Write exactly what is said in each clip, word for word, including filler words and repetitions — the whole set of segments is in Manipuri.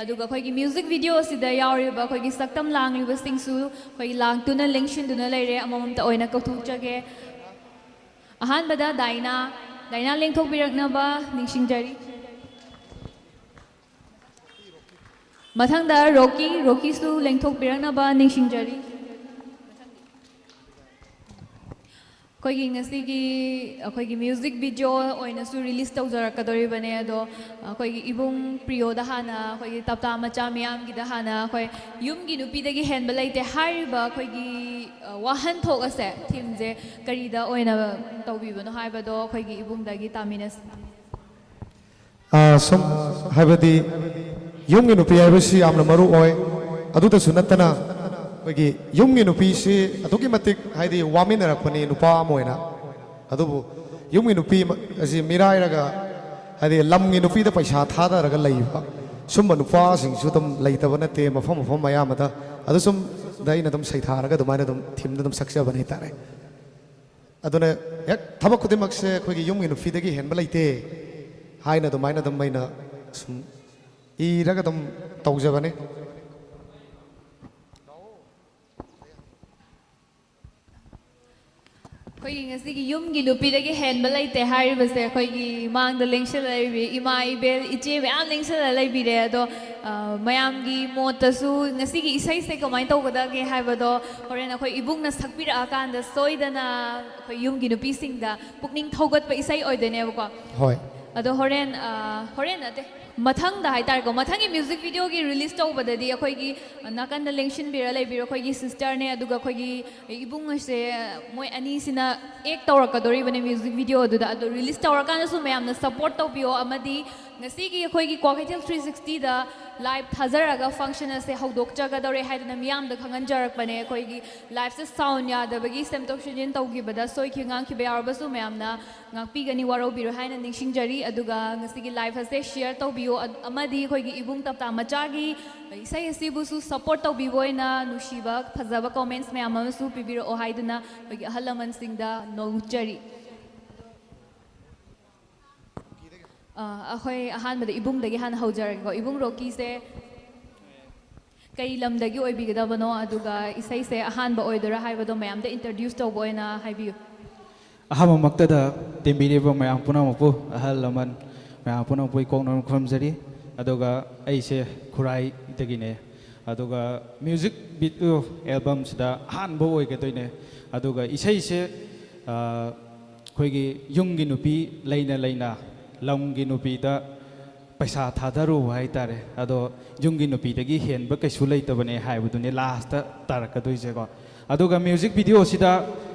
ꯑꯗꯨꯒ ꯑꯩꯈꯣꯏꯒꯤ ꯃ꯭ꯌꯨꯖꯤꯛ ꯚꯤꯗꯤꯑꯣ ꯑꯁꯤꯗ ꯌꯥꯎꯔꯤꯕ ꯑꯩꯈꯣꯏꯒꯤ ꯁꯛꯇꯝ ꯂꯥꯡꯂꯤꯕꯁꯤꯡꯁꯨ ꯑꯩꯈꯣꯏ ꯂꯥꯡꯗꯨꯅ ꯂꯦꯡꯁꯤꯟꯗꯨꯅ ꯂꯩꯔꯦ꯫ ꯑꯃꯃꯝꯇ ꯑꯣꯏꯅ ꯀꯧꯊꯣꯛꯆꯒꯦ꯫ ꯑꯍꯥꯟꯕꯗ ꯗꯥꯏꯅꯥ, ꯗꯥꯏꯅꯥ ꯂꯦꯡꯊꯣꯛꯄꯤꯔꯛꯅꯕ ꯅꯤꯡꯁꯤꯡꯖꯔꯤ꯫ ꯃꯊꯪꯗ ꯔꯣꯀꯤ, ꯔꯣꯀꯤꯁꯨ ꯂꯦꯡꯊꯣꯛꯄꯤꯔꯛꯅꯕ ꯅꯤꯡꯁꯤꯡꯖꯔꯤ꯫ ꯑꯩꯈꯣꯏꯒꯤ ꯉꯁꯤꯒꯤ ꯑꯩꯈꯣꯏꯒꯤ ꯃ꯭ꯌꯨꯖꯤꯛ ꯚꯤꯗꯤꯑꯣ ꯑꯣꯏꯅꯁꯨ ꯔꯤꯂꯤꯁ ꯇꯧꯖꯔꯛꯀꯗꯧꯔꯤꯕꯅꯦ꯫ ꯑꯗꯣ ꯑꯩꯈꯣꯏꯒꯤ ꯏꯕꯨꯡ ꯄ꯭ꯔꯤꯌꯣꯗ ꯍꯥꯟꯅ ꯑꯩꯈꯣꯏꯒꯤ ꯇꯞꯇꯥ ꯃꯆꯥ ꯃꯤꯌꯥꯝꯒꯤꯗ ꯍꯥꯟꯅ ꯑꯩꯈꯣꯏ ꯌꯨꯝꯒꯤ ꯅꯨꯄꯤꯗꯒꯤ ꯍꯦꯟꯕ ꯂꯩꯇꯦ ꯍꯥꯏꯔꯤꯕ ꯑꯩꯈꯣꯏꯒꯤ, ꯑ, ꯋꯥꯍꯟꯊꯣꯛ ꯑꯁꯦ, ꯊꯤꯝꯁꯦ ꯀꯔꯤꯗ ꯑꯣꯏꯅ ꯇꯧꯕꯤꯕꯅꯣ ꯍꯥꯏꯕꯗꯣ ꯑꯩꯈꯣꯏꯒꯤ ꯏꯕꯨꯡꯗꯒꯤ ꯇꯥꯃꯤꯟꯅꯁꯤ꯫ ꯑ, ꯁꯨꯝ ꯍꯥꯏꯕꯗꯤ ꯌꯨꯝꯒꯤ ꯅꯨꯄꯤ ꯍꯥꯏꯕꯁꯤ ꯌꯥꯝꯅ ꯃꯔꯨ ꯑꯣꯏ꯫ ꯑꯗꯨꯗꯁꯨ ꯅꯠꯇꯅ ꯑꯩꯈꯣꯏꯒꯤ ꯌꯨꯝꯒꯤ ꯅꯨꯄꯤꯁꯤ ꯑꯗꯨꯛꯀꯤ ꯃꯇꯤꯛ ꯍꯥꯏꯗꯤ ꯋꯥꯃꯤꯟꯅꯔꯛꯄꯅꯤ ꯅꯨꯄꯥ ꯑꯃ ꯑꯣꯏꯅ꯫ ꯑꯗꯨꯕꯨ ꯌꯨꯝꯒꯤ ꯅꯨꯄꯤ ꯑꯁꯤ ꯃꯤꯔꯥꯏꯔꯒ ꯍꯥꯏꯗꯤ ꯂꯝꯒꯤ ꯅꯨꯄꯤꯗ ꯄꯩꯁꯥ ꯊꯥꯗꯔꯒ ꯂꯩꯕ ꯁꯨꯝꯕ ꯅꯨꯄꯥꯁꯤꯡꯁꯨ ꯑꯗꯨꯝ ꯂꯩꯇꯕ ꯅꯠꯇꯦ ꯃꯐꯝ ꯃꯐꯝ ꯑꯌꯥꯝꯕꯗ꯫ ꯑꯗꯨ ꯁꯨꯝ ꯗ ꯑꯩꯅ ꯑꯗꯨꯝ ꯁꯩꯊꯥꯔꯒ ꯑꯗꯨꯃꯥꯏꯅ ꯑꯗꯨꯝ ꯊꯤꯝꯗ ꯑꯗꯨꯝ ꯁꯛꯆꯕꯅꯦ ꯍꯥꯏꯇꯥꯔꯦ꯫ ꯑꯗꯨꯅ ꯍꯦꯛ ꯊꯕꯛ ꯈꯨꯗꯤꯡꯃꯛꯁꯦ ꯑꯩꯈꯣꯏꯒꯤ ꯌꯨꯝꯒꯤ ꯅꯨꯄꯤꯗꯒꯤ ꯍꯦꯟꯕ ꯂꯩꯇꯦ ꯍꯥꯏꯅ ꯑꯗꯨꯃꯥꯏꯅ ꯑꯗꯨꯝ ꯑꯩꯅ ꯁꯨꯝ ꯏꯔꯒ ꯑꯗꯨꯝ ꯇꯧꯖꯕꯅꯤ꯫ ꯑꯩꯈꯣꯏꯒꯤ ꯉꯁꯤꯒꯤ ꯌꯨꯝꯒꯤ ꯅꯨꯄꯤꯗꯒꯤ ꯍꯦꯟꯕ ꯂꯩꯇꯦ ꯍꯥꯏꯔꯤꯕꯁꯦ ꯑꯩꯈꯣꯏꯒꯤ ꯃꯥꯡꯗ ꯂꯦꯡꯁꯤꯜꯂ ꯂꯩꯕꯤ ꯏꯃꯥ, ꯏꯕꯦꯜ, ꯏꯆꯦ ꯃꯌꯥꯝ ꯂꯦꯡꯁꯤꯜꯂ ꯂꯩꯕꯤꯔꯦ꯫ ꯑꯗꯣ, ꯑ, ꯃꯌꯥꯝꯒꯤ ꯃꯣꯠꯇꯁꯨ ꯉꯁꯤꯒꯤ ꯏꯁꯩꯁꯦ ꯀꯃꯥꯏꯅ ꯇꯧꯒꯗꯒꯦ ꯍꯥꯏꯕꯗꯣ ꯍꯣꯔꯦꯟ ꯑꯩꯈꯣꯏ ꯏꯕꯨꯡꯅ ꯁꯛꯄꯤꯔꯛꯑꯀꯥꯟꯗ ꯁꯣꯏꯗꯅ ꯑꯩꯈꯣꯏ ꯌꯨꯝꯒꯤ ꯅꯨꯄꯤꯁꯤꯡꯗ ꯄꯨꯛꯅꯤꯡ ꯊꯧꯒꯠꯄ ꯏꯁꯩ ꯑꯣꯏꯗꯣꯏꯅꯦꯕꯀꯣ꯫ ꯍꯣꯏ꯫ ꯑꯗꯣ ꯍꯣꯔꯦꯟ, ꯑ, ꯍꯣꯔꯦꯟ ꯅꯠꯇꯦ, ꯃꯊꯪꯗ ꯍꯥꯏꯇꯥꯔꯦꯀꯣ, ꯃꯊꯪꯒꯤ ꯃ꯭ꯌꯨꯖꯤꯛ ꯚꯤꯗꯤꯑꯣꯒꯤ ꯔꯤꯂꯤꯁ ꯇꯧꯕꯗꯗꯤ ꯑꯩꯈꯣꯏꯒꯤ ꯅꯥꯀꯟꯗ ꯂꯦꯡꯁꯤꯟꯕꯤꯔ ꯂꯩꯕꯤꯔꯣ ꯑꯩꯈꯣꯏꯒꯤ ꯁꯤꯁꯇꯔꯅꯦ, ꯑꯗꯨꯒ ꯑꯩꯈꯣꯏꯒꯤ ꯏꯕꯨꯡ ꯑꯁꯦ, ꯃꯣꯏ ꯑꯅꯤꯁꯤꯅ ꯑꯦꯛ ꯇꯧꯔꯛꯀꯗꯧꯔꯤꯕꯅꯦ ꯃ꯭ꯌꯨꯖꯤꯛ ꯚꯤꯗꯤꯑꯣ ꯑꯗꯨꯗ꯫ ꯑꯗꯣ ꯔꯤꯂꯤꯁ ꯇꯧꯔꯀꯥꯟꯗꯁꯨ ꯃꯌꯥꯝꯅ ꯁꯞꯄꯣꯔꯠ ꯇꯧꯕꯤꯌꯣ, ꯑꯃꯗꯤ ꯉꯁꯤꯒꯤ ꯑꯩꯈꯣꯏꯒꯤ ꯀ꯭ꯋꯥꯀꯩꯊꯦꯜ ꯊ꯭ꯔꯤ ꯁꯤꯛꯁꯇꯤꯗ ꯂꯥꯏꯚ ꯊꯥꯖꯔꯒ ꯐꯪꯁꯟ ꯑꯁꯦ ꯍꯧꯗꯣꯛꯆꯒꯗꯧꯔꯦ ꯍꯥꯏꯗꯨꯅ ꯃꯤꯌꯥꯝꯗ ꯈꯪꯍꯟꯖꯔꯛꯄꯅꯦ꯫ ꯑꯩꯈꯣꯏꯒꯤ ꯂꯥꯏꯚꯁꯦ ꯁꯥꯎꯟ ꯌꯥꯗꯕꯒꯤ ꯁꯦꯝꯗꯣꯛ ꯁꯦꯝꯖꯤꯟ ꯇꯧꯈꯤꯕꯗ ꯁꯣꯏꯈꯤ ꯉꯥꯡꯈꯤꯕ ꯌꯥꯎꯔꯕꯁꯨ ꯃꯌꯥꯝꯅ ꯉꯥꯛꯄꯤꯒꯅꯤ, ꯋꯥꯔꯧꯕꯤꯔꯣꯏ ꯍꯥꯏꯅ ꯅꯤꯡꯁꯤꯡꯖꯔꯤ꯫ ꯑꯗꯨꯒ ꯉꯁꯤꯒꯤ ꯂꯥꯏꯚ ꯑꯁꯦ ꯁꯤꯌꯔ ꯇꯧꯕꯤꯌꯨ, ꯑ-, ꯑꯃꯗꯤ ꯑꯩꯈꯣꯏꯒꯤ ꯏꯕꯨꯡ ꯇꯞꯇꯥ ꯃꯆꯥꯒꯤ ꯏꯁꯩ ꯑꯁꯤꯕꯨꯁꯨ ꯁꯞꯄꯣꯔꯠ ꯇꯧꯕꯤꯕ ꯑꯣꯏꯅ ꯅꯨꯡꯁꯤꯕ, ꯐꯖꯕ ꯀꯣꯃꯦꯟꯠꯁ ꯃꯌꯥꯝ ꯑꯃꯁꯨ ꯄꯤꯕꯤꯔꯛꯑꯣ ꯍꯥꯏꯗꯨꯅ ꯑꯩꯈꯣꯏꯒꯤ ꯑꯍꯜ ꯂꯃꯟꯁꯤꯡꯗ ꯅꯣꯡꯖꯔꯤ꯫ ꯑ, ꯑꯩꯈꯣꯏ ꯑꯍꯥꯟꯕꯗ ꯏꯕꯨꯡꯗꯒꯤ ꯍꯥꯟꯅ ꯍꯧꯖꯔꯒꯦꯀꯣ꯫ ꯏꯕꯨꯡ ꯔꯣꯀꯤꯁꯦ ꯀꯩ ꯂꯝꯗꯒꯤ ꯑꯣꯏꯕꯤꯒꯗꯕꯅꯣ, ꯑꯗꯨꯒ ꯏꯁꯩꯁꯦ ꯑꯍꯥꯟꯕ ꯑꯣꯏꯗꯣꯏꯔꯥ ꯍꯥꯏꯕꯗꯣ ꯃꯌꯥꯝꯗ ꯏꯟꯇ꯭ꯔꯣꯗ꯭ꯌꯨꯁ ꯇꯧꯕ ꯑꯣꯏꯅ ꯍꯥꯏꯕꯤꯌꯨ꯫ ꯑꯍꯥꯟꯕꯃꯛꯇꯗ ꯇꯤꯟꯕꯤꯔꯤꯕ ꯃꯌꯥꯝ ꯄꯨꯝꯅꯃꯛꯄꯨ, ꯑꯍꯜ ꯂꯃꯟ ꯃꯌꯥꯝ ꯄꯨꯝꯅꯃꯛꯄꯨ ꯏꯀꯣꯛꯅ ꯈꯨꯔꯨꯝꯖꯔꯤ꯫ ꯑꯗꯨꯒ ꯑꯩꯁꯦ ꯈꯨꯔꯥꯏꯗꯒꯤꯅꯦ꯫ ꯑꯗꯨꯒ ꯃ꯭ꯌꯨꯖꯤꯛ ꯚꯤꯗꯤꯑꯣ ꯑꯦꯜꯕꯝꯁꯤꯗ ꯑꯍꯥꯟꯕ ꯑꯣꯏꯒꯗꯣꯏꯅꯦ꯫ ꯑꯗꯨꯒ ꯏꯁꯩꯁꯦ, ꯑ, ꯑꯩꯈꯣꯏꯒꯤ ꯌꯨꯝꯒꯤ ꯅꯨꯄꯤ ꯂꯩꯅ ꯂꯩꯅ ꯂꯝꯒꯤ ꯅꯨꯄꯤꯗ ꯄꯩꯁꯥ ꯊꯥꯗꯔꯨ ꯍꯥꯏꯇꯥꯔꯦ꯫ ꯑꯗꯣ ꯌꯨꯝꯒꯤ ꯅꯨꯄꯤꯗꯒꯤ ꯍꯦꯟꯕ ꯀꯩꯁꯨ ꯂꯩꯇꯕꯅꯦ ꯍꯥꯏꯕꯗꯨꯅꯦ ꯂꯥꯁꯇ ꯇꯥꯔꯛꯀꯗꯣꯏꯁꯦꯀꯣ꯫ ꯑꯗꯨꯒ ꯃ꯭ꯌꯨꯖꯤꯛ ꯚꯤꯗꯤꯑꯣꯁꯤꯗ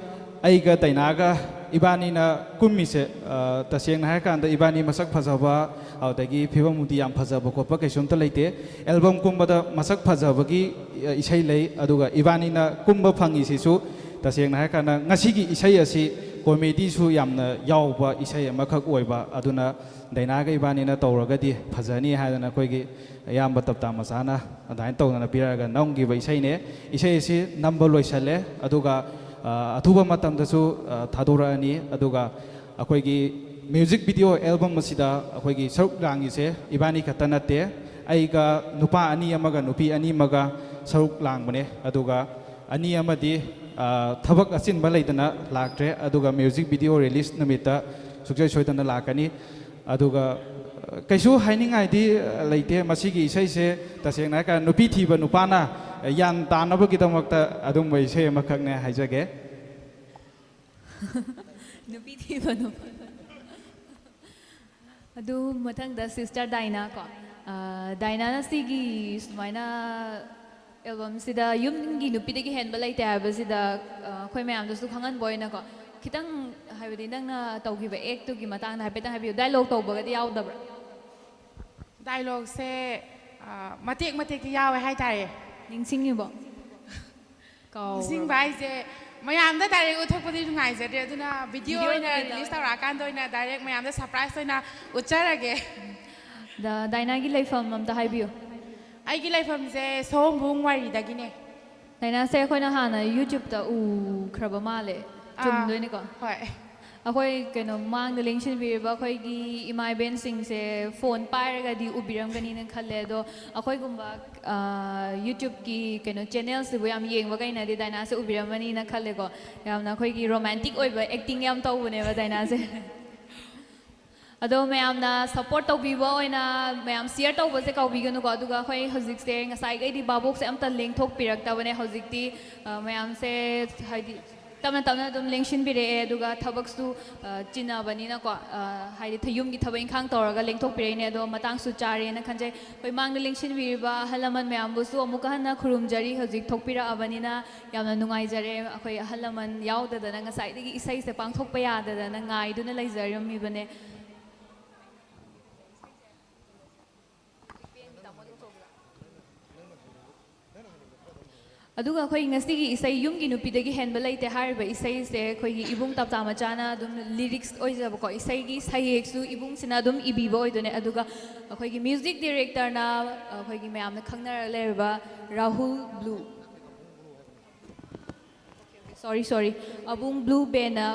ꯑꯩꯒ ꯗꯥꯏꯅꯥꯒ ꯏꯕꯥꯅꯤꯅ ꯀꯨꯝꯃꯤꯁꯦ, ꯑ, ꯇꯁꯦꯡꯅ ꯍꯥꯏꯔꯀꯥꯟꯗ ꯏꯕꯥꯅꯤ ꯃꯁꯛ ꯐꯖꯕ, ꯑꯗꯨꯗꯒꯤ ꯐꯤꯕꯝ ꯃꯨꯇꯤ ꯌꯥꯝ ꯐꯖꯕ ꯈꯣꯠꯄ ꯀꯩꯁꯨꯝꯇ ꯂꯩꯇꯦ꯫ ꯑꯦꯜꯕꯝ ꯀꯨꯝꯕꯗ ꯃꯁꯛ ꯐꯖꯕꯒꯤ, ꯑ, ꯏꯁꯩ ꯂꯩ, ꯑꯗꯨꯒ ꯏꯕꯥꯅꯤꯅ ꯀꯨꯝꯕ ꯐꯪꯉꯤꯁꯤꯁꯨ ꯇꯁꯦꯡꯅ ꯍꯥꯏꯔꯀꯥꯟꯗ ꯉꯁꯤꯒꯤ ꯏꯁꯩ ꯑꯁꯤ ꯀꯣꯃꯦꯗꯤꯁꯨ ꯌꯥꯝꯅ ꯌꯥꯎꯕ ꯏꯁꯩ ꯑꯃꯈꯛ ꯑꯣꯏꯕ꯫ ꯑꯗꯨꯅ ꯗꯥꯏꯅꯥꯒ ꯏꯕꯥꯅꯤꯅ ꯇꯧꯔꯒꯗꯤ ꯐꯖꯅꯤ ꯍꯥꯏꯗꯅ ꯑꯩꯈꯣꯏꯒꯤ ꯏꯌꯥꯝꯕ ꯇꯞꯇꯥ ꯃꯆꯥꯅ ꯑꯗꯨꯃꯥꯏꯅ ꯇꯧꯗꯅ ꯄꯤꯔꯛꯑꯒ ꯅꯝꯈꯤꯕ ꯏꯁꯩꯅꯦ꯫ ꯏꯁꯩ ꯑꯁꯤ ꯅꯝꯕ ꯂꯣꯏꯁꯜꯂꯦ, ꯑꯗꯨꯒ, ꯑ, ꯑꯊꯨꯕ ꯃꯇꯝꯗꯁꯨ, ꯑ, ꯊꯥꯗꯣꯔꯛꯑꯅꯤ꯫ ꯑꯗꯨꯒ ꯑꯩꯈꯣꯏꯒꯤ ꯃ꯭ꯌꯨꯖꯤꯛ ꯚꯤꯗꯤꯑꯣ ꯑꯦꯜꯕꯝ ꯑꯁꯤꯗ ꯑꯩꯈꯣꯏꯒꯤ ꯁꯔꯨꯛ ꯂꯥꯡꯉꯤꯁꯦ ꯏꯕꯥꯅꯤ ꯈꯛꯇ ꯅꯠꯇꯦ, ꯑꯩꯒ ꯅꯨꯄꯥ ꯑꯅꯤ ꯑꯃꯒ ꯅꯨꯄꯤ ꯑꯅꯤ ꯑꯃꯒ ꯁꯔꯨꯛ ꯂꯥꯡꯕꯅꯦ꯫ ꯑꯗꯨꯒ ꯑꯅꯤ ꯑꯃꯗꯤ, ꯑ, ꯊꯕꯛ ꯑꯆꯤꯟꯕ ꯂꯩꯗꯅ ꯂꯥꯛꯇ꯭ꯔꯦ, ꯑꯗꯨꯒ ꯃ꯭ꯌꯨꯖꯤꯛ ꯚꯤꯗꯤꯑꯣ ꯔꯤꯂꯤꯁ ꯅꯨꯃꯤꯠꯇ ꯁꯨꯡꯁꯣꯏ ꯁꯣꯏꯗꯅ ꯂꯥꯛꯀꯅꯤ꯫ ꯑꯗꯨꯒ, ꯑ, ꯀꯩꯁꯨ ꯍꯥꯏꯅꯤꯡꯉꯥꯏꯗꯤ, ꯑ, ꯂꯩꯇꯦ꯫ ꯃꯁꯤꯒꯤ ꯏꯁꯩꯁꯦ ꯇꯁꯦꯡꯅ ꯍꯥꯏꯔꯀꯥꯟꯗ ꯅꯨꯄꯤ ꯊꯤꯕ ꯅꯨꯄꯥꯅ ꯌꯥꯟ ꯇꯥꯅꯕꯒꯤꯗꯃꯛꯇ ꯑꯗꯨꯝꯕ ꯏꯁꯩ ꯑꯃꯈꯛꯅꯦ ꯍꯥꯏꯖꯒꯦ꯫ ꯅꯨꯄꯤ ꯊꯤꯕ ꯅꯨꯄꯥ꯫ ꯑꯗꯨ ꯃꯊꯪꯗ ꯁꯤꯁꯇꯔ ꯗꯥꯏꯅꯥ ꯀꯣ꯫ ꯑ, ꯗꯥꯏꯅꯥꯅ ꯁꯤꯒꯤ ꯁꯨꯃꯥꯏꯅ ꯑꯦꯜꯕꯝꯁꯤꯗ ꯌꯨꯝꯒꯤ ꯅꯨꯄꯤꯗꯒꯤ ꯍꯦꯟꯕ ꯂꯩꯇꯦ ꯍꯥꯏꯕꯁꯤꯗ, ꯑ, ꯑꯩꯈꯣꯏ ꯃꯌꯥꯝꯗꯁꯨ ꯈꯪꯍꯟꯕ ꯑꯣꯏꯅꯀꯣ, ꯈꯤꯇꯪ, ꯍꯥꯏꯕꯗꯤ ꯅꯪꯅ ꯇꯧꯈꯤꯕ ꯑꯦꯛꯇꯨꯒꯤ ꯃꯇꯥꯡꯗ ꯍꯥꯏꯐꯦꯠꯇꯪ ꯍꯥꯏꯕꯤꯌꯨ꯫ ꯗꯥꯏꯂꯣꯛ ꯇꯧꯕꯒꯗꯤ ꯌꯥꯎꯗꯕ꯭ꯔꯥ? ꯗꯥꯏꯂꯣꯛꯁꯦ, ꯑ, ꯃꯇꯦꯛ ꯃꯇꯦꯛꯇꯤ ꯌꯥꯎꯋꯦ ꯍꯥꯏꯇꯥꯔꯦ꯫ ꯅꯤꯡꯁꯤꯡꯉꯤꯕꯣ? ꯀꯥꯎꯔꯕ? ꯅꯤꯡꯁꯤꯡꯕ ꯍꯥꯏꯁꯦ, ꯃꯌꯥꯝꯗ ꯗꯥꯏꯔꯦꯛ ꯎꯠꯊꯣꯛꯄꯗꯤ ꯅꯨꯡꯉꯥꯏꯖꯗ꯭ꯔꯦ, ꯑꯗꯨꯅ ꯚꯤꯗꯤꯑꯣ ꯚꯤꯗꯤꯑꯣ ꯑꯣꯏꯅ ꯑꯣꯏꯅ ꯔꯤꯂꯤꯁ ꯇꯧꯔꯛꯑꯀꯥꯟꯗ ꯑꯣꯏꯅ ꯗꯥꯏꯔꯦꯛ ꯃꯌꯥꯝꯗ ꯁꯔꯄ꯭ꯔꯥꯏꯁ ꯑꯣꯏꯅ ꯎꯠꯆꯔꯒꯦ꯫ ꯗ-, ꯗꯥꯏꯅꯥꯒꯤ ꯂꯩꯐꯝ ꯑꯝꯇ ꯍꯥꯏꯕꯤꯌꯨ꯫ ꯑꯩꯒꯤ ꯂꯩꯐꯝꯁꯦ ꯁꯑꯣꯝꯕꯨꯡ ꯋꯥꯏꯔꯤꯗꯒꯤꯅꯦ꯫ ꯗꯥꯏꯅꯥꯁꯦ ꯑꯩꯈꯣꯏꯅ ꯍꯥꯟꯅ YouTube-ꯇ ꯎꯈ꯭ꯔꯕ ꯃꯥꯜꯂꯦ꯫ ꯑꯥ, ꯆꯨꯝꯗꯣꯏꯅꯤꯀꯣ? ꯍꯣꯏ꯫ ꯑꯩꯈꯣꯏ ꯀꯩꯅꯣ ꯃꯥꯡꯗ ꯂꯦꯡꯁꯤꯟꯕꯤꯔꯤꯕ ꯑꯩꯈꯣꯏꯒꯤ ꯏꯃꯥ ꯏꯕꯦꯟꯁꯤꯡꯁꯦ ꯐꯣꯟ ꯄꯥꯏꯔꯒꯗꯤ ꯎꯕꯤꯔꯝꯒꯅꯤꯅ ꯈꯜꯂꯦ꯫ ꯑꯗꯣ ꯑꯩꯈꯣꯏꯒꯨꯝꯕ ꯌꯨꯇ꯭ꯌꯨꯕꯀꯤ ꯀꯩꯅꯣ ꯆꯦꯅꯦꯜꯁꯤꯕꯨ ꯌꯥꯝ ꯌꯦꯡꯕꯈꯩꯅꯗꯤ ꯗꯥꯏꯅꯥꯁꯦ ꯎꯕꯤꯔꯝꯃꯅꯤꯅ ꯈꯜꯂꯦꯀꯣ꯫ ꯌꯥꯝꯅ ꯑꯩꯈꯣꯏꯒꯤ ꯔꯣꯃꯥꯟꯇꯤꯛ ꯑꯣꯏꯕ ꯑꯦꯛꯇꯤꯡ ꯌꯥꯝ ꯇꯧꯕꯅꯦꯕ ꯗꯥꯏꯅꯥꯁꯦ꯫ ꯑꯗꯣ ꯃꯌꯥꯝꯅ ꯁꯞꯄꯣꯔꯠ ꯇꯧꯕꯤꯕ ꯑꯣꯏꯅ ꯃꯌꯥꯝ ꯁꯤꯌꯔ ꯇꯧꯕꯁꯦ ꯀꯥꯎꯕꯤꯒꯅꯨꯀꯣ꯫ ꯑꯗꯨꯒ ꯑꯩꯈꯣꯏ ꯍꯧꯖꯤꯛꯁꯦ ꯉꯁꯥꯏꯈꯩꯗꯤ ꯚꯥꯕꯣꯛꯁꯦ ꯑꯝꯇ ꯂꯦꯡꯊꯣꯛꯄꯤꯔꯛꯇꯕꯅꯦ꯫ ꯍꯧꯖꯤꯛꯇꯤ ꯃꯌꯥꯝꯁꯦ ꯍꯥꯏꯗꯤ ꯇꯞꯅ ꯇꯞꯅ ꯑꯗꯨꯝ ꯂꯦꯡꯁꯤꯟꯕꯤꯔꯛꯑꯦ꯫ ꯑꯗꯨꯒ ꯊꯕꯛꯁꯨ ꯆꯤꯟꯅꯕꯅꯤꯅꯀꯣ, ꯍꯥꯏꯗꯤ ꯌꯨꯝꯒꯤ ꯊꯕꯛ ꯏꯪꯈꯥꯡ ꯇꯧꯔꯒ ꯂꯦꯡꯊꯣꯛꯄꯤꯔꯛꯏꯅꯦ꯫ ꯑꯗꯣ ꯃꯇꯥꯡꯁꯨ ꯆꯥꯔꯦꯅ ꯈꯟꯖꯩ꯫ ꯑꯩꯈꯣꯏ ꯃꯥꯡꯗ ꯂꯦꯡꯁꯤꯟꯕꯤꯔꯤꯕ ꯑꯍꯜ ꯂꯃꯟ ꯃꯌꯥꯝꯕꯨꯁꯨ ꯑꯃꯨꯛꯀ ꯍꯟꯅ ꯈꯨꯔꯨꯝꯖꯔꯤ꯫ ꯍꯧꯖꯤꯛ ꯊꯣꯛꯄꯤꯔꯛꯑꯕꯅꯤꯅ ꯌꯥꯝꯅ ꯅꯨꯡꯉꯥꯏꯖꯔꯦ꯫ ꯑꯩꯈꯣꯏ ꯑꯍꯜ ꯂꯃꯟ ꯌꯥꯎꯗꯗꯅ ꯉꯁꯥꯏꯗꯒꯤ ꯏꯁꯩꯁꯦ ꯄꯥꯡꯊꯣꯛꯄ ꯌꯥꯗꯗꯅ ꯉꯥꯏꯗꯨꯅ ꯂꯩꯖꯔꯝꯃꯤꯕꯅꯦ꯫ ꯑꯗꯨꯒ ꯑꯩꯈꯣꯏ ꯉꯁꯤꯒꯤ ꯏꯁꯩ ꯌꯨꯝꯒꯤ ꯅꯨꯄꯤꯗꯒꯤ ꯍꯦꯟꯕ ꯂꯩꯇꯦ ꯍꯥꯏꯔꯤꯕ ꯏꯁꯩꯁꯦ ꯑꯩꯈꯣꯏꯒꯤ ꯏꯕꯨꯡ ꯇꯞꯇꯥ ꯃꯆꯥꯅ ꯑꯗꯨꯝ ꯂꯤꯔꯤꯛꯁ ꯑꯣꯏꯖꯕꯀꯣ, ꯏꯁꯩꯒꯤ ꯁꯩꯍꯦꯛꯁꯨ ꯏꯕꯨꯡꯁꯤꯅ ꯑꯗꯨꯝ ꯏꯕꯤꯕ ꯑꯣꯏꯗꯣꯏꯅꯦ꯫ ꯑꯗꯨꯒ ꯑꯩꯈꯣꯏꯒꯤ ꯃ꯭ꯌꯨꯖꯤꯛ ꯗꯤꯔꯦꯛꯇꯔꯅ ꯑꯩꯈꯣꯏꯒꯤ ꯃꯌꯥꯝꯅ ꯈꯪꯅꯔ ꯂꯩꯔꯕ ꯔꯥꯍꯨꯜ ꯕ꯭ꯂꯨ꯫ ꯁꯣꯔꯤ ꯁꯣꯔꯤ ꯑꯕꯨꯡ ꯕ꯭ꯂꯨ ꯕꯦꯟꯅ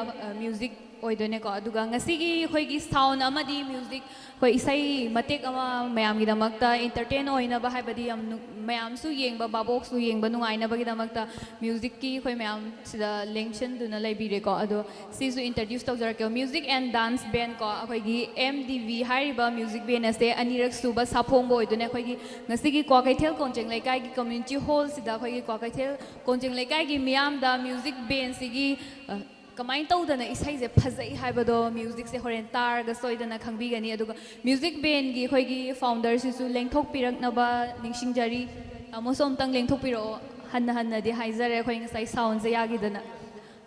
ꯃ꯭ꯌꯨꯖꯤꯛ ꯑꯣꯏꯗꯣꯏꯅꯦꯀꯣ꯫ ꯑꯗꯨꯒ ꯉꯁꯤꯒꯤ ꯑꯩꯈꯣꯏꯒꯤ ꯁꯥꯎꯟ ꯑꯃꯗꯤ ꯃ꯭ꯌꯨꯖꯤꯛ, ꯑꯩꯈꯣꯏ ꯏꯁꯩ ꯃꯇꯦꯛ ꯑꯃ ꯃꯌꯥꯝꯒꯤꯗꯃꯛꯇ ꯏꯟꯇꯔꯇꯦꯟ ꯑꯣꯏꯅꯕ, ꯍꯥꯏꯕꯗꯤ ꯌꯥꯝ ꯅꯨ- ꯃꯌꯥꯝꯁꯨ ꯌꯦꯡꯕ, ꯚꯥꯕꯣꯛꯁꯨ ꯌꯦꯡꯕ ꯅꯨꯡꯉꯥꯏꯅꯕꯒꯤꯗꯃꯛꯇ ꯃ꯭ꯌꯨꯖꯤꯛꯀꯤ ꯑꯩꯈꯣꯏ ꯃꯌꯥꯝ ꯁꯤꯗ ꯂꯦꯡꯁꯤꯟꯗꯨꯅ ꯂꯩꯕꯤꯔꯦꯀꯣ꯫ ꯑꯗꯣ ꯁꯤꯁꯨ ꯏꯟꯇ꯭ꯔꯣꯗ꯭ꯌꯨꯁ ꯇꯧꯖꯔꯛꯀꯦ꯫ ꯃ꯭ꯌꯨꯖꯤꯛ ꯑꯦꯟ ꯗꯥꯟꯁ ꯕꯦꯟ ꯀꯣ, ꯑꯩꯈꯣꯏꯒꯤ ꯑꯦꯝ ꯗꯤ ꯚꯤ ꯍꯥꯏꯔꯤꯕ ꯃ꯭ꯌꯨꯖꯤꯛ ꯕꯦꯟ ꯑꯁꯦ ꯑꯅꯤꯔꯛ ꯁꯨꯕ ꯁꯥꯐꯣꯡꯕ ꯑꯣꯏꯗꯣꯏꯅꯦ꯫ ꯑꯩꯈꯣꯏꯒꯤ ꯉꯁꯤꯒꯤ ꯀ꯭ꯋꯥꯀꯩꯊꯦꯜ ꯀꯣꯟꯖꯦꯡ ꯂꯩꯀꯥꯏꯒꯤ ꯀꯝꯃ꯭ꯌꯨꯅꯤꯇꯤ ꯍꯣꯜꯁꯤꯗ ꯑꯩꯈꯣꯏꯒꯤ ꯀ꯭ꯋꯥꯀꯩꯊꯦꯜ ꯀꯣꯟꯖꯦꯡ ꯂꯩꯀꯥꯏꯒꯤ ꯃꯤꯌꯥꯝꯗ ꯃ꯭ꯌꯨꯖꯤꯛ ꯕꯦꯟꯁꯤꯒꯤ ꯀꯃꯥꯏꯅ ꯇꯧꯗꯅ ꯏꯁꯩꯁꯦ ꯐꯖꯩ ꯍꯥꯏꯕꯗꯣ ꯃ꯭ꯌꯨꯖꯤꯛꯁꯦ ꯍꯣꯔꯦꯟ ꯇꯥꯔꯒ ꯁꯣꯏꯗꯅ ꯈꯪꯕꯤꯒꯅꯤ꯫ ꯑꯗꯨꯒ ꯃ꯭ꯌꯨꯖꯤꯛ ꯕꯦꯟꯒꯤ ꯑꯩꯈꯣꯏꯒꯤ ꯐꯥꯎꯟꯗꯔꯁꯤꯁꯨ ꯂꯦꯡꯊꯣꯛꯄꯤꯔꯛꯅꯕ ꯅꯤꯡꯁꯤꯡꯖꯔꯤ꯫ ꯇꯥꯃꯣꯁꯨ ꯑꯝꯇꯪ ꯂꯦꯡꯊꯣꯛꯄꯤꯔꯛꯑꯣ꯫ ꯍꯟꯅ ꯍꯟꯅꯗꯤ ꯍꯥꯏꯖꯔꯦ, ꯑꯩꯈꯣꯏ ꯉꯁꯥꯏ ꯁꯥꯎꯟꯁꯦ ꯌꯥꯈꯤꯗꯅ꯫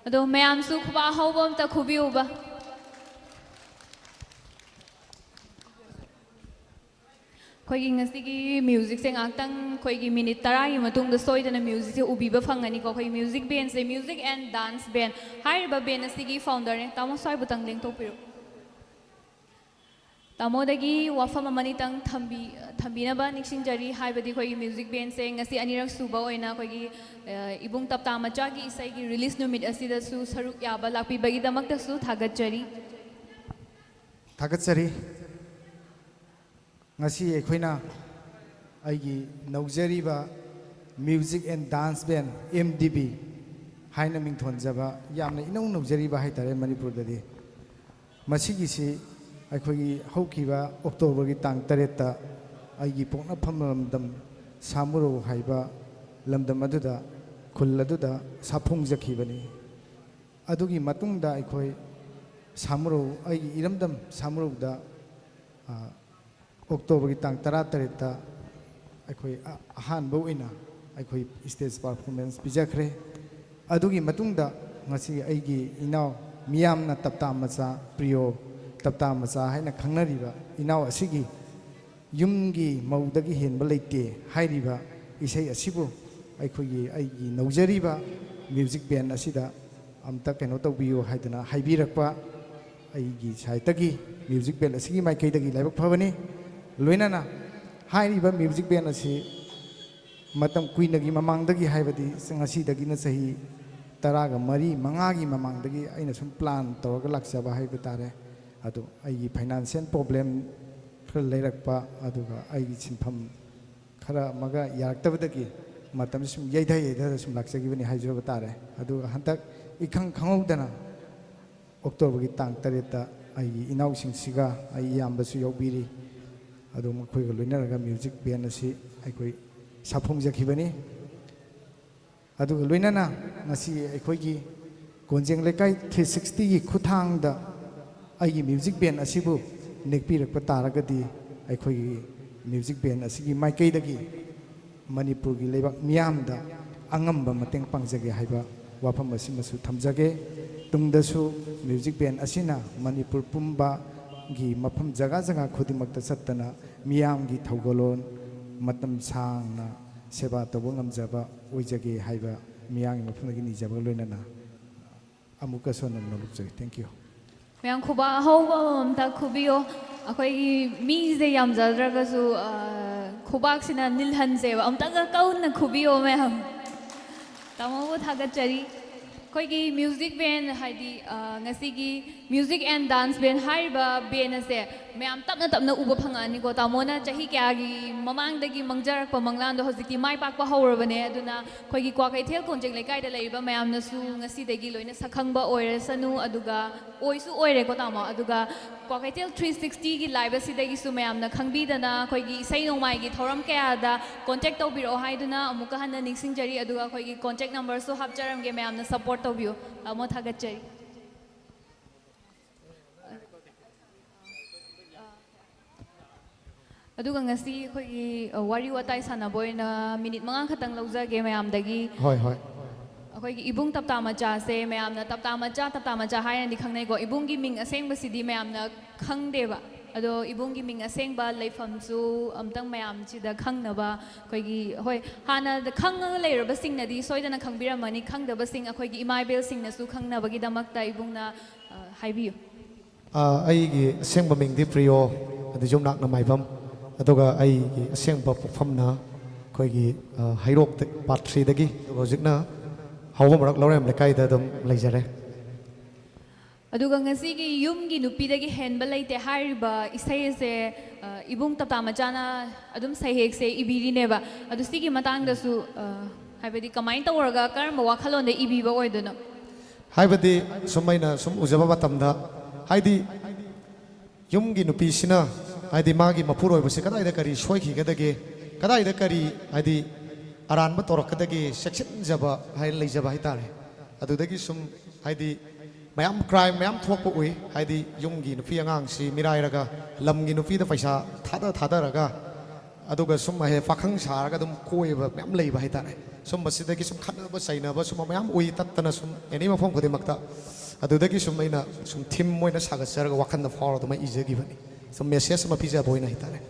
ꯑꯗꯣ ꯃꯌꯥꯝꯁꯨ ꯈꯨꯕꯥꯛ ꯍꯧꯕ ꯑꯝꯇ ꯈꯨꯕꯤꯌꯨꯕ꯫ ꯑꯩꯈꯣꯏꯒꯤ ꯉꯁꯤꯒꯤ ꯃ꯭ꯌꯨꯖꯤꯛꯁꯦ ꯉꯥꯏꯍꯥꯛꯇꯪ, ꯑꯩꯈꯣꯏꯒꯤ ꯃꯤꯅꯤꯠ ꯇꯔꯥꯒꯤ ꯃꯇꯨꯡꯗ ꯁꯣꯏꯗꯅ ꯃ꯭ꯌꯨꯖꯤꯛꯁꯦ ꯎꯕꯤꯕ ꯐꯪꯒꯅꯤꯀꯣ꯫ ꯑꯩꯈꯣꯏ ꯃ꯭ꯌꯨꯖꯤꯛ ꯕꯦꯟꯁꯦ, ꯃ꯭ꯌꯨꯖꯤꯛ ꯑꯦꯟ ꯗꯥꯟꯁ ꯕꯦꯟ ꯍꯥꯏꯔꯤꯕ ꯕꯦꯟ ꯑꯁꯤꯒꯤ ꯐꯥꯎꯟꯗꯔꯅꯦ꯫ ꯇꯥꯃꯣ, ꯁ꯭ꯋꯥꯏꯕꯨꯇꯪ ꯂꯦꯡꯊꯣꯛꯄꯤꯔꯣ꯫ ꯇꯥꯃꯣꯗꯒꯤ ꯋꯥꯐꯝ ꯑꯃꯅꯤꯇꯪ ꯊꯝꯕꯤ-, ꯊꯝꯕꯤꯅꯕ ꯅꯤꯡꯁꯤꯡꯖꯔꯤ꯫ ꯍꯥꯏꯕꯗꯤ ꯑꯩꯈꯣꯏꯒꯤ ꯃ꯭ꯌꯨꯖꯤꯛ ꯕꯦꯟꯁꯦ ꯉꯁꯤ ꯑꯅꯤꯔꯛ ꯁꯨꯕ ꯑꯣꯏꯅ ꯑꯩꯈꯣꯏꯒꯤ, ꯑ, ꯏꯕꯨꯡ ꯇꯞꯇꯥ ꯃꯆꯥꯒꯤ ꯏꯁꯩꯒꯤ ꯔꯤꯂꯤꯁ ꯅꯨꯃꯤꯠ ꯑꯁꯤꯗꯁꯨ ꯁꯔꯨꯛ ꯌꯥꯕ ꯂꯥꯛꯄꯤꯕꯒꯤꯗꯃꯛꯇꯁꯨ ꯊꯥꯒꯠꯆꯔꯤ꯫ ꯊꯥꯒꯠꯆꯔꯤ꯫ ꯉꯁꯤ ꯑꯩꯈꯣꯏꯅ ꯑꯩꯒꯤ ꯅꯧꯖꯔꯤꯕ Music and Dance Band, M D B ꯍꯥꯏꯅ ꯃꯤꯡꯊꯣꯟꯖꯕ, ꯌꯥꯝꯅ ꯏꯅꯧ ꯅꯧꯖꯔꯤꯕ ꯍꯥꯏꯇꯥꯔꯦ ꯃꯅꯤꯄꯨꯔꯗꯗꯤ꯫ ꯃꯁꯤꯒꯤꯁꯤ ꯑꯩꯈꯣꯏꯒꯤ ꯍꯧꯈꯤꯕ ꯑꯣꯛꯇꯣꯕꯔꯒꯤ ꯇꯥꯡ ꯇꯔꯦꯠꯇ ꯑꯩꯒꯤ ꯄꯣꯛꯅꯐꯝ ꯂꯝꯗꯝ ꯁꯥꯃꯨꯔꯧ ꯍꯥꯏꯕ ꯂꯝꯗꯝ ꯑꯗꯨꯗ, ꯈꯨꯜ ꯑꯗꯨꯗ ꯁꯥꯐꯣꯡꯖꯈꯤꯕꯅꯤ꯫ ꯑꯗꯨꯒꯤ ꯃꯇꯨꯡꯗ ꯑꯩꯈꯣꯏ ꯁꯥꯃꯨꯔꯧ, ꯑꯩꯒꯤ ꯏꯔꯝꯗꯝ ꯁꯥꯃꯨꯔꯧꯗ, ꯑ, ꯑꯣꯛꯇꯣꯕꯔꯒꯤ ꯇꯥꯡ ꯇꯔꯥꯇꯔꯦꯠꯇ ꯑꯩꯈꯣꯏ ꯑ-, ꯑꯍꯥꯟꯕ ꯑꯣꯏꯅ ꯑꯩꯈꯣꯏ ꯁ꯭ꯇꯦꯖ ꯄꯔꯐꯣꯔꯃꯦꯟꯁ ꯄꯤꯖꯈ꯭ꯔꯦ꯫ ꯑꯗꯨꯒꯤ ꯃꯇꯨꯡꯗ ꯉꯁꯤ ꯑꯩꯒꯤ ꯏꯅꯥꯎ, ꯃꯤꯌꯥꯝꯅ ꯇꯞꯇꯥ ꯃꯆꯥ, ꯄ꯭ꯔꯤꯌꯣ ꯇꯞꯇꯥ ꯃꯆꯥ ꯍꯥꯏꯅ ꯈꯪꯅꯔꯤꯕ ꯏꯅꯥꯎ ꯑꯁꯤꯒꯤ ꯌꯨꯝꯒꯤ ꯃꯧꯗꯒꯤ ꯍꯦꯟꯕ ꯂꯩꯇꯦ ꯍꯥꯏꯔꯤꯕ ꯏꯁꯩ ꯑꯁꯤꯕꯨ ꯑꯩꯈꯣꯏꯒꯤ, ꯑꯩꯒꯤ ꯅꯧꯖꯔꯤꯕ ꯃ꯭ꯌꯨꯖꯤꯛ ꯕꯦꯟ ꯑꯁꯤꯗ ꯑꯝꯇ ꯀꯩꯅꯣ ꯇꯧꯕꯤꯌꯨ ꯍꯥꯏꯗꯅ ꯍꯥꯏꯕꯤꯔꯛꯄ ꯑꯩꯒꯤ ꯁꯥꯏꯠꯇꯒꯤ, ꯃ꯭ꯌꯨꯖꯤꯛ ꯕꯦꯟ ꯑꯁꯤꯒꯤ ꯃꯥꯏꯀꯩꯗꯒꯤ ꯂꯥꯏꯕꯛ ꯐꯕꯅꯤ꯫ ꯂꯣꯏꯅꯅ ꯍꯥꯏꯔꯤꯕ ꯃ꯭ꯌꯨꯖꯤꯛ ꯕꯦꯟ ꯑꯁꯤ ꯃꯇꯝ ꯀꯨꯏꯅꯒꯤ ꯃꯃꯥꯡꯗꯒꯤ, ꯍꯥꯏꯕꯗꯤ ꯉꯁꯤꯗꯒꯤꯅ ꯆꯍꯤ ꯇꯔꯥꯒ ꯃꯔꯤ, ꯃꯉꯥꯒꯤ ꯃꯃꯥꯡꯗꯒꯤ ꯑꯩꯅ ꯁꯨꯝ ꯄ꯭ꯂꯥꯟ ꯇꯧꯔꯒ ꯂꯥꯛꯆꯕ ꯍꯥꯏꯕ ꯇꯥꯔꯦ꯫ ꯑꯗꯣ ꯑꯩꯒꯤ ꯐꯥꯏꯅꯥꯟꯁꯤꯌꯦꯜ ꯄ꯭ꯔꯣꯕ꯭ꯂꯦꯝ ꯈꯔ ꯂꯩꯔꯛꯄ, ꯑꯗꯨꯒ ꯑꯩꯒꯤ ꯁꯤꯟꯐꯝ ꯈꯔ ꯑꯃꯒ ꯌꯥꯔꯛꯇꯕꯗꯒꯤ ꯃꯇꯝꯁꯤ ꯁꯨꯝ ꯌꯩꯊ ꯌꯩꯊꯔ ꯁꯨꯝ ꯂꯥꯛꯆꯈꯤꯕꯅꯤ ꯍꯥꯏꯖꯕ ꯇꯥꯔꯦ꯫ ꯑꯗꯨꯒ ꯍꯟꯗꯛ ꯏꯈꯪ ꯈꯪꯍꯧꯗꯅ ꯑꯣꯛꯇꯣꯕꯔꯒꯤ ꯇꯥꯡ ꯇꯔꯦꯠꯇ ꯑꯩꯒꯤ ꯏꯅꯥꯎꯁꯤꯡꯁꯤꯒ, ꯑꯩ ꯏꯌꯥꯝꯕꯁꯨ ꯌꯥꯎꯕꯤꯔꯤ, ꯑꯗꯨ ꯃꯈꯣꯏꯒ ꯂꯣꯏꯅꯔꯒ ꯃ꯭ꯌꯨꯖꯤꯛ ꯕꯦꯟ ꯑꯁꯤ ꯑꯩꯈꯣꯏ ꯁꯥꯐꯣꯡꯖꯈꯤꯕꯅꯤ꯫ ꯑꯗꯨꯒ ꯂꯣꯏꯅꯅ ꯉꯁꯤ ꯑꯩꯈꯣꯏꯒꯤ ꯀꯣꯟꯖꯦꯡ ꯂꯩꯀꯥꯏ ꯊ꯭ꯔꯤ ꯁꯤꯛꯁꯇꯤꯒꯤ ꯈꯨꯠꯊꯥꯡꯗ ꯑꯩꯒꯤ ꯃ꯭ꯌꯨꯖꯤꯛ ꯕꯦꯟ ꯑꯁꯤꯕꯨ ꯅꯦꯛꯄꯤꯔꯛꯄ ꯇꯥꯔꯒꯗꯤ, ꯑꯩꯈꯣꯏꯒꯤ ꯃ꯭ꯌꯨꯖꯤꯛ ꯕꯦꯟ ꯑꯁꯤꯒꯤ ꯃꯥꯏꯀꯩꯗꯒꯤ ꯃꯅꯤꯄꯨꯔꯒꯤ ꯂꯩꯕꯥꯛ ꯃꯤꯌꯥꯝꯗ ꯑꯉꯝꯕ ꯃꯇꯦꯡ ꯄꯥꯡꯖꯒꯦ ꯍꯥꯏꯕ ꯋꯥꯐꯝ ꯑꯁꯤꯃꯁꯨ ꯊꯝꯖꯒꯦ꯫ ꯇꯨꯡꯗꯁꯨ ꯃ꯭ꯌꯨꯖꯤꯛ ꯕꯦꯟ ꯑꯁꯤꯅ ꯃꯅꯤꯄꯨꯔ ꯄꯨꯝꯕꯒꯤ ꯃꯐꯝ ꯖꯒꯥ ꯖꯒꯥ ꯈꯨꯗꯤꯡꯃꯛꯇ ꯆꯠꯇꯅ ꯃꯤꯌꯥꯝꯒꯤ ꯊꯧꯒꯜꯂꯣꯟ ꯃꯇꯝ ꯁꯥꯡꯅ ꯁꯦꯕꯥ ꯇꯧꯕ ꯉꯝꯖꯕ ꯑꯣꯏꯖꯒꯦ ꯍꯥꯏꯕ ꯃꯤꯌꯥꯝꯒꯤ ꯃꯐꯝꯗꯒꯤ ꯅꯤꯖꯕꯒ ꯂꯣꯏꯅꯅ ꯑꯃꯨꯛꯀꯁꯨ ꯍꯟꯅ ꯅꯣꯂꯨꯛꯆꯔꯤ꯫ Thank you꯫ ꯃꯌꯥꯝ ꯈꯨꯕꯥꯛ ꯑꯍꯧꯕ ꯑꯃꯝꯇ ꯈꯨꯕꯤꯌꯣ꯫ ꯑꯩꯈꯣꯏꯒꯤ ꯃꯤꯁꯦ ꯌꯥꯝꯖꯗ꯭ꯔꯒꯁꯨ, ꯑ, ꯈꯨꯕꯥꯛꯁꯤꯅ ꯅꯤꯜꯍꯟꯁꯦꯕ꯫ ꯑꯃꯨꯛꯇꯪꯒ ꯀꯧꯅ ꯈꯨꯕꯤꯌꯣ ꯃꯌꯥꯝ꯫ ꯇꯥꯃꯣꯕꯨ ꯊꯥꯒꯠꯆꯔꯤ꯫ ꯑꯩꯈꯣꯏꯒꯤ ꯃ꯭ꯌꯨꯖꯤꯛ ꯕꯦꯟ, ꯍꯥꯏꯗꯤ, ꯑ, ꯉꯁꯤꯒꯤ ꯃ꯭ꯌꯨꯖꯤꯛ ꯑꯦꯟ ꯗꯥꯟꯁ ꯕꯦꯟ ꯍꯥꯏꯔꯤꯕ ꯕꯦꯟ ꯑꯁꯦ ꯃꯌꯥꯝ ꯇꯞꯅ ꯇꯞꯅ ꯎꯕ ꯐꯪꯉꯛꯑꯅꯤꯀꯣ꯫ ꯇꯥꯃꯣꯅ ꯆꯍꯤ ꯀꯌꯥꯒꯤ ꯃꯃꯥꯡꯗꯒꯤ ꯃꯪꯖꯔꯛꯄ ꯃꯪꯂꯥꯟꯗꯣ ꯍꯧꯖꯤꯛꯇꯤ ꯃꯥꯏ ꯄꯥꯛꯄ ꯍꯧꯔꯕꯅꯦ꯫ ꯑꯗꯨꯅ ꯑꯩꯈꯣꯏꯒꯤ ꯀ꯭ꯋꯥꯀꯩꯊꯦꯜ ꯀꯣꯟꯖꯦꯡ ꯂꯩꯀꯥꯏꯗ ꯂꯩꯔꯤꯕ ꯃꯌꯥꯝꯅꯁꯨ ꯉꯁꯤꯗꯒꯤ ꯂꯣꯏꯅ ꯁꯛꯈꯪꯕ ꯑꯣꯏꯔꯁꯅꯨ, ꯑꯗꯨꯒ ꯑꯣꯏꯁꯨ ꯑꯣꯏꯔꯦꯀꯣ ꯇꯥꯃꯣ꯫ ꯑꯗꯨꯒ ꯀ꯭ꯋꯥꯀꯩꯊꯦꯜ ꯊ꯭ꯔꯤ ꯁꯤꯛꯁꯇꯤꯒꯤ ꯂꯥꯏꯕ ꯑꯁꯤꯗꯒꯤꯁꯨ ꯃꯌꯥꯝꯅ ꯈꯪꯕꯤꯗꯅ ꯑꯩꯈꯣꯏꯒꯤ ꯏꯁꯩ ꯅꯣꯡꯃꯥꯏꯒꯤ ꯊꯧꯔꯝ ꯀꯌꯥꯗ ꯀꯣꯟꯇꯦꯛ ꯇꯧꯕꯤꯔꯛꯑꯣ ꯍꯥꯏꯗꯨꯅ ꯑꯃꯨꯛꯀ ꯍꯟꯅ ꯅꯤꯡꯁꯤꯡꯖꯔꯤ꯫ ꯑꯗꯨꯒ ꯑꯩꯈꯣꯏꯒꯤ ꯀꯣꯟꯇꯦꯛ ꯅꯝꯕꯔꯁꯨ ꯍꯥꯞꯆꯔꯝꯒꯦ, ꯃꯌꯥꯝꯅ ꯁꯄꯣꯔꯠ ꯇꯧꯕꯤꯌꯨ꯫ ꯇꯥꯃꯣ ꯊꯥꯒꯠꯆꯔꯤ꯫ ꯑꯗꯨꯒ ꯉꯁꯤ ꯑꯩꯈꯣꯏꯒꯤ, ꯑ, ꯋꯥꯔꯤ ꯋꯥꯇꯥꯏ ꯁꯥꯟꯅꯕ ꯑꯣꯏꯅ ꯃꯤꯅꯤꯠ ꯃꯉꯥ ꯈꯛꯇꯪ ꯂꯧꯖꯒꯦ ꯃꯌꯥꯝꯗꯒꯤ꯫ ꯍꯣꯏ, ꯍꯣꯏ꯫ ꯑꯩꯈꯣꯏꯒꯤ ꯏꯕꯨꯡ ꯇꯞꯇꯥ ꯃꯆꯥꯁꯦ ꯃꯌꯥꯝꯅ ꯇꯞꯇꯥ ꯃꯆꯥ, ꯇꯞꯇꯥ ꯃꯆꯥ ꯍꯥꯏꯅꯗꯤ ꯈꯪꯅꯩꯀꯣ꯫ ꯏꯕꯨꯡꯒꯤ ꯃꯤꯡ ꯑꯁꯦꯡꯕꯁꯤꯗꯤ ꯃꯌꯥꯝꯅ ꯈꯪꯗꯦꯕ꯫ ꯑꯗꯣ ꯏꯕꯨꯡꯒꯤ ꯃꯤꯡ ꯑꯁꯦꯡꯕ, ꯂꯩꯐꯝꯁꯨ ꯑꯝꯇꯪ ꯃꯌꯥꯝꯁꯤꯗ ꯈꯪꯅꯕ ꯑꯩꯈꯣꯏꯒꯤ, ꯍꯣꯏ, ꯍꯥꯟꯅ ꯈꯪꯉꯒ ꯂꯩꯔꯕꯁꯤꯡꯅꯗꯤ ꯁꯣꯏꯗꯅ ꯈꯪꯕꯤꯔꯝꯃꯅꯤ, ꯈꯪꯗꯕꯁꯤꯡ ꯑꯩꯈꯣꯏꯒꯤ ꯏꯃꯥ ꯏꯕꯦꯜꯁꯤꯡꯅꯁꯨ ꯈꯪꯅꯕꯒꯤꯗꯃꯛꯇ ꯏꯕꯨꯡꯅ, ꯑ, ꯍꯥꯏꯕꯤꯌꯨ꯫ ꯑ, ꯑꯩꯒꯤ ꯑꯁꯦꯡꯕ ꯃꯤꯡꯗꯤ ꯄ꯭ꯔꯤꯌꯣ, ꯑꯗꯨ ꯌꯨꯝꯅꯥꯛꯅ ꯃꯥꯏꯕꯝ, ꯑꯗꯨꯒ ꯑꯩꯒꯤ ꯑꯁꯦꯡꯕ ꯄꯣꯛꯐꯝꯅ ꯑꯩꯈꯣꯏꯒꯤ, ꯑ, ꯍꯩꯔꯣꯛꯇ, ꯄꯥꯔꯠ ꯊ꯭ꯔꯤꯗꯒꯤ꯫ ꯑꯗꯨꯒ ꯍꯧꯖꯤꯛꯅ ꯍꯥꯎꯕꯝ ꯃꯔꯛ ꯂꯧꯔꯦꯝ ꯂꯩꯀꯥꯏꯗ ꯑꯗꯨꯝ ꯂꯩꯖꯔꯦ꯫ ꯑꯗꯨꯒ ꯉꯁꯤꯒꯤ ꯌꯨꯝꯒꯤ ꯅꯨꯄꯤꯗꯒꯤ ꯍꯦꯟꯕ ꯂꯩꯇꯦ ꯍꯥꯏꯔꯤꯕ ꯏꯁꯩ ꯑꯁꯦ, ꯑ, ꯏꯕꯨꯡ ꯇꯞꯇꯥ ꯃꯆꯥꯅ ꯑꯗꯨꯝ ꯁꯩꯍꯦꯛꯁꯦ ꯏꯕꯤꯔꯤꯅꯦꯕ꯫ ꯑꯗꯨ ꯁꯤꯒꯤ ꯃꯇꯥꯡꯗꯁꯨ, ꯑ, ꯍꯥꯏꯕꯗꯤ ꯀꯃꯥꯏꯅ ꯇꯧꯔꯒ ꯀꯔꯝꯕ ꯋꯥꯈꯜꯂꯣꯟꯗ ꯏꯕꯤꯕ ꯑꯣꯏꯗꯣꯏꯅꯣ? ꯍꯥꯏꯕꯗꯤ ꯁꯨꯝ ꯑꯩꯅ ꯁꯨꯝ ꯎꯖꯕ ꯃꯇꯝꯗ, ꯍꯥꯏꯗꯤ ꯌꯨꯝꯒꯤ ꯅꯨꯄꯤꯁꯤꯅ, ꯍꯥꯏꯗꯤ ꯃꯥꯒꯤ ꯃꯄꯨꯔꯣꯏꯕꯁꯤ ꯀꯗꯥꯏꯗ ꯀꯔꯤ ꯁꯣꯏꯈꯤꯒꯗꯒꯦ, ꯀꯗꯥꯏꯗ ꯀꯔꯤ, ꯍꯥꯏꯗꯤ ꯑꯔꯥꯟꯕ ꯇꯧꯔꯛꯀꯗꯒꯦ ꯆꯦꯛꯁꯤꯟꯖꯕ ꯍꯥꯏ, ꯂꯩꯖꯕ ꯍꯥꯏꯇꯥꯔꯦ꯫ ꯑꯗꯨꯗꯒꯤ ꯁꯨꯝ, ꯍꯥꯏꯗꯤ ꯃꯌꯥꯝ ꯀ꯭ꯔꯥꯏꯝ ꯃꯌꯥꯝ ꯊꯣꯛꯄ ꯎꯏ꯫ ꯍꯥꯏꯗꯤ ꯌꯨꯝꯒꯤ ꯅꯨꯄꯤ ꯑꯉꯥꯡꯁꯤ ꯃꯤꯔꯥꯏꯔꯒ ꯂꯝꯒꯤ ꯅꯨꯄꯤꯗ ꯄꯩꯁꯥ ꯊꯥꯗ ꯊꯥꯗꯔꯒ, ꯑꯗꯨꯒ ꯁꯨꯝ ꯍꯦꯛ ꯄꯥꯈꯪ ꯁꯥꯔꯒ ꯑꯗꯨꯝ ꯀꯣꯏꯕ ꯃꯌꯥꯝ ꯂꯩꯕ ꯍꯥꯏꯇꯥꯔꯦ꯫ ꯁꯨꯝꯕꯁꯤꯗꯒꯤ ꯁꯨꯝ ꯈꯠꯅꯕ ꯆꯩꯅꯕ ꯁꯨꯝꯕ ꯃꯌꯥꯝ ꯎꯏ, ꯇꯠꯇꯅ ꯁꯨꯝ ꯑꯦꯅꯤ ꯃꯐꯝ ꯈꯨꯗꯤꯡꯃꯛꯇ꯫ ꯑꯗꯨꯗꯒꯤ ꯁꯨꯝ ꯑꯩꯅ ꯁꯨꯝ ꯊꯤꯝ ꯑꯣꯏꯅ ꯁꯥꯒꯠꯆꯔꯒ ꯋꯥꯈꯜꯗ ꯐꯥꯎꯔ ꯑꯗꯨꯃꯥꯏꯅ ꯏꯖꯈꯤꯕꯅꯤ꯫ ꯁꯨꯝ ꯃꯦꯁꯦꯖ ꯑꯃ ꯄꯤꯖꯕ ꯑꯣꯏꯅ ꯍꯥꯏꯇꯥꯔꯦ꯫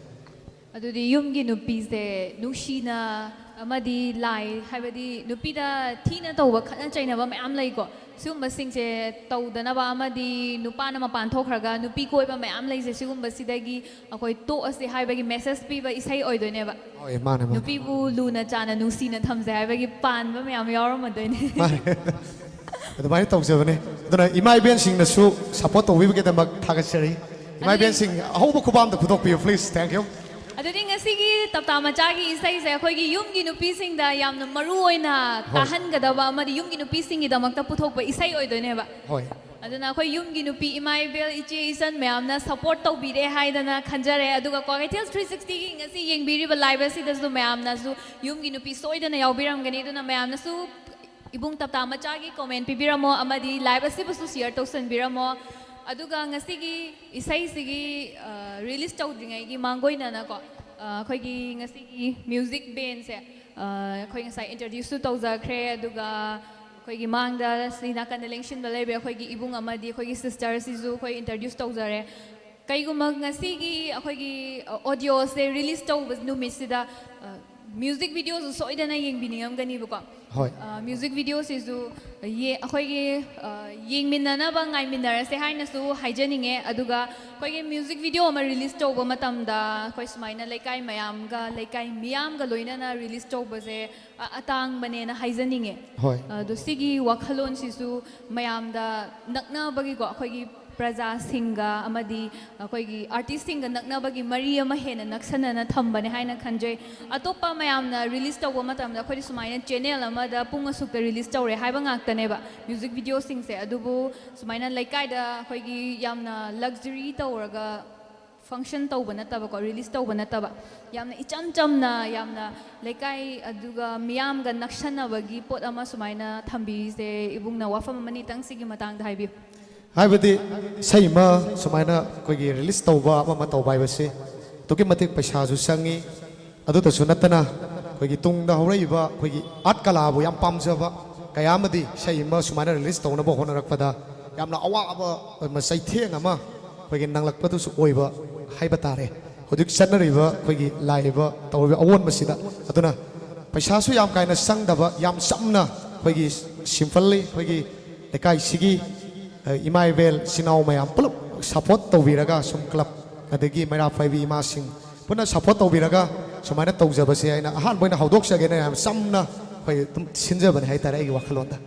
ꯑꯗꯨꯗꯤ ꯌꯨꯝꯒꯤ ꯅꯨꯄꯤꯁꯦ ꯅꯨꯡꯁꯤꯅ ꯑꯃꯗꯤ ꯂꯥꯏ, ꯍꯥꯏꯕꯗꯤ ꯅꯨꯄꯤꯗ ꯊꯤꯅ ꯇꯧꯕ, ꯈꯠꯅ ꯆꯩꯅꯕ ꯃꯌꯥꯝ ꯂꯩꯀꯣ, ꯁꯤꯒꯨꯝꯕꯁꯤꯡꯁꯦ ꯇꯧꯗꯅꯕ ꯑꯃꯗꯤ ꯅꯨꯄꯥꯅ ꯃꯄꯥꯟ ꯊꯣꯛꯈ꯭ꯔꯒ ꯅꯨꯄꯤ ꯀꯣꯏꯕ ꯃꯌꯥꯝ ꯂꯩꯁꯦ, ꯁꯤꯒꯨꯝꯕꯁꯤꯗꯒꯤ ꯑꯩꯈꯣꯏ ꯇꯣꯛꯑꯁꯤ ꯍꯥꯏꯕꯒꯤ ꯃꯦꯁꯦꯖ ꯄꯤꯕ ꯏꯁꯩ ꯑꯣꯏꯗꯣꯏꯅꯦꯕ꯫ ꯍꯣꯏ, ꯃꯥꯅꯦ, ꯃꯥꯅꯦ꯫ ꯅꯨꯄꯤꯕꯨ ꯂꯨꯅ ꯆꯥꯟꯅ ꯅꯨꯡꯁꯤꯅ ꯊꯝꯖꯩ ꯍꯥꯏꯕꯒꯤ ꯄꯥꯟꯕ ꯃꯌꯥꯝ ꯌꯥꯎꯔꯝꯃꯗꯣꯏꯅꯦ꯫ ꯃꯥꯅꯦ꯫ ꯑꯗꯨꯃꯥꯏꯅ ꯇꯧꯖꯕꯅꯦ꯫ ꯑꯗꯨꯅ ꯏꯃꯥ ꯏꯕꯦꯟꯁꯤꯡꯅꯁꯨ ꯁꯞꯄꯣꯔꯠ ꯇꯧꯕꯤꯕꯒꯤꯗꯃꯛ ꯊꯥꯒꯠꯆꯔꯤ꯫ ꯏꯃꯥ ꯏꯕꯦꯟꯁꯤꯡ ꯑꯍꯧꯕ ꯈꯨꯕꯥꯝꯗ ꯐꯨꯗꯣꯛꯄꯤꯌꯨ, please꯫ Thank you꯫ ꯑꯗꯨꯗꯤ ꯉꯁꯤꯒꯤ ꯇꯞꯇꯥ ꯃꯆꯥꯒꯤ ꯏꯁꯩꯁꯦ ꯑꯩꯈꯣꯏꯒꯤ ꯌꯨꯝꯒꯤ ꯅꯨꯄꯤꯁꯤꯡꯗ ꯌꯥꯝꯅ ꯃꯔꯨ ꯑꯣꯏꯅ ꯍꯣꯏ꯫ ꯇꯥꯍꯟꯒꯗꯕ ꯑꯃꯗꯤ ꯌꯨꯝꯒꯤ ꯅꯨꯄꯤꯁꯤꯡꯒꯤꯗꯃꯛꯇ ꯄꯨꯊꯣꯛꯄ ꯏꯁꯩ ꯑꯣꯏꯗꯣꯏꯅꯦꯕ꯫ ꯍꯣꯏ꯫ ꯑꯗꯨꯅ ꯑꯩꯈꯣꯏ ꯌꯨꯝꯒꯤ ꯅꯨꯄꯤ ꯏꯃꯥ ꯏꯕꯦꯜ ꯏꯆꯦ ꯏꯆꯟ ꯃꯌꯥꯝꯅ ꯁꯞꯄꯣꯔꯠ ꯇꯧꯕꯤꯔꯦ ꯍꯥꯏꯗꯅ ꯈꯟꯖꯔꯦ꯫ ꯑꯗꯨꯒ ꯀ꯭ꯋꯥꯀꯩꯊꯦꯜ ꯊ꯭ꯔꯤ ꯁꯤꯛꯁꯇꯤꯒꯤ ꯉꯁꯤ ꯌꯦꯡꯕꯤꯔꯤꯕ ꯂꯥꯏꯚ ꯑꯁꯤꯗꯁꯨ ꯃꯌꯥꯝꯅꯁꯨ ꯌꯨꯝꯒꯤ ꯅꯨꯄꯤ ꯁꯣꯏꯗꯅ ꯌꯥꯎꯕꯤꯔꯝꯒꯅꯤ꯫ ꯑꯗꯨꯅ ꯃꯌꯥꯝꯅꯁꯨ ꯏꯕꯨꯡ ꯇꯞꯇꯥ ꯃꯆꯥꯒꯤ ꯀꯣꯃꯦꯟ ꯄꯤꯕꯤꯔꯝꯃꯣ ꯑꯃꯗꯤ ꯂꯥꯏꯚ ꯑꯁꯤꯕꯨꯁꯨ ꯁꯤꯌꯔ ꯇꯧꯁꯟꯕꯤꯔꯝꯃꯣ꯫ ꯑꯗꯨꯒ ꯉꯁꯤꯒꯤ ꯏꯁꯩꯁꯤꯒꯤ ꯔꯤꯂꯤꯁ ꯇꯧꯗ꯭ꯔꯤꯉꯩꯒꯤ ꯃꯥꯡꯒꯣꯏꯅꯅꯀꯣ, ꯑ, ꯑꯩꯈꯣꯏꯒꯤ ꯉꯁꯤꯒꯤ ꯃ꯭ꯌꯨꯖꯤꯛ ꯕꯦꯟꯁꯦ, ꯑ, ꯑꯩꯈꯣꯏ ꯉꯁꯥꯏ ꯏꯟꯇ꯭ꯔꯣꯗ꯭ꯌꯨꯁꯁꯨ ꯇꯧꯖꯈ꯭ꯔꯦ꯫ ꯑꯗꯨꯒ ꯑꯩꯈꯣꯏꯒꯤ ꯃꯥꯡꯗ ꯁꯤ ꯅꯥꯀꯟꯗ ꯂꯦꯡꯁꯤꯟꯕ ꯂꯩꯕ ꯑꯩꯈꯣꯏꯒꯤ ꯏꯕꯨꯡ ꯑꯃꯗꯤ ꯑꯩꯈꯣꯏꯒꯤ ꯁꯤꯁꯇꯔꯁꯤꯁꯨ ꯑꯩꯈꯣꯏ ꯏꯟꯇ꯭ꯔꯣꯗ꯭ꯌꯨꯁ ꯇꯧꯖꯔꯦ꯫ ꯀꯩꯒꯨꯝꯕ ꯉꯁꯤꯒꯤ ꯑꯩꯈꯣꯏꯒꯤ, ꯑ, ꯑꯣꯗꯤꯑꯣꯁꯦ ꯔꯤꯂꯤꯁ ꯇꯧꯕ ꯅꯨꯃꯤꯠꯁꯤꯗ, ꯑ, ꯃ꯭ꯌꯨꯖꯤꯛ ꯚꯤꯗꯤꯑꯣꯁꯨ ꯁꯣꯏꯗꯅ ꯌꯦꯡꯕꯤꯅꯤꯡꯉꯝꯒꯅꯤꯕꯀꯣ꯫ ꯍꯣꯏ꯫ ꯑ, ꯃ꯭ꯌꯨꯖꯤꯛ ꯚꯤꯗꯤꯑꯣꯁꯤꯁꯨ ꯌꯦ-, ꯑꯩꯈꯣꯏꯒꯤ, ꯑ, ꯌꯦꯡꯃꯤꯟꯅꯅꯕ, ꯉꯥꯏꯃꯤꯟꯅꯔꯁꯦ ꯍꯥꯏꯅꯁꯨ ꯍꯥꯏꯖꯅꯤꯡꯉꯦ꯫ ꯑꯗꯨꯒ ꯑꯩꯈꯣꯏꯒꯤ ꯃ꯭ꯌꯨꯖꯤꯛ ꯚꯤꯗꯤꯑꯣ ꯑꯃ ꯔꯤꯂꯤꯁ ꯇꯧꯕ ꯃꯇꯝꯗ ꯑꯩꯈꯣꯏ ꯁꯨꯃꯥꯏꯅ ꯂꯩꯀꯥꯏ ꯃꯌꯥꯝꯒ, ꯂꯩꯀꯥꯏ ꯃꯤꯌꯥꯝꯒ ꯂꯣꯏꯅꯅ ꯔꯤꯂꯤꯁ ꯇꯧꯕꯁꯦ, ꯑ, ꯑꯇꯥꯡꯕꯅꯦꯅ ꯍꯥꯏꯖꯅꯤꯡꯉꯦ꯫ ꯍꯣꯏ꯫ ꯑꯗꯣ ꯁꯤꯒꯤ ꯋꯥꯈꯜꯂꯣꯟꯁꯤꯁꯨ ꯃꯌꯥꯝꯗ ꯅꯛꯅꯕꯒꯤꯀꯣ, ꯑꯩꯈꯣꯏꯒꯤ ꯄ꯭ꯔꯖꯥꯁꯤꯡꯒ ꯑꯃꯗꯤ ꯑꯩꯈꯣꯏꯒꯤ ꯑꯥꯔꯇꯤꯁꯁꯤꯡꯒ ꯅꯛꯅꯕꯒꯤ ꯃꯔꯤ ꯑꯃ ꯍꯦꯟꯅ ꯅꯛꯁꯟꯅꯅ ꯊꯝꯕꯅꯦ ꯍꯥꯏꯅ ꯈꯟꯖꯩ꯫ ꯑꯇꯣꯞꯄ ꯃꯌꯥꯝꯅ ꯔꯤꯂꯤꯁ ꯇꯧꯕ ꯃꯇꯝꯗ ꯑꯩꯈꯣꯏꯗꯤ ꯁꯨꯃꯥꯏꯅ ꯆꯦꯅꯦꯜ ꯑꯃꯗ ꯄꯨꯡ ꯑꯁꯨꯛꯇ ꯔꯤꯂꯤꯁ ꯇꯧꯔꯦ ꯍꯥꯏꯕ ꯉꯥꯛꯇꯅꯦꯕ ꯃ꯭ꯌꯨꯖꯤꯛ ꯚꯤꯗꯤꯑꯣꯁꯤꯡꯁꯦ꯫ ꯑꯗꯨꯕꯨ ꯁꯨꯃꯥꯏꯅ ꯂꯩꯀꯥꯏꯗ ꯑꯩꯈꯣꯏꯒꯤ ꯌꯥꯝꯅ ꯂꯛꯖꯔꯤ ꯇꯧꯔꯒ ꯐꯪꯁꯟ ꯇꯧꯕ ꯅꯠꯇꯕꯀꯣ, ꯔꯤꯂꯤꯁ ꯇꯧꯕ ꯅꯠꯇꯕ, ꯌꯥꯝꯅ ꯏꯆꯝ ꯆꯝꯅ, ꯌꯥꯝꯅ ꯂꯩꯀꯥꯏ ꯑꯗꯨꯒ ꯃꯤꯌꯥꯝꯒ ꯅꯛꯁꯟꯅꯕꯒꯤ ꯄꯣꯠ ꯑꯃ ꯁꯨꯃꯥꯏꯅ ꯊꯝꯕꯤꯔꯤꯁꯦ꯫ ꯏꯕꯨꯡꯅ ꯋꯥꯐꯝ ꯑꯃꯅꯤꯇꯪ ꯁꯤꯒꯤ ꯃꯇꯥꯡꯗ ꯍꯥꯏꯕꯤꯌꯨ꯫ ꯍꯥꯏꯕꯗꯤ ꯏꯁꯩ ꯑꯃ ꯁꯨꯃꯥꯏꯅ ꯑꯩꯈꯣꯏꯒꯤ ꯔꯤꯂꯤꯁ ꯇꯧꯕ, ꯑꯃ ꯑꯃ ꯇꯧꯕ ꯍꯥꯏꯕꯁꯤ ꯑꯗꯨꯛꯀꯤ ꯃꯇꯤꯛ ꯄꯩꯁꯥꯁꯨ ꯆꯪꯉꯤ꯫ ꯑꯗꯨꯇꯁꯨ ꯅꯠꯇꯅ ꯑꯩꯈꯣꯏꯒꯤ ꯇꯨꯡꯗ ꯍꯧꯔꯛꯏꯕ ꯑꯩꯈꯣꯏꯒꯤ ꯑꯥꯔꯠ ꯀꯂꯥꯕꯨ ꯌꯥꯝ ꯄꯥꯝꯖꯕ ꯀꯌꯥ ꯑꯃꯗꯤ ꯏꯁꯩ ꯑꯃ ꯁꯨꯃꯥꯏꯅ ꯔꯤꯂꯤꯁ ꯇꯧꯅꯕ ꯍꯣꯠꯅꯔꯛꯄꯗ ꯌꯥꯝꯅ ꯑꯋꯥꯕ ꯑꯃ, ꯆꯩꯊꯦꯡ ꯑꯃ ꯑꯩꯈꯣꯏꯒꯤ ꯅꯪꯂꯛꯄꯗꯨꯁꯨ ꯑꯣꯏꯕ ꯍꯥꯏꯕ ꯇꯥꯔꯦ꯫ ꯍꯧꯖꯤꯛ ꯆꯠꯅꯔꯤꯕ ꯑꯩꯈꯣꯏꯒꯤ ꯂꯥꯛꯏꯕ ꯇꯧꯔꯤꯕ ꯑꯑꯣꯟꯕꯁꯤꯗ꯫ ꯑꯗꯨꯅ ꯄꯩꯁꯥꯁꯨ ꯌꯥꯝ ꯀꯥꯏꯅ ꯆꯪꯗꯕ, ꯌꯥꯝ ꯆꯝꯅ ꯑꯩꯈꯣꯏꯒꯤ simply ꯑꯩꯈꯣꯏꯒꯤ ꯂꯩꯀꯥꯏꯁꯤꯒꯤ, ꯑ, ꯏꯃꯥ ꯏꯕꯦꯜ ꯏꯆꯤꯟ ꯏꯅꯥꯎ ꯃꯌꯥꯝ ꯄꯨꯂꯞ support ꯇꯧꯕꯤꯔꯒ, ꯁꯨꯝ club ꯑꯗꯒꯤ ꯃꯩꯔꯥ ꯄꯥꯏꯕꯤ ꯏꯃꯥꯁꯤꯡ ꯄꯨꯟꯅ support ꯇꯧꯕꯤꯔꯒ ꯁꯨꯃꯥꯏꯅ ꯇꯧꯖꯕꯁꯦ ꯑꯩꯅ ꯑꯍꯥꯟꯕ ꯑꯣꯏꯅ ꯍꯧꯗꯣꯛꯆꯒꯦꯅ ꯌꯥꯝ ꯆꯝꯅ ꯑꯩꯈꯣꯏ ꯑꯗꯨꯝ ꯁꯤꯟꯖꯕꯅꯦ ꯍꯥꯏꯇꯥꯔꯦ ꯑꯩꯒꯤ ꯋꯥꯈꯜꯂꯣꯟꯗ꯫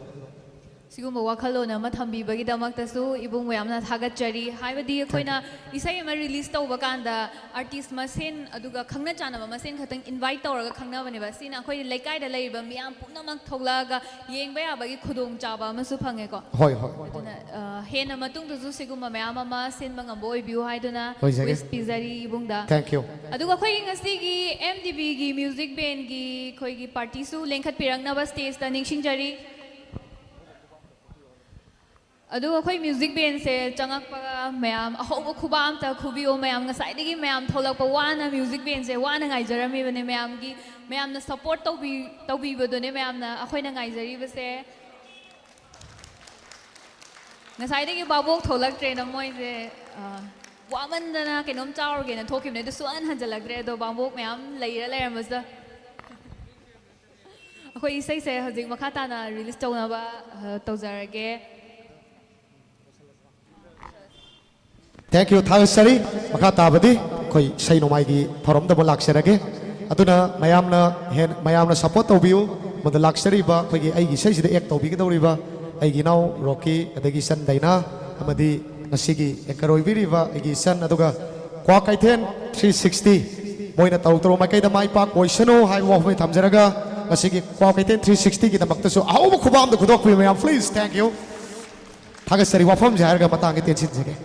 ꯁꯤꯒꯨꯝꯕ ꯋꯥꯈꯜꯂꯣꯟ ꯑꯃ ꯊꯝꯕꯤꯕꯒꯤꯗꯃꯛꯇꯁꯨ ꯏꯕꯨꯡ ꯃꯌꯥꯝꯅ ꯊꯥꯒꯠꯆꯔꯤ꯫ ꯍꯥꯏꯕꯗꯤ ꯑꯩꯈꯣꯏꯅ ꯏꯁꯩ ꯑꯃ release ꯇꯧꯕ ꯀꯥꯟꯗ artist ꯃꯁꯦꯟ ꯑꯗꯨꯒ ꯈꯪꯅ ꯆꯥꯟꯅꯕ ꯃꯁꯦꯟ ꯈꯛꯇꯪ invite ꯇꯧꯔꯒ ꯈꯪꯅꯕꯅꯦꯕ꯫ ꯁꯤꯅ ꯑꯩꯈꯣꯏ ꯂꯩꯀꯥꯏꯗ ꯂꯩꯔꯤꯕ ꯃꯤꯌꯥꯝ ꯄꯨꯝꯅꯃꯛ ꯊꯣꯛꯂꯛꯑꯒ ꯌꯦꯡꯕ ꯌꯥꯕꯒꯤ ꯈꯨꯗꯣꯡꯆꯥꯕ ꯑꯃꯁꯨ ꯐꯪꯉꯦꯀꯣ꯫ ꯍꯣꯏ, ꯍꯣꯏ꯫ ꯑꯗꯨꯅ ꯑ, ꯍꯦꯟꯅ ꯃꯇꯨꯡꯗꯁꯨ ꯁꯤꯒꯨꯝꯕ ꯃꯌꯥꯝ ꯑꯃ ꯁꯤꯟꯕ ꯉꯝꯕ ꯑꯣꯏꯕꯤꯌꯨ ꯍꯥꯏꯗꯨꯅ ꯑꯣꯏꯖꯒꯦ꯫ Wish ꯄꯤꯖꯔꯤ ꯏꯕꯨꯡꯗ꯫ Thank you꯫ ꯑꯗꯨꯒ ꯑꯩꯈꯣꯏꯒꯤ ꯉꯁꯤꯒꯤ M D Bꯒꯤ music bandꯒꯤ ꯑꯩꯈꯣꯏꯒꯤ partyꯁꯨ ꯂꯦꯡꯈꯠꯄꯤꯔꯛꯅꯕ stageꯇ ꯅꯤꯡꯁꯤꯡꯖꯔꯤ꯫ ꯑꯗꯨꯒ ꯑꯩꯈꯣꯏ music bandꯁꯦ ꯆꯪꯉꯛꯄꯒ ꯃꯌꯥꯝ ꯑꯍꯧꯕ ꯈꯨꯕꯥꯛ ꯑꯝꯇ ꯈꯨꯕꯤꯌꯣ ꯃꯌꯥꯝ꯫ ꯉꯁꯥꯏꯗꯒꯤ ꯃꯌꯥꯝ ꯊꯣꯛꯂꯛꯄ ꯋꯥꯅ music bandꯁꯦ ꯋꯥꯅ ꯉꯥꯏꯖꯔꯝꯃꯤꯕꯅꯦ꯫ ꯃꯌꯥꯝꯒꯤ, ꯃꯌꯥꯝꯅ support ꯇꯧꯕꯤ-, ꯇꯧꯕꯤꯕꯗꯨꯅꯦ ꯃꯌꯥꯝꯅ ꯑꯩꯈꯣꯏꯅ ꯉꯥꯏꯖꯔꯤꯕꯁꯦ꯫ ꯉꯁꯥꯏꯗꯒꯤ ꯚꯥꯕꯣꯛ ꯊꯣꯛꯂꯛꯇ꯭ꯔꯦꯅ ꯃꯣꯏꯁꯦ, ꯑ, ꯋꯥꯃꯟꯗꯅ ꯀꯩꯅꯣꯝ ꯆꯥꯎꯔꯒꯦꯅ ꯊꯣꯛꯈꯤꯕꯅꯦ꯫ ꯑꯗꯨ ꯁꯨꯛꯍꯟ ꯍꯟꯖꯜꯂꯛꯇ꯭ꯔꯦ꯫ ꯑꯗꯣ ꯚꯥꯕꯣꯛ ꯃꯌꯥꯝ ꯂꯩꯔ ꯂꯩꯔꯝꯕꯁꯤꯗ ꯑꯩꯈꯣꯏ ꯏꯁꯩꯁꯦ ꯍꯧꯖꯤꯛ ꯃꯈꯥ ꯇꯥꯅ release ꯇꯧꯅꯕ, ꯑ, ꯇꯧꯖꯔꯒꯦ꯫ Thank you, ꯊꯥꯒꯠꯆꯔꯤ꯫ ꯃꯈꯥ ꯇꯥꯕꯗꯤ ꯑꯩꯈꯣꯏ ꯏꯁꯩ ꯅꯣꯡꯃꯥꯏꯒꯤ ꯊꯧꯔꯝꯗ ꯑꯃꯨꯛ ꯂꯥꯛꯆꯔꯒꯦ꯫ ꯑꯗꯨꯅ ꯃꯌꯥꯝꯅ ꯍꯦꯟ-, ꯃꯌꯥꯝꯅ support ꯇꯧꯕꯤꯌꯨ꯫ ꯃꯗꯨ ꯂꯥꯛꯆꯔꯤꯕ ꯑꯩꯈꯣꯏꯒꯤ ꯑꯩꯒꯤ ꯏꯁꯩꯁꯤꯗ act ꯇꯧꯕꯤꯒꯗꯧꯔꯤꯕ ꯑꯩꯒꯤ ꯏꯅꯥꯎ ꯔꯣꯀꯤ, ꯑꯗꯒꯤ ꯏꯆꯟ ꯗꯥꯏꯅꯥ, ꯑꯃꯗꯤ ꯉꯁꯤꯒꯤ anchor ꯑꯣꯏꯕꯤꯔꯤꯕ ꯑꯩꯒꯤ ꯏꯆꯟ, ꯑꯗꯨꯒ ꯀ꯭ꯋꯥꯀꯩꯊꯦꯜ three sixty ꯃꯣꯏꯅ ꯇꯧ ꯇꯧꯔꯨ ꯃꯥꯏꯀꯩꯗ ꯃꯥꯏ ꯄꯥꯛ ꯑꯣꯏꯁꯅꯨ ꯍꯥꯏꯕ ꯋꯥꯐꯝ ꯊꯝꯖꯔꯒ, ꯉꯁꯤꯒꯤ ꯀ꯭ꯋꯥꯀꯩꯊꯦꯜ three sixtyꯒꯤꯗꯃꯛꯇꯁꯨ ꯑꯍꯧꯕ ꯈꯨꯕꯥꯛ ꯑꯝꯗ ꯈꯨꯗꯣꯛꯄꯤꯌꯨ ꯃꯌꯥꯝ, please, thank you꯫ ꯊꯥꯒꯠꯆꯔꯤ꯫ ꯋꯥꯐꯝꯁꯦ ꯍꯥꯏꯔꯒ ꯃꯇꯥꯡꯁꯤ ꯇꯦꯟꯁꯤꯟꯖꯒꯦ꯫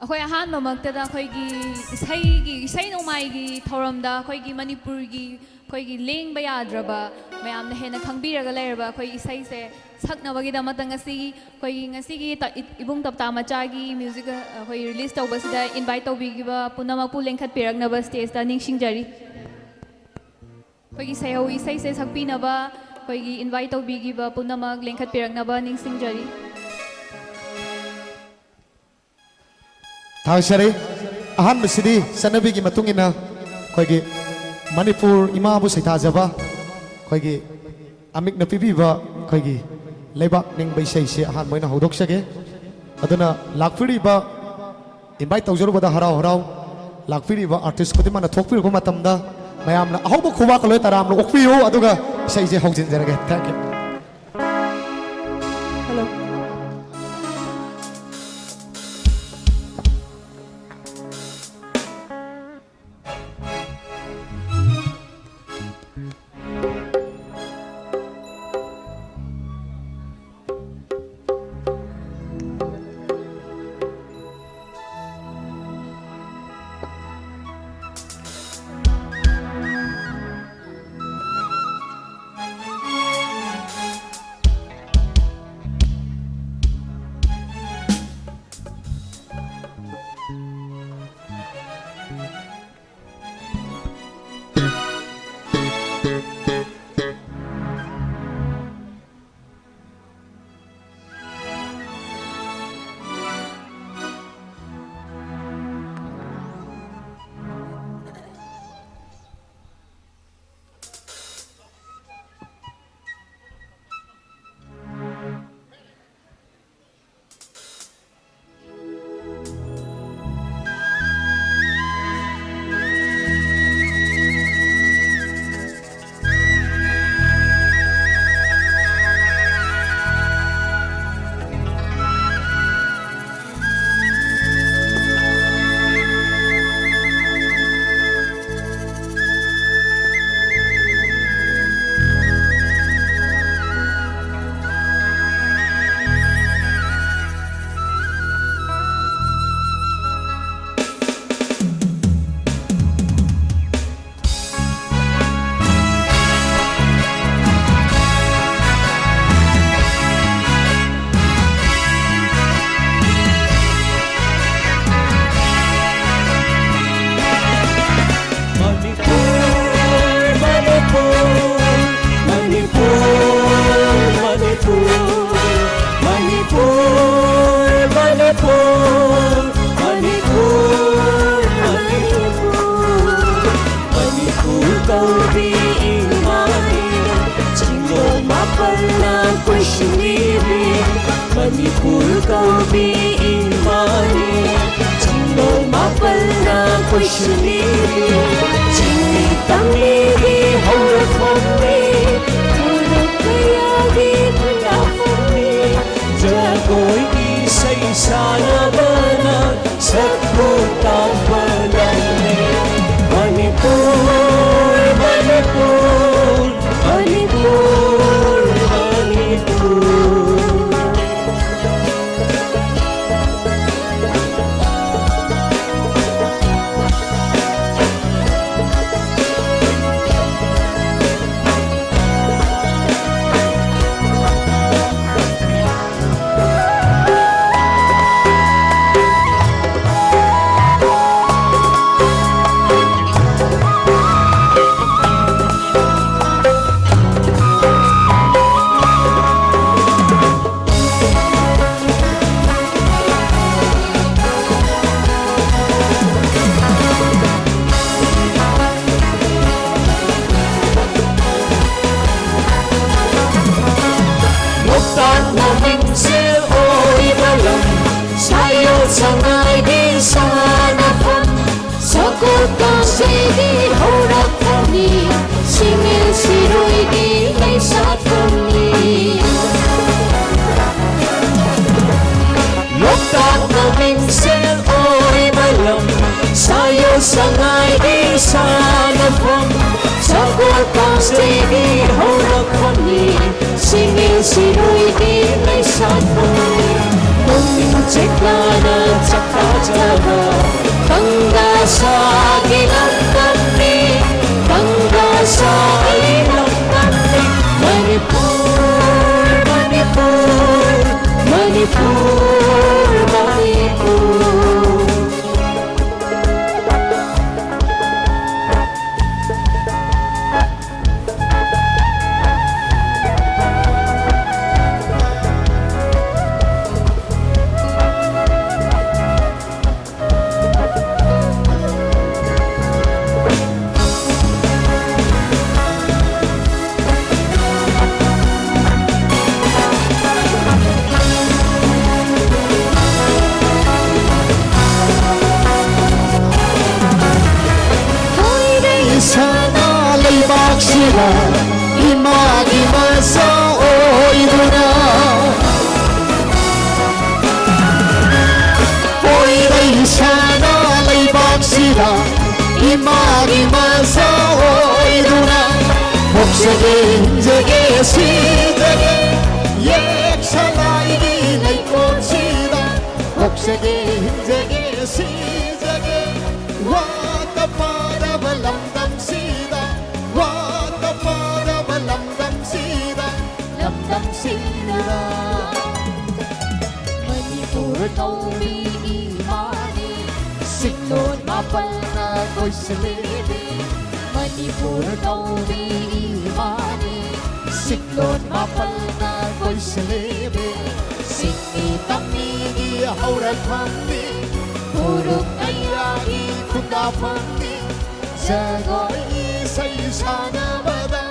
ꯑꯩꯈꯣꯏ ꯑꯍꯥꯟꯕꯃꯛꯇꯗ ꯑꯩꯈꯣꯏꯒꯤ ꯏꯁꯩꯒꯤ, ꯏꯁꯩ ꯅꯣꯡꯃꯥꯏꯒꯤ ꯊꯧꯔꯝꯗ ꯑꯩꯈꯣꯏꯒꯤ ꯃꯅꯤꯄꯨꯔꯒꯤ ꯑꯩꯈꯣꯏꯒꯤ ꯂꯦꯡꯕ ꯌꯥꯗ꯭ꯔꯕ, ꯃꯌꯥꯝꯅ ꯍꯦꯟꯅ ꯈꯪꯕꯤꯔꯒ ꯂꯩꯔꯕ ꯑꯩꯈꯣꯏ ꯏꯁꯩꯁꯦ ꯁꯛꯅꯕꯒꯤꯗꯃꯛꯇ ꯉꯁꯤꯒꯤ, ꯑꯩꯈꯣꯏꯒꯤ ꯉꯁꯤꯒꯤ ꯇ-, ꯏ-, ꯏꯕꯨꯡ ꯇꯞꯇꯥ ꯃꯆꯥꯒꯤ music ꯑꯩꯈꯣꯏ release ꯇꯧꯕꯁꯤꯗ invite ꯇꯧꯕꯤꯈꯤꯕ ꯄꯨꯝꯅꯃꯛꯄꯨ ꯂꯦꯡꯈꯠꯄꯤꯔꯛꯅꯕ stageꯇ ꯅꯤꯡꯁꯤꯡꯖꯔꯤ꯫ ꯑꯩꯈꯣꯏꯒꯤ ꯁꯩꯍꯧ ꯏꯁꯩꯁꯦ ꯁꯛꯄꯤꯅꯕ ꯑꯩꯈꯣꯏꯒꯤ invite ꯇꯧꯕꯤꯈꯤꯕ ꯄꯨꯝꯅꯃꯛ ꯂꯦꯡꯈꯠꯄꯤꯔꯛꯅꯕ ꯅꯤꯡꯁꯤꯡꯖꯔꯤ꯫ ꯊꯥꯒꯠꯆꯔꯤ꯫ ꯑꯍꯥꯟꯕꯁꯤꯗꯤ ꯆꯠꯅꯕꯤꯒꯤ ꯃꯇꯨꯡ ꯏꯟꯅ ꯑꯩꯈꯣꯏꯒꯤ ꯃꯅꯤꯄꯨꯔ ꯏꯃꯥꯕꯨ ꯁꯩꯊꯥꯖꯕ ꯑꯩꯈꯣꯏꯒꯤ ꯑꯃꯤꯛꯅ ꯄꯤꯕꯤꯕ ꯑꯩꯈꯣꯏꯒꯤ ꯂꯩꯕꯥꯛ ꯅꯤꯡꯕ ꯏꯁꯩꯁꯦ ꯑꯍꯥꯟꯕ ꯑꯣꯏꯅ ꯍꯧꯗꯣꯛꯆꯒꯦ꯫ ꯑꯗꯨꯅ ꯂꯥꯛꯄꯤꯔꯤꯕ, invite ꯇꯧꯖꯔꯨꯕꯗ ꯍꯔꯥꯎ ꯍꯔꯥꯎ ꯂꯥꯛꯄꯤꯔꯤꯕ artist ꯈꯨꯗꯤꯡꯃꯛꯅ ꯊꯣꯛꯄꯤꯔꯨꯕ ꯃꯇꯝꯗ ꯃꯌꯥꯝꯅ ꯑꯍꯧꯕ ꯈꯨꯕꯥꯛꯀ ꯂꯣꯏ ꯇꯔꯥꯝꯅ ꯑꯣꯛꯄꯤꯌꯨ, ꯑꯗꯨꯒ ꯏꯁꯩꯁꯦ ꯍꯧꯖꯤꯟꯖꯔꯒꯦ꯫ Thank you꯫ Hello. ꯆꯤꯡꯃꯤ ꯇꯝꯃꯤꯒꯤ ꯍꯧꯔꯛꯐꯝꯅꯤ, ꯐꯨꯔꯨꯞ ꯀꯌꯥꯒꯤ ꯈꯨꯟꯗꯥꯐꯝꯅꯤ, ꯖꯒꯣꯏꯒꯤ ꯏꯁꯩ ꯁꯥꯟꯅꯕꯅ ꯁꯛꯄꯨ ꯇꯥꯛꯄ ꯂꯝꯅꯤ꯫ ꯃꯅꯤꯄꯨꯔ, ꯃꯅꯤꯄꯨꯔ, ꯃꯅꯤꯄꯨꯔ, ꯃꯅꯤꯄꯨꯔ꯫ ꯂꯣꯛꯇꯥꯛꯅ ꯃꯤꯡꯁꯦꯜ ꯑꯣꯏꯕ ꯂꯝ, ꯁꯥꯏꯑꯣ ꯁꯉꯥꯏꯒꯤ ꯁꯥꯟꯅꯐꯝ, ꯁꯒꯣꯜ ꯀꯥꯡꯖꯩꯒꯤ ꯍꯧꯔꯛꯐꯝꯅꯤ, ꯁꯤꯃꯦꯜ ꯁꯤꯔꯣꯏꯒꯤ ꯂꯩꯁꯥꯠꯐꯝꯅꯤ꯫ ꯂꯣꯛꯇꯥꯛꯅ ꯃꯤꯡꯁꯦꯜ ꯑꯣꯏꯕ ꯂꯝ, ꯁꯥꯏꯑꯣ ꯁꯉꯥꯏꯒꯤ ꯁꯥꯟꯅꯐꯝ, ꯁꯒꯣꯜ ꯀꯥꯡꯖꯩꯒꯤ ꯍꯧꯔꯛꯐꯝꯅꯤ, ꯁꯤꯃꯦꯜ ꯁꯤꯔꯣꯏꯒꯤ ꯂꯩꯁꯥꯠꯐꯝ꯫ ꯄꯨꯡ ꯆꯤꯛꯂꯥꯅ ꯆꯥꯛꯇꯥꯖꯕ ꯀꯪꯂꯥ ꯁꯥꯒꯤ ꯂꯝꯗꯝꯅꯤ, ꯀꯪꯂꯥ ꯁꯥꯒꯤ ꯂꯝꯗꯝꯅꯤ꯫ ꯃꯅꯤꯄꯨꯔ, ꯃꯅꯤꯄꯨꯔ, ꯃꯅꯤꯄꯨꯔ, ꯃꯅꯤꯄꯨꯔ꯫ ꯏꯃꯥꯒꯤ ꯃꯆꯥ ꯑꯣꯏꯗꯨꯅ, ꯑꯣꯏꯔꯩ ꯁꯅꯥ ꯂꯩꯕꯥꯛꯁꯤꯗ ꯏꯃꯥꯒꯤ ꯃꯆꯥ ꯑꯣꯏꯗꯨꯅ, ꯄꯣꯛꯆꯒꯦ, ꯍꯤꯡꯖꯒꯦ, ꯁꯤꯖꯒꯦ, ꯌꯦꯛꯁꯂꯥꯏꯒꯤ ꯂꯩꯀꯣꯜꯁꯤꯗ ꯄꯣꯛꯆꯒꯦ, ꯍꯤꯡꯖꯒꯦ, ꯁꯤꯖꯒꯦ, ꯋꯥꯠꯇ ꯄꯥꯗꯕ ꯂꯝꯗꯝꯁꯤꯗ, ꯋꯥꯠꯇ ꯄꯥꯗꯕ ꯂꯝꯗꯝꯁꯤꯗ, ꯂꯝꯗꯝꯁꯤꯗ꯫ ꯃꯅꯤꯄꯨꯔ ꯀꯧꯕꯤ ꯏꯃꯥꯅꯤ, ꯁꯤꯡꯂꯣꯟ ꯃꯥꯄꯜꯅ ꯀꯣꯏꯁꯤꯜꯂꯤꯕꯤ꯫ ꯃꯅꯤꯄꯨꯔ ꯀꯧꯕꯤ ꯏꯃꯥꯅꯤ, ꯁꯤꯡꯂꯣꯟ ꯃꯥꯄꯜꯅ ꯀꯣꯏꯁꯤꯜꯂꯤꯕꯤ꯫ ꯁꯤꯡꯃꯤ ꯇꯝꯃꯤꯒꯤ ꯍꯧꯔꯛꯐꯝꯅꯤ, ꯐꯨꯔꯨꯞ ꯀꯌꯥꯒꯤ ꯈꯨꯟꯗꯥꯐꯝꯅꯤ꯫ ꯖꯒꯣꯏ ꯏꯁꯩ ꯁꯥꯟꯅꯕꯗ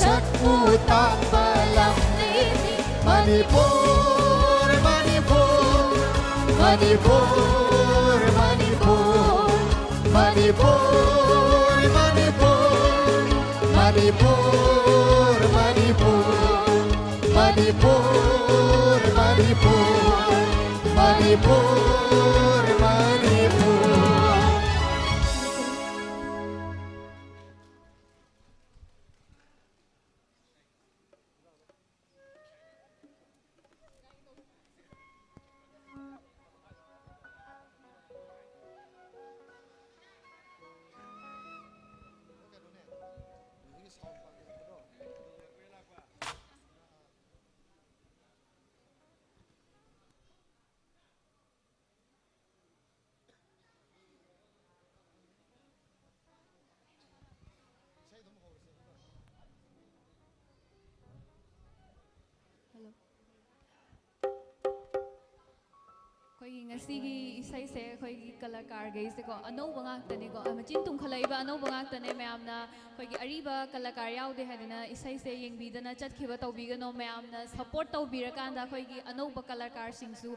ꯁꯛꯄꯨ ꯇꯥꯛꯄ ꯂꯝꯅꯤ ꯃꯅꯤꯄꯨꯔ, ꯃꯅꯤꯄꯨꯔ, ꯃꯅꯤꯄꯨꯔ, ꯃꯅꯤꯄꯨꯔ, ꯃꯅꯤꯄꯨꯔ, ꯃꯅꯤꯄꯨꯔ, ꯃꯅꯤꯄꯨꯔ, ꯃꯅꯤꯄꯨꯔ, ꯃꯅꯤꯄꯨꯔ, ꯃꯅꯤꯄꯨꯔ, ꯃꯅꯤꯄꯨꯔ, ꯃꯅꯤꯄꯨꯔ꯫ Hello. ꯑꯩꯈꯣꯏꯒꯤ ꯉꯁꯤꯒꯤ ꯏꯁꯩꯁꯦ ꯑꯩꯈꯣꯏꯒꯤ ꯀꯂꯥꯀꯥꯔꯈꯩꯁꯦꯀꯣ, ꯑꯅꯧꯕ ꯉꯥꯛꯇꯅꯦꯀꯣ, ꯃꯆꯤꯟ ꯇꯨꯝꯈꯠꯂꯛꯏꯕ ꯑꯅꯧꯕ ꯉꯥꯛꯇꯅꯦ꯫ ꯃꯌꯥꯝꯅ ꯑꯩꯈꯣꯏꯒꯤ ꯑꯔꯤꯕ ꯀꯂꯥꯀꯥꯔ ꯌꯥꯎꯗꯦ ꯍꯥꯏꯗꯅ ꯏꯁꯩꯁꯦ ꯌꯦꯡꯕꯤꯗꯅ ꯆꯠꯈꯤꯕ ꯇꯧꯕꯤꯒꯅꯣ꯫ ꯃꯌꯥꯝꯅ ꯁꯞꯄꯣꯔꯠ ꯇꯧꯕꯤꯔꯀꯥꯟꯗ ꯑꯩꯈꯣꯏꯒꯤ ꯑꯅꯧꯕ ꯀꯂꯥꯀꯥꯔꯁꯤꯡꯁꯨ,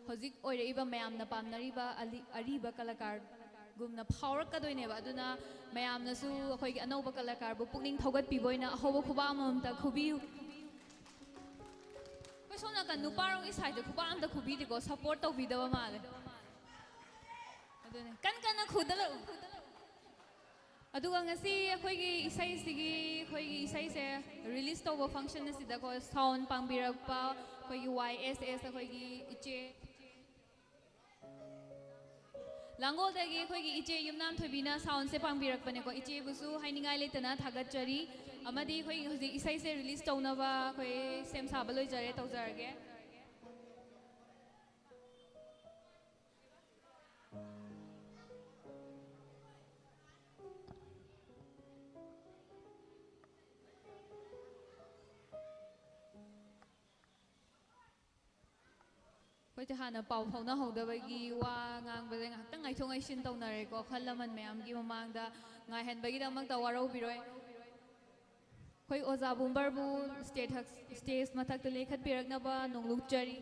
ꯍꯧꯖꯤꯛ ꯑꯣꯏꯔꯛꯏꯕ ꯃꯌꯥꯝꯅ ꯄꯥꯝꯅꯔꯤꯕ ꯑꯂꯤ-, ꯑꯔꯤꯕ ꯀꯂꯥꯀꯥꯔ ꯒꯨꯝꯅ ꯐꯥꯎꯔꯛꯀꯗꯣꯏꯅꯦꯕ꯫ ꯑꯗꯨꯅ ꯃꯌꯥꯝꯅꯁꯨ ꯑꯩꯈꯣꯏꯒꯤ ꯑꯅꯧꯕ ꯀꯂꯥꯀꯥꯔꯕꯨ ꯄꯨꯛꯅꯤꯡ ꯊꯧꯒꯠꯄꯤꯕ ꯑꯣꯏꯅ ꯑꯍꯧꯕ ꯈꯨꯕꯥꯛ ꯑꯃꯃꯝꯇ ꯈꯨꯕꯤꯌꯨ꯫ ꯑꯩꯈꯣꯏ ꯁꯣꯝ ꯅꯥꯀꯟ ꯅꯨꯄꯥꯔꯣꯝꯒꯤ ꯁꯥꯏꯗ ꯈꯨꯕꯥꯛ ꯑꯝꯇ ꯈꯨꯕꯤꯗꯦꯀꯣ, ꯁꯞꯄꯣꯔꯠ ꯇꯧꯕꯤꯗꯕ ꯃꯥꯜꯂꯦ꯫ ꯑꯗꯨꯅꯦ, ꯀꯟ ꯀꯟꯅ ꯈꯨꯗꯠꯂꯛꯎ꯫ ꯑꯗꯨꯒ ꯉꯁꯤ ꯑꯩꯈꯣꯏꯒꯤ ꯏꯁꯩꯁꯤꯒꯤ, ꯑꯩꯈꯣꯏꯒꯤ ꯏꯁꯩꯁꯦ ꯔꯤꯂꯤꯁ ꯇꯧꯕ ꯐꯪꯁꯟ ꯑꯁꯤꯗꯀꯣ, ꯁꯥꯎꯟ ꯄꯥꯡꯕꯤꯔꯛꯄ ꯑꯩꯈꯣꯏꯒꯤ ꯋꯥꯏ ꯑꯦꯁ ꯑꯦꯁ, ꯑꯩꯈꯣꯏꯒꯤ ꯏꯆꯦ ꯂꯥꯡꯒꯣꯜꯗꯒꯤ ꯑꯩꯈꯣꯏꯒꯤ ꯏꯆꯦ ꯌꯨꯝꯅꯥꯝ ꯊꯣꯏꯕꯤꯅ ꯁꯥꯎꯟꯁꯦ ꯄꯥꯡꯕꯤꯔꯛꯄꯅꯦꯀꯣ꯫ ꯏꯆꯦꯕꯨꯁꯨ ꯍꯥꯏꯅꯤꯡꯉꯥꯏ ꯂꯩꯇꯅ ꯊꯥꯒꯠꯆꯔꯤ꯫ ꯑꯃꯗꯤ ꯑꯩꯈꯣꯏꯒꯤ ꯍꯧꯖꯤꯛ ꯏꯁꯩꯁꯦ ꯔꯤꯂꯤꯁ ꯇꯧꯅꯕ ꯑꯩꯈꯣꯏ ꯁꯦꯝ ꯁꯥꯕ ꯂꯣꯏꯖꯔꯦ, ꯇꯧꯖꯔꯒꯦ꯫ ꯑꯩꯈꯣꯏꯁꯦ ꯍꯥꯟꯅ ꯄꯥꯎ ꯐꯥꯎꯅꯍꯧꯗꯕꯒꯤ ꯋꯥ ꯉꯥꯡꯕꯁꯦ ꯉꯥꯏꯍꯥꯛꯇꯪ ꯉꯥꯏꯊꯣꯛ ꯉꯥꯏꯁꯤꯟ ꯇꯧꯅꯔꯦꯀꯣ꯫ ꯑꯍꯜ ꯂꯃꯟ ꯃꯌꯥꯝꯒꯤ ꯃꯃꯥꯡꯗ ꯉꯥꯏꯍꯟꯕꯒꯤꯗꯃꯛꯇ ꯋꯥꯔꯧꯕꯤꯔꯣꯏ꯫ ꯑꯩꯈꯣꯏ ꯑꯣꯖꯥ ꯕꯨꯝꯕꯔꯕꯨ ꯁ꯭ꯇꯦꯠ-, ꯁ꯭ꯇꯦꯖ ꯃꯊꯛꯇ ꯂꯦꯡꯈꯠꯄꯤꯔꯛꯅꯕ ꯅꯣꯡꯂꯨꯛꯆꯔꯤ꯫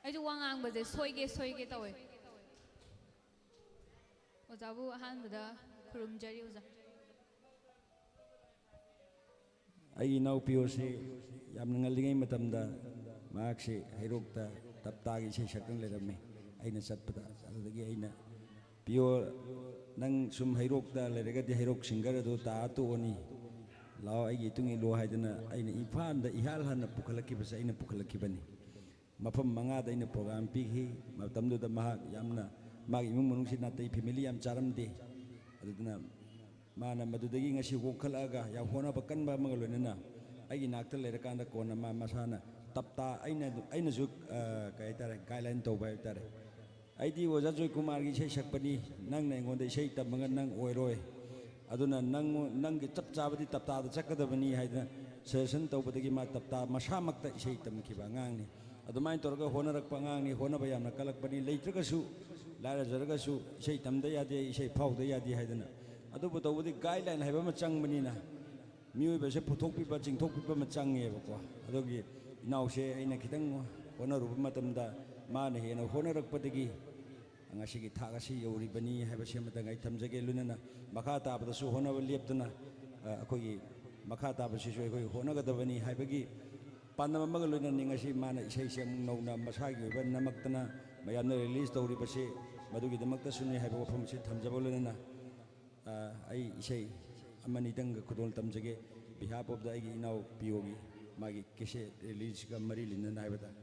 ꯑꯩꯁꯨ ꯋꯥ ꯉꯥꯡꯕꯁꯦ ꯁꯣꯏꯒꯦ ꯁꯣꯏꯒꯦ ꯇꯧꯋꯦ꯫ ꯑꯣꯖꯥꯕꯨ ꯑꯍꯥꯟꯕꯗ ꯈꯨꯔꯨꯝꯖꯔꯤ ꯑꯣꯖꯥ꯫ ꯑꯩꯒꯤ ꯏꯅꯥꯎꯄꯤ ꯑꯁꯤ ꯌꯥꯝꯅ ꯉꯜꯂꯤꯉꯩ ꯃꯇꯝꯗ ꯃꯍꯥꯛꯁꯤ ꯍꯩꯔꯣꯛꯇ ꯇꯞꯇꯥꯒꯤ ꯏꯁꯩ ꯁꯛꯇꯨꯅ ꯂꯩꯔꯝꯃꯤ꯫ ꯑꯩꯅ ꯆꯠꯄꯗ, ꯑꯗꯨꯗꯒꯤ ꯑꯩꯅ, "ꯄꯤꯌꯣ, ꯅꯪ ꯁꯨꯝ ꯍꯩꯔꯣꯛꯇ ꯂꯩꯔꯒꯗꯤ ꯍꯩꯔꯣꯛ ꯁꯤꯡꯒꯔ ꯑꯗꯨ ꯇꯥ ꯇꯣꯛꯑꯅꯤ, ꯂꯥꯛꯑꯣ, ꯑꯩꯒꯤ ꯏꯇꯨꯡ ꯏꯜꯂꯣ" ꯍꯥꯏꯗꯅ ꯑꯩꯅ ꯏꯝꯐꯥꯜꯗ ꯏꯍꯥꯟ ꯍꯥꯟꯅ ꯄꯨꯈꯠꯂꯛꯈꯤꯕꯁꯦ ꯑꯩꯅ ꯄꯨꯈꯠꯂꯛꯈꯤꯕꯅꯤ꯫ ꯃꯐꯝ ꯃꯉꯥꯗ ꯑꯩꯅ ꯄ꯭ꯔꯣꯒ꯭ꯔꯥꯝ ꯄꯤꯈꯤ꯫ ꯃꯇꯝꯗꯨꯗ ꯃꯍꯥꯛ ꯌꯥꯝꯅ, ꯃꯥꯒꯤ ꯏꯃꯨꯡ ꯃꯅꯨꯡꯁꯤ ꯅꯥꯇꯩ ꯐꯦꯃꯤꯂꯤ ꯌꯥꯝ ꯆꯥꯔꯝꯗꯦ꯫ ꯑꯗꯨꯗꯨꯅ ꯃꯥꯅ ꯃꯗꯨꯗꯒꯤ ꯉꯁꯤ ꯋꯥꯡꯈꯠꯂꯛꯑꯒ ꯌꯥꯝ ꯍꯣꯠꯅꯕ ꯀꯟꯕ ꯑꯃꯒ ꯂꯣꯏꯅꯅ ꯑꯩꯒꯤ ꯅꯥꯛꯇ ꯂꯩꯔꯀꯥꯟꯗ ꯀꯣꯟꯅ ꯃꯥ ꯃꯁꯥꯅ ꯇꯞꯇꯥ ꯑꯩꯅ, ꯑꯩꯅꯁꯨ, ꯑ, ꯀꯩ ꯍꯥꯏꯇꯥꯔꯦ, ꯒꯥꯏꯗꯂꯥꯏꯟ ꯇꯧꯕ ꯍꯥꯏꯕ ꯇꯥꯔꯦ꯫ "ꯑꯩꯗꯤ ꯑꯣꯖꯥ ꯖꯣꯏꯀꯨꯃꯥꯔꯒꯤ ꯏꯁꯩ ꯁꯛꯄꯅꯤ, ꯅꯪꯅ ꯑꯩꯉꯣꯟꯗ ꯏꯁꯩ ꯇꯝꯃꯒ ꯅꯪ ꯑꯣꯏꯔꯣꯏ, ꯑꯗꯨꯅ ꯅꯪ, ꯅꯪꯒꯤ ꯆꯞ ꯆꯥꯕꯗꯤ ꯇꯞꯇꯥꯗ ꯆꯠꯀꯗꯕꯅꯤ" ꯍꯥꯏꯗꯅ ꯁꯖꯦꯁꯟ ꯇꯧꯕꯗꯒꯤ ꯃꯥ ꯇꯞꯇꯥ ꯃꯁꯥꯃꯛꯇ ꯏꯁꯩ ꯇꯝꯈꯤꯕ ꯑꯉꯥꯡꯅꯤ꯫ ꯑꯗꯨꯃꯥꯏꯅ ꯇꯧꯔꯒ ꯍꯣꯠꯅꯔꯛꯄ ꯑꯉꯥꯡꯅꯤ, ꯍꯣꯠꯅꯕ ꯌꯥꯝꯅ ꯀꯜꯂꯛꯄꯅꯤ꯫ ꯂꯩꯇ꯭ꯔꯒꯁꯨ, ꯂꯥꯏꯔꯖꯔꯒꯁꯨ ꯏꯁꯩ ꯇꯝꯗ ꯌꯥꯗꯦ, ꯏꯁꯩ ꯐꯥꯎꯗ ꯌꯥꯗꯦ ꯍꯥꯏꯗꯅ꯫ ꯑꯗꯨꯕꯨ ꯇꯧꯕꯗꯤ ꯒꯥꯏꯗꯂꯥꯏꯟ ꯍꯥꯏꯕ ꯑꯃ ꯆꯪꯕꯅꯤꯅ, ꯃꯤꯑꯣꯏꯕꯁꯦ ꯄꯨꯊꯣꯛꯄꯤꯕ, ꯆꯤꯡꯊꯣꯛꯄꯤꯕ ꯑꯃ ꯆꯪꯉꯦꯕꯀꯣ꯫ ꯑꯗꯨꯒꯤ ꯏꯅꯥꯎꯁꯦ ꯑꯩꯅ ꯈꯤꯇꯪ ꯍꯣꯠꯅꯔꯨꯕ ꯃꯇꯝꯗ ꯃꯥꯅ ꯍꯦꯟꯅ ꯍꯣꯠꯅꯔꯛꯄꯗꯒꯤ ꯉꯁꯤꯒꯤ ꯊꯥꯛ ꯑꯁꯤ ꯌꯧꯔꯤꯕꯅꯤ ꯍꯥꯏꯕꯁꯤ ꯑꯃꯇꯪ ꯑꯩ ꯊꯝꯖꯒꯦ꯫ ꯂꯣꯏꯅꯅ ꯃꯈꯥ ꯇꯥꯕꯗꯁꯨ ꯍꯣꯠꯅꯕ ꯂꯦꯞꯇꯅ, ꯑ, ꯑꯩꯈꯣꯏꯒꯤ ꯃꯈꯥ ꯇꯥꯕꯁꯤꯁꯨ ꯑꯩꯈꯣꯏ ꯍꯣꯠꯅꯒꯗꯕꯅꯤ ꯍꯥꯏꯕꯒꯤ ꯄꯥꯟꯗꯝ ꯑꯃꯒ ꯂꯣꯏꯅꯅ ꯉꯁꯤ ꯃꯥꯅ ꯏꯁꯩꯁꯦ ꯑꯃꯨꯛ ꯅꯧꯅ ꯃꯁꯥꯒꯤ ꯑꯣꯏꯕ ꯅꯝꯃꯛꯇꯅ ꯃꯌꯥꯝꯅ release ꯇꯧꯔꯤꯕꯁꯤ ꯃꯗꯨꯒꯤꯗꯃꯛꯇꯁꯨꯅꯤ ꯍꯥꯏꯕ ꯋꯥꯐꯝ ꯑꯁꯤ ꯊꯝꯖꯕ ꯂꯣꯏꯅꯅ, ꯑ, ꯑꯩ ꯏꯁꯩ ꯑꯃꯅꯤꯗꯪꯒ ꯈꯨꯗꯣꯜ ꯇꯝꯖꯒꯦ꯫ Behalf of the ꯑꯩꯒꯤ ꯏꯅꯥꯎ ꯄꯤꯌꯣꯒꯤ ꯃꯥꯒꯤ cassette releaseꯀ ꯃꯔꯤ ꯂꯩꯅꯅ ꯍꯥꯏꯕ ꯇꯥꯔꯦ꯫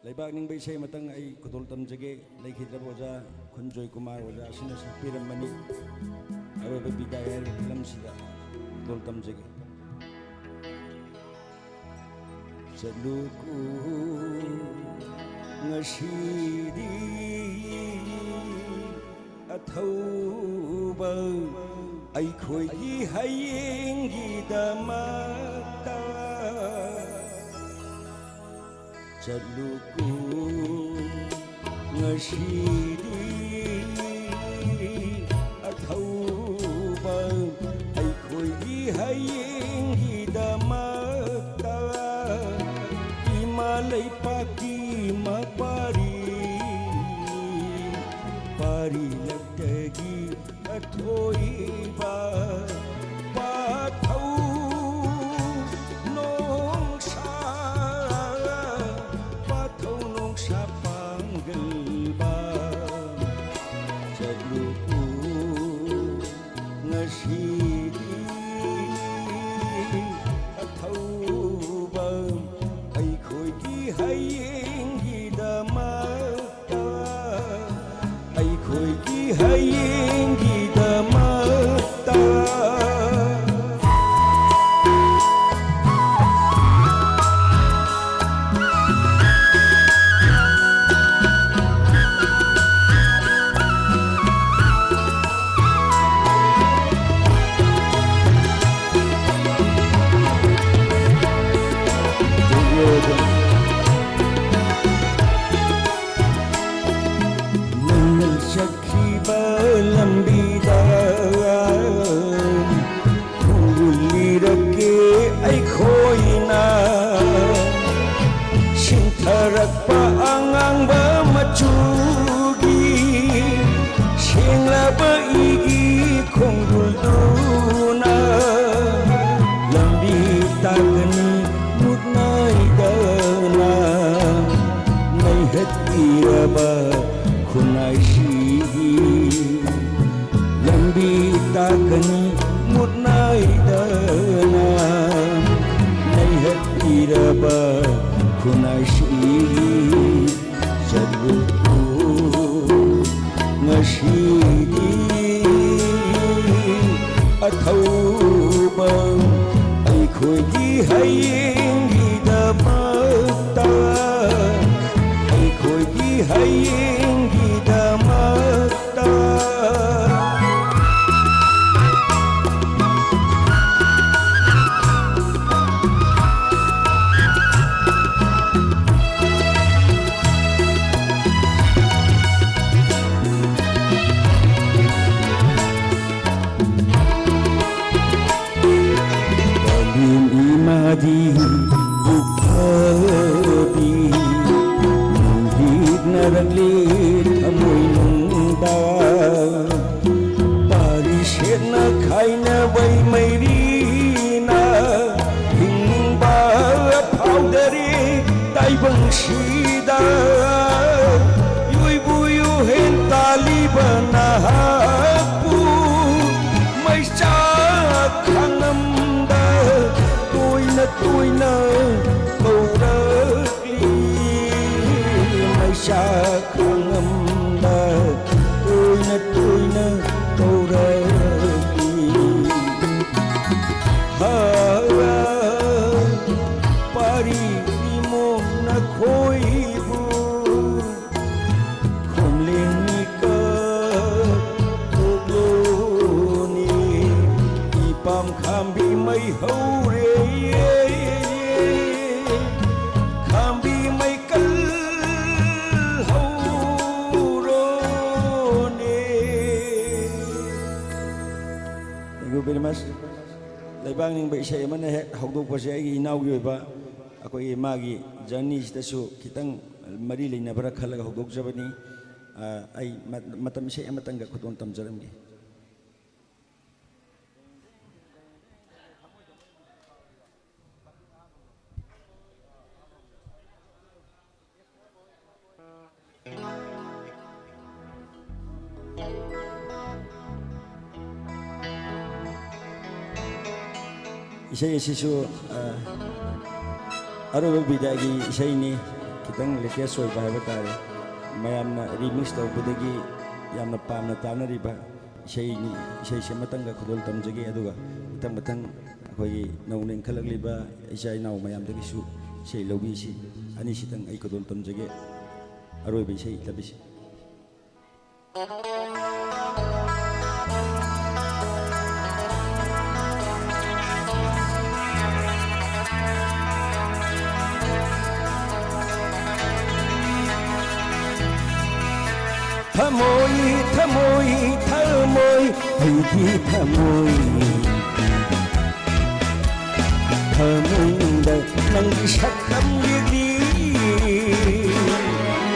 ꯂꯩꯕꯥꯛ ꯅꯤꯡꯕ ꯏꯁꯩ ꯑꯃꯇꯪ ꯑꯩ ꯈꯨꯗꯣꯜ ꯇꯝꯖꯒꯦ꯫ ꯂꯩꯈꯤꯗ꯭ꯔꯕ ꯑꯣꯖꯥ ꯈꯨꯟꯖꯣꯏ ꯀꯨꯃꯥꯔ ꯑꯣꯖꯥ ꯑꯁꯤꯅ ꯁꯛꯄꯤꯔꯝꯕꯅꯤ꯫ ꯑꯔꯣꯏꯕ ꯕꯤꯗꯥꯏ ꯍꯥꯏꯔꯤꯕ ꯐꯤꯂꯝꯁꯤꯗ ꯈꯨꯗꯣꯜ ꯇꯝꯖꯒꯦ꯫ ꯆꯠꯂꯨꯀꯨ ꯉꯁꯤꯗꯤ ꯑꯊꯧꯕ ꯑꯩꯈꯣꯏꯒꯤ ꯍꯌꯦꯡꯒꯤꯗꯃꯛꯇ꯫ ꯆꯠꯂꯨꯀꯨ ꯉꯁꯤꯗꯤ ꯑꯊꯧꯕ ꯑꯩꯈꯣꯏꯒꯤ ꯍꯌꯦꯡꯒꯤꯗꯃꯛꯇ꯫ ꯏꯃꯥ ꯂꯩꯄꯥꯛꯀꯤ ꯃꯄꯥꯔꯤ ꯄꯥꯔꯤ ꯂꯛꯇꯒꯤ ꯑꯊꯣꯏꯕ ꯄꯥꯊꯧ ꯅꯣꯡꯁꯥ, ꯄꯥꯊꯧ ꯅꯣꯡꯁꯥ ꯄꯥꯡꯒꯜꯕ꯫ ꯆꯠꯂꯨꯀꯨ ꯉꯁꯤꯗꯤ ꯑꯊꯧꯕ ꯑꯩꯈꯣꯏꯒꯤ ꯍꯌꯦꯡꯒꯤꯗꯃꯛ꯫ ꯑꯩꯈꯣꯏꯒꯤ ꯍꯌꯦꯡꯒꯤꯗꯃꯛꯇ꯫ ꯅꯪꯅ ꯆꯠꯈꯤꯕ ꯂꯝꯕꯤꯗ ꯈꯣꯡꯒꯨꯜ ꯂꯤꯔꯛꯀꯦ ꯑꯩꯈꯣꯏꯅ꯫ ꯁꯤꯟꯊꯔꯛꯄ ꯑꯉꯥꯡꯕ ꯃꯆꯨꯒꯤ ꯁꯦꯡꯂꯕ ꯏꯒꯤ ꯈꯣꯡꯒꯨꯜꯗꯨꯅ ꯂꯝꯕꯤ ꯇꯥꯛꯀꯅꯤ ꯃꯨꯠꯅꯥꯏꯗꯅ ꯅꯩꯍꯠꯄꯤꯔꯕ ꯈꯨꯟꯅꯥꯏꯁꯤꯒꯤ ꯂꯝꯕꯤ ꯇꯥꯛꯀꯅꯤ ꯃꯨꯠꯅꯥꯏꯗꯅ ꯅꯩꯍꯠꯄꯤꯔꯕ ꯈꯨꯟꯅꯥꯏꯁꯤꯒꯤ ꯆꯠꯂꯨꯀꯣ ꯉꯁꯤꯗꯤ ꯑꯊꯧꯕ ꯑꯩꯈꯣꯏꯒꯤ ꯍꯌꯦꯡꯒꯤꯗꯃꯛꯇ ꯑꯩꯈꯣꯏꯒꯤ ꯍꯌꯦꯡꯒꯤꯗꯃꯛꯇ꯫ ꯄꯥꯂꯦꯝ ꯏꯃꯥꯗꯤ ꯎꯞꯊꯕꯤ ꯅꯨꯡꯗꯤꯛꯅꯔꯛꯂꯦ ꯊꯃꯣꯏꯅꯨꯡꯗ꯫ ꯄꯥꯔꯤ ꯁꯦꯠꯅ ꯈꯥꯏꯅꯕꯩ ꯃꯩꯔꯤꯅ ꯍꯤꯡꯅꯤꯡꯕ ꯐꯥꯎꯗꯔꯦ ꯇꯥꯏꯕꯪꯁꯤꯗ꯫ ꯌꯨꯏꯕꯨ ꯌꯨꯍꯦꯟ ꯇꯥꯜꯂꯤꯕ ꯅꯍꯥꯛꯄꯨ ꯃꯩꯆꯥꯛ ꯈꯥꯡꯉꯝꯗ ꯇꯣꯏꯅ ꯇꯣꯏꯅ ꯀꯧꯔꯛꯂꯤ꯫ ꯃꯩꯆꯥꯛ ꯈꯥꯡꯉꯝꯗ ꯇꯣꯏꯅ ꯇꯣꯏꯅ ꯀꯧꯔꯛꯂꯤ꯫ ꯍꯥ, ꯄꯥꯔꯤ ꯏꯃꯣꯝ ꯅꯈꯣꯏꯕꯨ Very much. ꯂꯩꯕꯥꯛ ꯅꯤꯡꯕ ꯏꯁꯩ ꯑꯃꯅ ꯍꯦꯛ ꯍꯧꯗꯣꯛꯄꯁꯦ ꯑꯩꯒꯤ ꯏꯅꯥꯎꯒꯤ ꯑꯣꯏꯕ ꯑꯩꯈꯣꯏꯒꯤ ꯃꯥꯒꯤ ꯖꯔꯅꯤꯁꯤꯗꯁꯨ ꯈꯤꯇꯪ ꯃꯔꯤ ꯂꯩꯅꯕ꯭ꯔꯥ ꯈꯜꯂꯒ ꯍꯧꯗꯣꯛꯆꯕꯅꯤ꯫ ꯑ, ꯑꯩ ꯃ-, ꯃꯇꯝ ꯏꯁꯩ ꯑꯃꯇꯪꯒ ꯈꯨꯗꯣꯜ ꯇꯝꯖꯔꯝꯒꯦ꯫ ꯏꯁꯩ ꯑꯁꯤꯁꯨ, ꯑ, ꯑꯔꯣꯏꯕ ꯕꯤꯗꯥꯏꯒꯤ ꯏꯁꯩꯅꯤ꯫ ꯈꯤꯇꯪ ꯂꯦꯇꯦꯁ ꯑꯣꯏꯕ ꯍꯥꯏꯕ ꯇꯥꯔꯦ꯫ ꯃꯌꯥꯝꯅ ꯔꯤꯃꯤꯛꯁ ꯇꯧꯕꯗꯒꯤ ꯌꯥꯝꯅ ꯄꯥꯝꯅ ꯇꯥꯅꯔꯤꯕ ꯏꯁꯩꯅꯤ꯫ ꯏꯁꯩꯁꯦ ꯑꯃꯇꯪꯒ ꯈꯨꯗꯣꯜ ꯇꯝꯖꯒꯦ, ꯑꯗꯨꯒ ꯃꯊꯪ ꯃꯊꯪ ꯑꯩꯈꯣꯏꯒꯤ ꯅꯧꯅ ꯏꯟꯈꯠꯂꯛꯂꯤꯕ ꯏꯆꯥ ꯏꯅꯥꯎ ꯃꯌꯥꯝꯗꯒꯤꯁꯨ ꯏꯁꯩ ꯂꯧꯕꯤꯁꯤ꯫ ꯑꯅꯤꯁꯤꯇꯪ ꯑꯩ ꯈꯨꯗꯣꯜ ꯇꯝꯖꯒꯦ꯫ ꯑꯔꯣꯏꯕ ꯏꯁꯩ ꯇꯝꯕꯤꯁꯤ꯫ ꯊꯃꯣꯏ, ꯊꯃꯣꯏ, ꯊꯃꯣꯏ, ꯑꯩꯒꯤ ꯊꯃꯣꯏ꯫ ꯊꯃꯣꯏꯅꯨꯡꯗ ꯅꯪꯒꯤ ꯁꯛꯇꯝ ꯌꯦꯡꯂꯤ꯫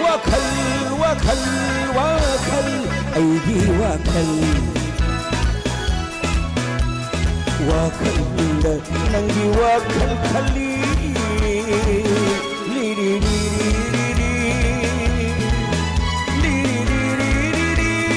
ꯋꯥꯈꯜ, ꯋꯥꯈꯜ, ꯋꯥꯈꯜ, ꯑꯩꯒꯤ ꯋꯥꯈꯜ꯫ ꯋꯥꯈꯜꯗ ꯅꯪꯒꯤ ꯋꯥꯈꯜ ꯈꯜꯂꯤ꯫ ꯂꯤꯔꯤ, ꯂꯤꯔꯤ, ꯂꯤꯔꯤ꯫ ꯂꯤꯔꯤ, ꯂꯤꯔꯤ, ꯂꯤꯔꯤ꯫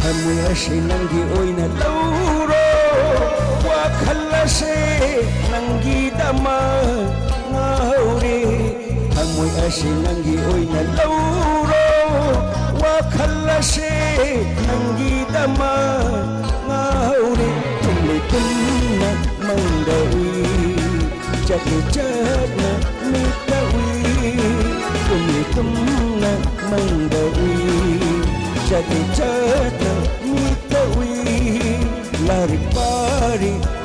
ꯊꯃꯣꯏ ꯑꯁꯤ ꯅꯪꯒꯤ ꯑꯣꯏꯅ ꯂꯧꯔꯣ, ꯋꯥꯈꯜ ꯑꯁꯤ ꯅꯪꯒꯤꯗꯃꯛ ꯉꯥꯎꯔꯦ꯫ ꯊꯃꯣꯏ ꯑꯁꯤ ꯅꯪꯒꯤ ꯑꯣꯏꯅ ꯂꯧꯔꯣ, ꯋꯥꯈꯜ ꯑꯁꯤ ꯅꯪꯒꯤꯗꯃꯛ ꯉꯥꯎꯔꯦ꯫ ꯇꯨꯝꯂꯤ ꯇꯨꯝꯅ ꯃꯪꯗ ꯎꯏ, ꯆꯠꯂꯤ ꯆꯠꯅ ꯃꯤꯠꯇ ꯎꯏ꯫ ꯇꯨꯝꯂꯤ ꯇꯨꯝꯅ ꯃꯪꯗ ꯎꯏ, ꯆꯠꯂꯤ ꯆꯠꯅ ꯃꯤꯠꯇ ꯎꯏ꯫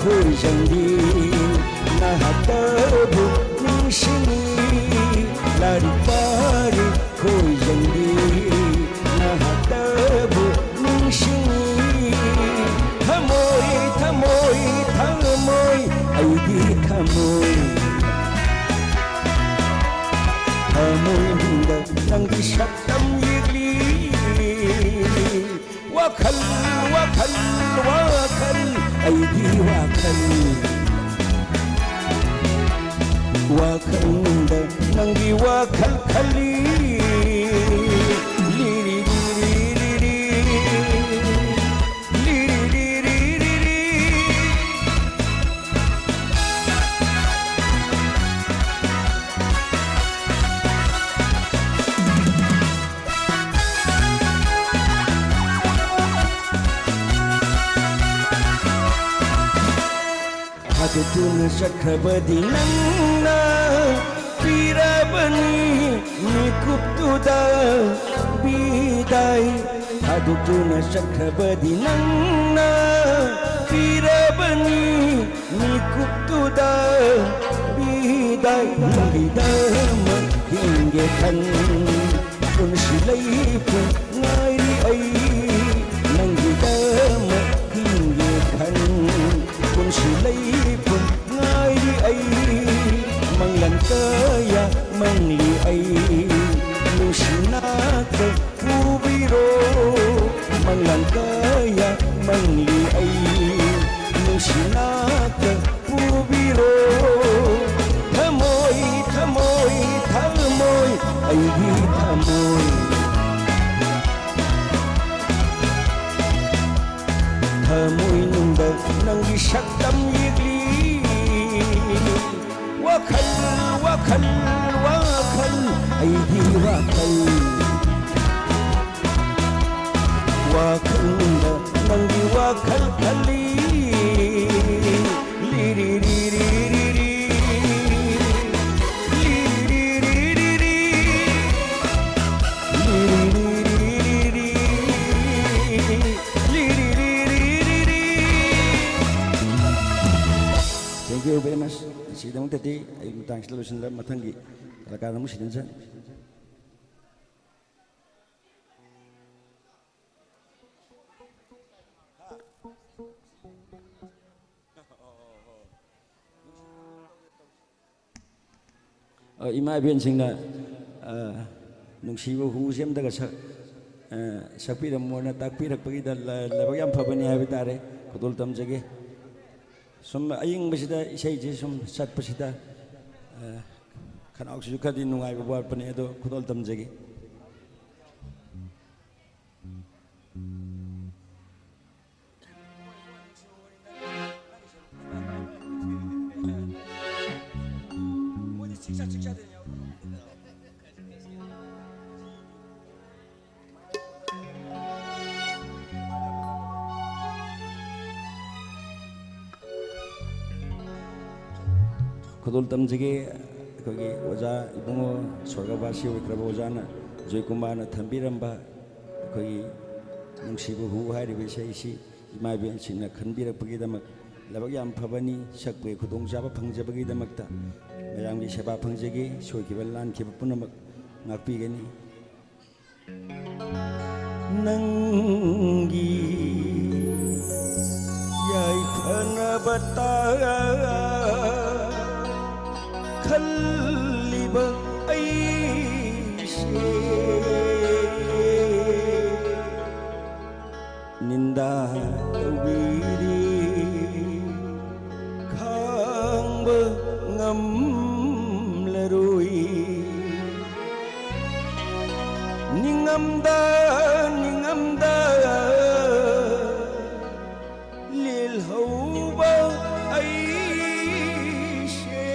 ꯈꯣꯏꯖꯪꯗꯤ ꯅꯍꯥꯛꯇꯕꯨ ꯅꯤꯡꯁꯤꯡꯉꯤ꯫ ꯂꯥꯏꯔꯤꯛ ꯄꯥꯔꯤ ꯈꯣꯏꯖꯪꯗꯤ ꯅꯍꯥꯛꯇꯕꯨ ꯅꯤꯡꯁꯤꯡꯉꯤ꯫ ꯊꯃꯣꯏ, ꯊꯃꯣꯏ, ꯊꯃꯣꯏ, ꯑꯩꯒꯤ ꯊꯃꯣꯏ꯫ ꯊꯃꯣꯏꯅꯨꯡꯗ ꯅꯪꯒꯤ ꯁꯛꯇꯝ ꯌꯦꯛꯂꯤ꯫ ꯋꯥꯈꯜ, ꯋꯥꯈꯜ, ꯋꯥꯈꯜ, ꯑꯩꯒꯤ ꯋꯥꯈꯜ꯫ ꯋꯥꯈꯜꯗ ꯅꯪꯒꯤ ꯋꯥꯈꯜ ꯈꯜꯂꯤ꯫ ꯂꯤꯔꯤ, ꯂꯤꯔꯤ, ꯂꯤꯔꯤ, ꯂꯤꯔꯤ꯫ ꯂꯤꯔꯤ, ꯂꯤꯔꯤ, ꯂꯤꯔꯤ꯫ ꯊꯥꯗꯣꯛꯇꯨꯅ ꯆꯠꯈ꯭ꯔꯕꯗꯤ ꯅꯪꯅ ꯄꯤꯔꯕꯅꯤ ꯃꯤꯀꯨꯞꯇꯨꯗ ꯕꯤꯗꯥꯏ꯫ ꯊꯥꯗꯣꯛꯇꯨꯅ ꯆꯠꯈ꯭ꯔꯕꯗꯤ ꯅꯪꯅ ꯄꯤꯔꯕꯅꯤ ꯃꯤꯀꯨꯞꯇꯨꯗ ꯕꯤꯗꯥꯏ꯫ ꯅꯪꯒꯤꯗꯃꯛ ꯍꯤꯡꯒꯦ ꯈꯟ ꯄꯨꯟꯁꯤ ꯂꯩꯄꯨꯡ ꯉꯥꯏꯔꯤ ꯑꯩ꯫ ꯅꯪꯒꯤꯗꯃꯛ ꯍꯤꯡꯒꯦ ꯈꯟ ꯄꯨꯟꯁꯤ ꯂꯩꯄꯨꯡ ꯉꯥꯏꯔꯤ ꯑꯩ꯫ ꯃꯪꯂꯥꯟ ꯀꯌꯥ ꯃꯪꯂꯤ ꯑꯩ꯫ ꯅꯨꯡꯁꯤꯅ ꯄꯨꯕꯤꯔꯣ꯫ ꯃꯪꯂꯥꯟ ꯀꯌꯥ ꯃꯪꯂꯤ ꯑꯩ꯫ ꯅꯨꯡꯁꯤꯅ ꯄꯨꯕꯤꯔꯣ꯫ ꯊꯃꯣꯏ, ꯊꯃꯣꯏ, ꯊꯃꯣꯏ, ꯑꯩꯒꯤ ꯊꯃꯣꯏ꯫ ꯊꯃꯣꯏꯅꯨꯡꯗ ꯅꯪꯒꯤ ꯁꯛꯇꯝ ꯌꯦꯛꯂꯤ꯫ ꯋꯥꯈꯜ, ꯋꯥꯈꯜ, ꯋꯥꯈꯜ, ꯑꯩꯒꯤ ꯋꯥꯈꯜ꯫ ꯋꯥꯈꯜꯗ ꯅꯪꯒꯤ ꯋꯥꯈꯜ ꯈꯜꯂꯤ꯫ ꯂꯤꯔꯤ, ꯂꯤꯔꯤ, ꯂꯤꯔꯤ꯫ ꯂꯤꯔꯤ, ꯂꯤꯔꯤ, ꯂꯤꯔꯤ꯫ ꯂꯤꯔꯤ, ꯂꯤꯔꯤ, ꯂꯤꯔꯤ꯫ ꯗꯗꯤ ꯑꯩ ꯃꯇꯥꯡꯁꯤꯗ ꯂꯣꯏꯁꯤꯟꯖꯔꯦ꯫ ꯃꯊꯪꯒꯤ ꯀꯂꯥꯀꯥꯔ ꯑꯃꯨꯛ ꯁꯤꯟꯖꯔꯦ꯫ ꯑ, ꯏꯃꯥ ꯏꯕꯦꯟꯁꯤꯡꯅ, ꯑ, ꯅꯨꯡꯁꯤꯕ ꯍꯨꯁꯦ ꯑꯝꯇꯒ ꯁꯛ-, ꯑ, ꯁꯛꯄꯤꯔꯝꯃꯣꯅ ꯇꯥꯛꯄꯤꯔꯛꯄꯒꯤꯗ ꯂ-, ꯂꯥꯏꯕꯛ ꯌꯥꯝ ꯐꯕꯅꯤ ꯍꯥꯏꯕ ꯇꯥꯔꯦ꯫ ꯈꯨꯗꯣꯜ ꯇꯝꯖꯒꯦ꯫ ꯁꯨꯝ ꯑꯌꯤꯡꯕꯁꯤꯗ ꯏꯁꯩꯁꯦ ꯁꯨꯝ ꯆꯠꯄꯁꯤꯗ, ꯑ, ꯈꯅꯥꯎꯁꯤꯁꯨ ꯈꯔꯗꯤ ꯅꯨꯡꯉꯥꯏꯕ ꯋꯥꯠꯄꯅꯦ, ꯑꯗꯣ ꯈꯨꯗꯣꯜ ꯇꯝꯖꯒꯦ꯫ ꯈꯨꯗꯣꯜ ꯇꯝꯖꯒꯦ꯫ ꯑꯩꯈꯣꯏꯒꯤ ꯑꯣꯖꯥ ꯏꯕꯨꯡꯉꯣ, ꯁ꯭ꯋꯔꯒꯕꯥꯁꯤ ꯑꯣꯏꯈ꯭ꯔꯕ ꯑꯣꯖꯥꯅ, ꯖꯣꯏꯀꯨꯃꯥꯔꯅ ꯊꯝꯕꯤꯔꯝꯕ ꯑꯩꯈꯣꯏꯒꯤ ꯅꯨꯡꯁꯤꯕ ꯍꯨ ꯍꯥꯏꯔꯤꯕ ꯏꯁꯩꯁꯤ ꯏꯃꯥ ꯏꯕꯦꯟꯁꯤꯡꯅ ꯈꯟꯕꯤꯔꯛꯄꯒꯤꯗꯃꯛ ꯂꯥꯏꯕꯛ ꯌꯥꯝ ꯐꯕꯅꯤ꯫ ꯁꯛꯄꯒꯤ ꯈꯨꯗꯣꯡꯆꯥꯕ ꯐꯪꯖꯕꯒꯤꯗꯃꯛꯇ ꯃꯌꯥꯝꯒꯤ ꯁꯦꯕꯥ ꯐꯪꯖꯒꯦ꯫ ꯁꯣꯏꯈꯤꯕ ꯂꯥꯟꯈꯤꯕ ꯄꯨꯝꯅꯃꯛ ꯉꯥꯛꯄꯤꯒꯅꯤ꯫ ꯅꯪꯒꯤ ꯌꯥꯏꯐꯅꯕꯇ ꯈꯜꯂꯤꯕ ꯑꯩꯁꯦ ꯅꯤꯟꯗꯥ ꯇꯧꯕꯤꯔꯤ꯫ ꯈꯥꯡꯕ ꯉꯝꯂꯔꯣꯏ꯫ ꯅꯤꯡꯉꯝꯗ, ꯅꯤꯡꯉꯝꯗ ꯂꯦꯜꯍꯧꯕ ꯑꯩꯁꯦ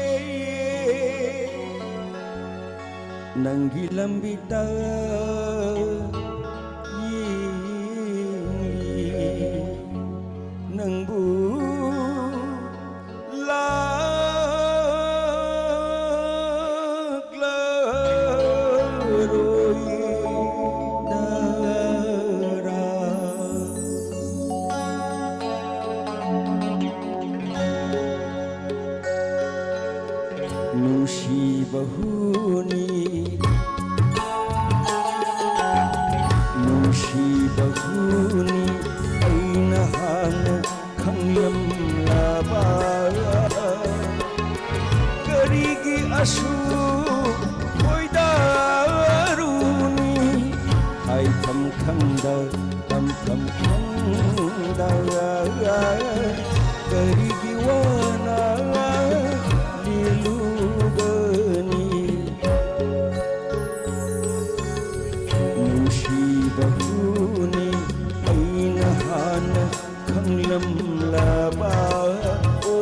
ꯅꯪꯒꯤ ꯂꯝꯕꯤꯗ ꯌꯦꯡꯂꯤ꯫ ꯅꯪꯕꯨ ꯂꯥꯛꯂꯔꯣꯏꯗꯔꯥ? ꯍꯨꯅꯤ, ꯅꯨꯡꯁꯤꯕ ꯍꯨꯅꯤ, ꯑꯩꯅ ꯍꯥꯟꯅ ꯈꯪꯂꯝꯂꯕ꯫ ꯀꯔꯤꯒꯤ ꯑꯁꯨꯛ ꯈꯣꯏꯗꯥꯔꯨꯅꯤ? ꯍꯥꯏꯐꯝ ꯈꯪꯗ, ꯇꯝꯐꯝ ꯈꯪꯗ, ꯀꯔꯤꯒꯤ ꯋꯥꯅ ꯂꯦꯜꯂꯨꯒꯅꯤ? ꯅꯨꯡꯁꯤꯕ ꯍꯨꯅꯤ, ꯑꯩꯅ ꯍꯥꯟꯅ ꯈꯪꯂꯝꯂꯕ꯫ ꯑꯣ꯫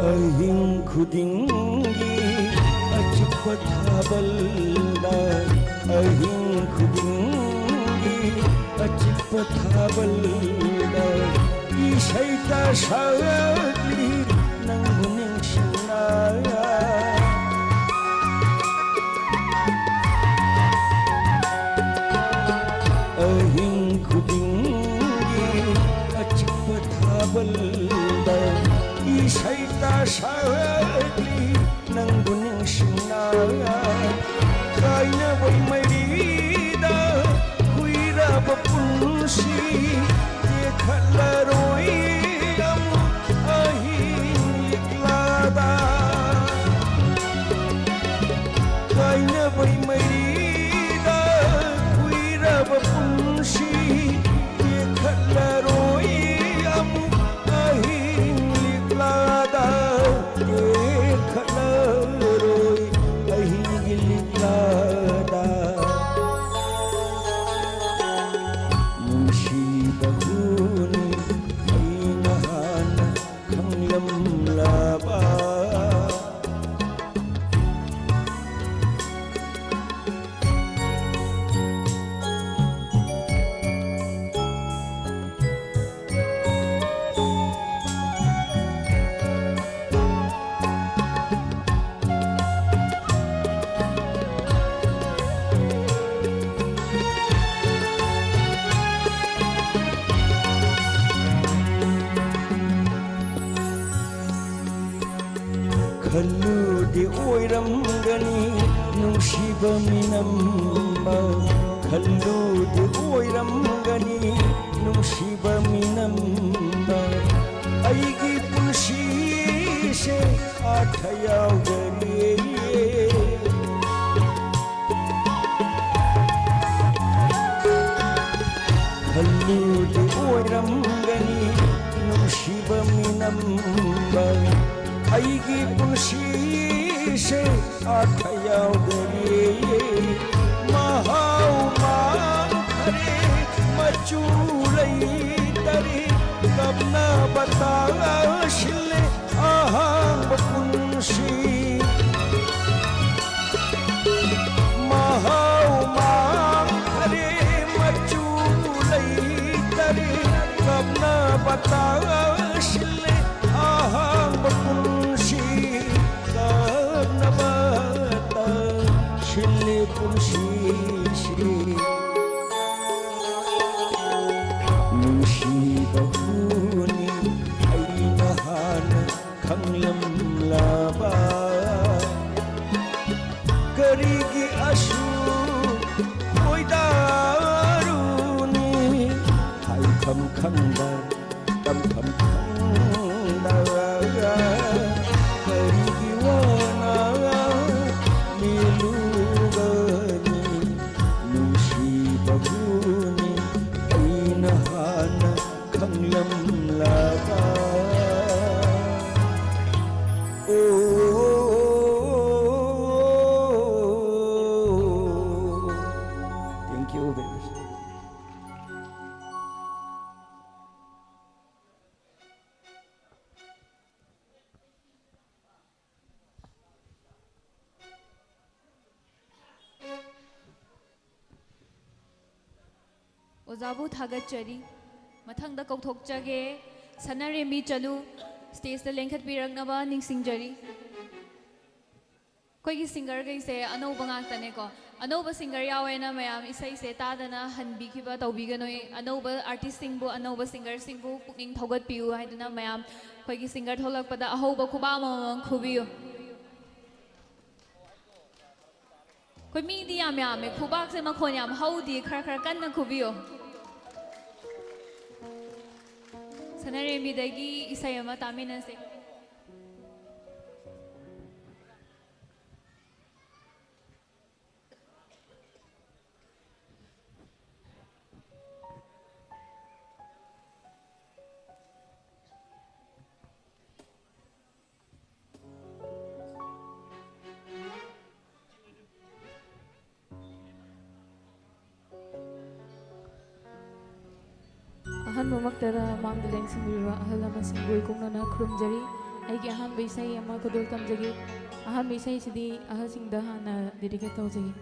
ꯑꯍꯤꯡ ꯈꯨꯗꯤꯡꯒꯤ ꯑꯆꯤꯛꯄ ꯊꯥꯕꯜꯗ, ꯑꯍꯤꯡ ꯈꯨꯗꯤꯡꯒꯤ ꯑꯆꯤꯛꯄ ꯊꯥꯕꯜꯗ, ꯏꯁꯩ ꯇ ꯁꯛꯂꯤ ꯅꯪꯕꯨ ꯅꯤꯡꯁꯤꯡꯅ꯫ ꯑꯍꯤꯡ ꯈꯨꯗꯤꯡꯒꯤ ꯑꯆꯤꯛꯄ ꯊꯥꯕꯜꯗ ꯏꯁꯩ ꯇ ꯁꯛꯂꯤ ꯅꯪꯕꯨ ꯅꯤꯡꯁꯤꯡꯅ꯫ ꯀꯥꯏꯅꯕꯩ ꯃꯩꯔꯤꯗ ꯀꯨꯏꯔꯕ ꯄꯨꯟꯁꯤ ꯇꯦꯛꯈꯠꯂꯔꯣꯏ ꯑꯃꯨꯛ ꯑꯍꯤꯡ ꯂꯤꯛꯂꯥꯗ꯫ ꯀꯥꯏꯅꯕꯩ ꯃꯩꯔꯤꯗ ꯀꯨꯏꯔꯕ ꯄꯨꯟꯁꯤ ꯇꯦꯛꯈꯠꯂꯔꯣꯏ ꯑꯃꯨꯛ ꯑꯍꯤꯡ ꯂꯤꯛꯂꯥꯗ꯫ ꯇꯦꯛꯈꯠꯂꯔꯣꯏ ꯑꯍꯤꯡꯒꯤ ꯂꯤꯛꯂꯥꯗ꯫ ꯅꯨꯡꯁꯤꯕ ꯍꯨꯅꯤ, ꯑꯣꯏꯔꯝꯒꯅꯤ ꯅꯨꯡꯁꯤꯕ ꯃꯤꯅꯝꯕ, ꯈꯜꯂꯨꯗꯦ ꯑꯣꯏꯔꯝꯒꯅꯤ ꯅꯨꯡꯁꯤꯕ ꯃꯤꯅꯝꯕ꯫ ꯑꯩꯒꯤ ꯄꯨꯟꯁꯤꯁꯦ ꯑꯥꯔꯊ ꯌꯥꯎꯗꯔꯦ꯫ ꯈꯜꯂꯨꯗꯦ ꯑꯣꯏꯔꯝꯒꯅꯤ ꯅꯨꯡꯁꯤꯕ ꯃꯤꯅꯝꯕ꯫ ꯑꯩꯒꯤ ꯄꯨꯟꯁꯤꯁꯦ ꯑꯥꯔꯊ ꯌꯥꯎꯗꯔꯦ꯫ ꯃꯍꯥꯎ ꯃꯥꯡꯈꯔꯦ, ꯃꯆꯨ ꯂꯩꯇꯔꯦ, ꯀꯞꯅꯕ ꯇꯥꯁꯤꯜꯂꯦ ꯑꯍꯥꯡꯕ ꯄꯨꯟꯁꯤ꯫ ꯃꯍꯥꯎ ꯃꯥꯡꯈꯔꯦ, ꯃꯆꯨ ꯂꯩꯇꯔꯦ, ꯀꯞꯅꯕ ꯇꯥꯁꯤꯜꯂꯦ ꯑꯍꯥꯡꯕ ꯄꯨꯟꯁꯤ꯫ ꯀꯞꯅꯕ ꯇꯥꯁꯤꯜꯂꯦ ꯄꯨꯟꯁꯤꯁꯤ꯫ ꯅꯨꯡꯁꯤꯕ ꯍꯨꯅꯤ ꯑꯩꯅ ꯍꯥꯟꯅ ꯈꯪꯂꯝꯂꯕ꯫ ꯀꯔꯤꯒꯤ ꯑꯁꯨꯛ ꯈꯣꯏꯗꯥꯔꯨꯅꯤ? ꯍꯥꯏꯐꯝ ꯈꯪꯗ, ꯇꯝꯐꯝ ꯈꯪꯗ, ꯀꯔꯤꯒꯤ ꯋꯥꯅ ꯃꯤꯂꯨꯒꯅꯤ? ꯅꯨꯡꯁꯤꯕꯕꯨꯅꯤ ꯑꯩꯅ ꯍꯥꯟꯅ ꯈꯪꯂꯝꯂꯕ꯫ ꯑꯣ꯫ Thank you very much. ꯑꯣꯖꯥꯕꯨ ꯊꯥꯒꯠꯆꯔꯤ꯫ ꯃꯊꯪꯗ ꯀꯧꯊꯣꯛꯆꯒꯦ, ꯁꯅꯥꯔꯦꯝꯕꯤ ꯆꯅꯨ, stageꯇ ꯂꯦꯡꯈꯠꯄꯤꯔꯛꯅꯕ ꯅꯤꯡꯁꯤꯡꯖꯔꯤ꯫ ꯑꯩꯈꯣꯏꯒꯤ singerꯈꯩꯁꯦ ꯑꯅꯧꯕ ꯉꯥꯛꯇꯅꯦꯀꯣ꯫ ꯑꯅꯧꯕ singer ꯌꯥꯎꯋꯦꯅ ꯃꯌꯥꯝ ꯏꯁꯩꯁꯦ ꯇꯥꯗꯅ ꯍꯟꯕꯤꯈꯤꯕ ꯇꯧꯕꯤꯒꯅꯨ꯫ ꯑꯅꯧꯕ artistꯁꯤꯡꯕꯨ, ꯑꯅꯧꯕ singerꯁꯤꯡꯕꯨ ꯄꯨꯛꯅꯤꯡ ꯊꯧꯒꯠꯄꯤꯌꯨ ꯍꯥꯏꯗꯨꯅ ꯃꯌꯥꯝ ꯑꯩꯈꯣꯏꯒꯤ singer ꯊꯣꯛꯂꯛꯄꯗ ꯑꯍꯧꯕ ꯈꯨꯕꯥꯛ ꯑꯃꯃꯝ ꯈꯨꯕꯤꯌꯨ꯫ ꯑꯩꯈꯣꯏ ꯃꯤꯗꯤ ꯌꯥꯝ ꯌꯥꯝꯃꯦ, ꯈꯨꯕꯥꯛꯁꯦ ꯃꯈꯣꯟ ꯌꯥꯝ ꯍꯧꯗꯦ, ꯈꯔ ꯈꯔ ꯀꯟꯅ ꯈꯨꯕꯤꯌꯣ꯫ ꯁꯅꯥꯔꯦꯝꯕꯤꯗꯒꯤ ꯏꯁꯩ ꯑꯃ ꯇꯥꯃꯤꯟꯅꯁꯦ꯫ ꯑꯍꯥꯟꯕꯃꯛꯇꯗ ꯃꯥꯡꯗ ꯂꯦꯡꯁꯤꯟꯕꯤꯔꯕ ꯑꯍꯜ ꯂꯃꯟꯁꯤꯡꯕꯨ ꯏꯀꯨꯡꯅꯅ ꯈꯨꯔꯨꯝꯖꯔꯤ꯫ ꯑꯩꯒꯤ ꯑꯍꯥꯟꯕ ꯏꯁꯩ ꯑꯃ ꯈꯨꯗꯣꯜ ꯇꯝꯖꯒꯦ꯫ ꯑꯍꯥꯟꯕ ꯏꯁꯩꯁꯤꯗꯤ ꯑꯍꯜꯁꯤꯡꯗ ꯍꯥꯟꯅ dedicate ꯇꯧꯖꯒꯦ꯫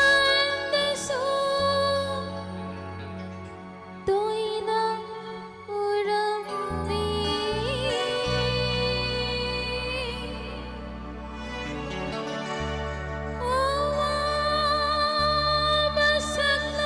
ꯃꯪꯂꯥꯟꯗꯁꯨ ꯇꯣꯏꯅ ꯎꯔꯝꯃꯤ꯫ ꯑꯋꯥꯕ ꯁꯛꯅ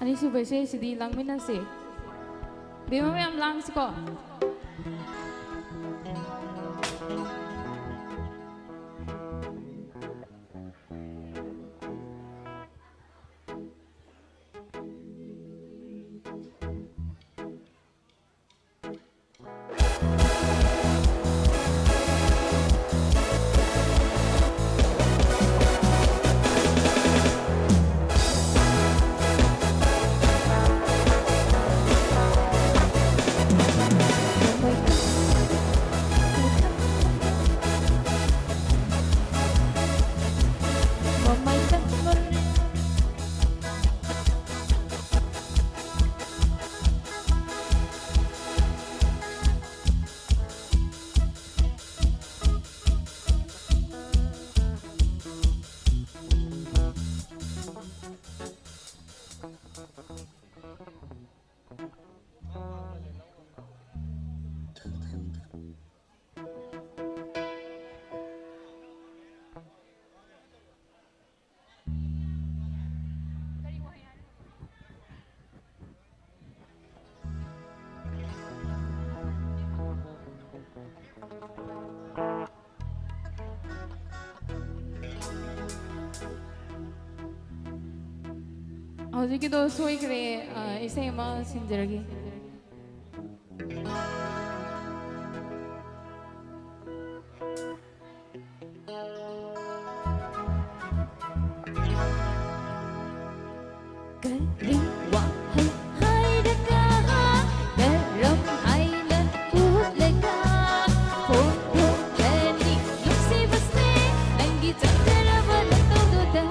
ꯑꯅꯤꯁꯨꯕ ꯏꯁꯩꯁꯤꯗꯤ ꯂꯥꯡꯃꯤꯟꯅꯁꯦ꯫ ꯕꯦꯝꯃ ꯃꯌꯥꯝ ꯂꯥꯡꯁꯤꯀꯣ꯫ ꯍꯧꯖꯤꯛꯀꯤꯗꯣ ꯁꯣꯏꯈ꯭ꯔꯦ꯫ ꯑ, ꯏꯁꯩ ꯑꯃ ꯁꯤꯟꯖꯔꯒꯦ꯫ ꯀꯔꯤ ꯋꯥꯍꯩ ꯍꯥꯏꯔꯒ ꯀꯔꯝ ꯍꯥꯏꯅ ꯎꯠꯂꯒ ꯐꯣꯡꯗꯣꯛꯂꯅꯤ ꯅꯨꯡꯁꯤꯕꯁꯦ ꯅꯪꯒꯤ ꯆꯠꯆꯔꯕ ꯅꯇꯧꯗꯨꯗ?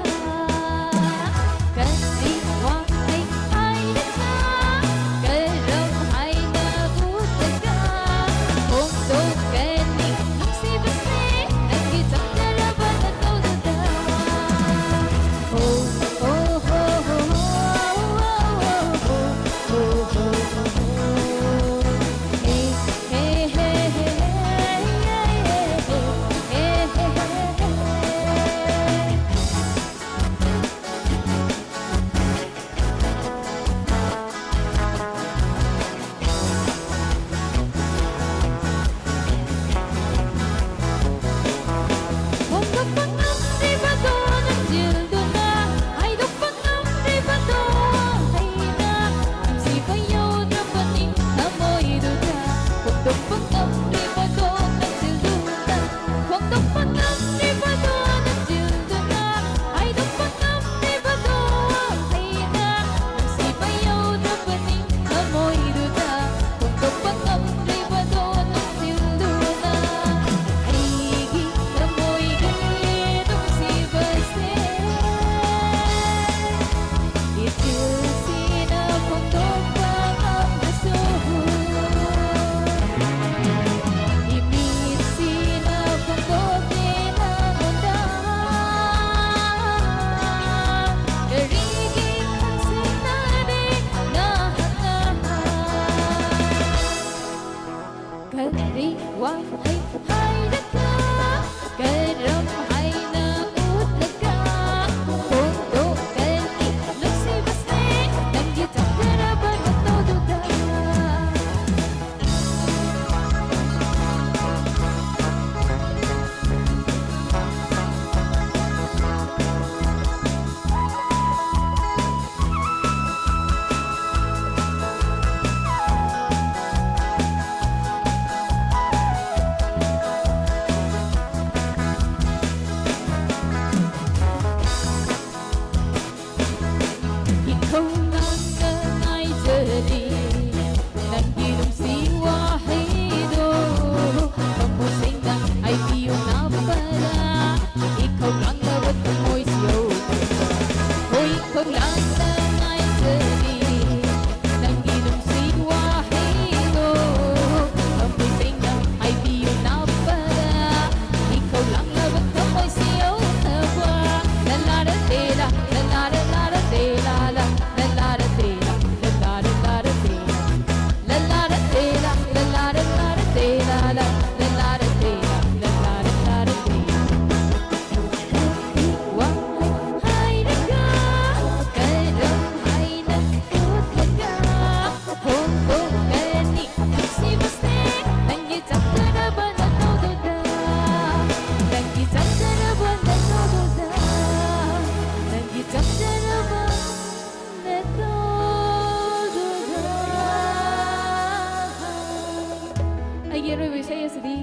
ꯑꯩꯒꯤ ꯑꯔꯣꯏꯕ ꯏꯁꯩ ꯑꯁꯤꯗꯤ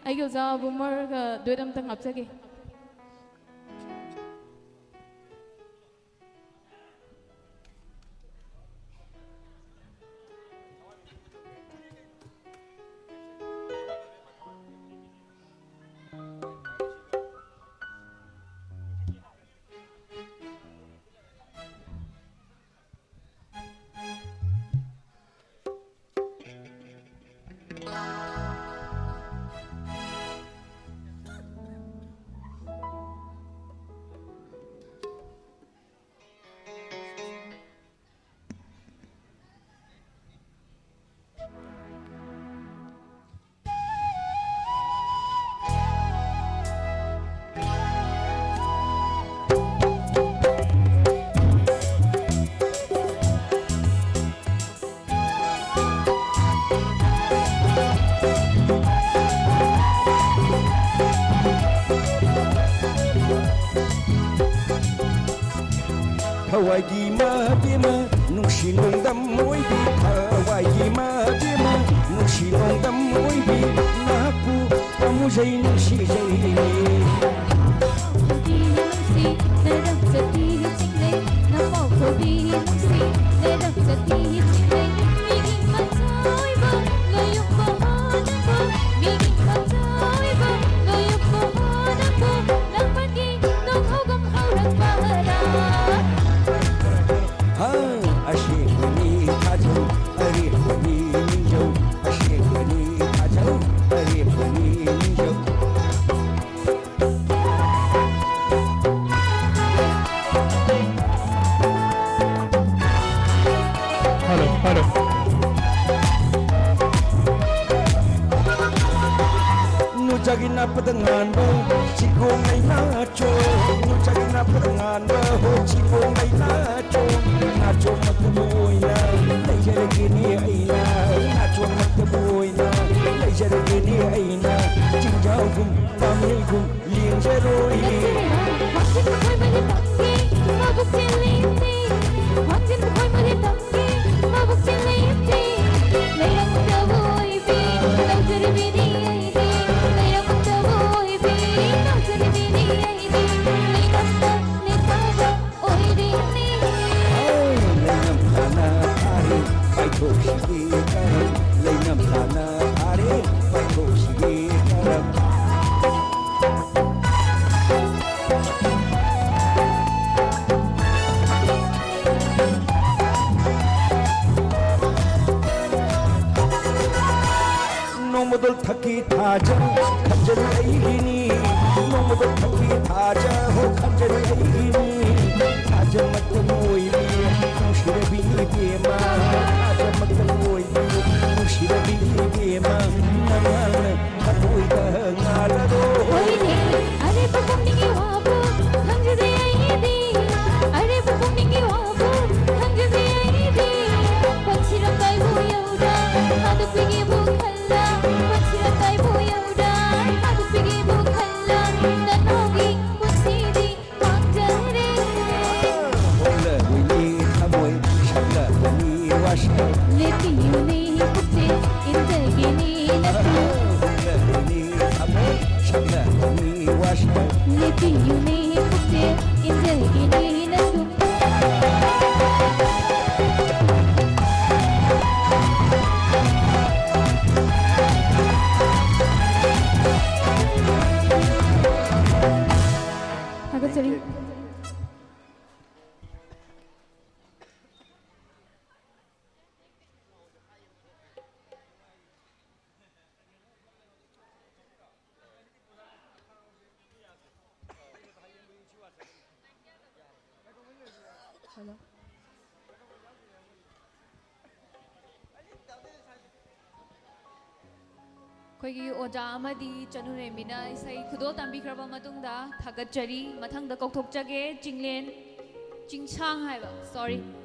ꯑꯩꯒꯤ ꯑꯣꯖꯥ ꯕꯨꯃꯔꯒ ꯗꯨꯋꯦꯠ ꯑꯝꯇꯪ ꯍꯥꯞꯆꯒꯦ꯫ ꯊꯋꯥꯏꯒꯤ ꯃꯕꯦꯝꯃ, ꯅꯨꯡꯁꯤ ꯅꯣꯡꯗꯝ ꯑꯣꯏꯕꯤ, ꯊꯋꯥꯏꯒꯤ ꯃꯕꯦꯝꯃ, ꯅꯨꯡꯁꯤ ꯅꯣꯡꯗꯝ ꯑꯣꯏꯕꯤ, ꯅꯍꯥꯛꯄꯨ ꯄꯥꯝꯃꯨꯖꯩ, ꯅꯨꯡꯁꯤꯖꯩ꯫ ꯍꯥ, ꯑꯁꯦꯡꯕꯅꯤ ꯊꯥꯖꯧ, ꯑꯔꯦꯝꯕꯅꯤ ꯅꯤꯡꯖꯧ, ꯑꯁꯦꯡꯕꯅꯤ ꯊꯥꯖꯧ, ꯑꯔꯦꯝꯕꯅꯤ ꯅꯤꯡꯖꯧ꯫ Hello, hello. ꯆꯥꯒꯤ ꯅꯥꯞꯄꯗ ꯉꯥꯟꯕ ꯆꯤꯒꯣꯡ ꯂꯩꯅꯥꯆꯣ, ꯆꯥꯒꯤ ꯅꯥꯞꯄꯗ ꯉꯥꯟꯕ ꯍꯣ ꯆꯤꯒꯣꯡ ꯂꯩꯅꯥꯆꯣ, ꯅꯥꯆꯣꯝ ꯃꯇꯨ ꯑꯣꯏꯅ ꯂꯩꯖꯔꯒꯦꯅꯦ ꯑꯩꯅ, ꯅꯥꯆꯣꯝ ꯃꯇꯨ ꯑꯣꯏꯅ ꯂꯩꯖꯔꯒꯦꯅꯦ ꯑꯩꯅ, ꯆꯤꯡꯖꯥꯎꯒꯨꯝ ꯄꯥꯝꯂꯩꯒꯨꯝ ꯂꯦꯡꯖꯔꯣꯏ꯫ ꯅꯠꯇꯦ, ꯋꯥꯡꯖꯤꯡ ꯈꯣꯏꯕꯒꯤ ꯇꯝꯒꯦ, ꯃꯕꯨꯛ ꯆꯦꯜꯂꯤꯕꯅꯤ꯫ ꯋꯥꯡꯖꯤꯡ ꯈꯣꯏꯕꯒꯤ ꯇꯝꯒꯦ, ꯃꯕꯨꯛ ꯆꯦꯜꯂꯤꯕꯅꯤ꯫ ꯂꯩꯔꯝꯗꯕ ꯑꯣꯏꯕꯤ, ꯂꯧꯖꯔꯤꯕꯅꯤ ꯑꯩꯗꯤ꯫ ꯂꯩꯔꯝꯗꯕ ꯑꯣꯏꯕꯤ, ꯂꯧꯖꯔꯤꯕꯅꯤ ꯑꯩꯗꯤ꯫ ꯂꯩꯔꯝꯗ ꯂꯩꯇꯕ ꯑꯣꯏꯔꯤꯅꯤ꯫ ꯂꯩꯅꯝ ꯊꯥꯅ ꯐꯥꯔꯦ ꯄꯥꯏꯊꯣꯛꯁꯤꯒꯦ ꯀꯔꯝ, ꯂꯩꯅꯝ ꯊꯥꯅ ꯐꯥꯔꯦ ꯄꯥꯏꯊꯣꯛꯁꯤꯒꯦ ꯀꯔꯝ꯫ ꯅꯣꯡꯃꯗꯣꯜ ꯊꯛꯀꯤ ꯊꯥꯖ ꯈꯟꯖꯜ ꯑꯩꯒꯤꯅꯤ, ꯅꯣꯡꯃꯗꯣꯜ ꯊꯛꯀꯤ ꯊꯥꯖ ꯍꯣ ꯈꯟꯖꯜ ꯑꯩꯒꯤꯅꯤ, ꯊꯥꯖ ꯃꯇꯝ ꯑꯣꯏꯔꯤ ꯅꯨꯡꯁꯤꯔꯕꯤ ꯏꯕꯦꯝꯃ, ꯊꯥꯖ ꯃꯇꯝ ꯑꯣꯏꯔꯤ ꯅꯨꯡꯁꯤꯔꯕꯤ ꯏꯕꯦꯝꯃ, ꯅꯉꯥꯜꯅ ꯊꯃꯣꯏꯗ ꯉꯥꯜꯂꯔꯣ꯫ ꯍꯣꯏꯅꯦ, ꯑꯔꯦꯕ ꯄꯨꯛꯅꯤꯡꯒꯤ ꯋꯥꯕꯨ ꯈꯪꯖꯗꯦ ꯑꯩꯗꯤ, ꯑꯔꯦꯕ ꯄꯨꯛꯅꯤꯡꯒꯤ ꯋꯥꯕꯨ ꯈꯪꯖꯗꯦ ꯑꯩꯗꯤ꯫ ꯄꯨꯟꯁꯤꯔꯣ ꯀꯥꯏꯕꯨ ꯌꯧꯔ ꯊꯥꯗꯣꯛꯄꯤꯒꯦꯕꯨ ꯈꯜꯂ, ꯄꯨꯟꯁꯤꯔꯣ ꯀꯥꯏꯕꯨ ꯌꯧꯔ ꯊꯥꯗꯣꯛꯄꯤꯒꯦꯕꯨ ꯈꯜꯂ, ꯅꯅꯥꯎꯒꯤ ꯄꯨꯟꯁꯤꯗꯤ ꯃꯥꯡꯖꯔꯦ꯫ ꯍꯣꯡꯂꯔꯣꯏꯅꯤ ꯊꯃꯣꯏ, ꯁꯛꯂꯔꯣꯏꯅꯤ ꯋꯥꯁꯛ꯫ ꯂꯦꯞꯄꯤꯌꯨꯅꯦ ꯄꯨꯛꯆꯦꯜ, ꯏꯟꯖꯒꯦꯅꯦ ꯅꯇꯨ꯫ ꯍꯣꯡꯂꯔꯣꯏꯅꯤ ꯊꯃꯣꯏ, ꯁꯛꯂꯔꯣꯏꯅꯤ ꯋꯥꯁꯛ꯫ ꯂꯦꯞꯄꯤꯌꯨꯅꯦ ꯄꯨꯛꯆꯦꯜ, ꯏꯟꯖꯒꯦꯅꯦ ꯅꯇꯨ꯫ ꯊꯥꯒꯠꯆꯔꯤ꯫ Hello. ꯑꯩꯈꯣꯏꯒꯤ ꯑꯣꯖꯥ ꯑꯃꯗꯤ ꯆꯅꯨꯔꯦꯝꯕꯤꯅ ꯏꯁꯩ ꯈꯨꯗꯣꯜ ꯇꯝꯕꯤꯈ꯭ꯔꯕ ꯃꯇꯨꯡꯗ ꯊꯥꯒꯠꯆꯔꯤ꯫ ꯃꯊꯪꯗ ꯀꯧꯊꯣꯛꯆꯒꯦ, ꯆꯤꯡꯂꯦꯟ, ꯆꯤꯡꯁꯥꯡ ꯍꯥꯏꯕ, ꯁꯣꯔꯤ,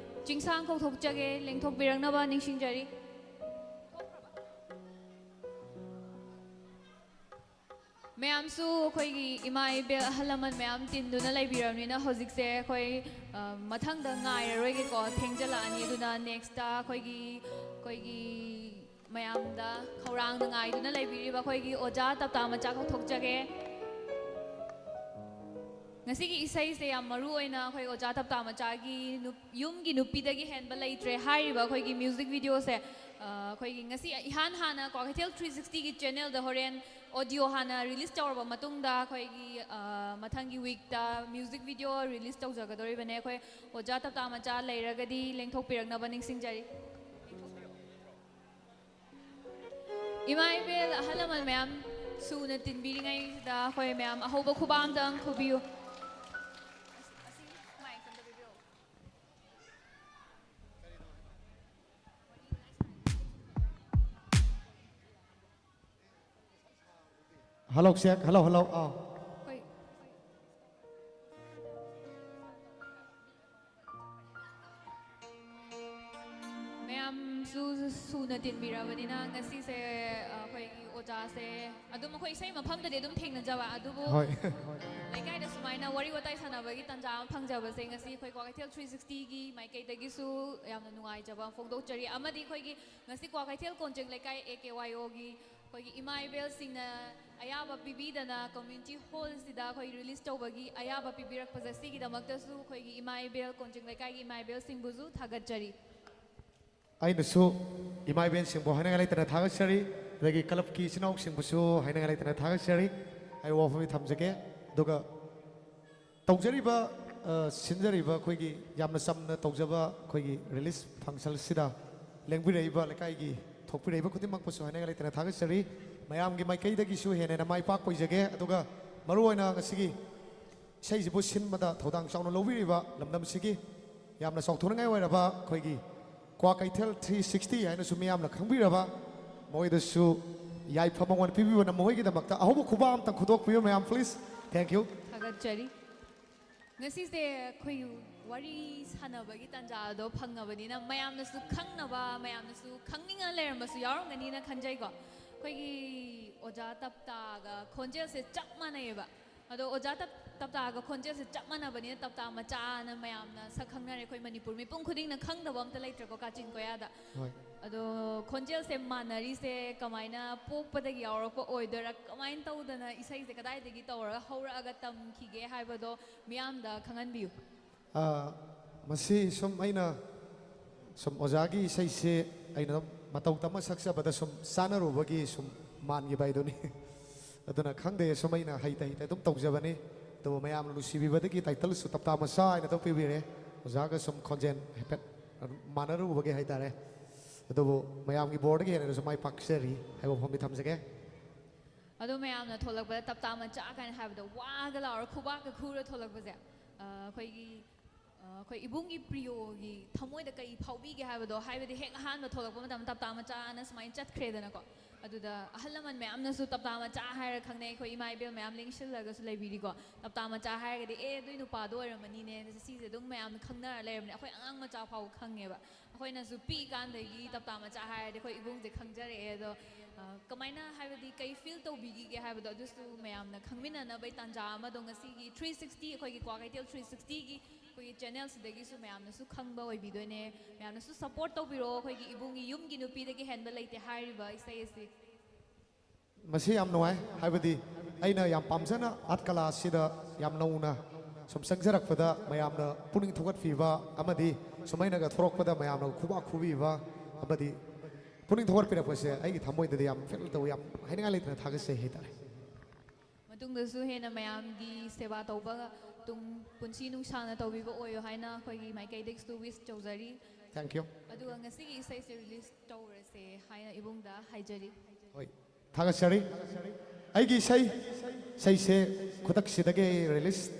ꯆꯤꯡꯁꯥꯡ ꯀꯧꯊꯣꯛꯆꯒꯦ, ꯂꯦꯡꯊꯣꯛꯄꯤꯔꯛꯅꯕ ꯅꯤꯡꯁꯤꯡꯖꯔꯤ꯫ ꯃꯌꯥꯝꯁꯨ ꯑꯩꯈꯣꯏꯒꯤ ꯏꯃꯥ ꯏꯕꯦꯜ ꯑꯍꯜ ꯂꯃꯟ ꯃꯌꯥꯝ ꯇꯤꯟꯗꯨꯅ ꯂꯩꯕꯤꯔꯕꯅꯤꯅ ꯍꯧꯖꯤꯛꯁꯦ ꯑꯩꯈꯣꯏ, ꯑ, ꯃꯊꯪꯗ ꯉꯥꯏꯔꯔꯣꯏꯒꯦꯀꯣ, ꯊꯦꯡꯖꯜꯂꯛꯑꯅꯤ꯫ ꯑꯗꯨꯅ next ꯑꯩꯈꯣꯏꯒꯤ, ꯑꯩꯈꯣꯏꯒꯤ ꯃꯌꯥꯝꯗ ꯈꯧꯔꯥꯡꯅ ꯉꯥꯏꯗꯨꯅ ꯂꯩꯕꯤꯔꯤꯕ ꯑꯩꯈꯣꯏꯒꯤ ꯑꯣꯖꯥ ꯇꯞꯇꯥ ꯃꯆꯥ ꯀꯧꯊꯣꯛꯆꯒꯦ꯫ ꯉꯁꯤꯒꯤ ꯏꯁꯩꯁꯦ ꯌꯥꯝ ꯃꯔꯨ ꯑꯣꯏꯅ ꯑꯩꯈꯣꯏ ꯑꯣꯖꯥ ꯇꯞꯇꯥ ꯃꯆꯥꯒꯤ ꯅꯨꯞ-, ꯌꯨꯝꯒꯤ ꯅꯨꯄꯤꯗꯒꯤ ꯍꯦꯟꯕ ꯂꯩꯇ꯭ꯔꯦ ꯍꯥꯏꯔꯤꯕ ꯑꯩꯈꯣꯏꯒꯤ music videoꯁꯦ, ꯑ, ꯑꯩꯈꯣꯏꯒꯤ ꯉꯁꯤ ꯏꯍꯥꯟ ꯍꯥꯟꯅ ꯀ꯭ꯋꯥꯀꯩꯊꯦꯜ three sixtyꯒꯤ channelꯗ ꯍꯣꯔꯦꯟ audio ꯍꯥꯟꯅ release ꯇꯧꯔꯕ ꯃꯇꯨꯡꯗ ꯑꯩꯈꯣꯏꯒꯤ, ꯑ, ꯃꯊꯪꯒꯤ weekꯇ music video release ꯇꯧꯖꯒꯗꯧꯔꯤꯕꯅꯦ꯫ ꯑꯩꯈꯣꯏ ꯑꯣꯖꯥ ꯇꯞꯇꯥ ꯃꯆꯥ ꯂꯩꯔꯒꯗꯤ ꯂꯦꯡꯊꯣꯛꯄꯤꯔꯛꯅꯕ ꯅꯤꯡꯁꯤꯡꯖꯔꯤ꯫ ꯏꯃꯥ ꯏꯕꯦꯜ ꯑꯍꯜ ꯂꯃꯟ ꯃꯌꯥꯝ ꯁꯨꯅ ꯇꯤꯟꯕꯤꯔꯤꯉꯩꯁꯤꯗ ꯑꯩꯈꯣꯏ ꯃꯌꯥꯝ ꯑꯍꯧꯕ ꯈꯨꯕꯥꯝꯗꯪ ꯈꯨꯕꯤꯌꯨ꯫ Hello, check. Hello, hello. ꯑꯥ꯫ ꯑꯩꯈꯣꯏ ꯃꯌꯥꯝꯁꯨ ꯁꯨꯅ ꯇꯤꯟꯕꯤꯔꯕꯅꯤꯅ ꯉꯁꯤꯁꯦ ꯑꯩꯈꯣꯏꯒꯤ ꯑꯣꯖꯥꯁꯦ ꯑꯗꯨꯝ ꯑꯩꯈꯣꯏ ꯏꯁꯩ ꯃꯐꯝꯗꯗꯤ ꯑꯗꯨꯝ ꯊꯦꯡꯅꯖꯕ, ꯑꯗꯨꯕꯨ ꯍꯣꯏ꯫ ꯂꯩꯀꯥꯏꯗ ꯁꯨꯃꯥꯏꯅ ꯋꯥꯔꯤ ꯋꯥꯇꯥꯏ ꯁꯥꯟꯅꯕꯒꯤ ꯇꯥꯟꯖꯥ ꯑꯃ ꯐꯪꯖꯕꯁꯦ ꯉꯁꯤ ꯑꯩꯈꯣꯏ ꯀ꯭ꯋꯥꯀꯩꯊꯦꯜ three sixtyꯒꯤ ꯃꯥꯏꯀꯩꯗꯒꯤꯁꯨ ꯌꯥꯝꯅ ꯅꯨꯡꯉꯥꯏꯖꯕ ꯑꯃ ꯐꯣꯡꯗꯣꯛꯆꯔꯤ꯫ ꯑꯃꯗꯤ ꯑꯩꯈꯣꯏꯒꯤ ꯉꯁꯤ ꯀ꯭ꯋꯥꯀꯩꯊꯦꯜ ꯀꯣꯟꯖꯦꯡ ꯂꯩꯀꯥꯏ A K Y Oꯒꯤ ꯑꯩꯈꯣꯏꯒꯤ ꯏꯃꯥ ꯏꯕꯦꯜꯁꯤꯡꯅ ꯑꯌꯥꯕ ꯄꯤꯕꯤꯗꯅ community hallꯁꯤꯗ ꯑꯩꯈꯣꯏ release ꯇꯧꯕꯒꯤ ꯑꯌꯥꯕ ꯄꯤꯕꯤꯔꯛꯄꯁꯦ, ꯁꯤꯒꯤꯗꯃꯛꯇꯁꯨ ꯑꯩꯈꯣꯏꯒꯤ ꯏꯃꯥ ꯏꯕꯦꯜ, ꯀꯣꯟꯖꯦꯡ ꯂꯩꯀꯥꯏꯒꯤ ꯏꯃꯥ ꯏꯕꯦꯜꯁꯤꯡꯕꯨꯁꯨ ꯊꯥꯒꯠꯆꯔꯤ꯫ ꯑꯩꯅꯁꯨ ꯏꯃꯥ ꯏꯕꯦꯜꯁꯤꯡꯕꯨ ꯍꯥꯏꯅꯤꯡꯉꯥꯏ ꯂꯩꯇꯅ ꯊꯥꯒꯠꯆꯔꯤ, ꯑꯗꯒꯤ clubꯀꯤ ꯏꯆꯤꯟ ꯏꯅꯥꯎꯁꯤꯡꯕꯨꯁꯨ ꯍꯥꯏꯅꯤꯡꯉꯥꯏ ꯂꯩꯇꯅ ꯊꯥꯒꯠꯆꯔꯤ꯫ ꯑꯩ ꯋꯥꯐꯝꯁꯤ ꯊꯝꯖꯒꯦ꯫ ꯑꯗꯨꯒ ꯇꯧꯖꯔꯤꯕ, ꯑ, ꯁꯤꯟꯖꯔꯤꯕ ꯑꯩꯈꯣꯏꯒꯤ ꯌꯥꯝꯅ ꯆꯝꯅ ꯇꯧꯖꯕ ꯑꯩꯈꯣꯏꯒꯤ release functionꯁꯤꯗ ꯂꯦꯡꯕꯤꯔꯛꯏꯕ ꯂꯩꯀꯥꯏꯒꯤ ꯊꯣꯛꯄꯤꯔꯛꯏꯕ ꯈꯨꯗꯤꯡꯃꯛꯄꯨꯁꯨ ꯍꯥꯏꯅꯤꯡꯉꯥꯏ ꯂꯩꯇꯅ ꯊꯥꯒꯠꯆꯔꯤ꯫ ꯃꯌꯥꯝꯒꯤ ꯃꯥꯏꯀꯩꯗꯒꯤꯁꯨ ꯍꯦꯟꯅ ꯍꯦꯟꯅ ꯃꯥꯏ ꯄꯥꯛꯄ ꯑꯣꯏꯖꯒꯦ꯫ ꯑꯗꯨꯒ ꯃꯔꯨꯑꯣꯏꯅ ꯉꯁꯤꯒꯤ ꯏꯁꯩꯁꯤꯕꯨ ꯁꯤꯟꯕꯗ ꯊꯧꯗꯥꯡ ꯆꯥꯎꯅ ꯂꯧꯕꯤꯔꯤꯕ ꯂꯝꯗꯝꯁꯤꯒꯤ ꯌꯥꯝꯅ ꯆꯥꯎꯊꯣꯛꯅꯤꯡꯉꯥꯏ ꯑꯣꯏꯔꯕ ꯑꯩꯈꯣꯏꯒꯤ ꯀ꯭ꯋꯥꯀꯩꯊꯦꯜ three sixty ꯍꯥꯏꯅꯁꯨ ꯃꯤꯌꯥꯝꯅ ꯈꯪꯕꯤꯔꯕ, ꯃꯣꯏꯗꯁꯨ ꯌꯥꯏꯐ ꯃꯉꯣꯟ ꯄꯤꯕꯤꯕꯅ ꯃꯈꯣꯏꯒꯤꯗꯃꯛꯇ ꯑꯍꯧꯕ ꯈꯨꯕꯥꯛ ꯑꯃꯇꯪ ꯈꯨꯗꯣꯛꯄꯤꯌꯨ ꯃꯌꯥꯝ, please. Thank you. ꯊꯥꯒꯠꯆꯔꯤ꯫ ꯉꯁꯤꯁꯦ ꯑꯩꯈꯣꯏ ꯋꯥꯔꯤ ꯁꯥꯟꯅꯕꯒꯤ ꯇꯥꯟꯖꯥꯗꯣ ꯐꯪꯉꯕꯅꯤꯅ ꯃꯌꯥꯝꯅꯁꯨ ꯈꯪꯅꯕ, ꯃꯌꯥꯝꯅꯁꯨ ꯈꯪꯅꯤꯡꯉ ꯂꯩꯔꯝꯕꯁꯨ ꯌꯥꯎꯔꯝꯒꯅꯤꯅ ꯈꯟꯖꯩꯀꯣ꯫ ꯑꯩꯈꯣꯏꯒꯤ ꯑꯣꯖꯥ ꯇꯞꯇꯥꯒ ꯈꯣꯟꯖꯦꯜꯁꯦ ꯆꯞ ꯃꯥꯟꯅꯩꯌꯦꯕ꯫ ꯑꯗꯣ ꯑꯣꯖꯥ ꯇꯞ ꯇꯞꯇꯥꯒ ꯈꯣꯟꯖꯦꯜꯁꯦ ꯆꯞ ꯃꯥꯟꯅꯕꯅꯤꯅ ꯇꯞꯇꯥ ꯃꯆꯥꯅ ꯃꯌꯥꯝꯅ ꯁꯛ ꯈꯪꯅꯔꯦ꯫ ꯑꯩꯈꯣꯏ ꯃꯅꯤꯄꯨꯔ ꯃꯤꯄꯨꯝ ꯈꯨꯗꯤꯡꯅ ꯈꯪꯗꯕ ꯑꯝꯇ ꯂꯩꯇ꯭ꯔꯦꯀꯣ ꯀꯥꯆꯤꯟ ꯀꯣꯌꯥꯗ꯫ ꯍꯣꯏ꯫ ꯑꯗꯣ ꯈꯣꯟꯖꯦꯜꯁꯦ ꯃꯥꯟꯅꯔꯤꯁꯦ ꯀꯃꯥꯏꯅ ꯄꯣꯛꯄꯗꯒꯤ ꯌꯥꯎꯔꯛꯄ ꯑꯣꯏꯗꯣꯏꯔꯥ, ꯀꯃꯥꯏꯅ ꯇꯧꯗꯅ ꯏꯁꯩꯁꯦ ꯀꯗꯥꯏꯗꯒꯤ ꯇꯧꯔꯒ ꯍꯧꯔꯛꯑꯒ ꯇꯝꯈꯤꯒꯦ ꯍꯥꯏꯕꯗꯣ ꯃꯤꯌꯥꯝꯗ ꯈꯪꯍꯟꯕꯤꯌꯨ꯫ ꯑ, ꯃꯁꯤ ꯁꯨꯝ ꯑꯩꯅ ꯁꯨꯝ ꯑꯣꯖꯥꯒꯤ ꯏꯁꯩꯁꯦ ꯑꯩꯅ ꯑꯗꯨꯝ ꯃꯇꯧ ꯇꯝꯃ ꯁꯛꯆꯕꯗ ꯁꯨꯝ ꯆꯥꯅꯔꯨꯕꯒꯤ ꯁꯨꯝ ꯃꯥꯟꯈꯤꯕ ꯍꯥꯏꯗꯨꯅꯤ꯫ ꯑꯗꯨꯅ ꯈꯪꯗꯦ, ꯁꯨꯝ ꯑꯩꯅ ꯍꯩꯇ ꯍꯩꯇ ꯑꯗꯨꯝ ꯇꯧꯖꯕꯅꯤ꯫ ꯑꯗꯨꯕꯨ ꯃꯌꯥꯝꯅ ꯅꯨꯡꯁꯤꯕꯤꯕꯗꯒꯤ ꯇꯥꯏꯇꯜꯁꯨ ꯇꯞꯇꯥ ꯃꯆꯥ ꯍꯥꯏꯅ ꯑꯗꯨꯝ ꯄꯤꯕꯤꯔꯦ꯫ ꯑꯣꯖꯥꯒ ꯁꯨꯝ ꯈꯣꯟꯖꯦꯜ ꯍꯥꯏꯐꯦꯠ ꯃꯥꯟꯅꯔꯨꯕꯒꯤ ꯍꯥꯏꯇꯥꯔꯦ꯫ ꯑꯗꯨꯕꯨ ꯃꯌꯥꯝꯒꯤ ꯕꯣꯔꯗꯒꯤ ꯍꯦꯟꯅꯁꯨ ꯃꯥꯏ ꯄꯥꯛꯆꯔꯤ ꯍꯥꯏꯕ ꯋꯥꯐꯝꯗꯤ ꯊꯝꯖꯒꯦ꯫ ꯑꯗꯣ ꯃꯌꯥꯝꯅ ꯊꯣꯛꯂꯛꯄꯗ ꯇꯞꯇꯥ ꯃꯆꯥ ꯀꯥꯏꯅ ꯍꯥꯏꯕꯗꯣ ꯋꯥꯒ ꯂꯥꯎꯔ ꯈꯨꯕꯥꯛꯀ ꯈꯨꯔ ꯊꯣꯛꯂꯛꯄꯁꯦ, ꯑ, ꯑꯩꯈꯣꯏꯒꯤ, ꯑ, ꯑꯩꯈꯣꯏ ꯏꯕꯨꯡꯒꯤ ꯄ꯭ꯔꯤꯌꯣꯒꯤ ꯊꯃꯣꯏꯗ ꯀꯩ ꯐꯥꯎꯕꯤꯒꯦ ꯍꯥꯏꯕꯗꯣ, ꯍꯥꯏꯕꯗꯤ ꯍꯦꯛ ꯑꯍꯥꯟꯕ ꯊꯣꯛꯂꯛꯄ ꯃꯇꯝꯗ ꯇꯞꯇꯥ ꯃꯆꯥꯅ ꯁꯨꯃꯥꯏꯅ ꯆꯠꯈ꯭ꯔꯦꯗꯅꯀꯣ꯫ ꯑꯗꯨꯗ ꯑꯍꯜ ꯂꯃꯟ ꯃꯌꯥꯝꯅꯁꯨ ꯇꯞꯇꯥ ꯃꯆꯥ ꯍꯥꯏꯔ ꯈꯪꯅꯩ, ꯑꯩꯈꯣꯏ ꯏꯃꯥ ꯏꯕꯦꯜ ꯃꯌꯥꯝ ꯂꯦꯡꯁꯤꯜꯂꯒꯁꯨ ꯂꯩꯕꯤꯔꯤꯀꯣ꯫ ꯇꯞꯇꯥ ꯃꯆꯥ ꯍꯥꯏꯔꯒꯗꯤ ꯑꯦ ꯑꯗꯨꯏ ꯅꯨꯄꯥꯗꯣ ꯑꯣꯏꯔꯝꯃꯅꯤꯅꯦ, ꯁꯤꯁꯦ ꯑꯗꯨꯝ ꯃꯌꯥꯝꯅ ꯈꯪꯅꯔ ꯂꯩꯔꯕꯅꯦ꯫ ꯑꯩꯈꯣꯏ ꯑꯉꯥꯡ ꯃꯆꯥ ꯐꯥꯎꯕ ꯈꯪꯉꯦꯕ꯫ ꯑꯩꯈꯣꯏꯅꯁꯨ ꯄꯤꯛꯏꯀꯥꯟꯗꯒꯤ ꯇꯞꯇꯥ ꯃꯆꯥ ꯍꯥꯏꯔꯗꯤ ꯑꯩꯈꯣꯏ ꯏꯕꯨꯡꯁꯦ ꯈꯪꯖꯔꯛꯑꯦ꯫ ꯑꯗꯣ, ꯑ, ꯀꯃꯥꯏꯅ ꯍꯥꯏꯕꯗꯤ ꯀꯩ ꯐꯤꯜ ꯇꯧꯕꯤꯈꯤꯒꯦ ꯍꯥꯏꯕꯗꯣ ꯑꯗꯨꯁꯨ ꯃꯌꯥꯝꯅ ꯈꯪꯃꯤꯟꯅꯅꯕꯒꯤ ꯇꯥꯟꯖꯥ ꯑꯃꯗꯣ ꯉꯁꯤꯒꯤ ꯊ꯭ꯔꯤ ꯁꯤꯛꯁꯇꯤ, ꯑꯩꯈꯣꯏꯒꯤ ꯀ꯭ꯋꯥꯀꯩꯊꯦꯜ ꯊ꯭ꯔꯤ ꯁꯤꯛꯁꯇꯤꯒꯤ ꯑꯩꯈꯣꯏꯒꯤ ꯆꯦꯅꯦꯜꯁꯤꯗꯒꯤꯁꯨ ꯃꯌꯥꯝꯅꯁꯨ ꯈꯪꯕ ꯑꯣꯏꯕꯤꯗꯣꯏꯅꯦ꯫ ꯃꯌꯥꯝꯅꯁꯨ ꯁꯞꯄꯣꯔꯠ ꯇꯧꯕꯤꯔꯛꯑꯣ꯫ ꯑꯩꯈꯣꯏꯒꯤ ꯏꯕꯨꯡꯒꯤ ꯌꯨꯝꯒꯤ ꯅꯨꯄꯤꯗꯒꯤ ꯍꯦꯟꯕ ꯂꯩꯇꯦ ꯍꯥꯏꯔꯤꯕ ꯏꯁꯩ ꯑꯁꯤ꯫ ꯃꯁꯤ ꯌꯥꯝ ꯅꯨꯡꯉꯥꯏ, ꯍꯥꯏꯕꯗꯤ ꯑꯩꯅ ꯌꯥꯝ ꯄꯥꯝꯖꯅ ꯑꯥꯔꯠ ꯀꯂꯥ ꯑꯁꯤꯗ ꯌꯥꯝ ꯅꯧꯅ ꯁꯨꯝ ꯆꯪꯖꯔꯛꯄꯗ ꯃꯌꯥꯝꯅ ꯄꯨꯛꯅꯤꯡ ꯊꯧꯒꯠꯄꯤꯕ ꯑꯃꯗꯤ ꯁꯨꯝ ꯑꯩꯅꯒ ꯊꯣꯔꯛꯄꯗ ꯃꯌꯥꯝꯅ ꯈꯨꯕꯥꯛ ꯈꯨꯕꯤꯕ ꯑꯃꯗꯤ ꯄꯨꯛꯅꯤꯡ ꯊꯧꯒꯠꯄꯤꯔꯛꯄꯁꯦ ꯑꯩꯒꯤ ꯊꯃꯣꯏꯗꯗꯤ ꯌꯥꯝ ꯐꯤꯜ ꯇꯧꯋꯤ, ꯌꯥꯝ ꯍꯥꯏꯅꯤꯡꯉꯥꯏ ꯂꯩꯇꯅ ꯊꯥꯒꯠꯆꯩ ꯍꯥꯏꯇꯥꯔꯦ꯫ ꯃꯇꯨꯡꯗꯁꯨ ꯍꯦꯟꯅ ꯃꯌꯥꯝꯒꯤ ꯁꯦꯕꯥ ꯇꯧꯕ, ꯇꯨꯡ ꯄꯨꯟꯁꯤ ꯅꯨꯡꯁꯥꯡꯅ ꯇꯧꯕꯤꯕ ꯑꯣꯏꯌꯣ ꯍꯥꯏꯅ ꯑꯩꯈꯣꯏꯒꯤ ꯃꯥꯏꯀꯩꯗꯒꯤꯁꯨ ꯋꯤꯁ ꯇꯧꯖꯔꯤ꯫ Thank you. ꯑꯗꯨꯒ ꯉꯁꯤꯒꯤ ꯏꯁꯩꯁꯦ ꯔꯤꯂꯤꯁ ꯇꯧꯔꯁꯦ ꯍꯥꯏꯅ ꯏꯕꯨꯡꯗ ꯍꯥꯏꯖꯔꯤ꯫ ꯍꯣꯏ, ꯊꯥꯒꯠꯆꯔꯤ꯫ ꯑꯩꯒꯤ ꯏꯁꯩ, ꯏꯁꯩꯁꯦ ꯈꯨꯗꯛꯁꯤꯗꯒꯤ ꯑꯩ ꯔꯤꯂꯤꯁ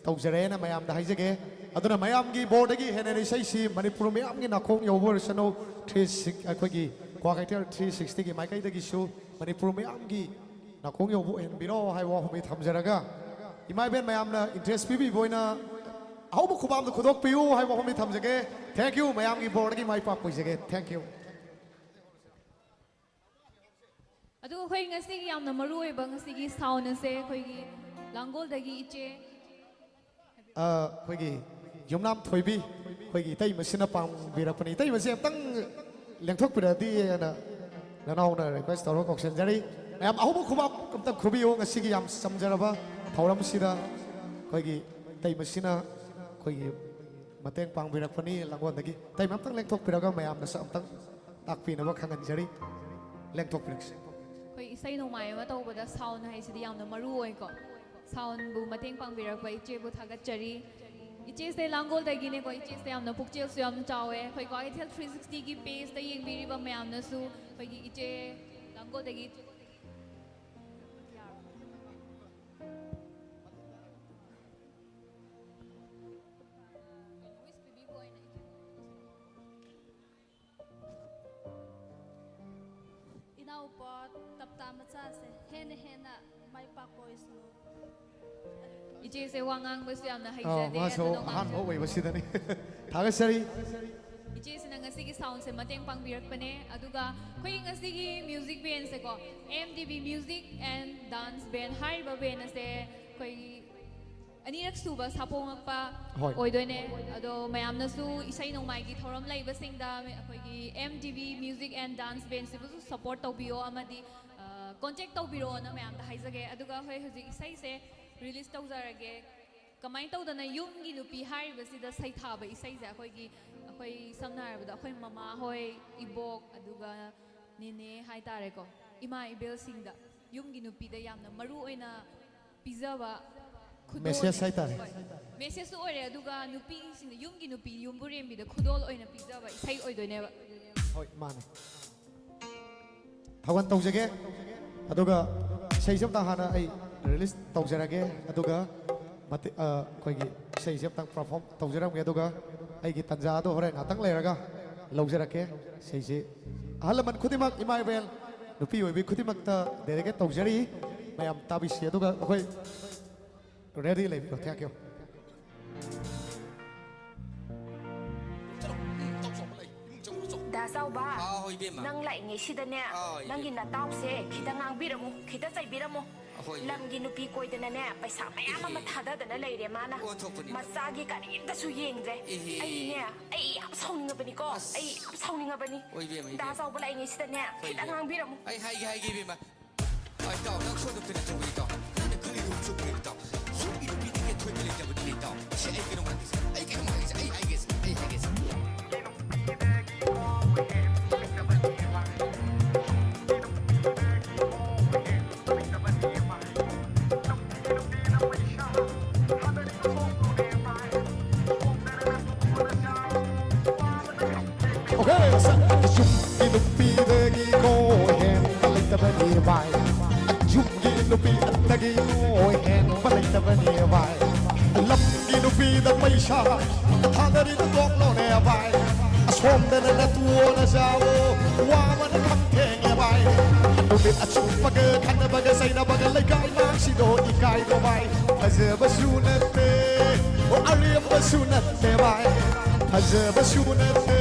ꯇꯧꯖꯔꯦꯅ ꯃꯌꯥꯝꯗ ꯍꯥꯏꯖꯒꯦ꯫ ꯑꯗꯨꯅ ꯃꯌꯥꯝꯒꯤ ꯕꯣꯔꯗꯒꯤ ꯍꯦꯟꯅ ꯏꯁꯩꯁꯤ ꯃꯅꯤꯄꯨꯔ ꯃꯤꯌꯥꯝꯒꯤ ꯅꯥꯀꯣꯡ ꯌꯧꯕ ꯑꯣꯏꯔꯁꯅꯨ꯫ ꯊ꯭ꯔꯤ ꯁꯤꯛꯁ, ꯑꯩꯈꯣꯏꯒꯤ ꯀ꯭ꯋꯥꯀꯩꯊꯦꯜ ꯊ꯭ꯔꯤ ꯁꯤꯛꯁꯇꯤꯒꯤ ꯃꯥꯏꯀꯩꯗꯒꯤꯁꯨ ꯃꯅꯤꯄꯨꯔ ꯃꯤꯌꯥꯝꯒꯤ ꯅꯥꯀꯣꯡ ꯌꯧꯕ ꯑꯣꯏꯍꯟꯕꯤꯔꯣ ꯍꯥꯏꯕ ꯋꯥꯐꯝꯅꯤ ꯊꯝꯖꯔꯒ, ꯏꯃꯥ ꯏꯕꯦꯟ ꯃꯌꯥꯝꯅ ꯏꯟꯇꯔꯦꯁ ꯄꯤꯕꯤꯕ ꯑꯣꯏꯅ ꯑꯍꯧꯕ ꯈꯨꯕꯥꯝꯗ ꯈꯨꯗꯣꯛꯄꯤꯌꯨ ꯍꯥꯏꯕ ꯋꯥꯐꯝꯅꯤ ꯊꯝꯖꯒꯦ꯫ Thank you꯫ ꯃꯌꯥꯝꯒꯤ ꯕꯣꯔꯗꯒꯤ ꯃꯥꯏ ꯄꯥꯛꯄ ꯑꯣꯏꯖꯒꯦ꯫ Thank you꯫ ꯑꯗꯨꯒ ꯑꯩꯈꯣꯏ ꯉꯁꯤꯒꯤ ꯌꯥꯝꯅ ꯃꯔꯨ ꯑꯣꯏꯕ ꯉꯁꯤꯒꯤ ꯁꯥꯎꯟ ꯑꯁꯦ ꯑꯩꯈꯣꯏꯒꯤ ꯂꯥꯡꯒꯣꯜꯗꯒꯤ ꯏꯆꯦ ꯑ, ꯑꯩꯈꯣꯏꯒꯤ ꯌꯨꯝꯅꯥꯝ ꯊꯣꯏꯕꯤ, ꯑꯩꯈꯣꯏꯒꯤ ꯏꯇꯩꯃꯁꯤꯅ ꯄꯥꯡꯕꯤꯔꯛꯄꯅꯤ꯫ ꯏꯇꯩꯃꯁꯤ ꯑꯝꯇꯪ ꯂꯦꯡꯊꯣꯛꯄꯤꯔꯛꯑꯗꯤ ꯍꯥꯏꯅ ꯅꯅꯥꯎꯅ ꯔꯤꯀ꯭ꯋꯦꯁ ꯇꯧꯔꯒ ꯀꯧꯁꯤꯟꯖꯔꯤ꯫ ꯃꯌꯥꯝ ꯑꯍꯧꯕ ꯈꯨꯕꯥꯛ ꯑꯝꯇꯪ ꯈꯨꯕꯤꯌꯨ꯫ ꯉꯁꯤꯒꯤ ꯌꯥꯝ ꯆꯝꯖꯔꯕ ꯊꯧꯔꯝꯁꯤꯗ ꯑꯩꯈꯣꯏꯒꯤ ꯏꯇꯩꯃꯁꯤꯅ ꯑꯩꯈꯣꯏꯒꯤ ꯃꯇꯦꯡ ꯄꯥꯡꯕꯤꯔꯛꯄꯅꯤ ꯂꯥꯡꯒꯣꯜꯗꯒꯤ꯫ ꯏꯇꯩꯃ ꯑꯝꯇꯪ ꯂꯦꯡꯊꯣꯛꯄꯤꯔꯒ ꯃꯌꯥꯝꯗꯁꯨ ꯑꯝꯇꯪ ꯇꯥꯛꯄꯤꯅꯕ ꯈꯪꯍꯟꯖꯔꯤ꯫ ꯂꯦꯡꯊꯣꯛꯄꯤꯔꯛꯁꯤ꯫ ꯑꯩꯈꯣꯏ ꯏꯁꯩ ꯅꯣꯡꯃꯥꯏ ꯑꯃ ꯇꯧꯕꯗ ꯁꯥꯎꯟ ꯍꯥꯏꯁꯤꯗꯤ ꯌꯥꯝꯅ ꯃꯔꯨ ꯑꯣꯏꯀꯣ꯫ ꯁꯥꯎꯟꯕꯨ ꯃꯇꯦꯡ ꯄꯥꯡꯕꯤꯔꯛꯄ ꯏꯆꯦꯕꯨ ꯊꯥꯒꯠꯆꯔꯤ꯫ ꯏꯆꯦꯁꯦ ꯂꯥꯡꯒꯣꯜꯗꯒꯤꯅꯦꯀꯣ꯫ ꯏꯆꯦꯁꯦ ꯌꯥꯝꯅ ꯄꯨꯛꯆꯦꯜꯁꯨ ꯌꯥꯝꯅ ꯆꯥꯎꯋꯦ꯫ ꯑꯩꯈꯣꯏ ꯀ꯭ꯋꯥꯀꯩꯊꯦꯜ ꯊ꯭ꯔꯤ ꯁꯤꯛꯁꯇꯤꯒꯤ ꯄꯦꯖꯇ ꯌꯦꯡꯕꯤꯔꯤꯕ ꯃꯌꯥꯝꯅꯁꯨ ꯑꯩꯈꯣꯏꯒꯤ ꯏꯆꯦ ꯂꯥꯡꯒꯣꯜꯗꯒꯤ ꯏꯅꯥꯎꯄꯥ ꯇꯞꯇꯥ ꯃꯆꯥꯁꯦ ꯍꯦꯟꯅ ꯍꯦꯟꯅ ꯃꯥꯏ ꯄꯥꯛꯄ ꯑꯣꯏꯁꯅꯨ꯫ ꯏꯆꯦꯁꯦ ꯋꯥ ꯉꯥꯡꯕꯁꯨ ꯌꯥꯝꯅ ꯑ, ꯍꯩꯖꯗꯦ꯫ ꯃꯥꯁꯨ ꯑꯗꯨꯅ ꯑꯍꯥꯟꯕ ꯉꯥꯡꯖ- ꯑꯣꯏꯕꯁꯤꯗꯅꯤ꯫ ꯊꯥꯒꯠꯆꯔꯤ꯫ ꯏꯆꯦꯁꯤꯅ ꯉꯁꯤꯒꯤ ꯁꯥꯎꯟꯁꯦ ꯃꯇꯦꯡ ꯄꯥꯡꯕꯤꯔꯛꯄꯅꯦ꯫ ꯑꯗꯨꯒ ꯑꯩꯈꯣꯏ ꯉꯁꯤꯒꯤ music ꯕꯦꯟꯁꯦꯀꯣ, M D B Music and Dance Band ꯍꯥꯏꯔꯤꯕ ꯕꯦꯟ ꯑꯁꯦ ꯑꯩꯈꯣꯏꯒꯤ ꯑꯅꯤꯔꯛ ꯁꯨꯕ ꯁꯥꯐꯣꯡꯉꯛꯄ ꯍꯣꯏ꯫ ꯑꯣꯏꯗꯣꯏꯅꯦ꯫ ꯑꯗꯣ ꯃꯌꯥꯝꯅꯁꯨ ꯏꯁꯩ ꯅꯣꯡꯃꯥꯏꯒꯤ ꯊꯧꯔꯝ ꯂꯩꯕꯁꯤꯡꯗ ꯑꯩꯈꯣꯏꯒꯤ M D B Music and Dance Bandꯁꯤꯕꯨꯁꯨ ꯁꯄꯣꯔꯠ ꯇꯧꯕꯤꯌꯣ ꯑꯃꯗꯤ ꯀꯣꯟꯇꯦꯛ ꯇꯧꯕꯤꯔꯛꯑꯣꯅ ꯃꯌꯥꯝꯗ ꯍꯥꯏꯖꯒꯦ꯫ ꯑꯗꯨꯒ ꯍꯣꯏ, ꯍꯧꯖꯤꯛ ꯏꯁꯩꯁꯦ ꯔꯤꯂꯤꯁ ꯇꯧꯖꯔꯒꯦ꯫ ꯀꯃꯥꯏꯅ ꯇꯧꯗꯅ ꯌꯨꯝꯒꯤ ꯅꯨꯄꯤ ꯍꯥꯏꯔꯤꯕꯁꯤꯗ ꯁꯩꯊꯥꯕ ꯏꯁꯩꯁꯦ ꯑꯩꯈꯣꯏꯒꯤ, ꯑꯩꯈꯣꯏ ꯁꯝꯅ ꯍꯥꯏꯔꯕꯗ ꯑꯩꯈꯣꯏ ꯃꯃꯥ ꯍꯣꯏ, ꯏꯕꯣꯛ, ꯑꯗꯨꯒ ꯅꯦꯅꯦ ꯍꯥꯏꯇꯥꯔꯦꯀꯣ, ꯏꯃꯥ ꯏꯕꯦꯜꯁꯤꯡꯗ ꯌꯨꯝꯒꯤ ꯅꯨꯄꯤꯗ ꯌꯥꯝꯅ ꯃꯔꯨ ꯑꯣꯏꯅ ꯄꯤꯖꯕ ꯈꯨꯗꯣꯜ- Message ꯍꯥꯏꯇꯥꯔꯦ꯫ ꯍꯣꯏ, messageꯁꯨ ꯑꯣꯏꯔꯦ꯫ ꯑꯗꯨꯒ ꯅꯨꯄꯤꯁꯤꯡꯗ, ꯌꯨꯝꯒꯤ ꯅꯨꯄꯤ ꯌꯨꯝꯕꯨꯔꯦꯝꯕꯤꯗ ꯈꯨꯗꯣꯜ ꯑꯣꯏꯅ ꯄꯤꯖꯕ ꯏꯁꯩ ꯑꯣꯏꯗꯣꯏꯅꯦꯕ꯫ ꯍꯣꯏ, ꯃꯥꯅꯦ꯫ ꯊꯧꯒꯜ ꯇꯧꯖꯒꯦ꯫ ꯑꯗꯨꯒ ꯏꯁꯩꯁꯦ ꯑꯝꯇ ꯍꯥꯟꯅ ꯑꯩ ꯔꯤꯂꯤꯁ ꯇꯧꯖꯔꯒꯦ꯫ ꯑꯗꯨꯒ ꯃꯇꯦ-, ꯑ, ꯑꯩꯈꯣꯏꯒꯤ ꯏꯁꯩꯁꯦ ꯑꯝꯇꯪ ꯄꯔꯐꯣꯔꯝ ꯇꯧꯖꯔꯝꯒꯦ꯫ ꯑꯗꯨꯒ ꯑꯩꯒꯤ ꯇꯟꯖꯥꯗꯣ ꯍꯣꯔꯦꯟ ꯉꯥꯛꯇꯪ ꯂꯩꯔꯒ ꯂꯧꯖꯔꯛꯀꯦ꯫ ꯏꯁꯩꯁꯦ ꯑꯍꯜ ꯂꯃꯟ ꯈꯨꯗꯤꯡꯃꯛ, ꯏꯃꯥ ꯏꯕꯦꯜ, ꯅꯨꯄꯤ ꯑꯣꯏꯕꯤ ꯈꯨꯗꯤꯡꯃꯛꯇ dedicate ꯇꯧꯖꯔꯤ꯫ ꯃꯌꯥꯝ ꯇꯥꯕꯤꯁꯤ꯫ ꯑꯗꯨꯒ ꯑꯩꯈꯣꯏ ready ꯂꯩꯕꯤꯔꯣ꯫ Thank you꯫ ꯆꯠꯂꯣ꯫ ꯎꯝ, ꯆꯠꯂꯣ, ꯆꯠꯂꯣ꯫ ꯑꯩ ꯏꯃꯨꯡ ꯆꯪꯉꯨꯔꯣ, ꯆꯠꯂꯣ꯫ ꯗꯥ ꯆꯥꯎꯕ, ꯑꯥ, ꯍꯣꯏ, ꯏꯕꯦꯝꯃ꯫ ꯅꯪ ꯂꯥꯛꯏꯉꯩꯁꯤꯗꯅꯦ, ꯑꯥ, ꯍꯣꯏ, ꯅꯪꯒꯤ ꯏꯕꯦꯝꯃ꯫ ꯅꯇꯥꯎꯁꯦ ꯈꯤꯇꯪ ꯉꯥꯡꯕꯤꯔꯝꯃꯨ, ꯈꯤꯇ ꯆꯩꯕꯤꯔꯝꯃꯨ꯫ ꯍꯣꯏ, ꯏꯕꯦꯝꯃ꯫ ꯂꯝꯒꯤ ꯅꯨꯄꯤ ꯀꯣꯏꯗꯅꯅꯦ, ꯄꯩꯁꯥ ꯃꯌꯥꯝ ꯑꯃ ꯏꯍꯦ꯫ ꯊꯥꯗꯗꯅ ꯂꯩꯔꯦ ꯃꯥꯅ꯫ ꯑꯣꯟꯊꯣꯛꯄꯅꯤꯗ꯫ ꯃꯆꯥꯒꯤ ꯀꯔꯤꯝꯇꯁꯨ ꯌꯦꯡꯗ꯭ꯔꯦ꯫ ꯏꯍꯦ꯫ ꯑꯩꯅꯦ, ꯑꯩ ꯌꯥꯝ ꯁꯥꯎꯅꯤꯡꯉꯕꯅꯤꯀꯣ꯫ ꯑꯁ꯫ ꯑꯩ ꯌꯥꯝ ꯁꯥꯎꯅꯤꯡꯉꯕꯅꯤ꯫ ꯍꯣꯏ, ꯏꯕꯦꯝꯃ, ꯗꯥ ꯏꯕꯦꯝꯃ꯫ ꯆꯥꯎꯕ ꯂꯥꯛꯏꯉꯩꯁꯤꯗꯅꯦ, ꯍꯣꯏ, ꯈꯤꯇꯪ ꯏꯕꯦꯝꯃ꯫ ꯉꯥꯡꯕꯤꯔꯝꯃꯨ꯫ ꯑꯩ ꯍꯥꯏꯒꯦ, ꯍꯥꯏꯒꯦ, ꯏꯕꯦꯝꯃ꯫ ꯑ, ꯏꯇꯥꯎ, ꯅꯪ ꯁꯣꯏꯗꯣꯛꯇꯅ ꯆꯨꯝꯃꯤ, ꯏꯇꯥꯎ꯫ ꯅꯪꯅ ꯈꯜꯂꯤꯗꯨ ꯆꯨꯝꯃꯤ, ꯏꯇꯥꯎ꯫ ꯌꯨꯝꯒꯤ ꯅꯨꯄꯤꯗꯒꯤ ꯊꯣꯏꯕ ꯂꯩꯇꯕꯅꯤ, ꯏꯇꯥꯎ꯫ ꯁꯤ ꯑꯩ ꯀꯩꯅꯣꯝ ꯍꯥꯏꯒꯦꯁꯦ, ꯑꯩ ꯀꯩꯅꯣꯝ ꯍꯥꯏꯒꯦꯁꯦ, ꯑꯩ ꯍꯥꯏꯒꯦꯁꯦ, ꯑꯩ ꯍꯥꯏꯒꯦꯁꯦ꯫ Okay, ꯌꯨꯝꯒꯤ ꯅꯨꯄꯤꯗꯒꯤꯀꯣ ꯍꯦꯟꯕ ꯂꯩꯇꯕꯅꯤ ꯚꯥꯏ꯫ ꯌꯨꯝꯒꯤ ꯅꯨꯄꯤ ꯑꯇꯩꯒꯤꯀꯣ ꯍꯦꯟꯕ ꯂꯩꯇꯕꯅꯤ ꯚꯥꯏ꯫ ꯂꯝꯒꯤ ꯅꯨꯄꯤꯗ ꯄꯩꯁꯥ ꯊꯥꯗꯔꯤꯗꯣ ꯇꯣꯛꯂꯣꯅꯦ ꯚꯥꯏ꯫ ꯑꯁꯣꯝꯗꯅ ꯅꯇꯨꯅ ꯆꯥꯎ ꯋꯥꯕꯅ ꯈꯝ ꯊꯦꯡꯉꯦ ꯚꯥꯏ꯫ ꯅꯨꯃꯤꯠ ꯑꯆꯨꯞꯄꯒ ꯈꯠꯅꯕꯒ ꯆꯩꯅꯕꯒ ꯂꯩꯀꯥꯏ ꯃꯥꯡꯁꯤꯗꯣ ꯏꯀꯥꯏꯗ꯭ꯔꯣ ꯚꯥꯏ꯫ ꯐꯖꯕꯁꯨ ꯅꯠꯇꯦ, ꯑꯣ, ꯑꯔꯦꯝꯕꯁꯨ ꯅꯠꯇꯦ ꯚꯥꯏ꯫ ꯐꯖꯕꯁꯨ ꯅꯠꯇꯦ,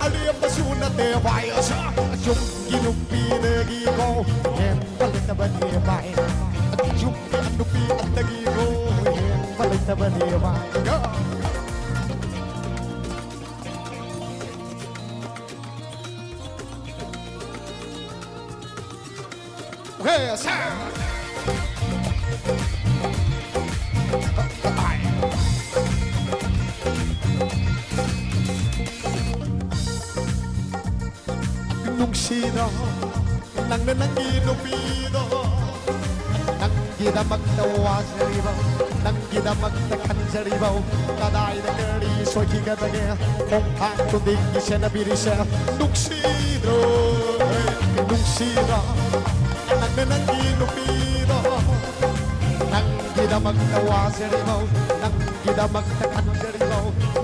ꯑꯔꯦꯝꯕꯁꯨ ꯅꯠꯇꯦ ꯚꯥꯏ꯫ ꯑꯁ, ꯌꯨꯝꯒꯤ ꯅꯨꯄꯤꯗꯒꯤꯀꯣ ꯍꯦꯟꯕ ꯂꯩꯇꯕꯅꯦ ꯚꯥꯏ꯫ ꯌꯨꯝꯒꯤ ꯅꯨꯄꯤ ꯑꯇꯩꯒꯤꯀꯣ ꯍꯦꯟꯕ ꯂꯩꯇꯕꯅꯦ ꯚꯥꯏ꯫ Okay, sound. ꯅꯨꯡꯁꯤꯗ, ꯅꯪꯅ ꯅꯪꯒꯤ ꯅꯨꯄꯤꯗꯣ, ꯅꯪꯒꯤꯗꯃꯛꯇ ꯋꯥꯖꯔꯤꯕ, ꯅꯪꯒꯤꯗꯃꯛꯇ ꯈꯟꯖꯔꯤꯕ, ꯀꯗꯥꯏꯗ ꯀꯔꯤ ꯁꯣꯏꯈꯤꯒꯗꯒꯦ? ꯈꯣꯡꯊꯥꯡ ꯈꯨꯗꯤꯡꯒꯤ ꯁꯦꯟꯅꯕꯤꯔꯤꯁꯦ ꯅꯨꯡꯁꯤꯗ꯭ꯔꯣ? ꯅꯨꯡꯁꯤꯗ꯭ꯔꯣ? ꯅꯪꯅ ꯅꯪꯒꯤ ꯅꯨꯄꯤꯗꯣ, ꯅꯪꯒꯤꯗꯃꯛꯇ ꯋꯥꯖꯔꯤꯕ, ꯅꯪꯒꯤꯗꯃꯛꯇ ꯈꯟꯖꯔꯤꯕ,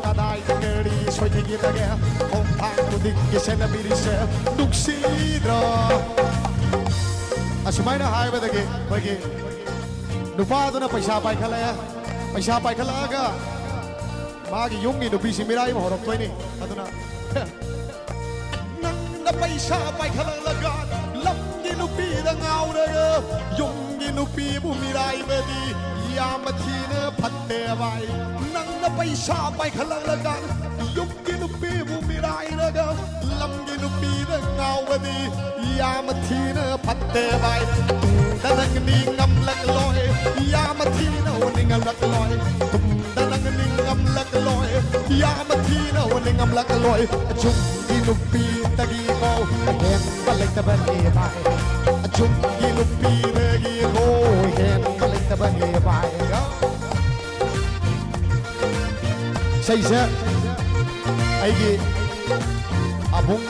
ꯀꯗꯥꯏꯗ ꯀꯔꯤ ꯁꯣꯏꯈꯤꯒꯗꯒꯦ? ꯈꯣꯡꯊꯥꯡ ꯇꯤꯛꯀꯤ ꯁꯦꯟꯅꯕꯤꯔꯤꯁꯦ ꯅꯨꯡꯁꯤꯗ꯭ꯔꯣ? ꯑꯁꯨꯃꯥꯏꯅ ꯍꯥꯏꯕꯗꯒꯤ ꯑꯩꯈꯣꯏꯒꯤ ꯅꯨꯄꯥꯗꯨꯅ ꯄꯩꯁꯥ ꯄꯥꯏꯈꯠꯂꯛꯑꯦ꯫ ꯄꯩꯁꯥ ꯄꯥꯏꯈꯠꯂꯛꯑꯒ ꯃꯥꯒꯤ ꯌꯨꯝꯒꯤ ꯅꯨꯄꯤꯁꯤ ꯃꯤꯔꯥꯏꯕ ꯍꯧꯔꯛꯇꯣꯏꯅꯤ꯫ ꯑꯗꯨꯅ ꯅꯪꯅ ꯄꯩꯁꯥ ꯄꯥꯏꯈꯠꯂꯛꯂꯒ ꯂꯝꯒꯤ ꯅꯨꯄꯤꯗ ꯉꯥꯎꯔꯒ ꯌꯨꯝꯒꯤ ꯅꯨꯄꯤꯕꯨ ꯃꯤꯔꯥꯏꯕꯗꯤ ꯌꯥꯝꯅ ꯊꯤꯅ ꯐꯠꯇꯦ ꯚꯥꯏ꯫ ꯅꯪꯅ ꯄꯩꯁꯥ ꯄꯥꯏꯈꯠꯂꯛꯂꯒ ꯌꯨꯝꯒꯤ ꯅꯨꯄꯤꯕꯨ ꯃꯤꯔꯥꯏꯔꯒ ꯂꯝꯒꯤ ꯅꯨꯄꯤꯗ ꯉꯥꯎꯕꯗꯤ ꯌꯥꯝꯅ ꯊꯤꯅ ꯐꯠꯇꯦ ꯚꯥꯏ꯫ ꯇꯨꯡꯗ ꯅꯪꯗꯤ ꯉꯝꯂꯛꯂꯣꯏ, ꯌꯥꯝꯅ ꯊꯤꯅ ꯅꯤꯡꯉꯝꯂꯛꯂꯣꯏ꯫ ꯇꯨꯡꯗ ꯅꯪꯗꯤ ꯉꯝꯂꯛꯂꯣꯏ, ꯌꯥꯝꯅ ꯊꯤꯅ ꯅꯤꯡꯉꯝꯂꯛꯂꯣꯏ꯫ ꯑꯆꯨꯝꯒꯤ ꯅꯨꯄꯤꯗꯒꯤꯀꯣ ꯑꯍꯦꯟꯕ ꯂꯩꯇꯕꯅꯦ ꯚꯥꯏ꯫ ꯑꯆꯨꯝꯒꯤ ꯅꯨꯄꯤꯗꯒꯤꯀꯣ ꯑꯍꯦꯟꯕ ꯂꯩꯇꯕꯅꯦ ꯚꯥꯏ꯫ ꯏꯁꯩꯁꯦ ꯑꯩꯒꯤ ꯑꯕꯨꯡ,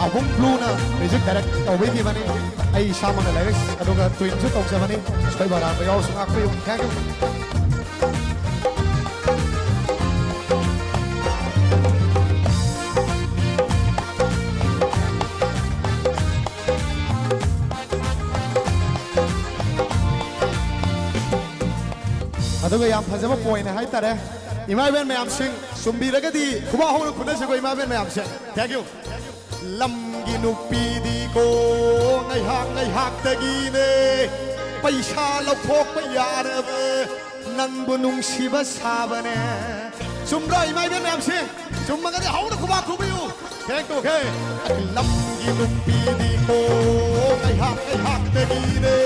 ꯑꯕꯨꯡ ꯕ꯭ꯂꯨꯅ ꯃ꯭ꯌꯨꯖꯤꯛ ꯗꯥꯏꯔꯦꯛ ꯇꯧꯕꯤꯈꯤꯕꯅꯤ꯫ ꯑꯩ ꯏꯁꯥꯃꯛꯅ ꯂꯥꯏꯔꯤꯛ ꯑꯗꯨꯒ ꯇ꯭ꯋꯤꯟꯁꯨ ꯇꯧꯖꯕꯅꯤ꯫ ꯁꯣꯏꯕ ꯑꯔꯥꯟꯕ ꯌꯥꯎꯔꯁꯨ ꯉꯥꯛꯄꯤꯌꯨ꯫ Thank you꯫ ꯑꯗꯨꯒ ꯌꯥꯝ ꯐꯖꯕ ꯄꯣꯏꯟ ꯍꯥꯏꯇꯥꯔꯦ꯫ ꯏꯃꯥ ꯏꯕꯦꯟ ꯃꯌꯥꯝꯁꯤꯡ, ꯆꯨꯝꯕꯤꯔꯒꯗꯤ ꯈꯨꯕꯥꯛ ꯍꯧꯅ ꯈꯨꯅꯁꯤꯀꯣ, ꯏꯃꯥ ꯏꯕꯦꯟ ꯃꯌꯥꯝꯁꯦ꯫ Thank you꯫ ꯂꯝꯒꯤ ꯅꯨꯄꯤꯗꯤꯀꯣ ꯉꯥꯏꯍꯥꯛ ꯉꯥꯏꯍꯥꯛꯇꯒꯤꯅꯦ ꯄꯩꯁꯥ ꯂꯧꯊꯣꯛꯄ ꯌꯥꯔꯕ ꯅꯪꯕꯨ ꯅꯨꯡꯁꯤꯕ ꯁꯥꯕꯅꯦ꯫ ꯆꯨꯝꯕ꯭ꯔꯥ, ꯏꯃꯥ ꯏꯕꯦꯟ ꯃꯌꯥꯝꯁꯦ? ꯆꯨꯝꯃꯒꯗꯤ ꯍꯧꯅ ꯈꯨꯕꯥꯛ ꯈꯨꯕꯤꯌꯨ꯫ ꯍꯦꯛ ꯇꯧꯈꯦ꯫ ꯂꯝꯒꯤ ꯅꯨꯄꯤꯗꯤꯀꯣ ꯉꯥꯏꯍꯥꯛ ꯉꯥꯏꯍꯥꯛꯇꯒꯤꯅꯦ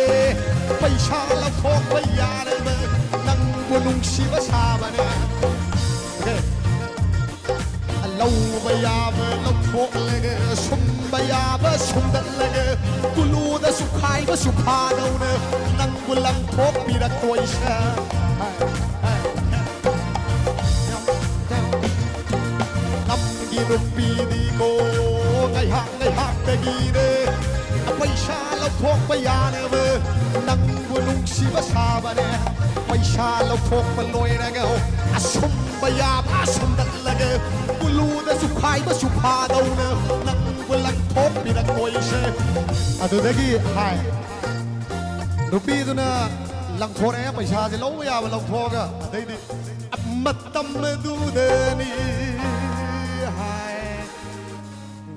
ꯄꯩꯁꯥ ꯂꯧꯊꯣꯛꯄ ꯌꯥꯔꯕ ꯅꯪꯕꯨ ꯅꯨꯡꯁꯤꯕ ꯁꯥꯕꯅꯦ꯫ Okay꯫ ꯂꯧꯕ ꯌꯥꯕ ꯂꯧꯊꯣꯛꯂꯒ, ꯁꯨꯝꯕ ꯌꯥꯕ ꯁꯨꯝꯗꯠꯂꯒ, ꯀꯨꯂꯨꯗ ꯁꯨꯈꯥꯏꯕ ꯁꯨꯈꯥꯗꯧꯅ ꯅꯪꯕꯨ ꯂꯪꯊꯣꯛꯄꯤꯔꯛꯇꯣꯏꯁꯦ꯫ ꯅꯝꯒꯤ ꯅꯨꯄꯤꯗꯤꯀꯣ ꯉꯥꯏꯍꯥꯛ ꯉꯥꯏꯍꯥꯛꯇꯒꯤꯅꯦ ꯄꯩꯁꯥ ꯂꯧꯊꯣꯛꯄ ꯌꯥꯅꯕ ꯅꯪꯕꯨ ꯅꯨꯡꯁꯤꯕ ꯁꯥꯕꯅꯦ꯫ ꯄꯩꯁꯥ ꯄꯩꯁꯥ ꯂꯧꯊꯣꯛꯄ ꯂꯣꯏꯔꯒ ꯑꯁꯨꯝꯕ ꯌꯥꯕ ꯁꯨꯝꯗꯠꯂꯒ ꯀꯨꯂꯨꯗꯁꯨ ꯈꯥꯏꯕꯁꯨ ꯐꯥꯗꯧꯅ ꯅꯪꯕꯨ ꯂꯪꯊꯣꯛꯄꯤꯔꯛꯇꯣꯏꯁꯦ꯫ ꯑꯗꯨꯗꯒꯤ ꯍꯥꯏ, ꯅꯨꯄꯤꯗꯨꯅ ꯂꯪꯊꯣꯔꯛꯑꯦ, ꯄꯩꯁꯥꯁꯦ ꯂꯧꯕ ꯌꯥꯕ ꯂꯧꯊꯣꯛꯑꯒ, ꯑꯗꯩꯗꯤ ꯃꯇꯝ ꯑꯗꯨꯗꯅꯤ ꯍꯥꯏ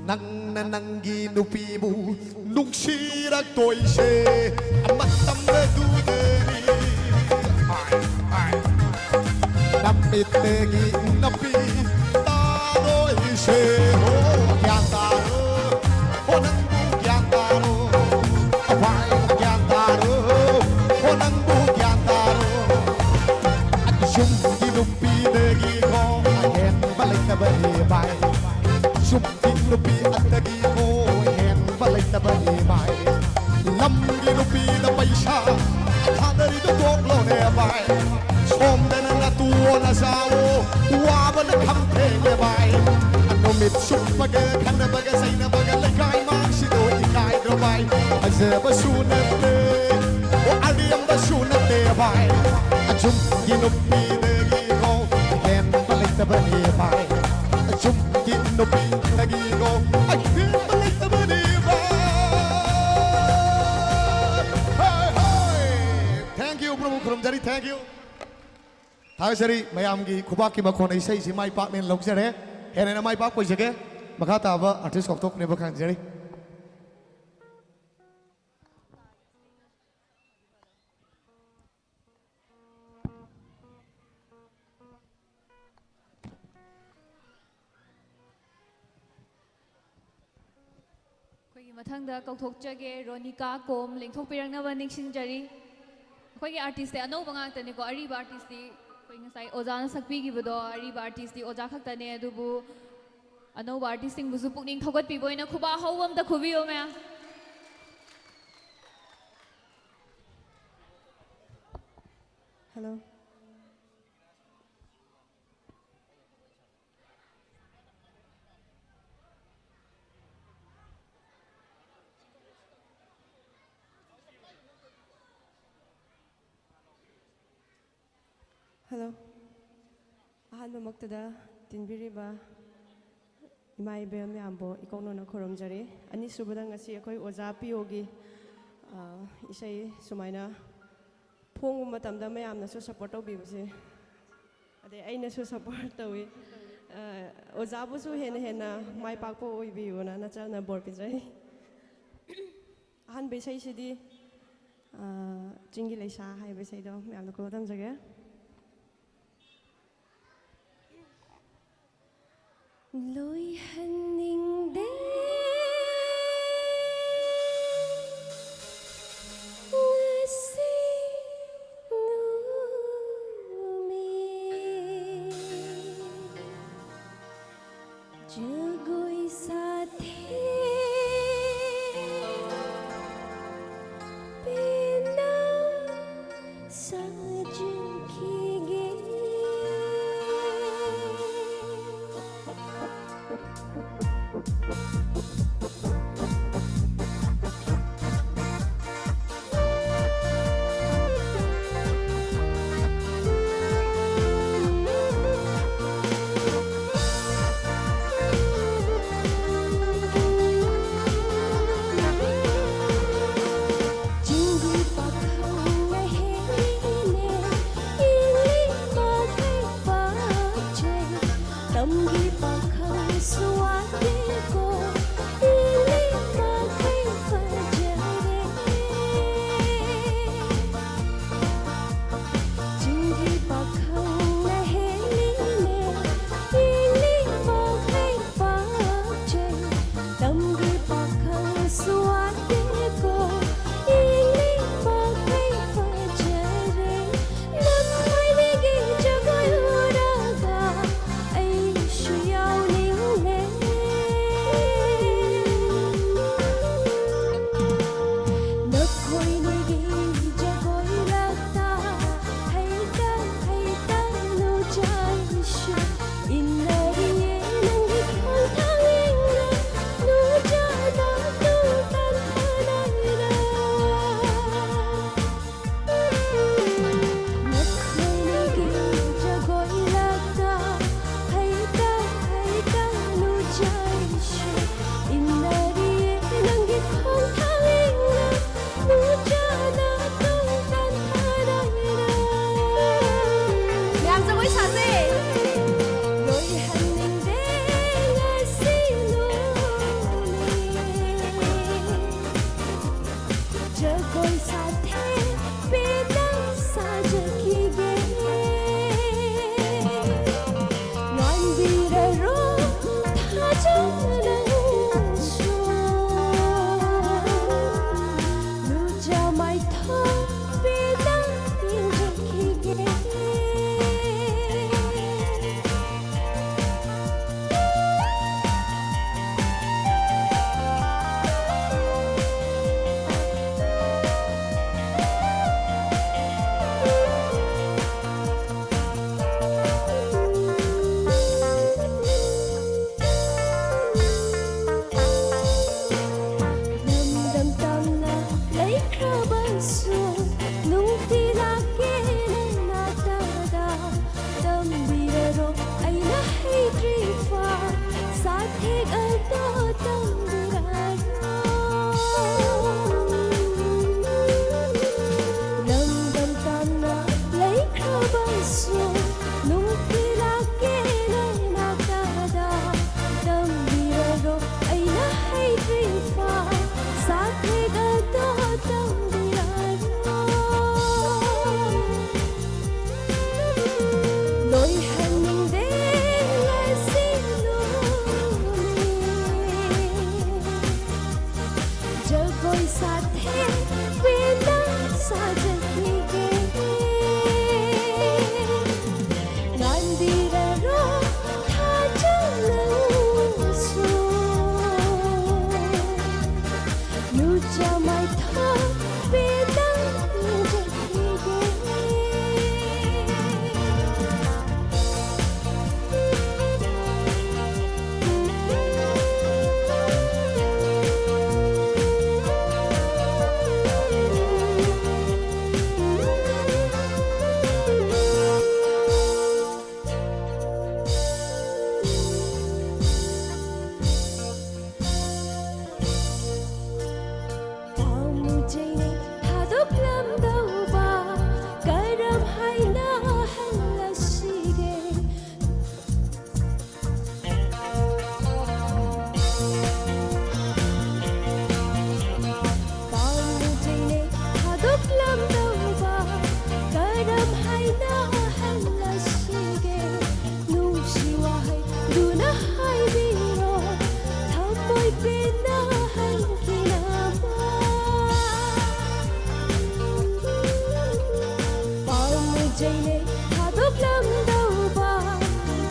ꯅꯪꯅ ꯅꯪꯒꯤ ꯅꯨꯄꯤꯕꯨ ꯅꯨꯡꯁꯤꯔꯛꯇꯣꯏꯁꯦ꯫ ꯃꯇꯝ ꯑꯗꯨꯗꯅꯤ ꯍꯥꯏ, ꯍꯥꯏ ꯅꯝꯃꯤꯠꯇꯒꯤ ꯅꯄꯤ ꯇꯥꯗꯣꯏꯁꯦ꯫ ꯍꯣ, ꯒ꯭ꯌꯥꯟ ꯇꯥꯔꯣ꯫ ꯍꯣ, ꯅꯪꯕꯨ ꯒ꯭ꯌꯥꯟ ꯇꯥꯔꯣ꯫ ꯚꯥꯏ, ꯒ꯭ꯌꯥꯟ ꯇꯥꯔꯣ꯫ ꯍꯣ, ꯅꯪꯕꯨ ꯒ꯭ꯌꯥꯟ ꯇꯥꯔꯣ꯫ ꯌꯨꯝꯒꯤ ꯅꯨꯄꯤꯗꯒꯤꯀꯣ ꯑꯍꯦꯟꯕ ꯂꯩꯇꯕꯅꯤ ꯚꯥꯏ꯫ ꯌꯨꯝꯒꯤ ꯅꯨꯄꯤ ꯑꯗꯒꯤꯀꯣ ꯑꯍꯦꯟꯕ ꯂꯩꯇꯕꯅꯤ ꯚꯥꯏ꯫ ꯂꯝꯒꯤ ꯅꯨꯄꯤꯗ ꯄꯩꯁꯥ ꯊꯥꯗꯔꯤꯗꯣ ꯇꯣꯛꯂꯣꯅꯦ ꯚꯥꯏ꯫ ꯁꯣꯝꯗꯅ ꯅꯇꯨ ꯅꯆꯥꯋꯣ ꯋꯥꯕꯅ ꯈꯝ ꯊꯦꯡꯉꯦ ꯚꯥꯏ꯫ ꯅꯨꯃꯤꯠ ꯆꯨꯞꯄꯒ ꯈꯠꯅꯕꯒ ꯆꯩꯅꯕꯒ ꯂꯩꯀꯥꯏ ꯃꯥꯡꯁꯤꯗꯣ ꯏꯀꯥꯏꯗ꯭ꯔꯣ ꯚꯥꯏ? ꯐꯖꯕꯁꯨ ꯅꯠꯇꯦ, ꯑꯣ, ꯑꯔꯦꯝꯕꯁꯨ ꯅꯠꯇꯦ ꯚꯥꯏ꯫ ꯑꯆꯨꯝꯒꯤ ꯅꯨꯄꯤꯗꯒꯤꯀꯣ ꯍꯦꯟꯕ ꯂꯩꯇꯕꯅꯤ ꯚꯥꯏ꯫ ꯑꯆꯨꯝꯒꯤ ꯅꯨꯄꯤꯗꯒꯤꯀꯣ ꯑꯍꯦꯟꯕ ꯂꯩꯇꯕꯅꯤ ꯚꯥꯏ꯫ ꯍꯣꯏ, ꯍꯣꯏ꯫ Thank you, ꯄ꯭ꯔꯚꯨ ꯈꯨꯔꯨꯝꯖꯔꯤ, thank you꯫ ꯊꯥꯒꯠꯆꯔꯤ, ꯃꯌꯥꯝꯒꯤ ꯈꯨꯕꯥꯛꯀꯤ ꯃꯈꯣꯟꯅ ꯏꯁꯩꯁꯤ ꯃꯥꯏ ꯄꯥꯛꯅꯦꯅ ꯂꯧꯖꯔꯦ꯫ ꯍꯦꯟꯅ ꯍꯦꯟꯅ ꯃꯥꯏ ꯄꯥꯛꯄ ꯑꯣꯏꯖꯒꯦ꯫ ꯃꯈꯥ ꯇꯥꯕ artist ꯀꯧꯊꯣꯛꯅꯕ ꯈꯪꯖꯔꯤ꯫ ꯑꯩꯈꯣꯏꯒꯤ ꯃꯊꯪꯗ ꯀꯧꯊꯣꯛꯆꯒꯦ, ꯔꯣꯅꯤꯀꯥ ꯀꯣꯝ ꯂꯦꯡꯊꯣꯛꯄꯤꯔꯛꯅꯕ ꯅꯤꯡꯁꯤꯡꯖꯔꯤ꯫ ꯑꯩꯈꯣꯏꯒꯤ artistꯁꯦ ꯑꯅꯧꯕ ꯉꯥꯛꯇꯅꯤꯀꯣ, ꯑꯔꯤꯕ artistꯇꯤ ꯑꯩꯈꯣꯏ ꯉꯁꯥꯏ ꯑꯣꯖꯥꯅ ꯁꯛꯄꯤꯈꯤꯕꯗꯣ, ꯑꯔꯤꯕ artistꯇꯤ ꯑꯣꯖꯥ ꯈꯛꯇꯅꯦ, ꯑꯗꯨꯕꯨ ꯑꯅꯧꯕ artistꯁꯤꯡꯕꯨꯁꯨ ꯄꯨꯛꯅꯤꯡ ꯊꯧꯒꯠꯄꯤꯕ ꯑꯣꯏꯅ ꯈꯨꯕꯥꯛ ꯑꯍꯧꯕ ꯑꯝꯇ ꯈꯨꯕꯤꯌꯣ ꯃꯌꯥꯝ꯫ Hello. ꯍꯜꯂꯣ꯫ ꯑꯍꯥꯟꯕꯃꯛꯇꯗ ꯇꯤꯟꯕꯤꯔꯤꯕ ꯏꯃꯥ ꯏꯕꯦꯜ ꯃꯌꯥꯝꯕꯨ ꯏꯀꯣꯛꯅꯅ ꯈꯨꯔꯨꯝꯖꯔꯤ꯫ ꯑꯅꯤꯁꯨꯕꯗ, ꯉꯁꯤ ꯑꯩꯈꯣꯏ ꯑꯣꯖꯥ ꯄꯤꯌꯣꯒꯤ, ꯑ, ꯏꯁꯩ ꯁꯨꯃꯥꯏꯅ ꯐꯣꯡꯕ ꯃꯇꯝꯗ ꯃꯌꯥꯝꯅꯁꯨ ꯁꯞꯄꯣꯔꯠ ꯇꯧꯕꯤꯕꯁꯦ, ꯑꯗꯩ ꯑꯩꯅꯁꯨ ꯁꯞꯄꯣꯔꯠ ꯇꯧꯋꯤ꯫ ꯑ, ꯑꯣꯖꯥꯕꯨꯁꯨ ꯍꯦꯟꯅ ꯍꯦꯟꯅ ꯃꯥꯏ ꯄꯥꯛꯄ ꯑꯣꯏꯕꯤꯌꯨꯅ ꯅꯆꯜꯅ ꯕꯣꯔ ꯄꯤꯖꯔꯤ꯫ ꯑꯍꯥꯟꯕ ꯏꯁꯩꯁꯤꯗꯤ, ꯑ, ꯆꯤꯡꯒꯤ ꯂꯩꯁꯥ ꯍꯥꯏꯕ ꯏꯁꯩꯗꯣ ꯃꯌꯥꯝꯗ ꯀꯣꯜ ꯇꯝꯖꯒꯦ꯫ ꯂꯣꯏꯍꯟꯅꯤꯡꯗꯦ ꯉꯁꯤ ꯅꯨꯃꯤꯠ꯫ ꯖꯒꯣꯏ ꯁꯥꯊꯦꯛ ꯄꯦꯟꯅ ꯁꯥꯖꯤꯟꯈꯤꯒꯦ꯫ ꯆꯩꯅꯩ ꯊꯥꯗꯣꯛꯂꯝꯗꯧꯕ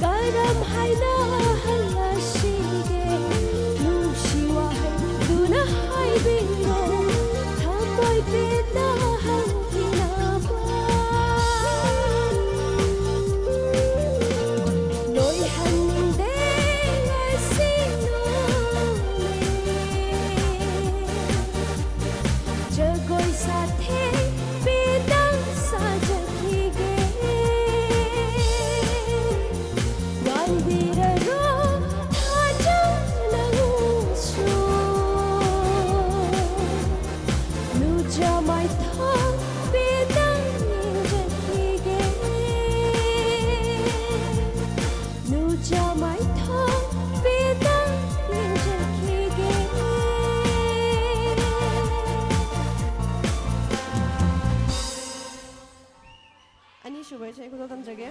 ꯀꯔꯝ ꯍꯥꯏꯅ ꯍꯜꯂꯁꯤꯒꯦ? ꯅꯨꯡꯁꯤ ꯋꯥꯍꯩꯗꯨꯅ ꯍꯥꯏꯕꯤꯔꯣ, ꯊꯃꯣꯏ ꯄꯦꯟꯅ ꯍꯟꯈꯤꯅꯕ꯫ ꯂꯣꯏꯍꯟꯅꯤꯡꯗꯦ ꯉꯁꯤ ꯅꯣꯡꯃ꯫ ꯖꯒꯣꯏ ꯁꯥꯊꯦꯡ ꯄꯦꯟꯅ ꯁꯥꯖꯈꯤꯒꯦ꯫ ꯋꯥꯟꯕꯤꯔꯔꯣ ꯊꯥꯖ ꯅꯪꯁꯨ꯫ ꯅꯨꯖ ꯃꯥꯏꯊꯣꯡ ꯄꯦꯟꯅ ꯌꯦꯡꯖꯈꯤꯒꯦ꯫ ꯅꯨꯖ ꯃꯥꯏꯊꯣꯡ ꯄꯦꯟꯅ ꯌꯦꯡꯖꯈꯤꯒꯦ꯫ ꯑꯅꯤꯁꯨꯕ ꯏꯁꯩ ꯈꯨꯗꯣꯜ ꯇꯝꯖꯒꯦ꯫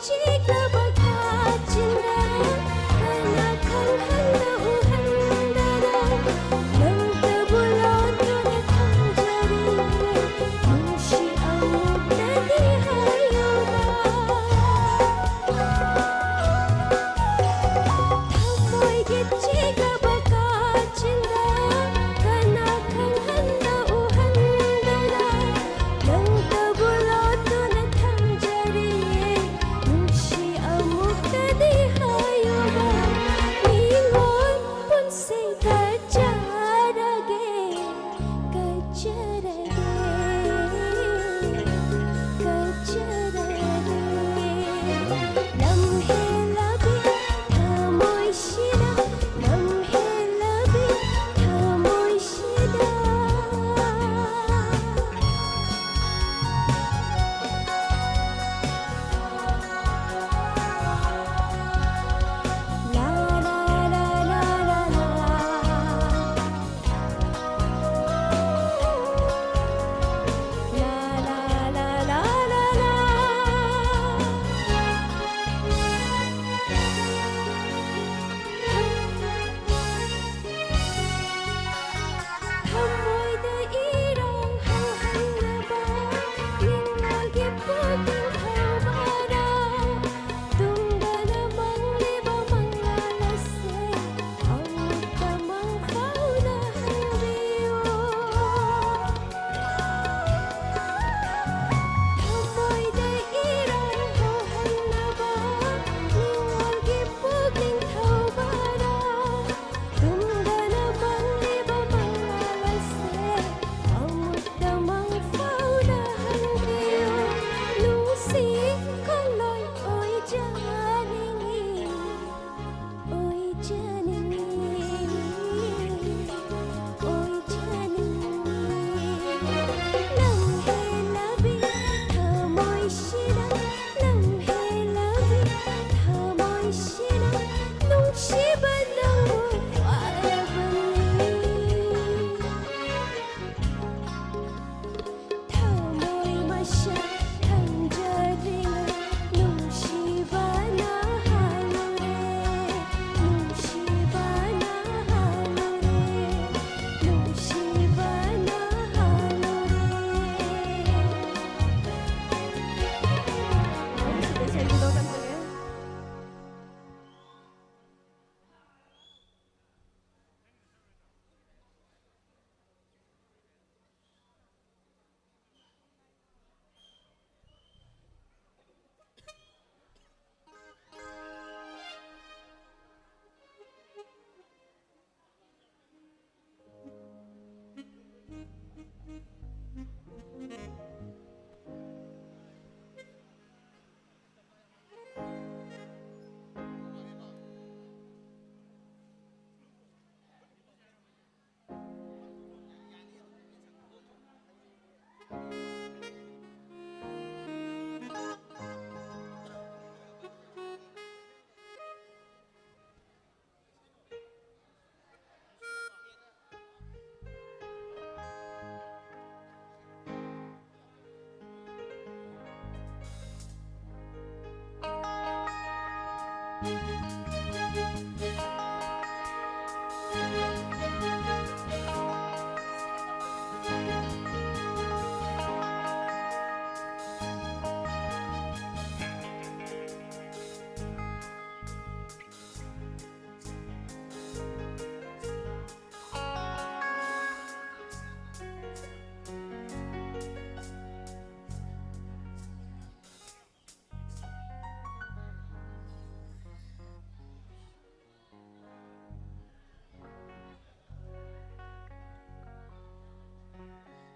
ꯆꯦꯛꯂꯕ ꯀꯥꯆꯤꯟꯗ ꯀꯅꯥ ꯈꯪꯍꯟꯗ ꯎꯍꯟꯗꯅ ꯅꯪꯇꯕꯨ ꯂꯣꯠꯇꯨꯅ ꯊꯝꯖꯔꯤ꯫ ꯅꯨꯡꯁꯤ ꯑꯃꯨꯛꯇꯗꯤ ꯍꯥꯏꯌꯨꯕ꯫ ꯊꯃꯣꯏꯒꯤ ꯆꯦꯛꯂꯕ ꯀꯥꯆꯤꯟꯗ ꯀꯅꯥ ꯈꯪꯍꯟꯗ ꯎꯍꯟꯗꯅ ꯅꯪꯇꯕꯨ ꯂꯣꯠꯇꯨꯅ ꯊꯝꯖꯔꯤ꯫ ꯅꯨꯡꯁꯤ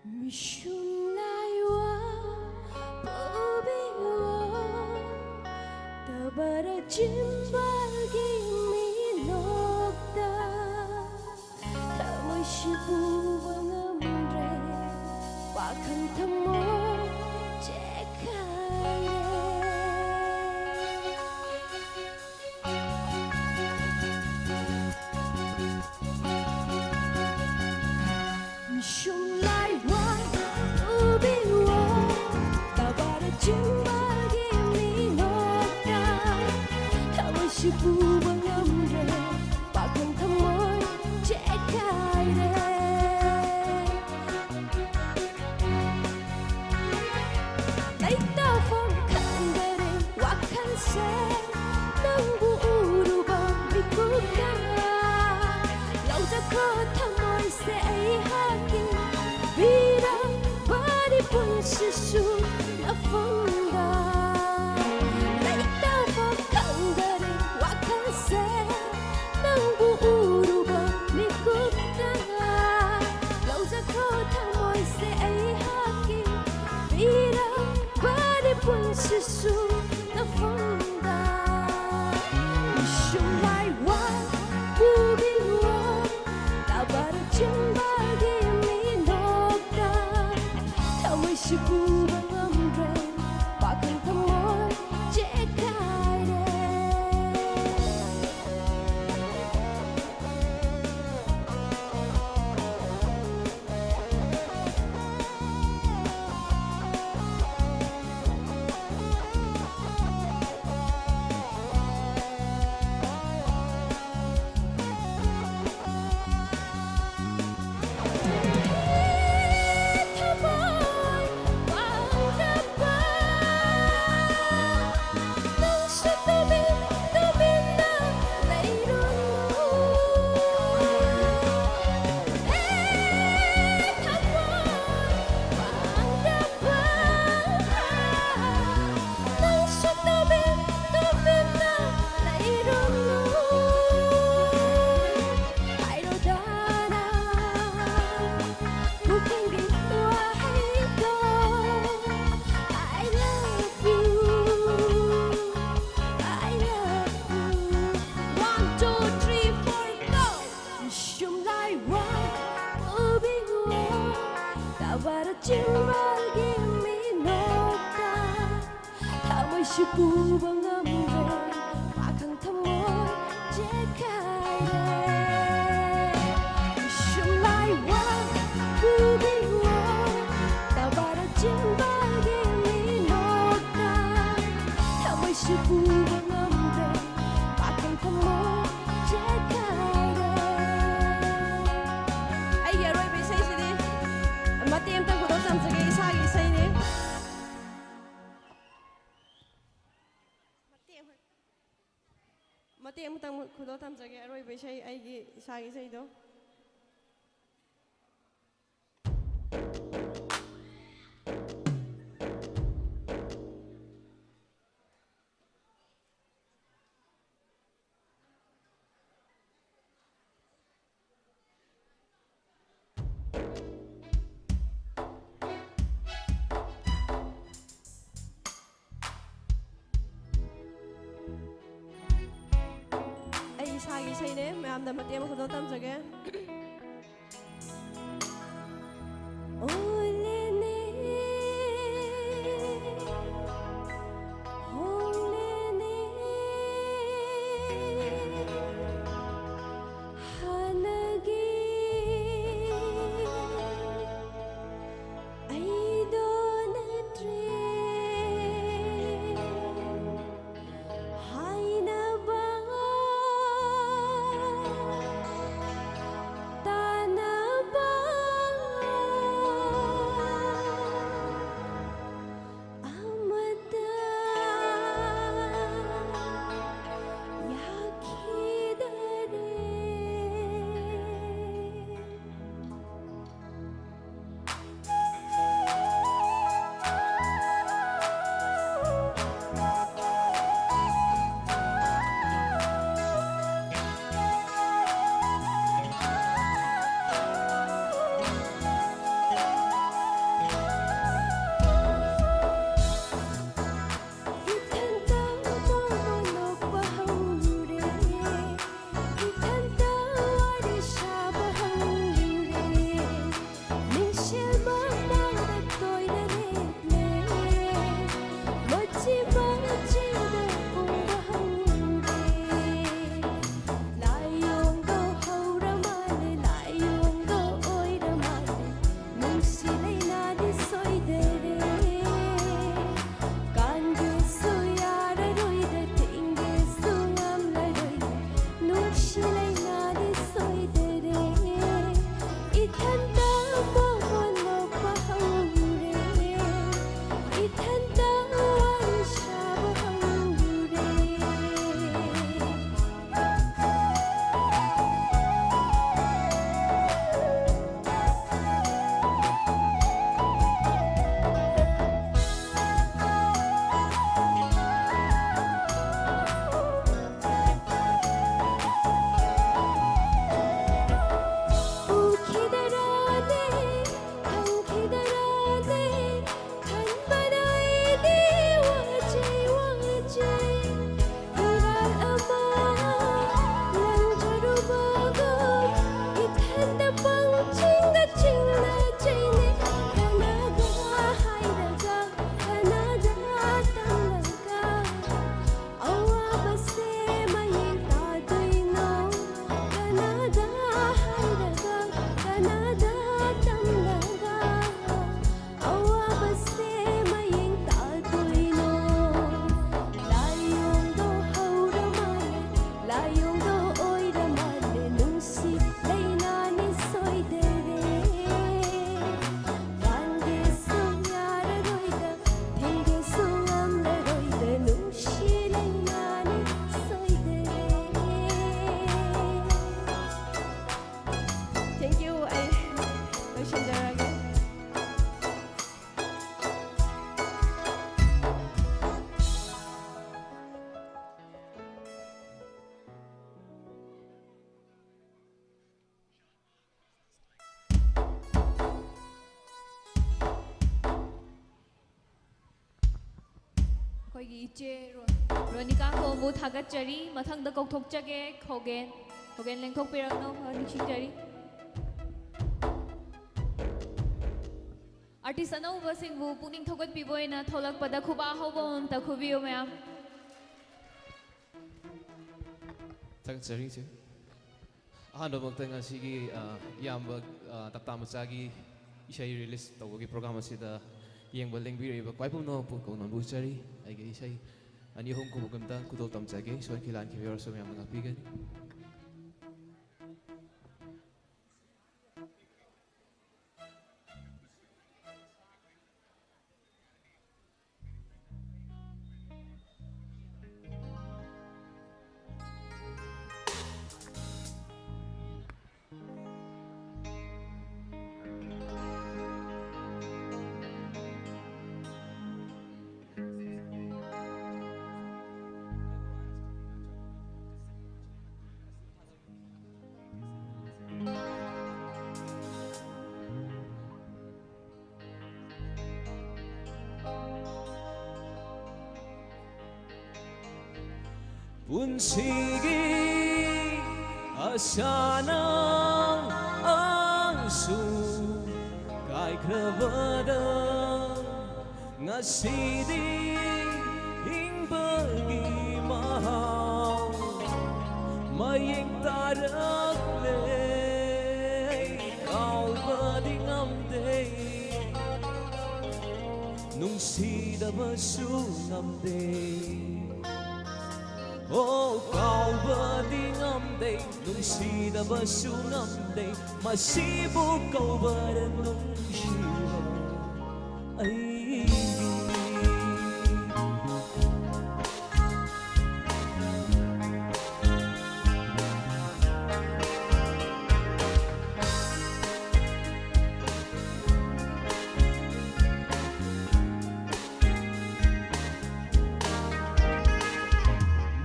ꯃꯤꯁꯨꯝ ꯂꯥꯏꯋꯥ ꯄꯨꯕꯤꯌꯣ, ꯇꯕꯔ ꯆꯤꯝꯕꯥꯜꯒꯤ ꯃꯤꯅꯣꯛꯇ ꯊꯃꯣꯏꯁꯤ ꯄꯨꯕ ꯉꯝꯗ꯭ꯔꯦ, ꯋꯥꯈꯜ ꯊꯃꯣꯏ ꯆꯦꯈꯥꯏꯔꯦ꯫ ꯃꯤꯁꯨꯝ ꯂꯥꯏꯋꯥ ꯎꯕꯤꯌꯣ, ꯇꯕꯥꯔ ꯆꯤꯡꯕꯒꯤ ꯃꯤꯅꯣꯛꯇ ꯊꯃꯣꯏꯁꯤ ꯄꯨꯕ ꯉꯝꯗ꯭ꯔꯦ, ꯄꯥꯈꯪ ꯊꯃꯣꯏ ꯆꯦꯈꯥꯏꯔꯦ꯫ ꯂꯩꯇꯥꯐꯝ ꯈꯪꯗꯔꯦ ꯋꯥꯈꯜꯁꯦ, ꯅꯪꯕꯨ ꯎꯔꯨꯕ ꯃꯤꯀꯨꯞꯇ꯫ ꯂꯧꯖꯈꯣ ꯊꯃꯣꯏꯁꯦ ꯑꯩꯍꯥꯛꯀꯤ, ꯄꯤꯔꯕꯅꯤ ꯄꯨꯟꯁꯤꯁꯨ ꯅꯐꯝꯗ꯫ ꯂꯩꯇꯥꯐꯝ ꯈꯪꯗꯔꯦ ꯋꯥꯈꯜꯁꯦ, ꯅꯪꯕꯨ ꯎꯔꯨꯕ ꯃꯤꯀꯨꯞꯇ꯫ ꯂꯧꯖꯈꯣ ꯊꯃꯣꯏꯁꯦ ꯑꯩꯍꯥꯛꯀꯤ, ꯄꯤꯔꯕꯅꯤ ꯄꯨꯟꯁꯤꯁꯨ ꯅꯐꯝꯗ꯫ ꯁꯤ ꯄꯨꯕ ꯉꯝꯗ꯭ꯔꯦ, ꯄꯥꯈꯪ ꯊꯃꯣꯏ ꯆꯦꯈꯥꯏꯔꯦ꯫ ꯁꯨꯝ ꯂꯥꯏ ꯋꯥ ꯄꯨꯕꯤꯌꯣ, ꯇꯕꯥꯔ ꯆꯤꯡꯕꯒꯤ ꯃꯤꯅꯣꯛꯇ꯫ ꯊꯃꯣꯏꯁꯤ ꯄꯨꯕ ꯉꯝꯗ꯭ꯔꯦ, ꯄꯥꯈꯪ ꯊꯃꯣꯏ ꯆꯦꯈꯥꯏꯔꯦ꯫ ꯑꯩꯒꯤ ꯑꯔꯣꯏꯕ ꯏꯁꯩꯁꯤꯗꯤ ꯃꯇꯦꯛ ꯑꯃꯇꯪ ꯈꯨꯗꯣꯡ ꯆꯥꯝꯖꯒꯦ, ꯏꯁꯥꯒꯤ ꯏꯁꯩꯅꯤ꯫ ꯃꯇꯦꯛ ꯑꯃ-, ꯃꯇꯦꯛ ꯑꯃꯇꯪ ꯈꯨꯗꯣꯜ ꯇꯝꯖꯒꯦ, ꯑꯔꯣꯏꯕ ꯏꯁꯩ, ꯑꯩꯒꯤ ꯏꯁꯥꯒꯤ ꯏꯁꯩꯗꯣ꯫ ꯑꯩ ꯏꯁꯥꯒꯤ ꯏꯁꯩꯅꯦ, ꯃꯌꯥꯝꯗ ꯃꯇꯦꯛ ꯑꯃ ꯈꯨꯗꯣꯜ ꯇꯝꯖꯒꯦ꯫ ꯑꯣꯂꯦꯅꯦ, ꯍꯣꯂꯦꯅꯦ, ꯍꯥꯟꯅꯒꯤ ꯑꯩꯗꯣ ꯅꯠꯇ꯭ꯔꯦ꯫ ꯍꯥꯏꯅꯕ ꯑꯩꯒꯤ ꯏꯆꯦ ꯔꯣ-, ꯔꯣꯅꯤꯀꯥ ꯈꯣꯝꯕꯨ ꯊꯥꯒꯠꯆꯔꯤ꯫ ꯃꯊꯪꯗ ꯀꯧꯊꯣꯛꯆꯒꯦ, ꯈꯧꯒꯦꯟ꯫ ꯈꯧꯒꯦꯟ ꯂꯦꯡꯊꯣꯛꯄꯤꯔꯛꯅꯕ ꯅꯤꯡꯁꯤꯡꯖꯔꯤ꯫ ꯑꯥꯔꯇꯤꯁ ꯑꯅꯧꯕꯁꯤꯡꯕꯨ ꯄꯨꯛꯅꯤꯡ ꯊꯧꯒꯠꯄꯤꯕ ꯑꯣꯏꯅ ꯊꯣꯛꯂꯛꯄꯗ ꯈꯨꯕꯥꯛ ꯍꯧꯕ ꯑꯃꯃꯝꯇ ꯈꯨꯕꯤꯌꯨ, ꯃꯌꯥꯝ꯫ ꯊꯥꯒꯠꯆꯔꯤ, ꯏꯆꯦ꯫ ꯑꯍꯥꯟꯕꯃꯛꯇ ꯉꯁꯤꯒꯤ, ꯑ, ꯏꯌꯥꯝꯕ, ꯑ, ꯇꯞꯇꯥ ꯃꯆꯥꯒꯤ ꯏꯁꯩ ꯔꯤꯂꯤꯁ ꯇꯧꯕꯒꯤ ꯄ꯭ꯔꯣꯒ꯭ꯔꯥꯝ ꯑꯁꯤꯗ ꯌꯦꯡꯕ ꯂꯦꯡꯕꯤꯔꯛꯏꯕ ꯈ꯭ꯋꯥꯏ ꯄꯨꯝꯅꯃꯛꯄꯨ ꯀꯧꯅꯕ ꯎꯠꯆꯔꯤ꯫ ꯑꯩꯒꯤ ꯏꯁꯩ ꯑꯅꯤ ꯑꯍꯨꯝ ꯈꯨꯕꯛ ꯑꯝꯇ ꯈꯨꯗꯣꯜ ꯇꯝꯖꯒꯦ꯫ ꯁꯣꯏꯈꯤ ꯂꯥꯟꯈꯤꯕ ꯌꯥꯎꯔꯁꯨ ꯃꯌꯥꯝꯅ ꯉꯥꯛꯄꯤꯒꯅꯤ꯫ ꯄꯨꯟꯁꯤꯒꯤ ꯑꯁꯥꯅ ꯑꯁꯨ ꯀꯥꯏꯈ꯭ꯔꯕꯗ ꯉꯁꯤꯗꯤ ꯍꯤꯡꯕꯒꯤ ꯃꯍꯥꯎ ꯃꯌꯦꯡ ꯇꯥꯔꯛꯂꯦ꯫ ꯀꯥꯎꯕꯗꯤ ꯉꯝꯗꯦ, ꯅꯨꯡꯁꯤꯗꯕꯁꯨ ꯉꯝꯗꯦ꯫ ꯑꯣ, ꯀꯥꯎꯕꯗꯤ ꯉꯝꯗꯦ, ꯅꯨꯡꯁꯤꯗꯕꯁꯨ ꯉꯝꯗꯦ, ꯃꯁꯤꯕꯨ ꯀꯧꯕꯔ ꯅꯨꯡꯁꯤꯕ ꯑꯩꯒꯤ꯫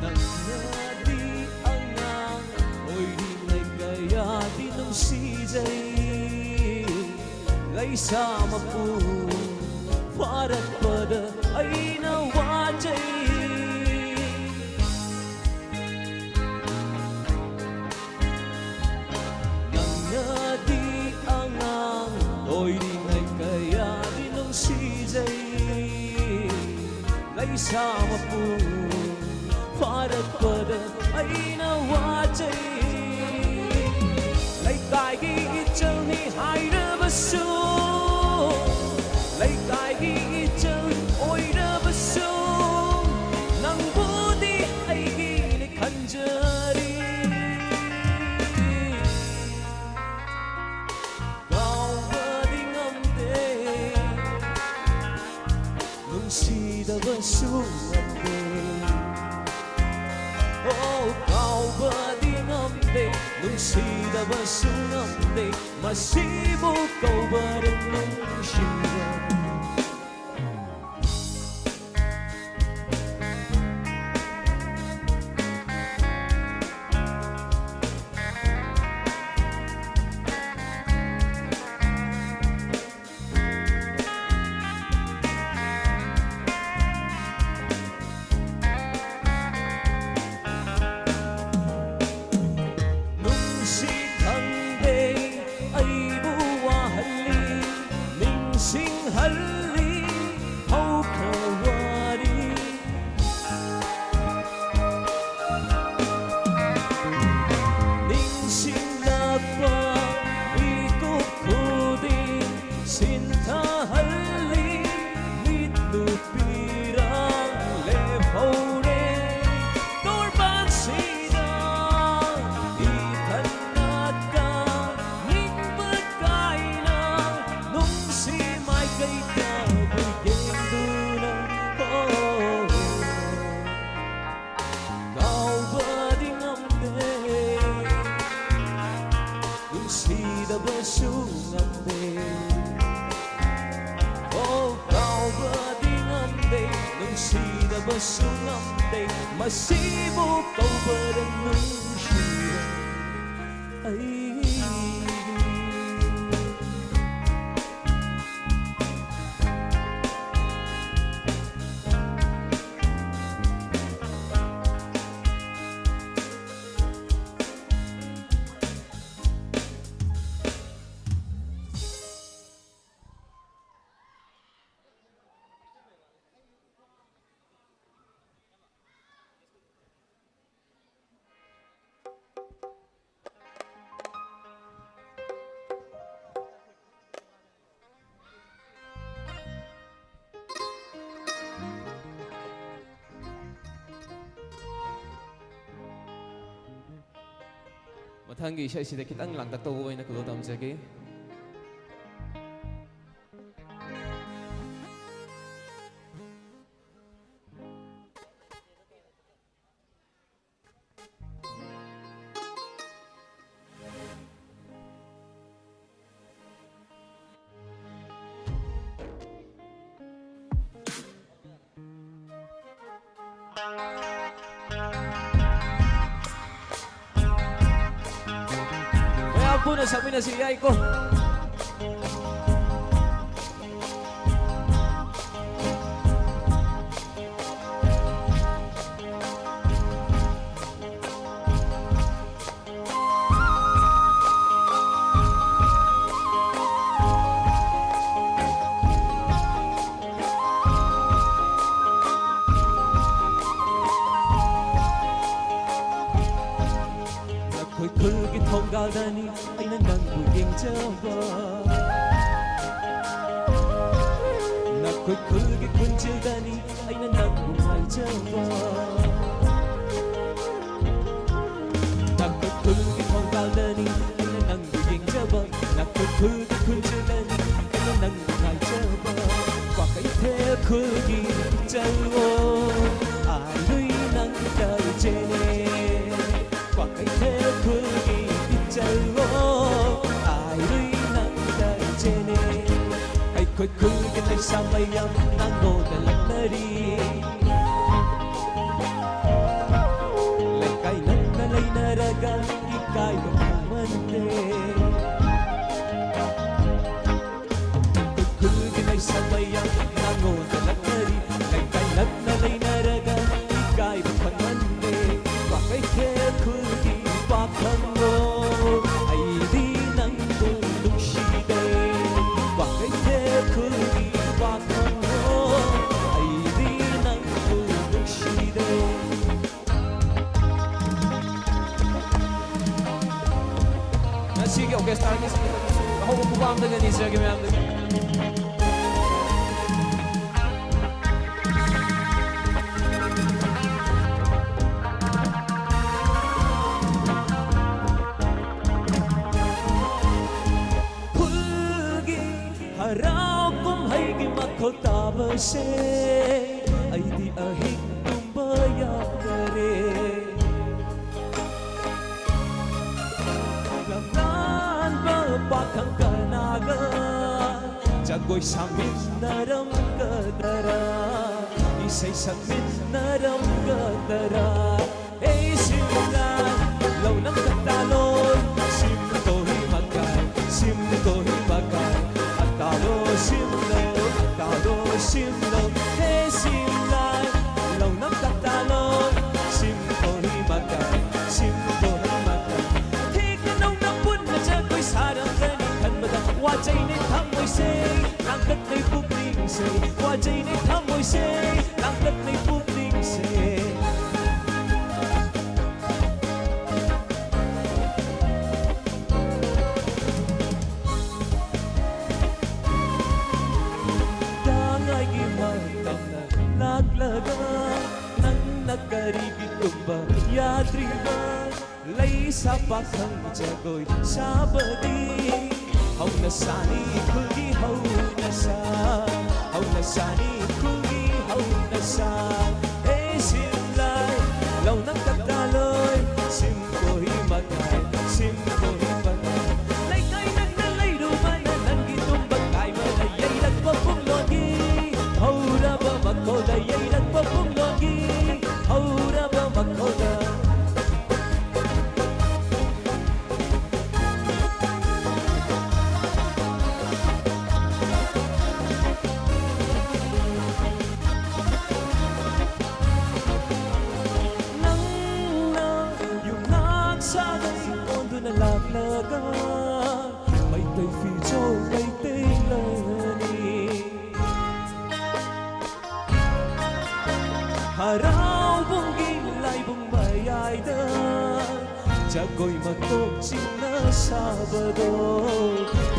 ꯅꯪꯅꯗꯤ ꯑꯉꯥꯡ ꯑꯣꯏꯔꯤꯉꯩ ꯀꯌꯥꯗꯤ ꯅꯨꯡꯁꯤꯖꯩ꯫ ꯂꯩꯁꯥ ꯃꯄꯨꯡ ꯐꯥꯔꯛꯄꯗ ꯑꯩꯅ ꯋꯥꯖꯩ꯫ ꯆꯠꯄꯗ ꯑꯩꯅ ꯋꯥꯖꯩ꯫ ꯂꯩꯀꯥꯏꯒꯤ ꯏꯆꯜꯅꯤ ꯍꯥꯏꯔꯕꯁꯨ, ꯂꯩꯀꯥꯏꯒꯤ ꯏꯆꯜ ꯑꯣꯏꯔꯕꯁꯨ, ꯅꯪꯕꯨꯗꯤ ꯑꯩꯒꯤꯅꯤ ꯈꯟꯖꯔꯤ꯫ ꯀꯥꯎꯕꯗꯤ ꯉꯝꯗꯦ, ꯅꯨꯡꯁꯤꯗꯕꯁꯨ ꯉꯝꯗꯦ꯫ ꯑꯣ, ꯀꯥꯎꯕꯗꯤ ꯉꯝꯗꯦ, ꯅꯨꯡꯁꯤꯗꯕꯁꯨ ꯉꯝꯗꯦ, ꯃꯁꯤꯕꯨ ꯀꯧꯕꯔꯦ ꯅꯨꯡꯁꯤꯕ꯫ ꯅꯨꯡꯁꯤ ꯈꯪꯗꯦ ꯑꯩꯕꯨ ꯋꯥꯍꯜꯂꯤ, ꯅꯤꯡꯁꯤꯡꯍꯜꯂꯤ ꯍꯧꯈ꯭ꯔ ꯋꯥꯔꯤ꯫ ꯅꯤꯡꯁꯤꯡꯂꯛꯄ ꯃꯤꯀꯨꯞ ꯈꯨꯗꯤꯡ ꯁꯤꯟꯊꯍꯜꯂꯤ, ꯃꯤꯠ ꯂꯨꯞꯄꯤꯔꯥꯡ ꯂꯦꯞꯍꯧꯔꯦ꯫ ꯇꯣꯔꯕꯥꯟꯁꯤꯗ ꯏꯊꯟ ꯉꯥꯛꯇ ꯅꯤꯡꯕ ꯀꯥꯏꯅ ꯅꯨꯡꯁꯤ ꯃꯥꯏꯀꯩꯗꯕꯨ ꯌꯦꯡꯗꯨꯅ, ꯑꯣ, ꯀꯥꯎꯕꯗꯤ ꯉꯝꯗꯦ, ꯅꯨꯡꯁꯤꯗꯕꯁꯨ ꯉꯝꯗꯦ꯫ ꯑꯣ, ꯀꯥꯎꯕꯗꯤ ꯉꯝꯗꯦ, ꯅꯨꯡꯁꯤꯗꯕꯁꯨ ꯉꯝꯗꯦ, ꯃꯁꯤꯕꯨ ꯀꯧꯕꯗ ꯅꯨꯡꯁꯤꯕ ꯑꯩꯒꯤ꯫ ꯃꯊꯪꯒꯤ ꯏꯁꯩꯁꯤꯗ ꯈꯤꯇꯪ ꯂꯥꯡꯇꯛ ꯇꯧꯕ ꯑꯣꯏꯅ ꯈꯨꯗꯣꯜ ꯇꯝꯖꯒꯦ꯫ ꯃꯌꯥꯝ ꯄꯨꯟꯅ ꯁꯛꯃꯤꯟꯅꯁꯤ, ꯌꯥꯏꯀꯣ? ꯅꯈꯣꯏ ꯈꯨꯜꯒꯤ ꯊꯣꯡꯒꯥꯜꯗꯅꯤ ꯑꯩꯅ ꯅꯪꯕꯨ ꯌꯦꯡꯖꯕ꯫ ꯅꯈꯣꯏ ꯈꯨꯜꯒꯤ ꯈꯨꯟꯖꯦꯜꯗꯅꯤ ꯑꯩꯅ ꯅꯪꯕꯨ ꯉꯥꯏꯖꯕ꯫ ꯅꯈꯣꯏ ꯈꯨꯜꯒꯤ ꯊꯣꯡꯒꯥꯜꯗꯅꯤ ꯑꯩꯅ ꯅꯪꯕꯨ ꯌꯦꯡꯖꯕ꯫ ꯅꯈꯣꯏ ꯈꯨꯜꯒꯤ ꯈꯨꯟꯖꯦꯜꯗꯅꯤ ꯑꯩꯅ ꯅꯪꯕꯨ ꯉꯥꯏꯖꯕ꯫ ꯀ꯭ꯋꯥꯀꯩꯊꯦꯜ ꯈꯨꯜꯒꯤ ꯏꯆꯜꯋꯣ, ꯑꯥꯏ ꯂꯨꯏ ꯅꯪ ꯇꯧꯖꯦꯅꯦ꯫ ꯀ꯭ꯋꯥꯀꯩꯊꯦꯜ ꯈꯨꯜꯒꯤ ꯏꯆꯜꯋꯣ, ꯑꯥꯏ ꯂꯨꯏ ꯅꯪ ꯇꯧꯖꯦꯅꯦ꯫ ꯑꯩꯈꯣꯏ ꯈꯨꯜꯒꯤ ꯂꯩꯁꯥ ꯃꯌꯥꯝ ꯅꯪꯉꯣꯟꯗ ꯂꯛꯅꯔꯤ꯫ ꯂꯩꯀꯥꯏ ꯅꯛꯅ ꯂꯩꯅꯔꯒ ꯏꯀꯥꯏꯕ ꯈꯪꯃꯟꯗꯦ꯫ ꯈꯨꯜꯒꯤ ꯂꯩꯁꯥ ꯃꯌꯥꯝ ꯅꯪꯉꯣꯟꯗ ꯂꯛꯅꯔꯤ꯫ ꯂꯩꯀꯥꯏ ꯅꯛꯅ ꯂꯩꯅꯔꯒ ꯏꯀꯥꯏꯕ ꯈꯪꯃꯟꯗꯦ꯫ ꯀ꯭ꯋꯥꯀꯩꯊꯦꯜ ꯈꯨꯜꯒꯤ ꯄꯥꯈꯪꯂꯣ, ꯑꯩꯗꯤ ꯅꯪꯕꯨ ꯅꯨꯡꯁꯤꯗꯦ꯫ ꯀ꯭ꯋꯥꯀꯩꯊꯦꯜ ꯈꯨꯜꯒꯤ ꯄꯥꯈꯪꯂꯣ, ꯑꯩꯗꯤ ꯅꯪꯕꯨ ꯅꯨꯡꯁꯤꯗꯦ꯫ ꯉꯁꯤꯒꯤ orchestraꯒꯤ ꯑꯍꯧꯕ ꯈꯨꯕꯥꯝꯗꯒ ꯅꯤꯖꯔꯒꯦ ꯃꯌꯥꯝꯗꯒꯤ꯫ ꯁꯦ, ꯑꯩꯗꯤ ꯑꯍꯤꯡ ꯇꯨꯝꯕ ꯌꯥꯗꯔꯦ꯫ ꯂꯝꯂꯥꯟꯕ ꯄꯥꯈꯪ ꯀꯅꯥꯒ ꯖꯒꯣꯏ ꯁꯥꯃꯤꯟꯅꯔꯝꯒꯗꯔꯥ, ꯏꯁꯩ ꯁꯛꯃꯤꯟꯅꯔꯝꯒꯗꯔꯥ? ꯍꯦ ꯁꯤꯝꯂꯥꯏ, ꯂꯧꯅꯝ ꯀꯇꯥꯂꯣꯏ, ꯁꯤꯝ ꯀꯣꯍꯤ ꯃꯀꯥꯏ, ꯁꯤꯝ ꯀꯣꯍꯤ ꯃꯀꯥꯏ, ꯑꯇꯥꯂꯣ ꯁꯤꯝꯂꯣ, ꯑꯇꯥꯂꯣ ꯁꯤꯝꯂꯣ꯫ ꯍꯦ ꯁꯤꯝꯂꯥꯏ, ꯂꯧꯅꯝ ꯀꯇꯥꯂꯣꯏ, ꯁꯤꯝ ꯀꯣꯍꯤ ꯃꯀꯥꯏ, ꯁꯤꯝ ꯀꯣꯍꯤ ꯃꯀꯥꯏ꯫ ꯊꯦꯡꯅ ꯅꯧꯅ ꯄꯨꯟꯅ ꯖꯒꯣꯏ ꯁꯥꯔꯝꯒꯅꯤ ꯈꯟꯕꯗ ꯋꯥꯖꯩꯅꯦ ꯊꯃꯣꯏꯁꯦ, ꯂꯥꯡꯇꯛꯅꯩ ꯄꯨꯛꯅꯤꯡꯁꯦ, ꯋꯥꯖꯩꯅꯦ ꯊꯃꯣꯏꯁꯦ, ꯂꯥꯡꯇꯛꯅꯩ ꯄꯨꯛꯅꯤꯡꯁꯦ꯫ ꯗꯥꯉꯥꯏꯒꯤ ꯃꯇꯝꯅ ꯂꯥꯛꯂꯒ ꯅꯪꯅ ꯀꯔꯤꯒꯤ ꯇꯨꯝꯕ ꯌꯥꯗ꯭ꯔꯤꯕ? ꯂꯩꯁꯥ ꯄꯥꯈꯪ ꯖꯒꯣꯏ ꯁꯥꯕꯗꯤ ꯍꯧꯅ ꯁꯥꯅꯤ ꯈꯨꯜꯒꯤ ꯍꯧꯅ ꯁꯥ, ꯍꯧꯅ ꯁꯥꯅꯤ ꯈꯨꯜꯒꯤ ꯍꯧꯅ ꯁꯥ꯫ ꯍꯦ ꯁꯤꯝꯂꯥꯏ, ꯂꯧꯅꯝ ꯀꯇꯥꯂꯣꯏ, ꯁꯤꯝ ꯀꯣꯍꯤ ꯃꯀꯥꯏ, ꯁꯤꯝ ꯀꯣꯍꯤ ꯃꯀꯥꯏ꯫ ꯂꯩꯀꯥꯏ ꯅꯛꯅ ꯂꯩꯔꯨꯕꯅ ꯅꯪꯒꯤ ꯇꯨꯝꯕ ꯀꯥꯏꯕꯗ ꯌꯩꯔꯛꯄ ꯄꯨꯡꯂꯣꯟꯒꯤ ꯍꯧꯔꯕ ꯃꯈꯣꯜꯗ, ꯌꯩꯔꯛꯄ ꯄꯨꯡꯂꯣꯟꯒꯤ ꯍꯧꯔꯕ ꯃꯈꯣꯜꯗ꯫ ꯅꯪꯅ ꯌꯨꯝꯅꯥꯛ ꯁꯥꯒꯩ ꯑꯣꯟꯗꯨꯅ ꯂꯥꯛꯂꯒ ꯃꯩꯇꯩ ꯐꯤꯖꯣꯜ ꯃꯩꯇꯩ ꯂꯥꯏꯅꯤ꯫ ꯍꯔꯥꯎꯕꯨꯡꯒꯤ ꯂꯥꯏꯕꯨꯡ ꯃꯌꯥꯏꯗ ꯖꯒꯣꯏ ꯃꯇꯣꯛꯁꯤꯡꯅ ꯁꯥꯕꯗꯣ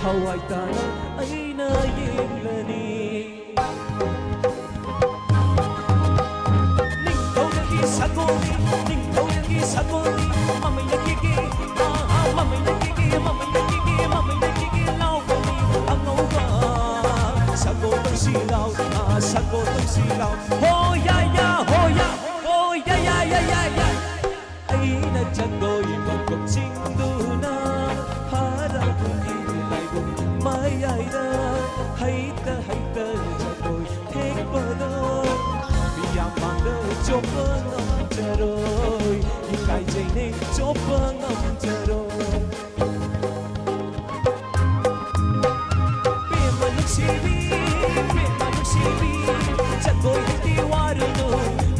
ꯊꯋꯥꯏ ꯇꯥꯅ ꯑꯩꯅ ꯌꯦꯡꯂꯅꯤ꯫ ꯅꯤꯡꯊꯧꯒꯤ ꯁꯒꯣꯜꯅꯤ, ꯅꯤꯡꯊꯧꯒꯤ ꯁꯒꯣꯜꯅꯤ, ꯃꯃꯩꯅ ꯀꯤꯀꯤ, ꯑꯥ, ꯑꯥ, ꯃꯃꯩꯅ ꯀꯤꯀꯤ, ꯃꯃꯩꯅ ꯀꯤꯀꯤ, ꯃꯃꯩꯅ ꯀꯤꯀꯤ ꯂꯥꯎꯕꯅꯤ ꯑꯉꯧꯕ ꯁꯒꯣꯜ ꯀꯪꯁꯤ ꯂꯥꯎ, ꯑꯥ, ꯆꯣꯞꯄ ꯉꯝꯖꯔꯣꯏ꯫ ꯄꯦꯝꯃ ꯅꯨꯡꯁꯤꯕꯤ, ꯄꯦꯝꯃ ꯅꯨꯡꯁꯤꯕꯤ, ꯖꯒꯣꯏꯗꯤ ꯋꯥꯔꯨꯅꯨ꯫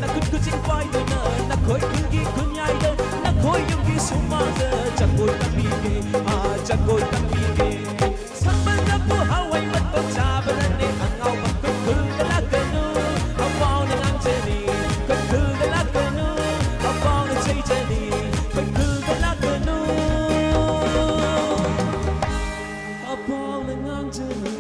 ꯅꯈꯨꯠ ꯈꯨꯖꯤꯟ ꯄꯥꯏꯗꯨꯅ ꯅꯈꯣꯏ ꯈꯨꯟꯒꯤ ꯈꯨꯟꯌꯥꯏꯗ, ꯅꯈꯣꯏ ꯌꯨꯝꯒꯤ ꯁꯨꯃꯥꯡꯗ ꯖꯒꯣꯏ ꯇꯝꯕꯤꯒꯦ, ꯑꯥ, ꯖꯒꯣꯏ ꯇꯝꯕꯤꯒꯦ꯫ ꯁꯝꯕꯜꯗꯕꯨ ꯍꯋꯥꯏ ꯃꯇꯣꯟ ꯆꯥꯕꯅꯅꯦ ꯑꯉꯥꯎꯕ ꯈꯨꯔꯈꯨꯜꯗ ꯂꯥꯛꯀꯅꯨ꯫ ꯑꯄꯥꯎꯅ ꯉꯥꯡꯖꯅꯤ, ꯈꯨꯔꯈꯨꯜꯗ ꯂꯥꯛꯀꯅꯨ꯫ ꯑꯄꯥꯎꯅ ꯆꯩꯖꯅꯤ, ꯈꯨꯔꯈꯨꯜꯗ ꯂꯥꯛꯀꯅꯨ꯫ ꯑꯄꯥꯎꯅ ꯉꯥꯡꯖꯅꯤ꯫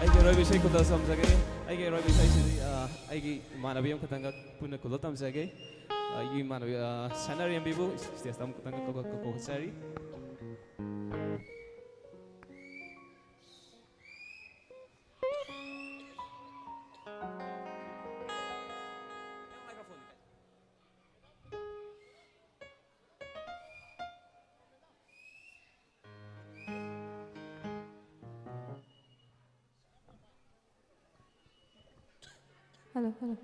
ꯑꯩꯒꯤ ꯑꯔꯣꯏꯕ ꯏꯁꯩ ꯈꯨꯗꯣꯜ ꯇꯝꯖꯒꯅꯤ꯫ ꯑꯩꯒꯤ ꯑꯔꯣꯏꯕ ꯏꯁꯩꯁꯤꯗꯤ, ꯑ, ꯑꯩꯒꯤ ꯏꯃꯥꯟꯅꯕꯤ ꯑꯃꯈꯛꯇꯪꯒ ꯄꯨꯟꯅ ꯈꯨꯗꯣꯜ ꯇꯝꯖꯒꯦ꯫ ꯑ, ꯑꯩꯒꯤ ꯏꯃꯥꯟꯅꯕꯤ, ꯑ, ꯁꯅꯥꯔꯦꯝꯕꯤꯕꯨ ꯁ꯭ꯇꯦꯖꯇ ꯑꯃꯈꯛꯇꯪꯒ ꯀꯧ-, ꯀꯧ-, ꯀꯧꯖꯔꯤ꯫ Hello, hello.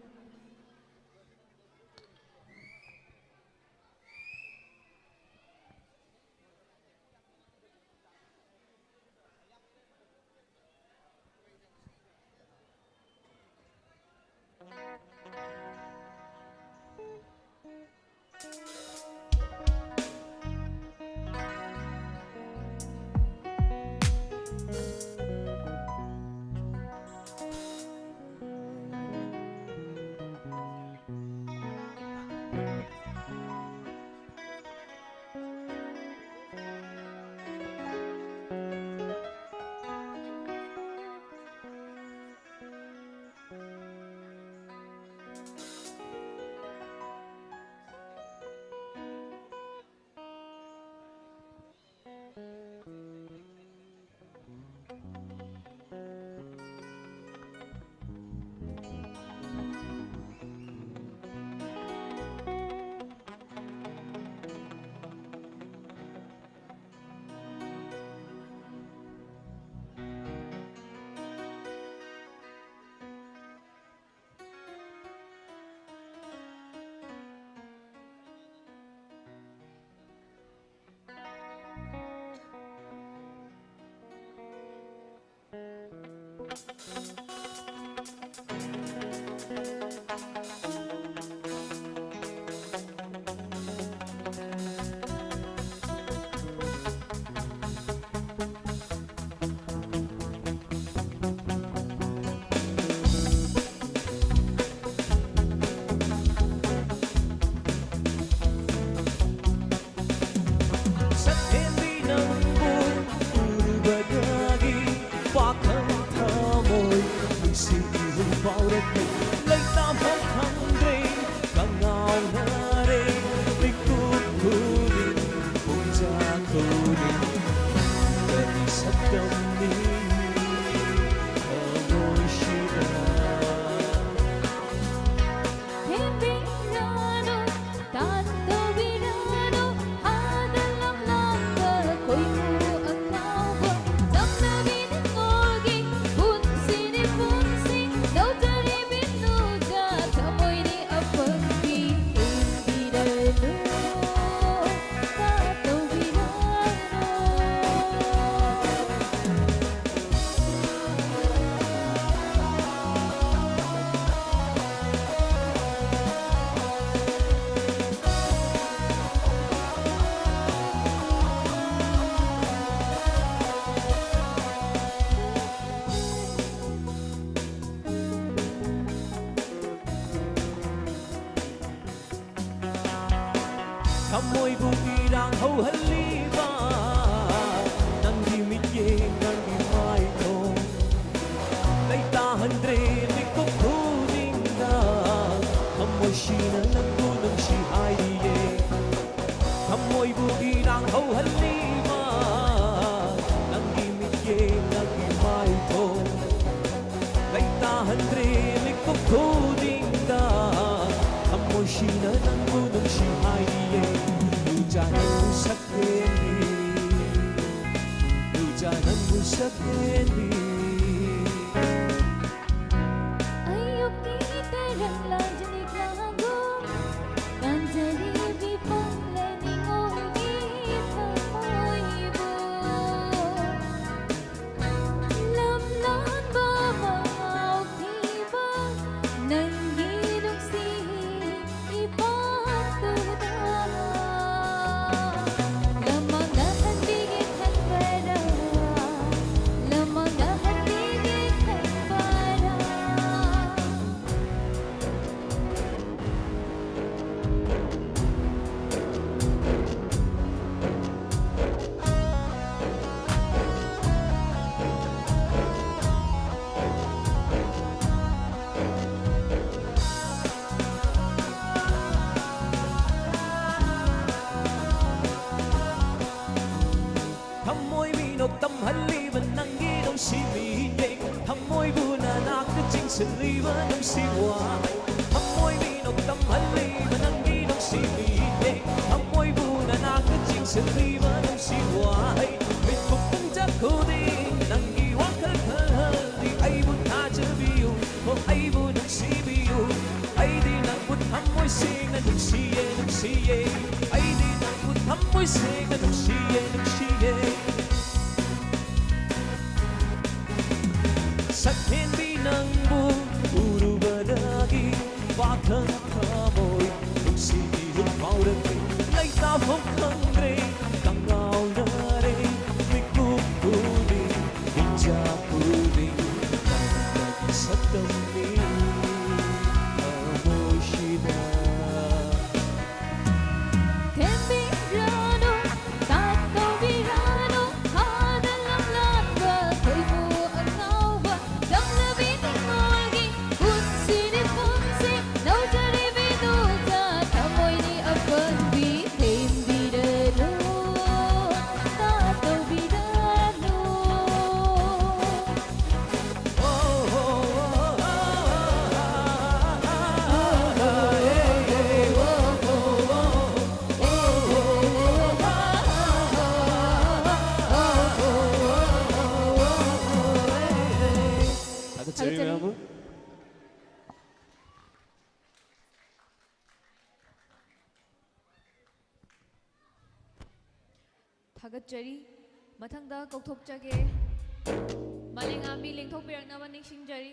ꯁꯛꯍꯦꯟꯕꯤ ꯅꯪꯕꯨ ꯎꯔꯨꯕꯗꯒꯤ ꯄꯥꯈꯪ ꯊꯃꯣꯏ ꯅꯨꯡꯁꯤ ꯏꯍꯨꯜ ꯐꯥꯎꯔꯛꯂꯦ꯫ ꯂꯩꯇꯥꯐꯝ ꯈꯪꯗ꯭ꯔꯦ, ꯀꯉꯥꯎꯅꯔꯦ, ꯃꯤꯀꯨꯞ ꯈꯨꯗꯤꯡ, ꯄꯨꯡꯖꯥ ꯈꯨꯗꯤꯡ, ꯀꯔꯤ ꯁꯛꯇꯝꯅꯤ ꯊꯃꯣꯏꯁꯤꯗ꯫ ꯍꯦꯟꯕꯤꯔꯅꯨ, ꯇꯥꯟꯊꯣꯛꯄꯤꯔꯅꯨ, ꯍꯥꯗ ꯂꯝꯂꯥꯡꯗ ꯈꯣꯏꯃꯨ ꯑꯉꯥꯎꯕ꯫ ꯇꯝꯅꯕꯤ ꯅꯤꯡꯉꯣꯜꯒꯤ ꯄꯨꯟꯁꯤꯅꯤ ꯄꯨꯟꯁꯤ, ꯇꯧꯖꯔꯤꯕꯤ ꯅꯨꯡꯖꯥ ꯊꯃꯣꯏꯅꯤ ꯑꯄꯪꯕꯤ꯫ ꯍꯦꯟꯕꯤꯔꯅꯨ, ꯇꯥꯟꯊꯣꯛꯄꯤꯔꯅꯨ꯫ ꯊꯃꯣꯏꯕꯨ ꯏꯔꯥꯡ ꯍꯧꯍꯜꯂꯤꯕ ꯅꯪꯒꯤ ꯃꯤꯠꯌꯦꯡ, ꯅꯪꯒꯤ ꯃꯥꯏꯊꯣꯡ ꯂꯩꯇꯥꯍꯟꯗ꯭ꯔꯦ ꯃꯤꯀꯨꯞ ꯈꯨꯗꯤꯡꯗ꯫ ꯊꯃꯣꯏꯁꯤꯅ ꯅꯪꯕꯨ ꯅꯨꯡꯁꯤ ꯍꯥꯏꯔꯤꯌꯦ꯫ ꯊꯃꯣꯏꯕꯨ ꯏꯔꯥꯡ ꯍꯧꯍꯜꯂꯤꯕ ꯅꯪꯒꯤ ꯃꯤꯠꯌꯦꯡ, ꯅꯪꯒꯤ ꯃꯥꯏꯊꯣꯡ ꯂꯩꯇꯥꯍꯟꯗ꯭ꯔꯦ ꯃꯤꯀꯨꯞ ꯈꯨꯗꯤꯡꯗ꯫ ꯊꯃꯣꯏꯁꯤꯅ ꯅꯪꯕꯨ ꯅꯨꯡꯁꯤ ꯍꯥꯏꯔꯤꯌꯦ꯫ ꯅꯨꯡꯖꯥ ꯅꯪꯕꯨ ꯁꯛꯍꯦꯟꯕꯤ, ꯅꯨꯡꯖꯥ ꯅꯪꯕꯨ ꯁꯛꯍꯦꯟꯕꯤ꯫ ꯑꯌꯨꯛꯀꯤ ꯏꯇꯔꯪ ꯂꯥꯟꯖꯅꯤꯛ ꯂꯥꯡꯒꯨꯝ ꯀꯟꯖꯔꯤꯕꯤ ꯄꯪꯂꯦ ꯅꯤꯡꯉꯣꯜꯒꯤ ꯊꯃꯣꯏꯕꯨ꯫ ꯂꯝꯂꯥꯟꯕ ꯅꯨꯡꯁꯤ ꯋꯥꯍꯩ, ꯊꯃꯣꯏ ꯃꯤꯅꯣꯛ ꯇꯝꯍꯜꯂꯤꯕ ꯅꯪꯒꯤ ꯅꯨꯡꯁꯤꯕꯤꯗꯦ, ꯊꯃꯣꯏꯕꯨ ꯅꯅꯥꯛꯇ ꯆꯤꯡꯁꯤꯜꯂꯤꯕ ꯅꯨꯡꯁꯤ ꯋꯥꯍꯩ, ꯃꯤꯠꯀꯨꯞ ꯈꯨꯗꯤꯡ ꯅꯪꯒꯤ ꯋꯥꯈꯜ ꯈꯜꯍꯜꯂꯤ꯫ ꯑꯩꯕꯨ ꯊꯥꯖꯕꯤꯌꯨ, ꯑꯣ ꯑꯩꯕꯨ ꯅꯨꯡꯁꯤꯕꯤꯌꯨ, ꯑꯩꯗꯤ ꯅꯪꯕꯨ ꯊꯃꯣꯏ ꯁꯦꯡꯅ ꯅꯨꯡꯁꯤꯌꯦ, ꯅꯨꯡꯁꯤꯌꯦ꯫ ꯑꯩꯗꯤ ꯅꯪꯕꯨ ꯊꯃꯣꯏ ꯁꯦꯡꯅ ꯅꯨꯡꯁꯤꯌꯦ, ꯅꯨꯡꯁꯤꯌꯦ꯫ ꯁꯛꯍꯦꯟꯕꯤ ꯅꯪꯕꯨ ꯎꯔꯨꯕꯗꯒꯤ ꯄꯥꯈꯪ ꯊꯃꯣꯏ ꯅꯨꯡꯁꯤꯕ ꯐꯥꯎꯔꯛꯂꯦ꯫ ꯂꯩꯇꯥꯐꯝ ꯈꯪꯗ꯭ꯔꯦ, ꯀꯪꯉꯥꯎꯅꯔꯦ, ꯃꯤꯀꯨꯞ ꯄꯨꯅꯤ, ꯄꯤꯡꯖꯥ ꯄꯨꯅꯤ, ꯅꯪꯒꯤ ꯁꯛꯇꯝꯅꯤ ꯊꯃꯣꯏꯁꯤꯗ꯫ ꯊꯦꯝꯕꯤꯔꯅꯨ, ꯇꯥꯠꯇꯧꯕꯤꯔꯅꯨ, ꯍꯥꯟꯅ ꯂꯝꯂꯥꯟꯕ ꯈꯣꯏꯃꯨ ꯑꯉꯥꯎꯕ, ꯂꯝꯂꯕꯤ ꯅꯤꯡꯉꯣꯜꯒꯤ ꯄꯨꯟꯁꯤꯅꯤ ꯄꯨꯟꯁꯤ, ꯅꯧꯖꯔꯤꯕꯤ ꯅꯨꯡꯖꯥ ꯊꯃꯣꯏꯅꯤ ꯑꯄꯟꯕꯤ, ꯊꯦꯝꯕꯤꯔꯅꯨ, ꯇꯥꯠꯇꯧꯕꯤꯔꯅꯨ꯫ ꯊꯥꯒꯠꯆꯔꯤ, ꯊꯥꯒꯠꯆꯔꯤ꯫ ꯃꯌꯥꯝ꯫ ꯊꯥꯒꯠꯆꯔꯤ꯫ ꯃꯊꯪꯗ ꯀꯧꯊꯣꯛꯆꯒꯦ꯫ ꯃꯥꯂꯦꯝꯉꯥꯟꯕꯤ ꯂꯦꯡꯊꯣꯛꯄꯤꯔꯛꯅꯕ ꯅꯤꯡꯁꯤꯡꯖꯔꯤ꯫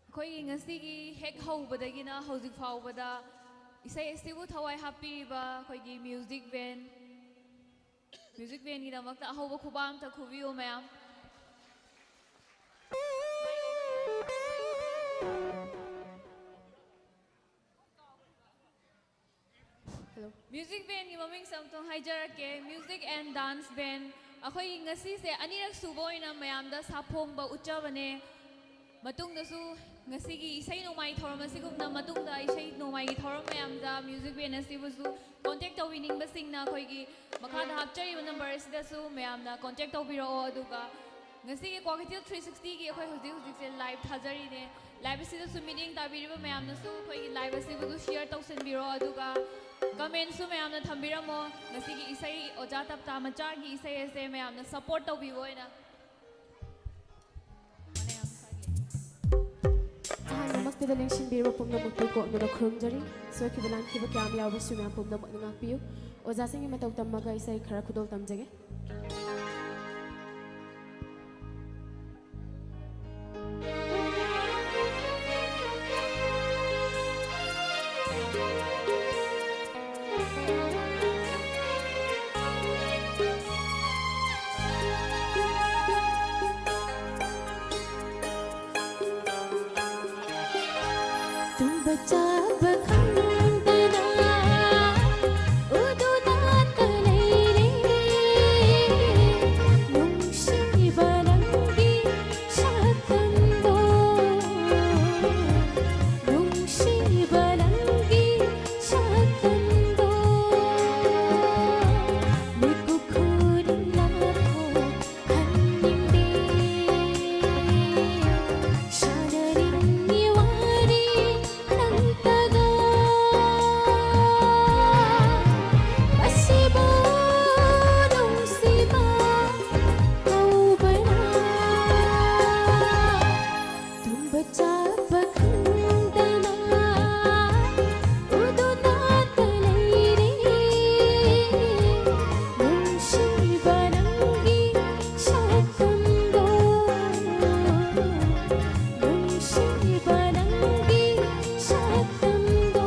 ꯑꯩꯈꯣꯏꯒꯤ ꯉꯁꯤꯒꯤ ꯍꯦꯛ ꯍꯧꯕꯗꯒꯤꯅ ꯍꯧꯖꯤꯛ ꯐꯥꯎꯕꯗ ꯏꯁꯩ ꯑꯁꯤꯕꯨ ꯊꯋꯥꯏ ꯍꯥꯞꯄꯤꯔꯤꯕ ꯑꯩꯈꯣꯏꯒꯤ ꯃ꯭ꯌꯨꯖꯤꯛ ꯕꯦꯟ, ꯃ꯭ꯌꯨꯖꯤꯛ ꯕꯦꯟꯒꯤꯗꯃꯛꯇ ꯑꯍꯧꯕ ꯈꯨꯕꯥꯛ ꯑꯝꯇ ꯈꯨꯕꯤꯌꯨ ꯃꯌꯥꯝ꯫ ꯃ꯭ꯌꯨꯖꯤꯛ ꯕꯦꯟꯒꯤ ꯃꯃꯤꯡꯁꯦ ꯑꯃꯨꯛꯇꯪ ꯍꯥꯏꯖꯔꯛꯀꯦ, ꯃ꯭ꯌꯨꯖꯤꯛ ꯑꯦꯟ ꯗꯥꯟꯁ ꯕꯦꯟ꯫ ꯑꯩꯈꯣꯏꯒꯤ ꯉꯁꯤꯁꯦ ꯑꯅꯤꯔꯛ ꯁꯨꯕ ꯑꯣꯏꯅ ꯃꯌꯥꯝꯗ ꯁꯥꯐꯣꯡꯕ ꯎꯠꯆꯕꯅꯦ꯫ ꯃꯇꯨꯡꯗꯁꯨ ꯉꯁꯤꯒꯤ ꯏꯁꯩ ꯅꯣꯡꯃꯥꯏ ꯊꯧꯔꯝ ꯑꯁꯤꯒꯨꯝꯅ ꯃꯇꯨꯡꯗ ꯏꯁꯩ ꯅꯣꯡꯃꯥꯏꯒꯤ ꯊꯧꯔꯝ ꯃꯌꯥꯝꯗ ꯃ꯭ꯌꯨꯖꯤꯛ ꯕꯦꯟ ꯑꯁꯤꯕꯨꯁꯨ ꯀꯣꯟꯇꯦꯛ ꯇꯧꯕꯤꯅꯤꯡꯕꯁꯤꯡꯅ ꯑꯩꯈꯣꯏꯒꯤ ꯃꯈꯥꯗ ꯍꯥꯞꯆꯔꯤꯕ ꯅꯝꯕꯔ ꯑꯁꯤꯗꯁꯨ ꯃꯌꯥꯝꯅ ꯀꯣꯟꯇꯦꯛ ꯇꯧꯕꯤꯔꯛꯑꯣ꯫ ꯑꯗꯨꯒ ꯉꯁꯤꯒꯤ ꯀ꯭ꯋꯥꯀꯩꯊꯦꯜ ꯊ꯭ꯔꯤ ꯁꯤꯛꯁꯇꯤꯒꯤ ꯑꯩꯈꯣꯏ ꯍꯧꯖꯤꯛ ꯍꯧꯖꯤꯛꯁꯦ ꯂꯥꯏꯚ ꯊꯥꯖꯔꯤꯅꯦ꯫ ꯂꯥꯏꯚ ꯑꯁꯤꯗꯁꯨ ꯃꯤꯠꯌꯦꯡ ꯇꯥꯕꯤꯔꯤꯕ ꯃꯌꯥꯝꯅꯁꯨ ꯑꯩꯈꯣꯏꯒꯤ ꯂꯥꯏꯚ ꯑꯁꯤꯕꯨꯁꯨ ꯁꯤꯌꯔ ꯇꯧꯁꯤꯟꯕꯤꯔꯣ, ꯑꯗꯨꯒ ꯀꯃꯦꯟꯁꯨ ꯃꯌꯥꯝꯅ ꯊꯝꯕꯤꯔꯝꯃꯣ꯫ ꯉꯁꯤꯒꯤ ꯏꯁꯩ ꯑꯣꯖꯥ ꯇꯞꯇꯥ ꯃꯆꯥꯒꯤ ꯏꯁꯩ ꯑꯁꯦ ꯃꯌꯥꯝꯅ ꯁꯄꯣꯔꯠ ꯇꯧꯕꯤꯕ ꯑꯣꯏꯅ꯫ ꯑꯍꯥꯟꯕꯃꯛꯇꯗ ꯂꯦꯡꯁꯤꯟꯕꯤꯔꯕ ꯄꯨꯝꯅꯃꯛꯄꯨ ꯀꯣꯛꯅꯅ ꯈꯨꯔꯨꯝꯖꯔꯤ꯫ ꯁꯣꯏꯈꯤꯕ ꯂꯥꯟꯈꯤꯕ ꯀꯌꯥ ꯑꯃ ꯌꯥꯎꯕꯁꯨ ꯃꯌꯥꯝ ꯄꯨꯝꯅꯃꯛꯅ ꯉꯥꯛꯄꯤꯌꯨ꯫ ꯑꯣꯖꯥꯁꯤꯡꯒꯤ ꯃꯇꯧ ꯇꯝꯃꯒ ꯏꯁꯩ ꯈꯔ ꯈꯨꯗꯣꯜ ꯇꯝꯖꯒꯦ꯫ ꯇꯨꯝꯕ ꯆꯥꯕ ꯈꯪꯗꯅ ꯎꯗꯨꯅꯇ ꯂꯩꯔꯦ꯫ ꯅꯨꯡꯁꯤꯕ ꯅꯪꯒꯤ ꯁꯛꯇꯝꯗꯣ, ꯅꯨꯡꯁꯤꯕ ꯅꯪꯒꯤ ꯁꯛꯇꯝꯗꯣ ꯃꯤꯀꯨꯞ ꯈꯨꯗꯤꯡ ꯂꯥꯛꯈꯣ ꯍꯟꯅꯤꯡꯗꯦ꯫ ꯁꯥꯟꯅꯅꯤꯡꯉꯤ ꯋꯥꯔꯤ ꯅꯪꯇꯒ꯫ ꯃꯁꯤꯕꯨ ꯅꯨꯡꯁꯤꯕ ꯀꯧꯕ꯭ꯔꯥ? ꯇꯨꯝꯕ ꯆꯥꯕ ꯈꯪꯗꯅ ꯎꯗꯨꯅꯇ ꯂꯩꯔꯦ꯫ ꯅꯨꯡꯁꯤꯕ ꯅꯪꯒꯤ ꯁꯛꯇꯝꯗꯣ, ꯅꯨꯡꯁꯤꯕ ꯅꯪꯒꯤ ꯁꯛꯇꯝꯗꯣ꯫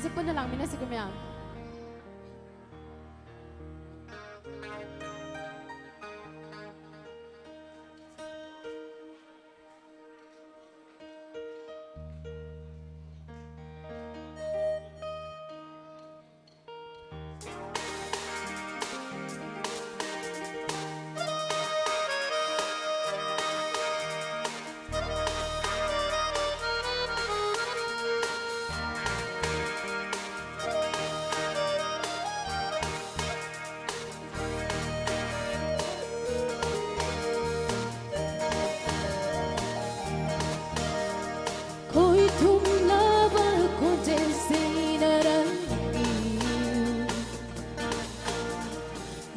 ꯁꯤ ꯄꯨꯟꯅ ꯂꯥꯡꯃꯤꯟꯅꯁꯤꯀꯣ, ꯃꯌꯥꯝ꯫ ꯈꯣꯏꯊꯨꯝꯂꯕ ꯈꯣꯟꯖꯦꯜꯁꯤꯅ ꯅꯪꯒꯤ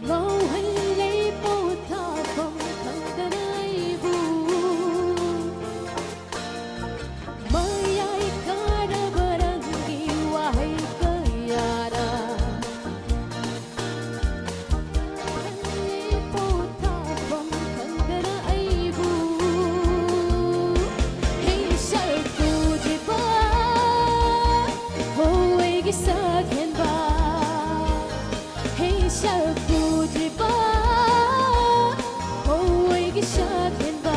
ꯉꯥꯎꯍꯜꯂꯦ ꯄꯣꯊꯥꯐꯝ ꯈꯪꯗꯅ ꯑꯩꯕꯨ꯫ ꯃꯌꯥꯏ ꯀꯥꯔꯕ ꯅꯪꯒꯤ ꯋꯥꯍꯩ ꯀꯌꯥꯅ ꯉꯥꯎꯍꯜꯂꯦ ꯄꯣꯊꯥꯐꯝ ꯈꯪꯗꯅ ꯑꯩꯕꯨ꯫ ꯍꯦ ꯁꯛ ꯎꯗ꯭ꯔꯤꯕ, ꯍꯣ ꯑꯩꯒꯤ ꯁꯛ ꯍꯦꯟꯕ꯫ ꯍꯦ ꯁꯛ ꯎꯗ꯭ꯔꯤꯕ, ꯍꯣ ꯑꯩꯒꯤ ꯁꯛ ꯍꯦꯟꯕ꯫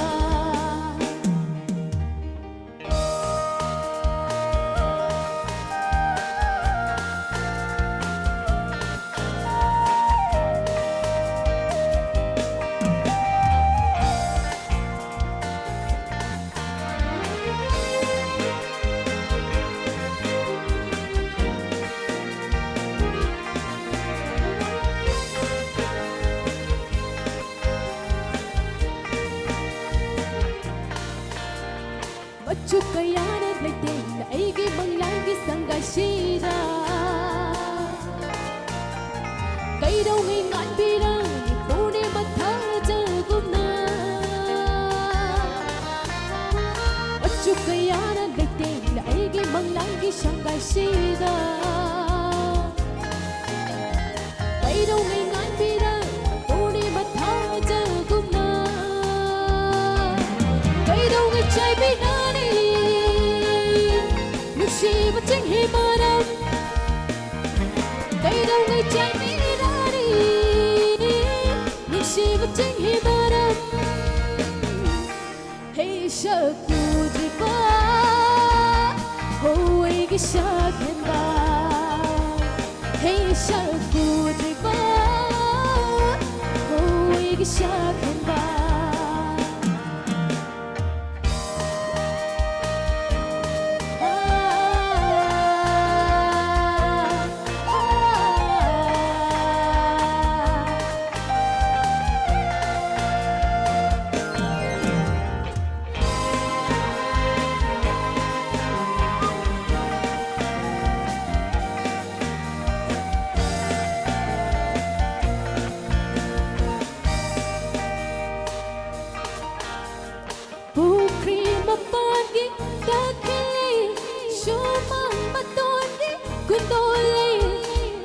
ꯃꯆꯨ ꯀꯌꯥꯅ ꯂꯩꯇꯦꯡꯅ ꯑꯩꯒꯤ ꯃꯪꯂꯥꯟꯒꯤ ꯁꯪꯒꯥꯏꯁꯤꯗ꯫ ꯀꯩꯗꯧꯉꯩ ꯉꯥꯟꯕꯤꯔꯪꯒꯤ ꯄꯨꯔꯅꯤꯃ ꯊꯥꯖꯒꯨꯝꯅ꯫ ꯃꯆꯨ ꯀꯌꯥꯅ ꯂꯩꯇꯦꯡꯅ ꯑꯩꯒꯤ ꯃꯪꯂꯥꯟꯒꯤ ꯁꯪꯒꯥꯏꯁꯤꯗ꯫ ꯀꯩꯗꯧꯉꯩ ꯉꯥꯟꯕꯤꯔꯪ ꯄꯨꯔꯅꯤꯃ ꯊꯥꯖꯒꯨꯝꯅ꯫ ꯀꯩꯗꯧꯉꯩ ꯆꯥꯏꯕꯤꯅꯅꯤ ꯅꯨꯡꯁꯤꯕ ꯆꯤꯡꯍꯤ ꯃꯔꯝ꯫ ꯆꯥꯏꯃꯤꯔꯥꯔꯤ ꯅꯨꯡꯁꯤꯕ ꯆꯤꯡꯍꯤ ꯃꯔꯝ ꯍꯩ ꯁꯛ ꯎꯗ꯭ꯔꯤꯕ ꯍꯧꯋꯤꯒꯤ ꯁꯛꯍꯦꯟꯕ ꯍꯩ ꯁꯛ ꯎꯗ꯭ꯔꯤꯕ ꯍꯧꯋꯤꯒꯤ ꯁꯛꯍꯦꯟꯕ ꯄꯨꯈ꯭ꯔꯤ ꯃꯄꯥꯟꯒꯤ ꯇꯈꯦꯜ ꯁꯨꯃꯥꯡ ꯃꯇꯣꯟꯒꯤ ꯀꯨꯟꯗꯣꯜ ꯂꯩ꯫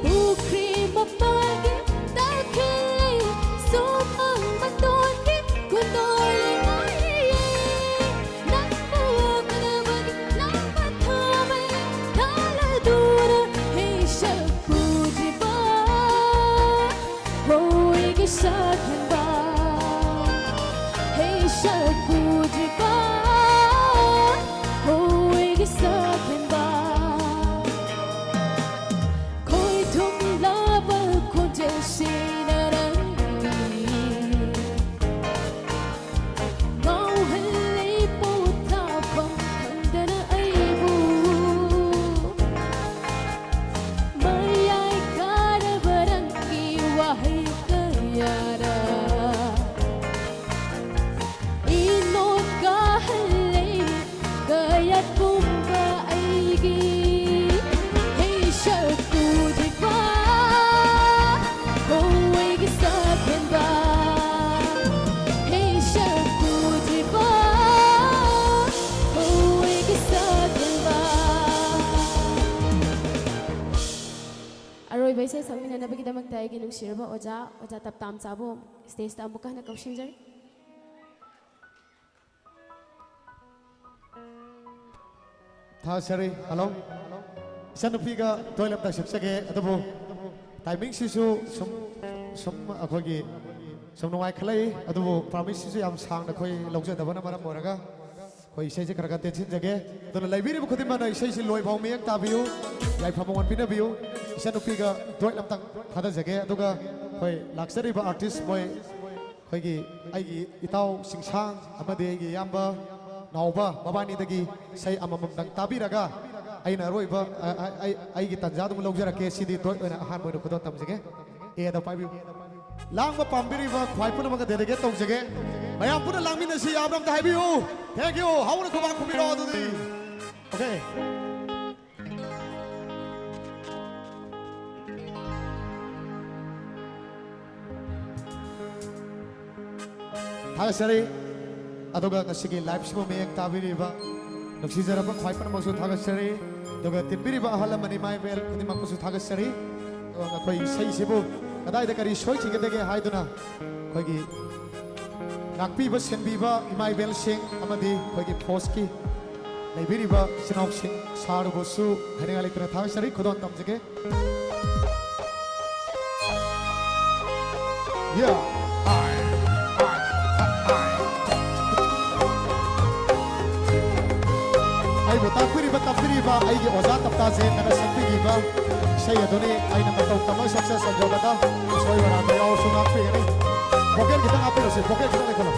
ꯄꯨꯈ꯭ꯔꯤ ꯃꯄꯥꯟꯒꯤ ꯇꯈꯦꯜ ꯁꯨꯃꯥꯡ ꯃꯇꯣꯟꯒꯤ ꯀꯨꯟꯗꯣꯜ ꯂꯩ꯫ ꯅꯪꯕꯨ ꯎꯅꯕꯒꯤ ꯂꯥꯛꯄ ꯊꯥꯃꯩ ꯊꯥꯜꯂꯗꯨꯅ ꯍꯩ ꯁꯛ ꯎꯗ꯭ꯔꯤꯕ ꯍꯣꯏꯒꯤ ꯁꯛꯍꯦꯟꯕ ꯍꯩ ꯁꯛ ꯎꯗ꯭ꯔꯤꯕ ꯍꯣꯏꯒꯤ ꯁꯛꯍꯦꯟꯕ ꯈꯣꯏꯊꯨꯝ ꯂꯥꯕ ꯈꯣꯟꯖꯦꯜꯁꯤꯅ ꯅꯪꯒꯤ ꯉꯥꯎꯍꯜꯂꯤ ꯄꯣꯊꯥꯐꯝ ꯈꯪꯗꯅ ꯑꯩꯕꯨ ꯃꯌꯥꯏ ꯀꯥꯔꯕ ꯅꯪꯒꯤ ꯋꯥꯍꯩ ꯀꯌꯥꯅ ꯏꯅꯣꯠ ꯀꯥꯍꯜꯂꯦ ꯀꯌꯥꯠ ꯄꯨꯝꯕ ꯑꯩꯒꯤ ꯍꯩ ꯁꯛ ꯎꯗ꯭ꯔꯤꯕ ꯍꯣꯏꯒꯤ ꯁꯛꯍꯦꯟꯕ ꯍꯩ ꯁꯛ ꯎꯗ꯭ꯔꯤꯕ ꯍꯣꯏꯒꯤ ꯁꯛꯍꯦꯟꯕ꯫ ꯑꯔꯣꯏꯕ ꯏꯁꯩ ꯁꯛꯃꯤꯟꯅꯅꯕꯒꯤꯗꯃꯛꯇ ꯑꯩꯒꯤ ꯅꯨꯡꯁꯤꯔꯕ ꯑꯣꯖꯥ, ꯑꯣꯖꯥ ꯇꯞꯇꯥꯝ ꯆꯥꯕꯣꯝ stageꯇ ꯑꯃꯨꯛꯀ ꯍꯟꯅ ꯀꯧꯁꯤꯟꯖꯔꯤ꯫ ꯊꯥ ꯁꯔꯤ, hello꯫ ꯏꯆꯟꯅꯨꯄꯤꯒ ꯇꯣꯏꯂꯦꯠꯇ ꯁꯛꯆꯒꯦ, ꯑꯗꯨꯕꯨ ꯇꯥꯏꯃꯤꯡꯁꯤꯁꯨ ꯁꯨꯝ ꯁꯨꯝ ꯑꯩꯈꯣꯏꯒꯤ ꯁꯨꯝ ꯅꯨꯡꯉꯥꯏꯈꯠꯂꯛꯏ, ꯑꯗꯨꯕꯨ ꯄꯥꯔꯃꯤꯠꯁꯤꯁꯨ ꯌꯥꯝ ꯁꯥꯡꯅ ꯑꯩꯈꯣꯏ ꯂꯧꯖꯗꯕꯅ ꯃꯔꯝ ꯑꯣꯏꯔꯒ ꯑꯩꯈꯣꯏ ꯏꯁꯩꯁꯦ ꯈꯔ ꯈꯔ ꯇꯦꯟꯁꯤꯟꯖꯒꯦ꯫ ꯑꯗꯨꯅ ꯂꯩꯕꯤꯔꯤꯕ ꯈꯨꯗꯤꯡꯃꯛꯅ ꯏꯁꯩꯁꯤ ꯂꯣꯏꯐꯥꯎ ꯃꯤꯠꯌꯦꯡ ꯇꯥꯕꯤꯌꯨ, ꯌꯥꯏꯐ ꯃꯉꯣꯟ ꯄꯤꯅꯕꯤꯌꯨ꯫ ꯏꯆꯟꯅꯨꯄꯤꯒ ꯗꯨꯋꯦꯠ ꯑꯝꯇꯪ ꯊꯥꯗꯖꯒꯦ, ꯑꯗꯨꯒ ꯑꯩꯈꯣꯏ ꯂꯥꯛꯆꯔꯤꯕ ꯑꯥꯔꯇꯤꯁ ꯃꯣꯏ ꯑꯩꯈꯣꯏꯒꯤ ꯑꯩꯒꯤ ꯏꯇꯥꯎ ꯁꯤꯡꯁꯥꯡ ꯑꯃꯗꯤ ꯑꯩꯒꯤ ꯏꯌꯥꯝꯕ ꯅꯥꯎꯕ ꯃꯕꯥꯅꯤꯗꯒꯤ ꯏꯁꯩ ꯑꯃꯃꯝꯗꯪ ꯇꯥꯕꯤꯔꯒ ꯑꯩꯅ ꯑꯔꯣꯏꯕ ꯑ, ꯑ, ꯑꯩ, ꯑꯩꯒꯤ ꯇꯟꯖꯥꯗꯨꯃ ꯂꯧꯖꯔꯛꯀꯦ꯫ ꯁꯤꯗꯤ ꯗꯣꯏꯠ ꯑꯣꯏꯅ ꯑꯍꯥꯟꯕ ꯑꯣꯏꯅ ꯈꯨꯗꯣꯜ ꯇꯝꯖꯒꯦ꯫ ꯑꯦꯗ ꯄꯥꯏꯕꯤꯌꯨ꯫ ꯂꯥꯡꯕ ꯄꯥꯝꯕꯤꯔꯤꯕ ꯈ꯭ꯋꯥꯏ ꯄꯨꯝꯅꯃꯛꯀ ꯗꯦꯗꯤꯀꯦꯠ ꯇꯧꯖꯒꯦ꯫ ꯃꯌꯥꯝ ꯄꯨꯟꯅ ꯂꯥꯡꯃꯤꯟꯅꯁꯤ, ꯌꯥꯕ꯭ꯔꯥ ꯑꯝꯇ ꯍꯥꯏꯕꯤꯌꯨ꯫ Thank you꯫ ꯍꯧꯅ ꯈꯨꯕꯥꯛ ꯈꯨꯝꯕꯤꯔꯛꯑꯣ ꯑꯗꯨꯗꯤ꯫ Okay꯫ ꯊꯥꯒꯠꯆꯔꯤ꯫ ꯑꯗꯨꯒ ꯉꯁꯤꯒꯤ ꯂꯥꯏꯐꯁꯤꯕꯨ ꯃꯤꯠꯌꯦꯡ ꯇꯥꯕꯤꯔꯤꯕ ꯅꯨꯡꯁꯤꯖꯔꯕ ꯈ꯭ꯋꯥꯏ ꯄꯨꯝꯅꯃꯛꯁꯨ ꯊꯥꯒꯠꯆꯔꯤ꯫ ꯑꯗꯨꯒ ꯇꯤꯟꯕꯤꯔꯤꯕ ꯑꯍꯜ ꯂꯃꯟ ꯏꯃꯥ ꯏꯕꯦꯜ ꯈꯨꯗꯤꯡꯃꯛꯄꯨꯁꯨ ꯊꯥꯒꯠꯆꯔꯤ꯫ ꯑꯗꯨꯒ ꯅꯈꯣꯏ ꯏꯁꯩꯁꯤꯕꯨ ꯀꯗꯥꯏꯗ ꯀꯔꯤ ꯁꯣꯏꯈꯤꯒꯗꯒꯦ ꯍꯥꯏꯗꯨꯅ ꯑꯩꯈꯣꯏꯒꯤ ꯉꯥꯛꯄꯤꯕ ꯁꯦꯟꯕꯤꯕ ꯏꯃꯥ ꯏꯕꯦꯜꯁꯤꯡ ꯑꯃꯗꯤ ꯑꯩꯈꯣꯏꯒꯤ ꯐꯣꯔꯁꯀꯤ ꯂꯩꯕꯤꯔꯤꯕ ꯏꯆꯤꯟ ꯏꯅꯥꯎꯁꯤꯡ ꯁꯥꯔꯕꯨꯁꯨ ꯍꯥꯏꯅꯤꯡꯉꯥꯏ ꯂꯩꯇꯅ ꯊꯥꯒꯠꯆꯔꯤ, ꯈꯨꯗꯣꯜ ꯇꯝꯖꯒꯦ꯫ Yeah. ꯑꯩꯕꯨ ꯇꯥꯛꯄꯤꯔꯤꯕ ꯇꯝꯕꯤꯔꯤꯕ ꯑꯩꯒꯤ ꯑꯣꯖꯥ ꯇꯞꯇꯥꯖꯦꯟꯗꯅ ꯁꯛꯄꯤꯈꯤꯕ ꯏꯁꯩ ꯑꯗꯨꯅꯤ꯫ ꯑꯩꯅ ꯃꯇꯧ ꯇꯝꯃ ꯁꯛꯆ ꯁꯟꯖꯣꯕꯗ ꯑꯁꯣꯏ ꯑꯔꯥꯟꯕ ꯌꯥꯎꯔꯁꯨ ꯉꯥꯛꯄꯤꯒꯅꯤ꯫ ꯚꯣꯀꯦꯜ ꯈꯤꯇꯪ ꯍꯥꯞꯄꯤꯔꯁꯤ, ꯚꯣꯀꯦꯜ ꯈꯤꯇꯪ ꯂꯩꯈꯠꯂꯣ꯫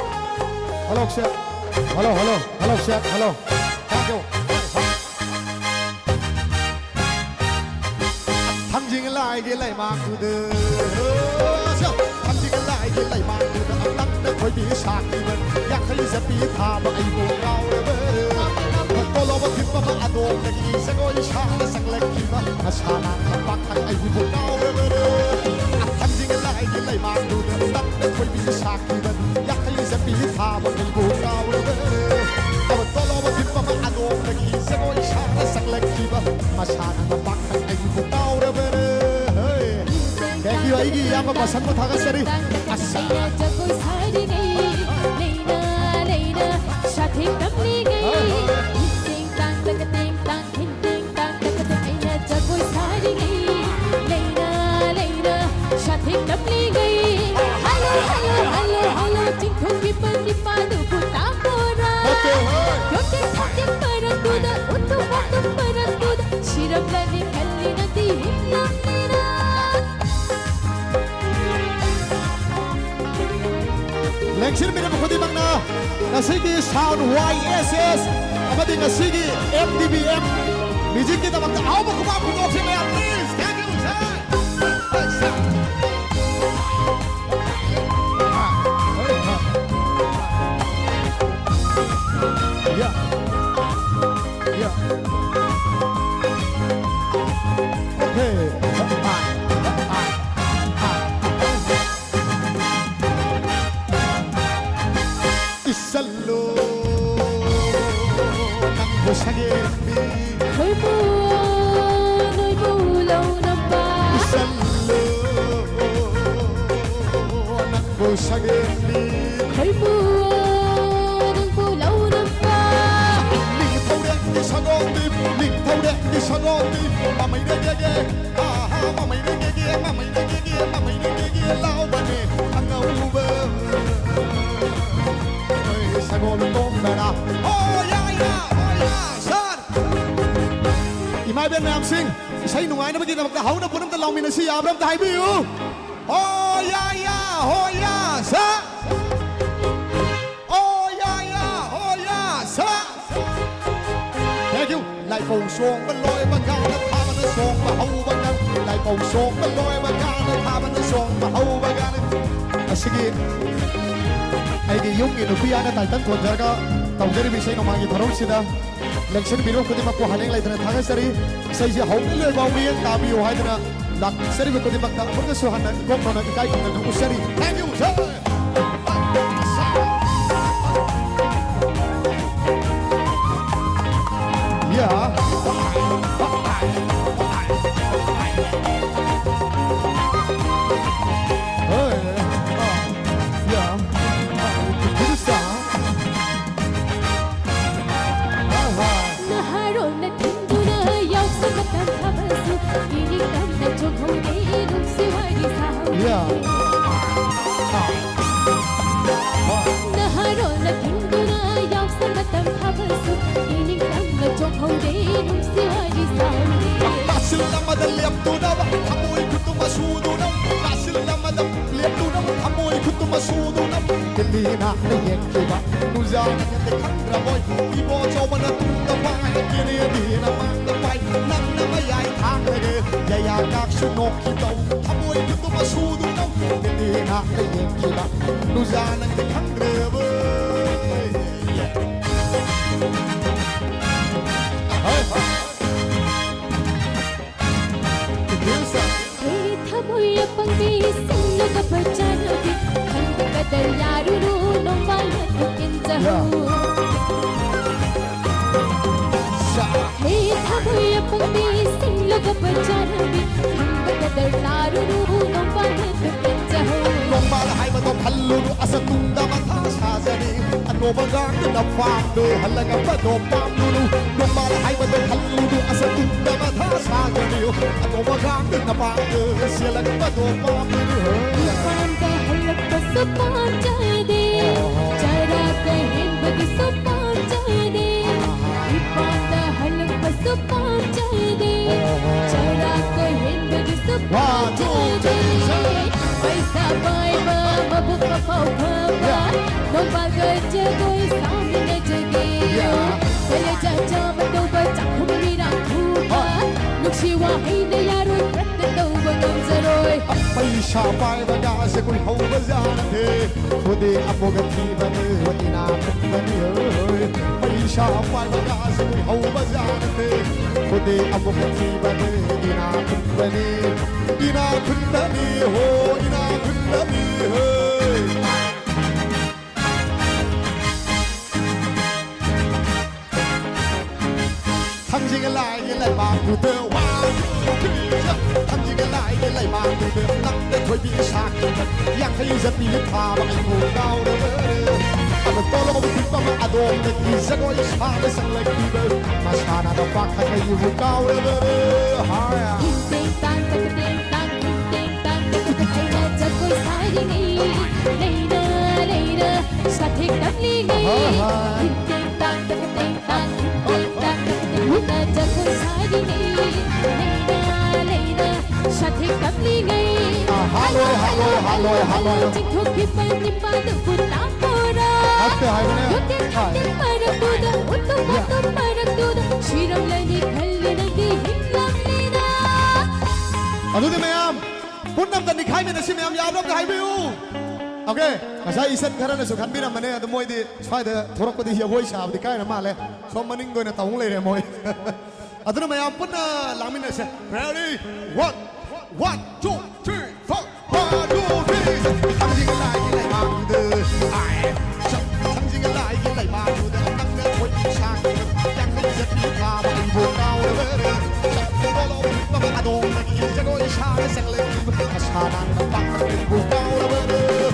Hello, check. Hello, hello, hello, check, hello. Thank you. ꯊꯥꯡꯖꯤꯡ ꯂꯥꯏꯒꯤ ꯂꯩꯃꯥꯡꯗꯨꯗ, ꯊꯥꯡꯖꯤꯡ ꯂꯥꯏꯒꯤ ꯂꯩꯃꯥꯡꯗꯨꯗ ꯑꯝꯇꯪꯗ ꯈꯣꯏꯕꯤ ꯁꯥꯈꯤꯕ, ꯌꯥꯡꯈꯩ ꯆꯠꯄꯤ ꯊꯥꯕ ꯑꯩꯕꯨ ꯀꯥꯎꯔꯕꯔꯦ꯫ ꯇꯣꯂꯣꯕ ꯊꯤꯞꯄꯕ ꯑꯗꯣꯝꯗꯒꯤ ꯖꯒꯣꯏ ꯁꯥꯅ ꯆꯪꯂꯛꯈꯤꯕ, ꯃꯁꯥꯅ ꯈꯝꯄꯥꯛꯇ ꯑꯩꯕꯨ ꯀꯥꯎꯔꯕꯔꯦ꯫ ꯊꯥꯡꯖꯤꯡ ꯂꯥꯏꯒꯤ ꯂꯩꯃꯥꯡꯗꯨꯗ ꯑꯝꯇꯪꯗ ꯈꯣꯏꯕꯤ ꯁꯥꯈꯤꯕ, ꯌꯥꯡꯈꯩ ꯆꯠꯄꯤ ꯊꯥꯕ ꯑꯩꯕꯨ ꯀꯥꯎꯔꯕꯔꯦ꯫ ꯇꯣꯂꯣꯕ ꯊꯤꯞꯄꯕ ꯑꯗꯣꯝꯗꯒꯤ ꯖꯒꯣꯏ ꯁꯥꯅ ꯆꯪꯂꯛꯈꯤꯕ, ꯃꯁꯥꯅ ꯈꯝꯄꯥꯛꯇ ꯑꯩꯕꯨ ꯀꯥꯎꯔꯕꯔꯦ꯫ Thank you, ꯑꯩꯒꯤ ꯏꯌꯥꯝꯕ ꯕꯁꯟꯕꯨ ꯊꯥꯒꯠꯆꯔꯤ꯫ ꯑꯁ꯫ ꯑꯩꯅ ꯖꯒꯣꯏ ꯁꯥꯔꯤꯉꯩ, ꯂꯩꯅ ꯂꯩꯅ ꯁꯥꯊꯦꯛ ꯇꯝꯂꯤꯉꯩ, ꯇꯦꯡ ꯇꯥꯡ ꯇꯀ ꯇꯦꯡ ꯇꯥꯡ ꯊꯤꯟ ꯇꯦꯡ ꯇꯥꯡ ꯇꯀ ꯇꯦꯡ꯫ ꯑꯩꯅ ꯖꯒꯣꯏ ꯁꯥꯔꯤꯉꯩ, ꯂꯩꯅ ꯉꯁꯤꯒꯤ sound Y S S ꯑꯃꯗꯤ ꯉꯁꯤꯒꯤ M D B M musicꯀꯤꯗꯃꯛꯇ ꯑꯍꯥꯎꯕ ꯈꯨꯕꯥꯛ ꯈꯨꯗꯣꯛꯁꯤ ꯃꯌꯥꯝ, please. Thank you, sir. Yeah. Yeah. Okay. ꯏꯁꯜꯂꯣ ꯅꯪꯕꯨ ꯁꯒꯦꯟꯕꯤ. ꯈꯣꯏꯃꯨ ꯅꯣꯏꯕꯨ ꯂꯧꯅꯕ. ꯏꯁꯜꯂꯣ ꯅꯪꯕꯨ ꯁꯒꯦꯟꯕꯤ. ꯈꯣꯏꯃꯨ ꯅꯪꯕꯨ ꯂꯧꯅꯕ. ꯅꯤꯡꯊꯧꯔꯦꯛꯀꯤ ꯁꯒꯣꯜꯗꯤ, ꯅꯤꯡꯊꯧꯔꯦꯛꯀꯤ ꯁꯒꯣꯜꯗꯤ, ꯃꯃꯩꯗ ꯌꯦꯒꯦ, ꯑꯥꯍꯥ, ꯃꯃꯩꯗ ꯌꯦꯒꯦ, ꯃꯃꯩꯗ ꯌꯦꯒꯦ, ꯃꯃꯩꯗ ꯌꯦꯒꯦ ꯂꯥꯎꯕꯅꯦ ꯑꯉꯧꯕ. ꯍꯣꯏ, ꯁꯒꯣꯜ ꯇꯣꯡꯗꯅ. ꯍꯣ ꯌꯥ ꯌꯥ, ꯍꯣ ꯌꯥ, ꯁꯥꯔ. ꯏꯃꯥ ꯏꯕꯦꯟ ꯃꯌꯥꯝꯁꯤꯡ, ꯏꯁꯩ ꯅꯨꯡꯉꯥꯏꯅꯕꯒꯤꯗꯃꯛꯇ ꯍꯧꯅ ꯄꯨꯟꯅ ꯑꯝꯇ ꯂꯥꯎꯃꯤꯟꯅꯁꯤ, ꯌꯥꯕ꯭ꯔꯥ? ꯑꯝꯇ ꯍꯥꯏꯕꯤꯌꯨ. ꯍꯣ ꯌꯥ ꯌꯥ, ꯍꯣ ꯌꯥ, ꯁꯥ. ꯍꯣ ꯌꯥ ꯌꯥ, ꯍꯣ ꯌꯥ, ꯁꯥ. Thank you. ꯂꯥꯏꯐꯧ ꯁꯣꯡꯕ ꯂꯣꯏꯕ ꯀꯥꯟꯗ ꯊꯥꯕꯅ ꯁꯣꯡꯕ ꯍꯧꯕ ꯀꯥꯟꯗ, ꯂꯥꯏꯐꯧ ꯁꯣꯡꯕ ꯂꯣꯏꯕ ꯀꯥꯟꯗ ꯊꯥꯕꯅ ꯁꯣꯡꯕ ꯍꯧꯕ ꯀꯥꯟꯗ. ꯑꯁꯤꯒꯤ ꯑꯩꯒꯤ ꯌꯨꯝꯒꯤ ꯅꯨꯄꯤ ꯍꯥꯏꯅ title ꯊꯣꯟꯖꯔꯒ ꯇꯧꯖꯔꯤꯕ ꯏꯁꯩ ꯅꯣꯡꯃꯥꯏꯒꯤ ꯊꯧꯔꯝꯁꯤꯗ ꯂꯦꯡꯁꯤꯟꯕꯤꯔꯤꯕ ꯈꯨꯗꯤꯡꯃꯛꯄꯨ ꯍꯥꯅꯦꯡ ꯂꯩꯇꯅ ꯊꯥꯒꯠꯆꯔꯤ꯫ ꯏꯁꯩꯁꯤ ꯍꯧꯕꯗꯒꯤ ꯂꯣꯏꯕ ꯐꯥꯎ ꯃꯤꯠꯌꯦꯡ ꯇꯥꯕꯤꯌꯨ ꯍꯥꯏꯗꯨꯅ ꯂꯥꯛꯆꯔꯤꯕ ꯈꯨꯗꯤꯡꯃꯛꯇ ꯑꯃꯨꯛꯀꯁꯨ ꯍꯟꯅ ꯏꯀꯣꯛ ꯊꯣꯟꯅ ꯏꯀꯥꯏ ꯈꯨꯝꯅꯕ ꯎꯠꯆꯔꯤ꯫ Thank you, sir. Yeah. Hey. Uh, yeah. Uh, to the star. Uh-huh. ꯅꯍꯥꯔꯣꯜꯅ ꯊꯤꯡꯗꯨꯅ ꯌꯥꯎꯁꯪ ꯃꯇꯝ ꯊꯥꯕꯁꯨ ꯏꯅꯤꯡꯇꯝꯅ ꯆꯣꯡꯍꯧꯗꯦ ꯅꯨꯡꯁꯤ ꯋꯥꯔꯤ ꯁꯥꯍꯧꯗꯦ. Yeah. ꯅꯍꯥꯔꯣꯜꯅ ꯊꯤꯡꯗꯨꯅ ꯌꯥꯎꯁꯪ ꯃꯇꯝ ꯊꯥꯕꯁꯨ ꯏꯅꯤꯡꯇꯝꯅ ꯆꯣꯡꯍꯧꯗꯦ ꯅꯨꯡꯁꯤ ꯋꯥꯔꯤ ꯁꯥꯍꯧꯗꯦ. ꯇꯥꯁꯤꯜ ꯑꯃꯗ ꯂꯦꯞꯇꯨꯅꯕ ꯊꯃꯣꯏ ꯈꯨꯠꯇꯨꯃ ꯁꯨꯗꯨꯅ, ꯇꯥꯁꯤꯜ ꯑꯃꯗ ꯂꯦꯞꯇꯨꯅꯕ ꯊꯃꯣꯏ ꯈꯨꯠꯇꯨꯃ ꯁꯨꯗꯨꯅ, ꯀꯤꯂꯤꯅ ꯌꯦꯡꯈꯤꯕ ꯅꯨꯡꯁꯤ ꯌꯥꯅ ꯈꯪꯗ꯭ꯔꯕꯣꯏ, ꯏꯕꯣ ꯆꯥꯎꯕꯅ ꯇꯨꯡꯗ ꯄꯥꯏ, ꯀꯦꯔꯦꯕꯤꯅ ꯃꯥꯡꯗ ꯄꯥꯏ, ꯅꯪꯅ ꯃꯌꯥꯏ ꯊꯥꯡꯗꯒꯦ, ꯌꯥꯌꯥ ꯀꯥꯛꯁꯨ ꯅꯣꯛꯈꯤꯗꯧ, ꯊꯃꯣꯏ ꯈꯨꯇꯨꯝ ꯑꯁꯨꯗꯨꯅꯧ, ꯀꯦꯔꯦ ꯅꯥꯛꯇ ꯌꯦꯡꯈꯤꯕ, ꯅꯨꯖꯥ ꯅꯪꯗꯤ ꯈꯪꯗ꯭ꯔꯦꯕꯣꯏ꯫ ꯍꯣꯏ, ꯍꯣꯏ꯫ ꯊꯃꯣꯏ ꯑꯄꯪꯕꯤ ꯁꯤꯡꯂꯒ ꯄꯩꯆꯥꯅꯕꯤ ꯈꯪꯕ ꯀꯗꯔ ꯌꯥꯔꯨꯅꯨ ꯅꯣꯡꯃ ꯂꯥꯛꯄ ꯀꯤꯟꯖꯍꯧ꯫ ꯍꯦ ꯊꯃꯣꯏ ꯑꯄꯪꯕꯤ ꯁꯤꯡꯂꯒ ꯄꯩꯆꯥꯅꯕꯤ ꯈꯪꯕ ꯀꯗꯔ ꯌꯥꯔꯨꯅꯨ ꯅꯣꯡꯃ ꯂꯥꯛꯄ ꯀꯤꯟꯖꯍꯧ꯫ ꯅꯣꯡꯃ ꯍꯥꯏꯕꯗꯣ ꯈꯜꯂꯨꯅꯨ ꯑꯁ ꯇꯨꯡꯗ ꯃꯊꯥ ꯁꯥꯖꯅꯤ꯫ ꯑꯅꯣꯕꯒ ꯅꯨꯄꯥꯝꯗꯣ ꯍꯜꯂꯒ ꯄꯗꯣ ꯄꯥꯝꯂꯨꯅꯨ꯫ ꯅꯣꯡꯃꯥꯜ ꯍꯥꯏꯕꯗꯣ ꯈꯜꯂꯨꯅꯨ ꯑꯁ ꯇꯨꯡꯗ ꯃꯊꯥ ꯁꯥꯒꯅꯤꯌꯨ꯫ ꯑꯅꯣꯕꯒ ꯅꯨꯄꯥꯝꯗꯣ ꯁꯦꯜꯂꯒ ꯄꯗꯣ ꯄꯥꯝꯂꯨꯅꯨ꯫ ꯃꯄꯥꯟꯗ ꯍꯜꯂꯛꯄꯁꯨ ꯄꯥꯝꯖꯗꯦ꯫ ꯆꯔꯥꯛꯀ ꯍꯦꯟꯕꯗꯨꯁꯨ ꯄꯥꯝꯖꯗꯦ꯫ ꯃꯄꯥꯟꯗ ꯍꯜꯂꯛꯄꯁꯨ ꯄꯥꯝꯖꯗꯦ꯫ ꯆꯔꯥꯛꯀ ꯍꯦꯟꯕꯗꯨꯁꯨ One, two, ꯄꯥꯝꯖꯗꯦ꯫ Three, seven. ꯄꯩꯁꯥ ꯄꯥꯏꯕ ꯃꯕꯨꯛ ꯃꯄꯥꯎ ꯐꯕ ꯅꯣꯡꯃꯒ ꯖꯒꯣꯏ ꯁꯥꯃꯤꯟꯅꯖꯒꯦ꯫ ꯀꯂꯦꯖꯥ ꯆꯥꯕ ꯇꯧꯕ ꯆꯥꯛꯈꯨꯝ ꯃꯤꯔꯥꯡ ꯊꯨꯕ ꯅꯨꯡꯁꯤ ꯋꯥꯍꯩꯅ ꯌꯥꯔꯣꯏ ꯄ꯭ꯔꯠꯇ ꯇꯧꯕ ꯉꯝꯖꯔꯣꯏ꯫ ꯄꯩꯁꯥ ꯄꯥꯏꯕꯒ ꯖꯒꯣꯏ ꯍꯧꯕ ꯖꯥꯠ ꯅꯠꯇꯦ꯫ ꯈꯨꯗꯤ ꯑꯃꯨꯛ ꯊꯤꯕꯅꯤ ꯏꯅꯥ ꯈꯨꯟꯕꯅꯤ ꯍꯣꯏ꯫ ꯄꯩꯁꯥ ꯄꯥꯏꯕꯒ ꯖꯒꯣꯏ ꯍꯧꯕ ꯖꯥꯠ ꯅꯠꯇꯦ꯫ ꯈꯨꯗꯤ ꯑꯃꯨꯛ ꯊꯤꯕꯅꯤ ꯏꯅꯥ ꯈꯨꯟꯕꯅꯤ꯫ ꯏꯅꯥ ꯈꯨꯟꯕꯅꯤ ꯍꯣ ꯏꯅꯥ ꯈꯨꯟꯕꯅꯤ ꯍꯣꯏ꯫ ꯊꯥꯡꯖꯤꯡ ꯂꯥꯏꯒꯤ ꯂꯩꯕꯥꯛꯇꯨꯗ ꯋꯥ ꯊꯥꯡꯖꯤꯡ ꯂꯥꯏꯒꯤ ꯂꯩꯕꯥꯛꯇꯨꯗ ꯅꯪꯗ ꯊꯣꯏꯕꯤ ꯁꯥꯈꯤꯕ ꯌꯥꯡꯈꯩ ꯆꯠꯄꯤ ꯊꯥꯕ ꯑꯩꯕꯨ ꯀꯥꯎꯔꯕ꯫ ꯑꯗꯣ ꯇꯣꯂꯣꯞ ꯄꯤꯛꯄ ꯑꯃ ꯑꯗꯣꯝꯗꯒꯤ ꯖꯒꯣꯏ ꯁꯥꯕ ꯆꯪꯂꯛꯈꯤꯕ ꯃꯁꯥꯟꯅꯗ ꯄꯥꯈꯪ ꯑꯩꯕꯨ ꯀꯥꯎꯔꯕ꯫ ꯍꯥꯏ꯫ ꯇꯤꯡ ꯇꯤꯡ ꯇꯥꯡ ꯇꯛ ꯇꯤꯡ ꯇꯥꯡ ꯇꯤꯡ ꯇꯤꯡ ꯇꯥꯡ ꯇꯛ ꯇꯛ ꯑꯩꯅ ꯖꯒꯣꯏ ꯁꯥꯔꯤꯉꯩ ꯂꯩꯔ ꯂꯩꯔ ꯁꯥꯊꯦꯛ ꯇꯝꯂꯤꯉꯩ꯫ ꯇꯤꯡ ꯇꯤꯡ ꯇꯥꯡ ꯇꯛ ꯇꯤꯡ ꯇꯥꯡ ꯇꯤꯡ ꯇꯥꯡ ꯇꯛ ꯇꯛ ꯖꯒꯣꯏ ꯁꯥꯔꯤꯉꯩ ꯂꯩꯔ ꯂꯩꯔ ꯁꯥꯊꯦꯛ ꯇꯝꯂꯤꯉꯩ꯫ ꯍꯥꯠꯂꯣꯏ, ꯍꯥꯠꯂꯣꯏ, ꯍꯥꯠꯂꯣꯏ, ꯍꯥꯠꯂꯣꯏ꯫ ꯆꯤꯡꯊꯣꯛꯈꯤꯕ ꯅꯤꯄꯥꯗꯨꯕꯨ ꯇꯥꯛꯄꯣꯔꯥ꯫ ꯅꯠꯇꯦ ꯍꯥꯏꯕꯅꯦ꯫ ꯌꯣꯠꯇꯦꯛ ꯊꯥꯡꯇꯦꯛ ꯃꯔꯛꯇꯨꯗ, ꯎꯠꯇꯨꯞ ꯋꯥꯠꯇꯨꯞ ꯃꯔꯛꯇꯨꯗ, ꯁꯤꯔꯝꯂꯅꯤ ꯈꯜꯂꯤ ꯅꯪꯗꯤ ꯍꯤꯡꯂꯝꯂꯤꯅ꯫ ꯑꯗꯨꯗꯤ ꯃꯌꯥꯝ ꯄꯨꯟꯅ ꯑꯝꯇ ꯅꯤꯈꯥꯏꯃꯤꯟꯅꯁꯤ ꯃꯌꯥꯝ, ꯌꯥꯕ꯭ꯔꯥ ꯑꯝꯇ ꯍꯥꯏꯕꯤꯌꯨ꯫ ꯑꯣꯀꯦ, ꯉꯁꯥꯏ ꯏꯆꯟ ꯈꯔꯅꯁꯨ ꯈꯟꯕꯤꯔꯝꯕꯅꯦ, ꯑꯗꯣ ꯃꯣꯏꯗꯤ ꯁ꯭ꯋꯥꯏꯗ ꯊꯣꯔꯛꯄꯗꯤ ꯖꯒꯣꯏ ꯁꯥꯕꯗꯤ ꯀꯥꯏꯅ ꯃꯥꯜꯂꯦ, ꯁꯣꯝ ꯃꯅꯤꯡꯗ ꯑꯣꯏꯅ ꯇꯧ ꯂꯩꯔꯦ ꯃꯣꯏ꯫ ꯑꯗꯨꯅ ꯃꯌꯥꯝ ꯄꯨꯟꯅ ꯂꯥꯡꯃꯤꯟꯅꯁꯦ꯫ Ready? One, one, two, three, four. One, two, three. ꯊꯥꯡꯖꯤꯡ ꯂꯥꯏꯒꯤ ꯂꯩꯃꯥꯡꯗ, ꯑꯥꯏ, ꯊꯥꯡꯖꯤꯡ ꯂꯥꯏꯒꯤ ꯂꯩꯃꯥꯡꯗ ꯅꯪꯅ ꯈꯣꯏꯕꯤ ꯁꯥꯡꯕ, ꯌꯥꯡꯈꯩ ꯆꯠꯄꯤ ꯐꯥꯕ ꯑꯩꯕꯨ ꯀꯥꯎꯔꯕꯔ? ꯄꯣꯂꯣ ꯐꯤꯠ ꯃꯃꯥ ꯑꯗꯣꯝꯗꯒꯤ ꯖꯒꯣꯏ ꯁꯥꯔ ꯆꯪꯂꯛꯂꯤꯕ ꯑꯁꯥ ꯅꯥꯟꯕ ꯄꯥꯈꯪ ꯑꯩꯕꯨ ꯀꯥꯎꯔꯕꯔ?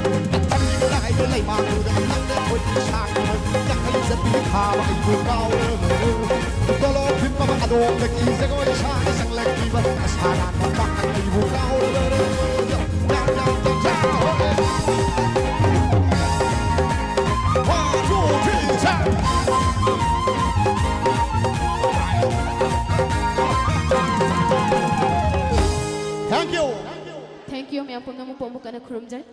ꯊꯥꯡꯖꯤꯡ ꯂꯥꯏꯒꯤ ꯂꯩꯃꯥꯡꯗ ꯅꯪꯅ ꯈꯣꯏꯕꯤ ꯁꯥꯡꯕ, ꯌꯥꯡꯈꯩ ꯆꯠꯄꯤ ꯐꯥꯕ ꯑꯩꯕꯨ ꯀꯥꯎꯔꯕꯔ? ꯄꯣꯂꯣ ꯐꯤꯠ ꯃꯃꯥ ꯑꯗꯣꯝꯗꯒꯤ ꯖꯒꯣꯏ ꯁꯥꯔ ꯆꯪꯂꯛꯂꯤꯕ ꯑꯁꯥ ꯅꯥꯟꯕ ꯄꯥꯈꯪ ꯑꯩꯕꯨ ꯀꯥꯎꯔꯕꯔ? ꯌꯥ, ꯌꯥ, ꯌꯥ, ꯌꯥ, ꯍꯣ, ꯍꯦ꯫ One, two, three, start. Thank you. Thank you, ꯃꯌꯥꯝ ꯄꯨꯝꯅꯃꯛꯄꯨ ꯑꯃꯨꯛ ꯍꯟꯅ ꯈꯨꯔꯨꯝꯖꯔꯤ꯫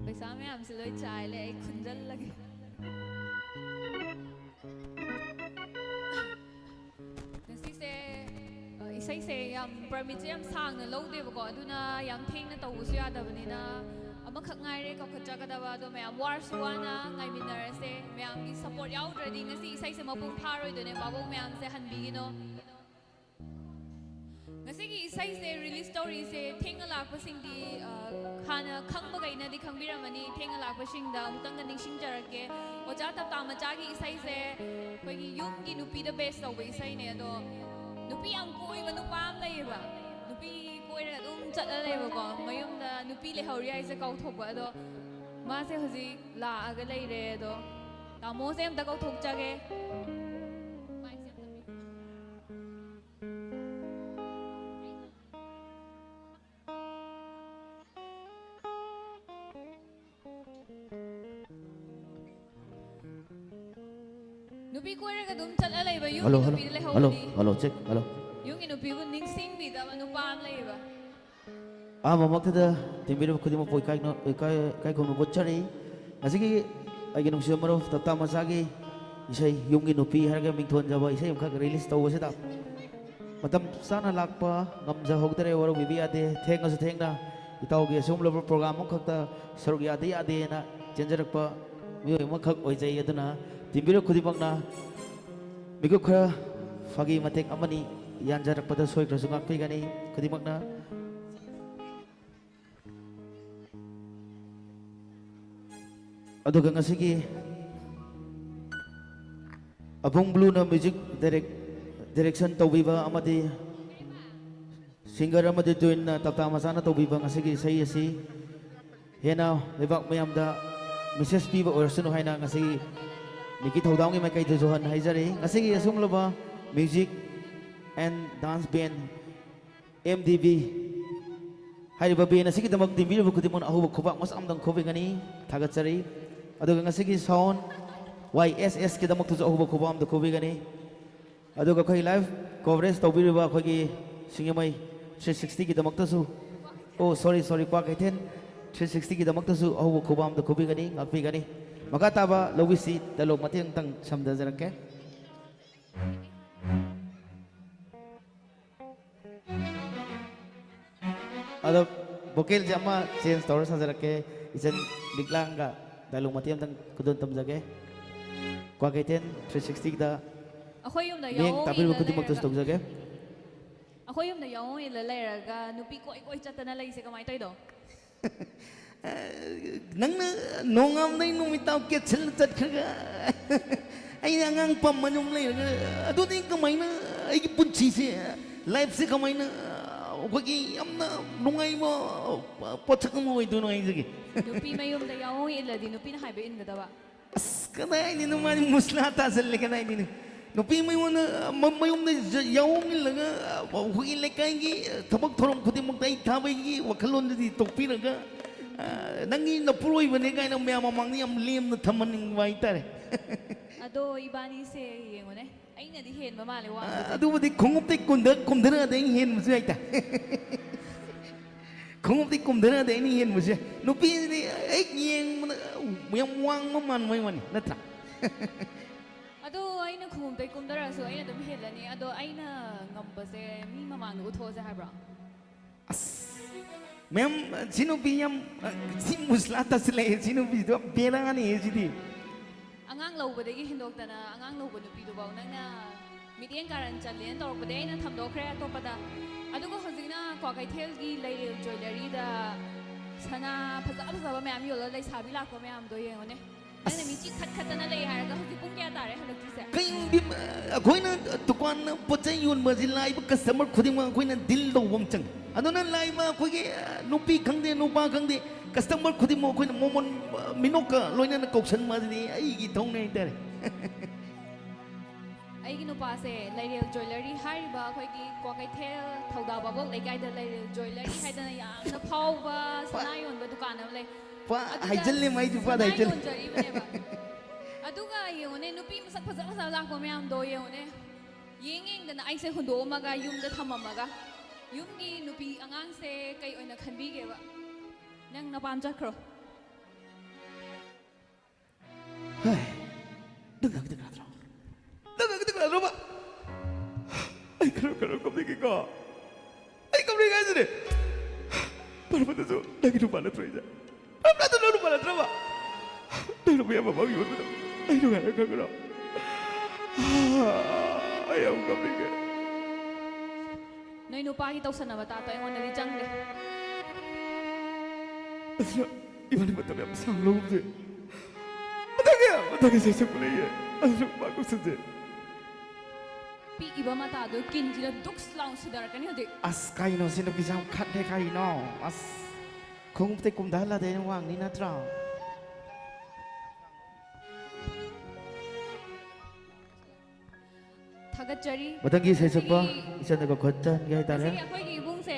ꯄꯩꯁꯥ ꯃꯌꯥꯝꯁꯦ ꯂꯣꯏ ꯆꯥꯏꯂꯦ, ꯑꯩ ꯈꯨꯟꯖꯜꯂꯒꯦ꯫ ꯉꯁꯤꯁꯦ, ꯑ, ꯏꯁꯩꯁꯦ ꯌꯥꯝ, permit ꯁꯦ ꯌꯥꯝ ꯁꯥꯡꯅ ꯂꯧꯗꯦꯕꯀꯣ, ꯑꯗꯨꯅ ꯌꯥꯝ ꯊꯦꯡꯅ ꯇꯧꯕꯁꯨ ꯌꯥꯗꯕꯅꯤꯅ, ꯑꯃꯈꯛ ꯉꯥꯏꯔꯦ ꯀꯧꯈꯠꯆꯒꯗꯕ꯫ ꯑꯗꯣ ꯃꯌꯥꯝ ꯋꯥꯔꯁꯨ ꯋꯥꯅ ꯉꯥꯏꯃꯤꯟꯅꯔꯁꯦ꯫ ꯃꯌꯥꯝꯒꯤ support ꯌꯥꯎꯗ꯭ꯔꯗꯤ ꯉꯁꯤ ꯏꯁꯩꯁꯦ ꯃꯄꯨꯡ ꯐꯥꯔꯣꯏꯗꯣꯏꯅꯦ꯫ ꯚꯥꯕꯣꯛ ꯃꯌꯥꯝꯁꯦ ꯍꯟꯕꯤꯒꯤꯅꯣ꯫ ꯉꯁꯤꯒꯤ ꯏꯁꯩꯁꯦ release ꯇꯧꯔꯤꯁꯦ ꯊꯦꯡꯅ ꯂꯥꯛꯄꯁꯤꯡꯗꯤ, ꯑ, ꯍꯥꯟꯅ ꯈꯪꯕꯈꯩꯅꯗꯤ ꯈꯪꯕꯤꯔꯝꯃꯅꯤ꯫ ꯊꯦꯡꯅ ꯂꯥꯛꯄꯁꯤꯡꯗ ꯑꯃꯨꯛꯇꯪꯒ ꯅꯤꯡꯁꯤꯡꯖꯔꯛꯀꯦ꯫ ꯑꯣꯖꯥ ꯇꯞꯇꯥ ꯃꯆꯥꯒꯤ ꯏꯁꯩꯁꯦ ꯑꯩꯈꯣꯏꯒꯤ ꯌꯨꯝꯒꯤ ꯅꯨꯄꯤꯗ base ꯇꯧꯕ ꯏꯁꯩꯅꯦ꯫ ꯑꯗꯣ ꯅꯨꯄꯤ ꯌꯥꯝ ꯀꯣꯏꯕ ꯅꯨꯄꯥ ꯑꯃ ꯂꯩꯌꯦꯕ꯫ ꯅꯨꯄꯤ ꯀꯣꯏꯔꯒ ꯑꯗꯨꯝ ꯆꯠꯂ ꯂꯩꯕꯀꯣ꯫ ꯃꯌꯨꯝꯗ ꯅꯨꯄꯤ ꯂꯩꯍꯧꯔꯤ ꯍꯥꯏꯁꯦ ꯀꯥꯎꯊꯣꯛꯄ꯫ ꯑꯗꯣ ꯃꯥꯁꯦ ꯍꯧꯖꯤꯛ ꯂꯥꯛꯑꯒ ꯂꯩꯔꯦ꯫ ꯑꯗꯣ ꯇꯥꯃꯣꯁꯦ ꯑꯝꯇ ꯀꯧꯊꯣꯛꯆꯒꯦ꯫ ꯅꯨꯄꯤ ꯀꯣꯏꯔꯒ ꯑꯗꯨꯝ ꯆꯠꯂ ꯂꯩꯕ ꯌꯨꯝꯒꯤ ꯍꯜꯂꯣ, ꯍꯜꯂꯣ, ꯅꯨꯄꯤꯗ ꯍꯜꯂꯣ, ꯂꯩꯍꯧꯔꯗꯤ, ꯍꯜꯂꯣ, ꯆꯦꯛ, ꯍꯜꯂꯣ꯫ ꯌꯨꯝꯒꯤ ꯅꯨꯄꯤꯕꯨ ꯅꯤꯡꯁꯤꯡꯕꯤꯗꯕ ꯅꯨꯄꯥ ꯑꯃ ꯂꯩꯌꯦꯕ꯫ ꯑꯍꯥꯟꯕꯃꯛꯇꯗ ꯇꯤꯟꯕꯤꯔꯤꯕ ꯈꯨꯗꯤꯡꯃꯛꯄꯨ ꯏꯀꯥꯏ ꯅꯣ-, ꯏꯀꯥꯏ, ꯏꯀꯥꯏ ꯈꯨꯝꯅꯕ ꯎꯠꯆꯔꯤ꯫ ꯉꯁꯤꯒꯤ ꯑꯩꯒꯤ ꯅꯨꯡꯁꯤꯕ ꯃꯔꯨꯞ ꯇꯞꯇꯥ ꯃꯆꯥꯒꯤ ꯏꯁꯩ ꯌꯨꯝꯒꯤ ꯅꯨꯄꯤ ꯍꯥꯏꯔꯒ ꯃꯤꯡꯊꯣꯟꯖꯕ ꯏꯁꯩ ꯑꯃꯈꯛ release ꯇꯧꯕꯁꯤꯗ ꯃꯇꯝ ꯆꯥꯅ ꯂꯥꯛꯄ ꯉꯝꯖꯍꯧꯗꯔꯦ, ꯋꯥꯔꯧꯕꯤꯕ ꯌꯥꯗꯦ꯫ ꯊꯦꯡꯉꯁꯨ ꯊꯦꯡꯅ ꯏꯇꯥꯎꯒꯤ ꯑꯁꯤꯒꯨꯝꯂꯕ program ꯑꯃꯈꯛꯇ ꯁꯔꯨꯛ ꯌꯥꯗ ꯌꯥꯗꯦꯅ ꯆꯦꯟꯖꯔꯛꯄ ꯃꯤꯑꯣꯏ ꯑꯃꯈꯛ ꯑꯣꯏꯖꯩ꯫ ꯑꯗꯨꯅ ꯇꯤꯟꯕꯤꯔꯤꯕ ꯈꯨꯗꯤꯡꯃꯛꯅ ꯃꯤꯀꯨꯞ ꯈꯔ ꯐꯥꯒꯤ ꯃꯇꯦꯛ ꯑꯃꯅꯤ ꯌꯥꯟꯖꯔꯛꯄꯗ ꯁꯣꯏꯈ꯭ꯔꯁꯨ ꯉꯥꯛꯄꯤꯒꯅꯤ ꯈꯨꯗꯤꯡꯃꯛꯅ꯫ ꯑꯗꯨꯒ ꯉꯁꯤꯒꯤ ꯑꯕꯨꯡ ꯕ꯭ꯂꯨꯅ music direct, direction ꯇꯧꯕꯤꯕ ꯑꯃꯗꯤ singer ꯑꯃꯗꯤ ꯇ꯭ꯋꯤꯟꯅ ꯇꯞꯇꯥ ꯃꯆꯥꯅ ꯇꯧꯕꯤꯕ ꯉꯁꯤꯒꯤ ꯏꯁꯩ ꯑꯁꯤ ꯍꯦꯟꯅ ꯂꯩꯕꯥꯛ ꯃꯌꯥꯝꯗ message ꯄꯤꯕ ꯑꯣꯏꯔꯁꯅꯨ ꯍꯥꯏꯅ ꯉꯁꯤꯒꯤ ꯃꯤꯀꯤ ꯊꯧꯗꯥꯡꯒꯤ ꯃꯥꯏꯀꯩꯗꯁꯨ ꯍꯟꯅ ꯍꯥꯏꯖꯔꯤ꯫ ꯉꯁꯤꯒꯤ ꯑꯁꯨꯝꯂꯕ music and dance band, M D B ꯍꯥꯏꯔꯤꯕ band ꯑꯁꯤꯒꯤꯗꯃꯛ ꯇꯤꯟꯕꯤꯔꯤꯕ ꯈꯨꯗꯤꯡꯃꯛꯅ ꯑꯍꯧꯕ ꯈꯨꯕꯥꯛ ꯃꯆꯥ ꯑꯃꯇꯪ ꯈꯨꯕꯤꯒꯅꯤ, ꯊꯥꯒꯠꯆꯔꯤ꯫ ꯑꯗꯨꯒ ꯉꯁꯤꯒꯤ sound Y S S ꯀꯤꯗꯃꯛꯇꯁꯨ ꯑꯍꯧꯕ ꯈꯨꯕꯥꯛ ꯑꯃꯇ ꯈꯨꯕꯤꯒꯅꯤ꯫ ꯑꯗꯨꯒ ꯑꯩꯈꯣꯏ live coverage ꯇꯧꯕꯤꯔꯤꯕ ꯑꯩꯈꯣꯏꯒꯤ ꯁꯤꯡꯖꯃꯩ three sixty ꯒꯤꯗꯃꯛꯇꯁꯨ, oh, sorry, sorry, Kwakeithel three sixty ꯒꯤꯗꯃꯛꯇꯁꯨ ꯑꯍꯧꯕ ꯈꯨꯕꯥꯛ ꯑꯃꯇ ꯈꯨꯕꯤꯒꯅꯤ, ꯉꯥꯛꯄꯤꯒꯅꯤ꯫ ꯃꯈꯥ ꯇꯥꯕ ꯂꯧꯕꯤꯁꯤ dialogue ꯃꯇꯦꯛ ꯑꯃꯇꯪ ꯁꯝꯊꯖꯔꯛꯀꯦ꯫ ꯑꯗꯣ vocalꯁꯦ ꯑꯃ change ꯇꯧꯔ ꯁꯥꯖꯔꯛꯀꯦ꯫ ꯏꯆꯟ ꯂꯤꯛꯂꯥꯡꯒ dialogue ꯃꯇꯦꯛ ꯑꯃꯇꯪ ꯈꯨꯗꯣꯜ ꯇꯝꯖꯒꯦ꯫ ꯀ꯭ꯋꯥꯀꯩꯊꯦꯜ three sixty ꯒꯤꯗ ꯑꯩꯈꯣꯏ ꯌꯨꯝꯗ ꯃꯤꯠꯌꯦꯡ ꯌꯥꯑꯣꯡ ꯇꯥꯕꯤꯔꯤꯕ ꯏꯜꯂ ꯈꯨꯗꯤꯡꯃꯛꯇꯁꯨ ꯂꯩꯔꯒ, ꯇꯧꯖꯒꯦ꯫ ꯑꯩꯈꯣꯏ ꯌꯨꯝꯗ ꯌꯥꯑꯣꯡ ꯏꯜꯂ ꯂꯩꯔꯒ ꯅꯨꯄꯤ ꯀꯣꯏ ꯀꯣꯏ ꯆꯠꯇꯅ ꯂꯩꯁꯦ ꯀꯃꯥꯏꯅ ꯇꯧꯔꯤꯅꯣ? ꯅꯪꯅ ꯅꯣꯡꯉꯥꯟꯕꯗꯩ ꯅꯨꯃꯤꯠ ꯇꯥꯕ ꯀꯦꯠꯁꯜꯂ ꯆꯠꯈ꯭ꯔꯒ ꯑꯩꯅ ꯑꯉꯥꯡ ꯄꯝꯃ ꯑꯗꯨꯝ ꯂꯩꯔꯒ ꯑꯗꯨꯗꯤ ꯀꯃꯥꯏꯅ ꯑꯩꯒꯤ ꯄꯨꯟꯁꯤꯁꯦ, lifeꯁꯦ ꯀꯃꯥꯏꯅ ꯑꯩꯈꯣꯏꯒꯤ ꯌꯥꯝꯅ ꯅꯨꯡꯉꯥꯏꯕ ꯄꯣꯠꯁꯛ ꯑꯃ ꯑꯣꯏꯗꯣꯏꯅꯣ ꯍꯥꯏꯖꯒꯦ꯫ ꯅꯨꯄꯤ ꯃꯌꯨꯝꯗ ꯌꯥꯑꯣꯡ ꯏꯜꯂꯗꯤ ꯅꯨꯄꯤꯅ ꯍꯥꯏꯕ ꯏꯟꯒꯗꯕ꯫ ꯑꯁ, ꯀꯗꯥꯏꯗꯩꯅꯣ ꯃꯥꯗꯤ ꯃꯨꯁꯂꯥ ꯇꯥꯁꯜꯂꯦ, ꯀꯗꯥꯏꯗꯩꯅꯣ? ꯅꯨꯄꯤ ꯃꯌꯨꯝꯗ, ꯃ-, ꯃꯌꯨꯝꯗ ꯖ-, ꯌꯥꯑꯣꯡ ꯏꯜꯂꯒ ꯑꯩꯈꯣꯏꯒꯤ ꯂꯩꯀꯥꯏꯒꯤ ꯊꯕꯛ ꯊꯧꯔꯝ ꯈꯨꯗꯤꯡꯃꯛꯇ ꯑꯩ ꯊꯥꯕꯒꯤ ꯋꯥꯈꯜꯂꯣꯟꯗꯨꯗꯤ ꯇꯣꯛꯄꯤꯔꯒ, ꯑ, ꯅꯪꯒꯤ ꯅꯄꯨꯔꯣꯏꯕꯅꯦ ꯀꯥꯏꯅ ꯃꯌꯥꯝ ꯃꯃꯥꯡꯗ ꯌꯥꯝ ꯂꯦꯝꯅ ꯊꯝꯍꯟꯅꯤꯡꯕ ꯍꯥꯏꯇꯥꯔꯦ꯫ ꯑꯗꯣ ꯏꯕꯥꯅꯤꯁꯦ ꯌꯦꯡꯉꯨꯅꯦ, ꯑꯩꯅꯗꯤ ꯍꯦꯟꯕ ꯃꯥꯜꯂꯦ ꯑ, ꯋꯥꯡꯕꯁꯦ꯫ ꯑꯗꯨꯕꯨꯗꯤ ꯈꯣꯡꯎꯞꯇꯩ ꯀꯨꯝꯊ ꯀꯨꯝꯊꯔꯛꯑꯗꯤ ꯑꯩꯅ ꯍꯦꯟꯕꯁꯨ ꯌꯥꯏꯗ꯫ ꯈꯣꯡꯎꯞꯇꯩ ꯀꯨꯝꯊꯔꯛꯑꯗꯤ ꯑꯩꯅ ꯍꯦꯟꯕꯁꯨ ꯌꯥꯏ꯫ ꯅꯨꯄꯤꯁꯤꯗꯤ ꯍꯦꯛ ꯌꯦꯡꯕꯗ ꯌꯥꯝ ꯋꯥꯡꯕ ꯃꯥꯟꯕꯩ ꯋꯥꯅꯤ, ꯅꯠꯇ꯭ꯔꯥ? ꯑꯗꯣ ꯑꯩꯅ ꯈꯣꯡꯎꯞꯇꯩ ꯀꯨꯝꯊꯔꯛꯑꯁꯨ ꯑꯩꯅ ꯑꯗꯨꯝ ꯍꯦꯜꯂꯅꯤ꯫ ꯑꯗꯣ ꯑꯩꯅ ꯉꯝꯕꯁꯦ ꯃꯤ ꯃꯃꯥꯡꯗ ꯎꯠꯊꯣꯛꯑꯁꯦ ꯍꯥꯏꯕ꯭ꯔꯣ? ꯑꯁ, ꯃꯦꯝ, ꯁꯤ ꯅꯨꯄꯤ ꯌꯥꯝ, ꯑ, ꯁꯤ ꯃꯨꯁꯂꯥ ꯇꯥꯁꯤꯜꯂꯛꯑꯦ꯫ ꯁꯤ ꯅꯨꯄꯤꯗꯣ ꯕꯦꯔꯥꯅꯤ ꯁꯤꯗꯤ꯫ ꯑꯉꯥꯡ ꯂꯧꯕꯗꯒꯤ ꯍꯦꯟꯗꯣꯛꯇꯅ ꯑꯉꯥꯡ ꯂꯧꯕ ꯅꯨꯄꯤꯗꯨꯐꯥꯎ ꯅꯪꯅ ꯃꯤꯠꯌꯦꯡ ꯀꯥꯔꯟ ꯆꯜꯂꯦꯅ ꯇꯧꯔꯛꯄꯗꯒꯤ ꯑꯩꯅ ꯊꯝꯗꯣꯛꯈ꯭ꯔꯦ ꯑꯇꯣꯞꯄꯗ꯫ ꯑꯗꯨꯒ ꯍꯧꯖꯤꯛꯅ ꯀ꯭ꯋꯥꯀꯩꯊꯦꯜꯒꯤ ꯂꯩꯔꯦꯜ ꯖ꯭ꯋꯦꯂꯔꯤꯗ ꯁꯅꯥ ꯐꯖ ꯐꯖꯕ ꯃꯌꯥꯝ ꯌꯣꯜꯂ ꯂꯩꯁꯥꯕꯤ ꯂꯥꯛꯄ ꯃꯌꯥꯝꯗꯣ ꯌꯦꯡꯉꯨꯅꯦ꯫ ꯅꯪꯅ ꯃꯤ ꯆꯤꯛ ꯈꯠ ꯈꯠꯇꯅ ꯂꯩ ꯍꯥꯏꯔꯒ ꯍꯧꯖꯤꯛ ꯄꯨꯡ ꯀꯌꯥ ꯇꯥꯔꯦ ꯍꯜꯂꯛꯇ꯭ꯔꯤꯁꯦ? ꯀꯩꯅꯣ ꯏꯕꯦꯝꯃ, ꯑꯩꯈꯣꯏꯅ ꯗꯨꯀꯥꯟ ꯄꯣꯠ ꯆꯩ ꯌꯣꯟꯕꯁꯤ ꯂꯥꯛꯏꯕ ꯀꯁꯇꯃꯔ ꯈꯨꯗꯤꯡꯃꯛ ꯑꯩꯈꯣꯏꯅ ꯗꯤꯜ ꯇꯧꯕ ꯑꯃ ꯆꯪꯉꯤ꯫ ꯑꯗꯨꯅ ꯂꯥꯛꯏꯕ ꯑꯩꯈꯣꯏꯒꯤ, ꯑ, ꯅꯨꯄꯤ ꯈꯪꯗꯦ ꯅꯨꯄꯥ ꯈꯪꯗꯦ, ꯀꯁꯇꯃꯔ ꯈꯨꯗꯤꯡꯃꯛ ꯑꯩꯈꯣꯏꯅ ꯃꯣꯃꯣꯟ, ꯑ, ꯃꯤꯅꯣꯛꯀ ꯂꯣꯏꯅꯅ ꯀꯧꯁꯟꯕ ꯑꯁꯤꯗꯤ ꯑꯩꯒꯤ ꯏꯊꯧꯅꯤ ꯍꯥꯏꯇꯥꯔꯦ꯫ ꯑꯩꯒꯤ ꯅꯨꯄꯥꯁꯦ ꯂꯩꯔꯦꯜ ꯖ꯭ꯋꯦꯂꯔꯤ ꯍꯥꯏꯔꯤꯕ ꯑꯩꯈꯣꯏꯒꯤ ꯀ꯭ꯋꯥꯀꯩꯊꯦꯜ ꯊꯧꯗꯥ ꯚꯥꯕꯣꯛ ꯂꯩꯀꯥꯏꯗ ꯂꯩꯔꯦꯜ ꯖ꯭ꯋꯦꯂꯔꯤ ꯍꯥꯏꯗꯅ ꯌꯥꯝꯅ ꯐꯥꯎꯕ ꯁꯅꯥ ꯌꯣꯟꯕ ꯗꯨꯀꯥꯟ ꯑꯃ ꯂꯩ꯫ ꯄꯥ ꯑꯗꯨꯗ ꯍꯥꯏꯖꯜꯂꯦ, ꯃꯥꯏꯁꯨ ꯄꯥꯗ ꯁꯅꯥ ꯍꯥꯏꯖꯜꯂꯦ꯫ ꯌꯣꯟꯖꯔꯤꯕꯅꯦꯕ꯫ ꯑꯗꯨꯒ ꯌꯦꯡꯉꯨꯅꯦ, ꯅꯨꯄꯤ ꯃꯁꯛ ꯐꯖ ꯐꯖꯕ ꯂꯥꯛꯄ ꯃꯌꯥꯝꯗꯣ ꯌꯦꯡꯉꯨꯅꯦ꯫ ꯌꯦꯡ ꯌꯦꯡꯗꯅ ꯑꯩꯁꯦ ꯍꯨꯟꯗꯣꯛꯑꯝꯃꯒ ꯌꯨꯝꯗ ꯊꯝꯃꯝꯃꯒ ꯌꯨꯝꯒꯤ ꯅꯨꯄꯤ ꯑꯉꯥꯡꯁꯦ ꯀꯩ ꯑꯣꯏꯅ ꯈꯟꯕꯤꯒꯦꯕ? ꯅꯪ ꯅꯄꯥꯝ ꯆꯠꯈ꯭ꯔꯣ꯫ ꯍꯥꯏ, ꯅꯪ ꯈꯪꯗꯤ ꯅꯠꯇ꯭ꯔꯣ? ꯅꯪ ꯈꯪꯗꯤ ꯅꯠꯇ꯭ꯔꯣꯕ? ꯑꯩ ꯈꯔ ꯈꯔ ꯀꯞꯅꯤꯡꯉꯤꯀꯣ꯫ ꯑꯩ ꯀꯞꯅꯤꯡꯉꯦ ꯍꯥꯏꯁꯤꯅꯦ꯫ ꯄꯔꯃꯗꯁꯨ ꯅꯪꯒꯤ ꯅꯨꯄꯥ ꯅꯠꯇ꯭ꯔꯣ ꯑꯩꯁꯦ? ꯄꯔꯃꯗ ꯅꯪ ꯅꯨꯄꯥ ꯅꯠꯇ꯭ꯔꯕ? ꯅꯪ ꯅꯨꯄꯤ ꯑꯃ ꯃꯥꯡ ꯌꯣꯟꯕꯗꯣ ꯑꯩ ꯅꯨꯡꯉꯥꯏꯔ ꯈꯪꯒ꯭ꯔꯣ? ꯑꯩ ꯌꯥꯝ ꯀꯞꯅꯤꯡꯉꯦ꯫ ꯅꯣꯏ ꯅꯨꯄꯥꯒꯤ ꯇꯧꯁꯟꯅꯕ ꯇꯥꯛꯇꯣ ꯑꯩꯉꯣꯟꯗꯗꯤ ꯆꯪꯗꯦ꯫ ꯑꯗꯨꯅ ꯏꯕꯥꯅꯤ ꯃꯇꯝ ꯌꯥꯝ ꯁꯥꯡꯅ ꯂꯧꯕꯁꯦ꯫ ꯃꯊꯪꯒꯤ, ꯃꯊꯪꯒꯤ ꯁꯩꯁꯛꯄ ꯂꯩꯌꯦ꯫ ꯑꯗꯨꯁꯨ ꯃꯥ ꯀꯨꯞꯁꯟꯁꯦ꯫ ꯄꯤꯛꯏꯕ ꯃꯇꯥꯗꯣ ꯀꯤꯟꯁꯤꯗ ꯗꯨꯛꯁ ꯂꯥꯎ ꯁꯨꯗꯔꯛꯀꯅꯤ ꯍꯧꯖꯤꯛ꯫ ꯑꯁ, ꯀꯩꯅꯣ ꯁꯤ ꯅꯨꯄꯤꯁꯦ ꯌꯥꯝ ꯈꯠꯂꯦ ꯀꯩꯅꯣ? ꯑꯁ, ꯈꯣꯡꯎꯞꯇꯩ ꯀꯨꯝꯊꯍꯜꯂꯗꯤ ꯑꯩꯅ ꯋꯥꯡꯅꯤ ꯅꯠꯇ꯭ꯔꯣ? ꯊꯥꯒꯠꯆꯔꯤ꯫ ꯃꯊꯪꯒꯤ ꯏꯁꯩ ꯁꯛꯄ ꯉꯁꯤꯒꯤ ꯏꯆꯟꯗ ꯀꯧꯈꯠꯆꯍꯟꯒꯦ ꯍꯥꯏꯇꯥꯔꯦ꯫ ꯉꯁꯤꯒꯤ ꯑꯩꯈꯣꯏꯒꯤ ꯏꯕꯨꯡꯁꯦ,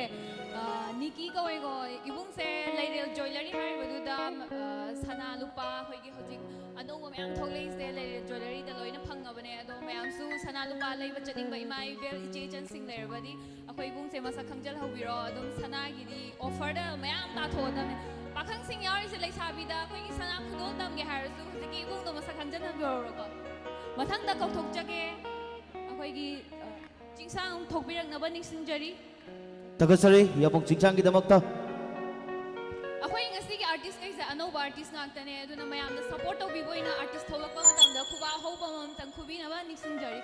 ꯑ, ꯅꯤꯀꯤ ꯀꯧꯋꯦꯀꯣ꯫ ꯏꯕꯨꯡꯁꯦ ꯂꯩꯔꯦꯜ ꯖ꯭ꯋꯦꯂꯔꯤ ꯍꯥꯏꯔꯤꯕꯗꯨꯗ, ꯑ, ꯁꯅꯥ ꯂꯨꯄꯥ ꯑꯩꯈꯣꯏꯒꯤ ꯍꯧꯖꯤꯛ ꯑꯅꯧꯕ ꯃꯌꯥꯝ ꯊꯣꯛꯂꯛꯏꯁꯦ ꯂꯩꯔꯦ, ꯖ꯭ꯋꯦꯂꯔꯤꯗ ꯂꯣꯏꯅ ꯐꯪꯉꯕꯅꯦ꯫ ꯑꯗꯣ ꯃꯌꯥꯝꯁꯨ ꯁꯅꯥ ꯂꯨꯄꯥ ꯂꯩꯕ ꯆꯠꯅꯤꯡꯕ ꯏꯃꯥ ꯏꯕꯦꯜ ꯏꯆꯦ ꯏꯆꯟꯁꯤꯡ ꯂꯩꯔꯕꯗꯤ ꯑꯩꯈꯣꯏ ꯏꯕꯨꯡꯁꯦ ꯃꯁꯛ ꯈꯪꯖꯤꯜꯍꯧꯕꯤꯔꯣ꯫ ꯑꯗꯨꯝ ꯁꯅꯥꯒꯤꯗꯤ ꯑꯣꯐꯔꯗ ꯃꯌꯥꯝ ꯇꯥꯊꯣꯛꯑꯗꯕꯅꯦ꯫ ꯄꯥꯈꯪꯁꯤꯡ ꯌꯥꯎꯔꯤꯁꯦ ꯂꯩꯁꯥꯕꯤꯗ ꯑꯩꯈꯣꯏꯒꯤ ꯁꯅꯥ ꯈꯨꯗꯣꯜ ꯇꯝꯒꯦ ꯍꯥꯏꯔꯁꯨ ꯍꯧꯖꯤꯛꯀꯤ ꯏꯕꯨꯡꯗꯣ ꯃꯁꯛ ꯈꯪꯖꯤꯜꯍꯟꯕꯤꯍꯧꯔꯣꯀꯣ꯫ ꯃꯊꯪꯗ ꯀꯧꯊꯣꯛꯆꯒꯦ ꯑꯩꯈꯣꯏꯒꯤ, ꯑ, ꯆꯤꯡꯁꯥꯡ ꯊꯣꯛꯄꯤꯔꯛꯅꯕ ꯅꯤꯡꯁꯤꯡꯖꯔꯤ꯫ ꯊꯥꯒꯠꯆꯔꯤ ꯌꯥꯄꯣꯛ ꯆꯤꯡꯁꯥꯡꯒꯤꯗꯃꯛꯇ꯫ ꯑꯩꯈꯣꯏ ꯉꯁꯤꯒꯤ ꯑꯥꯔꯇꯤꯁꯈꯩꯁꯦ ꯑꯅꯧꯕ ꯑꯥꯔꯇꯤꯁ ꯉꯥꯛꯇꯅꯦ, ꯑꯗꯨꯅ ꯃꯌꯥꯝꯅ ꯁꯄꯣꯔꯠ ꯇꯧꯕꯤꯕ ꯑꯣꯏꯅ ꯑꯥꯔꯇꯤꯁ ꯊꯣꯛꯂꯛꯄ ꯃꯇꯝꯗ ꯈꯨꯕꯥꯛ ꯑꯍꯧꯕ ꯑꯃꯃꯝꯇꯪ ꯈꯨꯕꯤꯅꯕ ꯅꯤꯡꯁꯤꯡꯖꯔꯤ꯫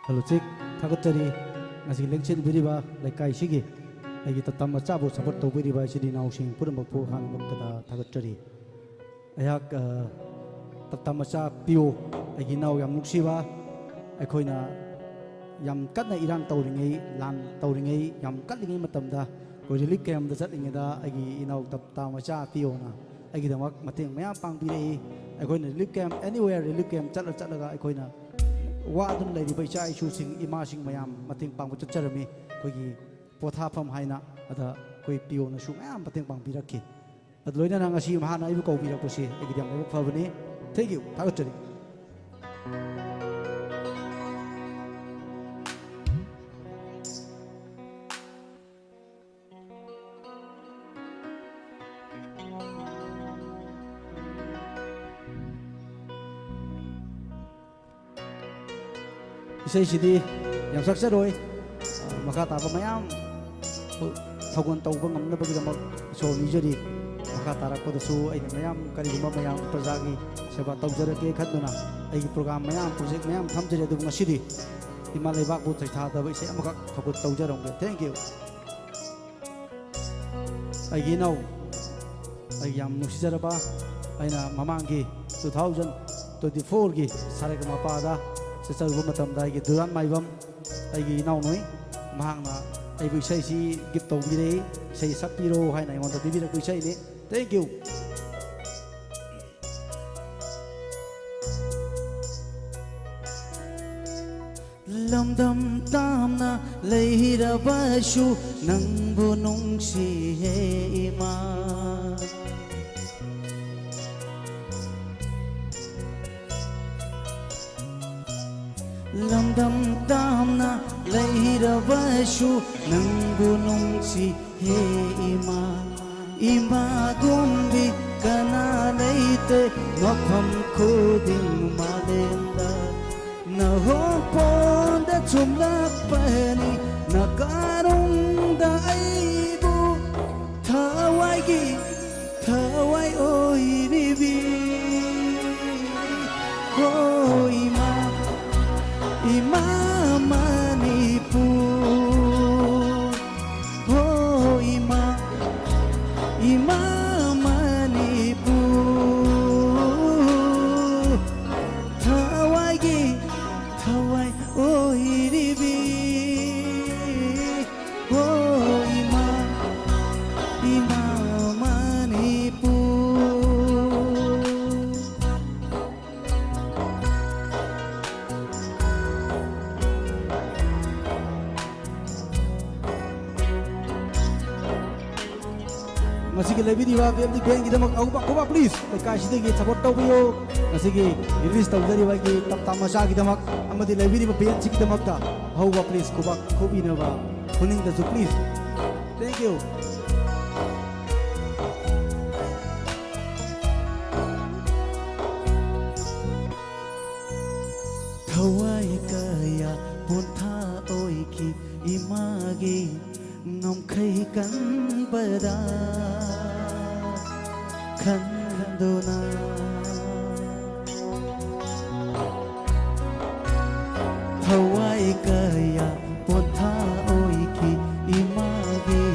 ꯍꯜꯂꯣ ꯆꯤꯛ, ꯊꯥꯒꯠꯆꯔꯤ꯫ ꯉꯁꯤ ꯂꯦꯡꯁꯤꯟꯕꯤꯔꯤꯕ ꯂꯩꯀꯥꯏꯁꯤꯒꯤ ꯑꯩꯒꯤ ꯇꯞ ꯇꯞ ꯃꯆꯥꯕꯨ ꯁꯄꯣꯔꯠ ꯇꯧꯕꯤꯔꯤꯕ ꯏꯆꯤꯜ ꯏꯅꯥꯎꯁꯤꯡ ꯄꯨꯝꯅꯃꯛꯄꯨ ꯑꯍꯥꯟꯕꯃꯛꯇꯗ ꯊꯥꯒꯠꯆꯔꯤ꯫ ꯑꯩꯍꯥꯛ, ꯑ, ꯇꯞꯇꯥ ꯃꯆꯥ ꯄꯤꯌꯨ, ꯑꯩꯒꯤ ꯏꯅꯥꯎ ꯌꯥꯝ ꯅꯨꯡꯁꯤꯕ, ꯑꯩꯈꯣꯏꯅ ꯌꯥꯝ ꯀꯟꯅ ꯏꯔꯥꯡ ꯇꯧꯔꯤꯉꯩ, ꯂꯥꯟ ꯇꯧꯔꯤꯉꯩ, ꯌꯥꯝ ꯀꯜꯂꯤꯉꯩ ꯃꯇꯝꯗ ꯑꯩꯈꯣꯏ ꯔꯤꯂꯤꯐ ꯀꯦꯝꯗ ꯆꯠꯂꯤꯉꯩꯗ ꯑꯩꯒꯤ ꯏꯅꯥꯎ ꯇꯞꯇꯥ ꯃꯆꯥ ꯄꯤꯌꯣꯅ ꯑꯩꯒꯤꯗꯃꯛ ꯃꯇꯦꯡ ꯃꯌꯥꯝ ꯄꯥꯡꯕꯤꯔꯛꯏ꯫ ꯑꯩꯈꯣꯏꯅ ꯔꯤꯂꯤꯐ ꯀꯦꯝ, anywhere ꯔꯤꯂꯤꯐ ꯀꯦꯝ ꯆꯠꯂ ꯆꯠꯂꯒ ꯑꯩꯈꯣꯏꯅ ꯋꯥꯗꯨꯅ ꯂꯩꯔꯤꯕ ꯏꯆꯥ ꯏꯁꯨꯁꯤꯡ, ꯏꯃꯥꯁꯤꯡ ꯃꯌꯥꯝ ꯃꯇꯦꯡ ꯄꯥꯡꯕ ꯆꯠꯆꯔꯝꯃꯤ꯫ ꯑꯩꯈꯣꯏꯒꯤ ꯄꯣꯊꯥꯐꯝ ꯍꯥꯏꯅ ꯑꯗ ꯑꯩꯈꯣꯏ ꯄꯤꯌꯣꯅꯁꯨ ꯃꯌꯥꯝ ꯃꯇꯦꯡ ꯄꯥꯡꯕꯤꯔꯛꯈꯤ꯫ ꯑꯗꯨ ꯂꯣꯏꯅꯅ ꯉꯁꯤ ꯃꯍꯥꯛꯅ ꯑꯩꯕꯨ ꯀꯧꯕꯤꯔꯛꯄꯁꯤ ꯑꯩꯒꯤꯗꯤ ꯌꯥꯝ ꯂꯥꯏꯕꯛ ꯐꯕꯅꯤ꯫ Thank you, ꯊꯥꯒꯠꯆꯔꯤ꯫ ꯏꯁꯩꯁꯤꯗꯤ ꯌꯥꯝ ꯁꯛꯆꯔꯣꯏ꯫ ꯑ, ꯃꯈꯥ ꯇꯥꯕ ꯃꯌꯥꯝ ꯊꯧꯒꯜ ꯇꯧꯕ ꯉꯝꯅꯕꯒꯤꯗꯃꯛ ꯏꯁꯣꯔ ꯅꯤꯖꯔꯤ꯫ ꯃꯈꯥ ꯇꯥꯔꯛꯄꯗꯁꯨ ꯑꯩꯅ ꯃꯌꯥꯝ, ꯀꯔꯤꯒꯨꯝꯕ ꯃꯌꯥꯝ ꯄ꯭ꯔꯖꯥꯒꯤ ꯁꯦꯕꯥ ꯇꯧꯖꯔꯒꯦ ꯈꯟꯗꯨꯅ ꯑꯩꯒꯤ ꯄ꯭ꯔꯣꯒ꯭ꯔꯥꯝ ꯃꯌꯥꯝ, ꯄ꯭ꯔꯣꯖꯦꯛ ꯃꯌꯥꯝ ꯊꯝꯖꯔꯤ꯫ ꯑꯗꯨꯕꯨ ꯉꯁꯤꯗꯤ ꯏꯃꯥ ꯂꯩꯕꯥꯛꯄꯨ ꯁꯩꯊꯥꯗꯕ ꯏꯁꯩ ꯑꯃꯈꯛ ꯊꯧꯒꯜ ꯇꯧꯖꯔꯝꯒꯦ꯫ Thank you꯫ ꯑꯩꯒꯤ ꯏꯅꯥꯎ, ꯑꯩꯒꯤ ꯌꯥꯝ ꯅꯨꯡꯁꯤꯖꯔꯕ, ꯑꯩꯅ ꯃꯃꯥꯡꯒꯤ two thousand twenty fourꯒꯤ ꯁꯥꯔꯦꯒꯃꯥꯄꯥꯗ ꯆꯠꯆꯔꯨꯕ ꯃꯇꯝꯗ ꯑꯩꯒꯤ ꯗꯨꯔꯥꯟ ꯃꯥꯏꯕꯝ, ꯑꯩꯒꯤ ꯏꯅꯥꯎꯅꯨꯏ, ꯃꯍꯥꯛꯅ ꯑꯩꯕꯨ ꯏꯁꯩꯁꯤ ꯒꯤꯐ ꯇꯧꯕꯤꯔꯛꯏ, ꯏꯁꯩ ꯁꯛꯄꯤꯔꯣ ꯍꯥꯏꯅ ꯑꯩꯉꯣꯟꯗ ꯄꯤꯕꯤꯔꯛꯄ ꯏꯁꯩꯅꯤ꯫ Thank you꯫ ꯂꯝꯗꯝ ꯇꯥꯝꯅ ꯂꯩꯔꯕꯁꯨ ꯅꯪꯕꯨ ꯅꯨꯡꯁꯤꯌꯦ ꯏꯃꯥ꯫ ꯂꯝꯗꯝ ꯇꯥꯝꯅ ꯂꯩꯔꯕꯁꯨ ꯅꯪꯕꯨ ꯅꯨꯡꯁꯤ ꯍꯦ ꯏꯃꯥ꯫ ꯏꯃꯥꯒꯨꯝꯕꯤ ꯀꯅꯥ ꯂꯩꯇꯦ ꯃꯐꯝ ꯈꯨꯗꯤꯡ ꯃꯥꯂꯦꯝꯗ꯫ ꯅꯍꯣꯡꯄꯣꯟꯗ ꯆꯨꯝꯂꯛꯄꯅꯤ ꯅꯀꯥꯔꯨꯡꯗ ꯑꯩꯕꯨ ꯊꯋꯥꯏꯒꯤ ꯊꯋꯥꯏ ꯑꯣꯏꯔꯤꯕꯤ꯫ ꯍꯣ ꯏꯃꯥ, ꯏꯃꯥ ꯃꯅꯤꯄꯨꯔ꯫ ꯍꯣ ꯏꯃꯥ, ꯏꯃꯥ ꯃꯅꯤꯄꯨꯔ꯫ ꯊꯋꯥꯏꯒꯤ ꯊꯋꯥꯏ ꯑꯣꯏꯔꯤꯕꯤ꯫ ꯍꯣ ꯏꯃꯥ, ꯏꯃꯥ ꯃꯅꯤꯄꯨꯔ꯫ ꯉꯁꯤꯒꯤ ꯂꯩꯕꯤꯔꯤꯕ ꯕꯦꯝꯗꯤ ꯕꯦꯟꯒꯤꯗꯃꯛ ꯑꯍꯧꯕ ꯈꯨꯕꯥꯛ, please꯫ ꯂꯩꯀꯥꯏꯁꯤꯗꯒꯤ support ꯇꯧꯕꯤꯌꯨ꯫ ꯉꯁꯤꯒꯤ release ꯇꯧꯖꯔꯤꯕ ꯑꯩꯒꯤ ꯇꯞꯇꯥ ꯃꯆꯥꯒꯤꯗꯃꯛ ꯑꯃꯗꯤ ꯂꯩꯕꯤꯔꯤꯕ ꯕꯦꯟꯁꯤꯒꯤꯗꯃꯛꯇ ꯑꯍꯧꯕ, please, ꯈꯨꯕꯥꯛ ꯈꯨꯕꯤꯅꯕ ꯈꯨꯅꯤꯡꯗꯁꯨ, please꯫ Thank you꯫ ꯊꯋꯥꯏ ꯀꯌꯥ ꯄꯣꯟꯊꯥ ꯑꯣꯏꯈꯤ ꯏꯃꯥꯒꯤ ꯉꯝꯈꯩ ꯀꯟꯕꯗ ꯈꯟꯗꯨꯅ꯫ ꯊꯋꯥꯏ ꯀꯌꯥ ꯄꯣꯟꯊꯥ ꯑꯣꯏꯈꯤ ꯏꯃꯥꯒꯤ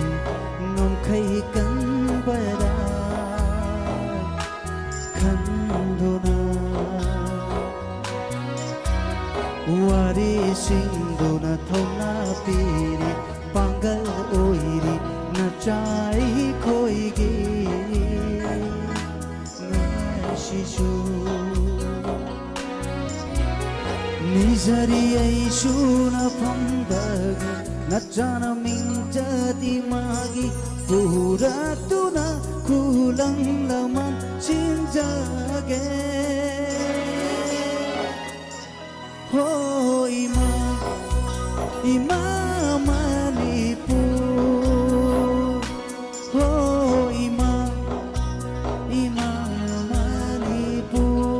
ꯉꯝꯈꯩ ꯀꯟꯕꯗ ꯈꯟꯗꯨꯅ꯫ ꯋꯥꯔꯤꯁꯤꯡꯗꯨꯅ ꯊꯧꯅꯥ ꯄꯤꯔꯤ ꯄꯥꯡꯒꯜ ꯑꯣꯏꯔꯤ ꯅꯆꯥ ꯑꯩꯈꯣꯏꯒꯤ ꯉꯁꯤꯁꯨ꯫ ꯅꯤꯖꯔꯤ ꯑꯩꯁꯨ ꯅꯐꯝꯗꯒꯤ ꯅꯆꯥꯅ ꯃꯤꯡꯆꯠ ꯏꯃꯥꯒꯤ ꯄꯨꯔꯛꯇꯨꯅ ꯈꯨꯂꯪ ꯂꯃꯟ ꯁꯤꯟꯖꯒꯦ꯫ ꯍꯣ ꯏꯃꯥ, ꯏꯃꯥ ꯃꯅꯤꯄꯨꯔ, ꯍꯣ ꯏꯃꯥ, ꯏꯃꯥ ꯃꯅꯤꯄꯨꯔ꯫